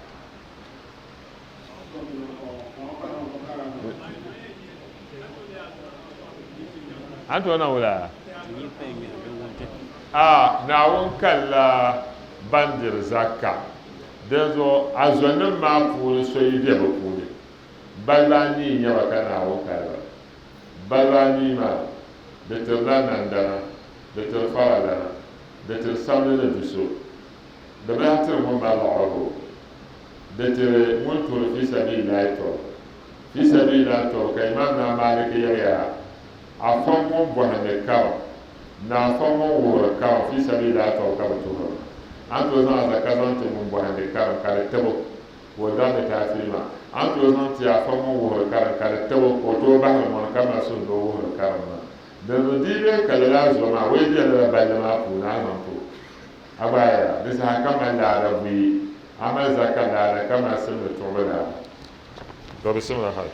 A ni tooi niŋ wula? A Naawuni kalila ban diri zaka, dinzuɣu a zɔnim maa puuni so yi be bɛ puuni, baliba anii n-nyɛ ba ka Naawuni kali ba. Baliba anii maa, Di tirila nandana, di tiri faralana, di tiri samli ni du so. Di bi lahi tiri ŋun mali liɣiri o. Di tiri ŋun tuhiri fi sabiilillahi tɔbu. Fi sabiilillahi tɔbu ka Imam Naa Malik yɛliya, Afa ŋun bɔhindi karim ni afa ŋun wuhiri karim fi sabiilillahi tɔbu ka bɛ tuhiri ma. A ni tooi zaŋ a zaka zaŋ ti ŋun bɔhindi karim ka di tib o ka o damdi taafii maa. A ni tooi zaŋ ti afa ŋun wuhiri karim ka di tib o ka o tooi bahiri mɔni ka mali suhu ni o wuhiri karim maa. Dinzuɣu di yi bee ka lala a zuɣu maa, o yi bela lala balli maa puuni a zaŋ ti o. A gba yɛra, di saha ka mali laada buyi, a mali zaka laada ka mali simdi tuɣibu laada. To bismillah hal.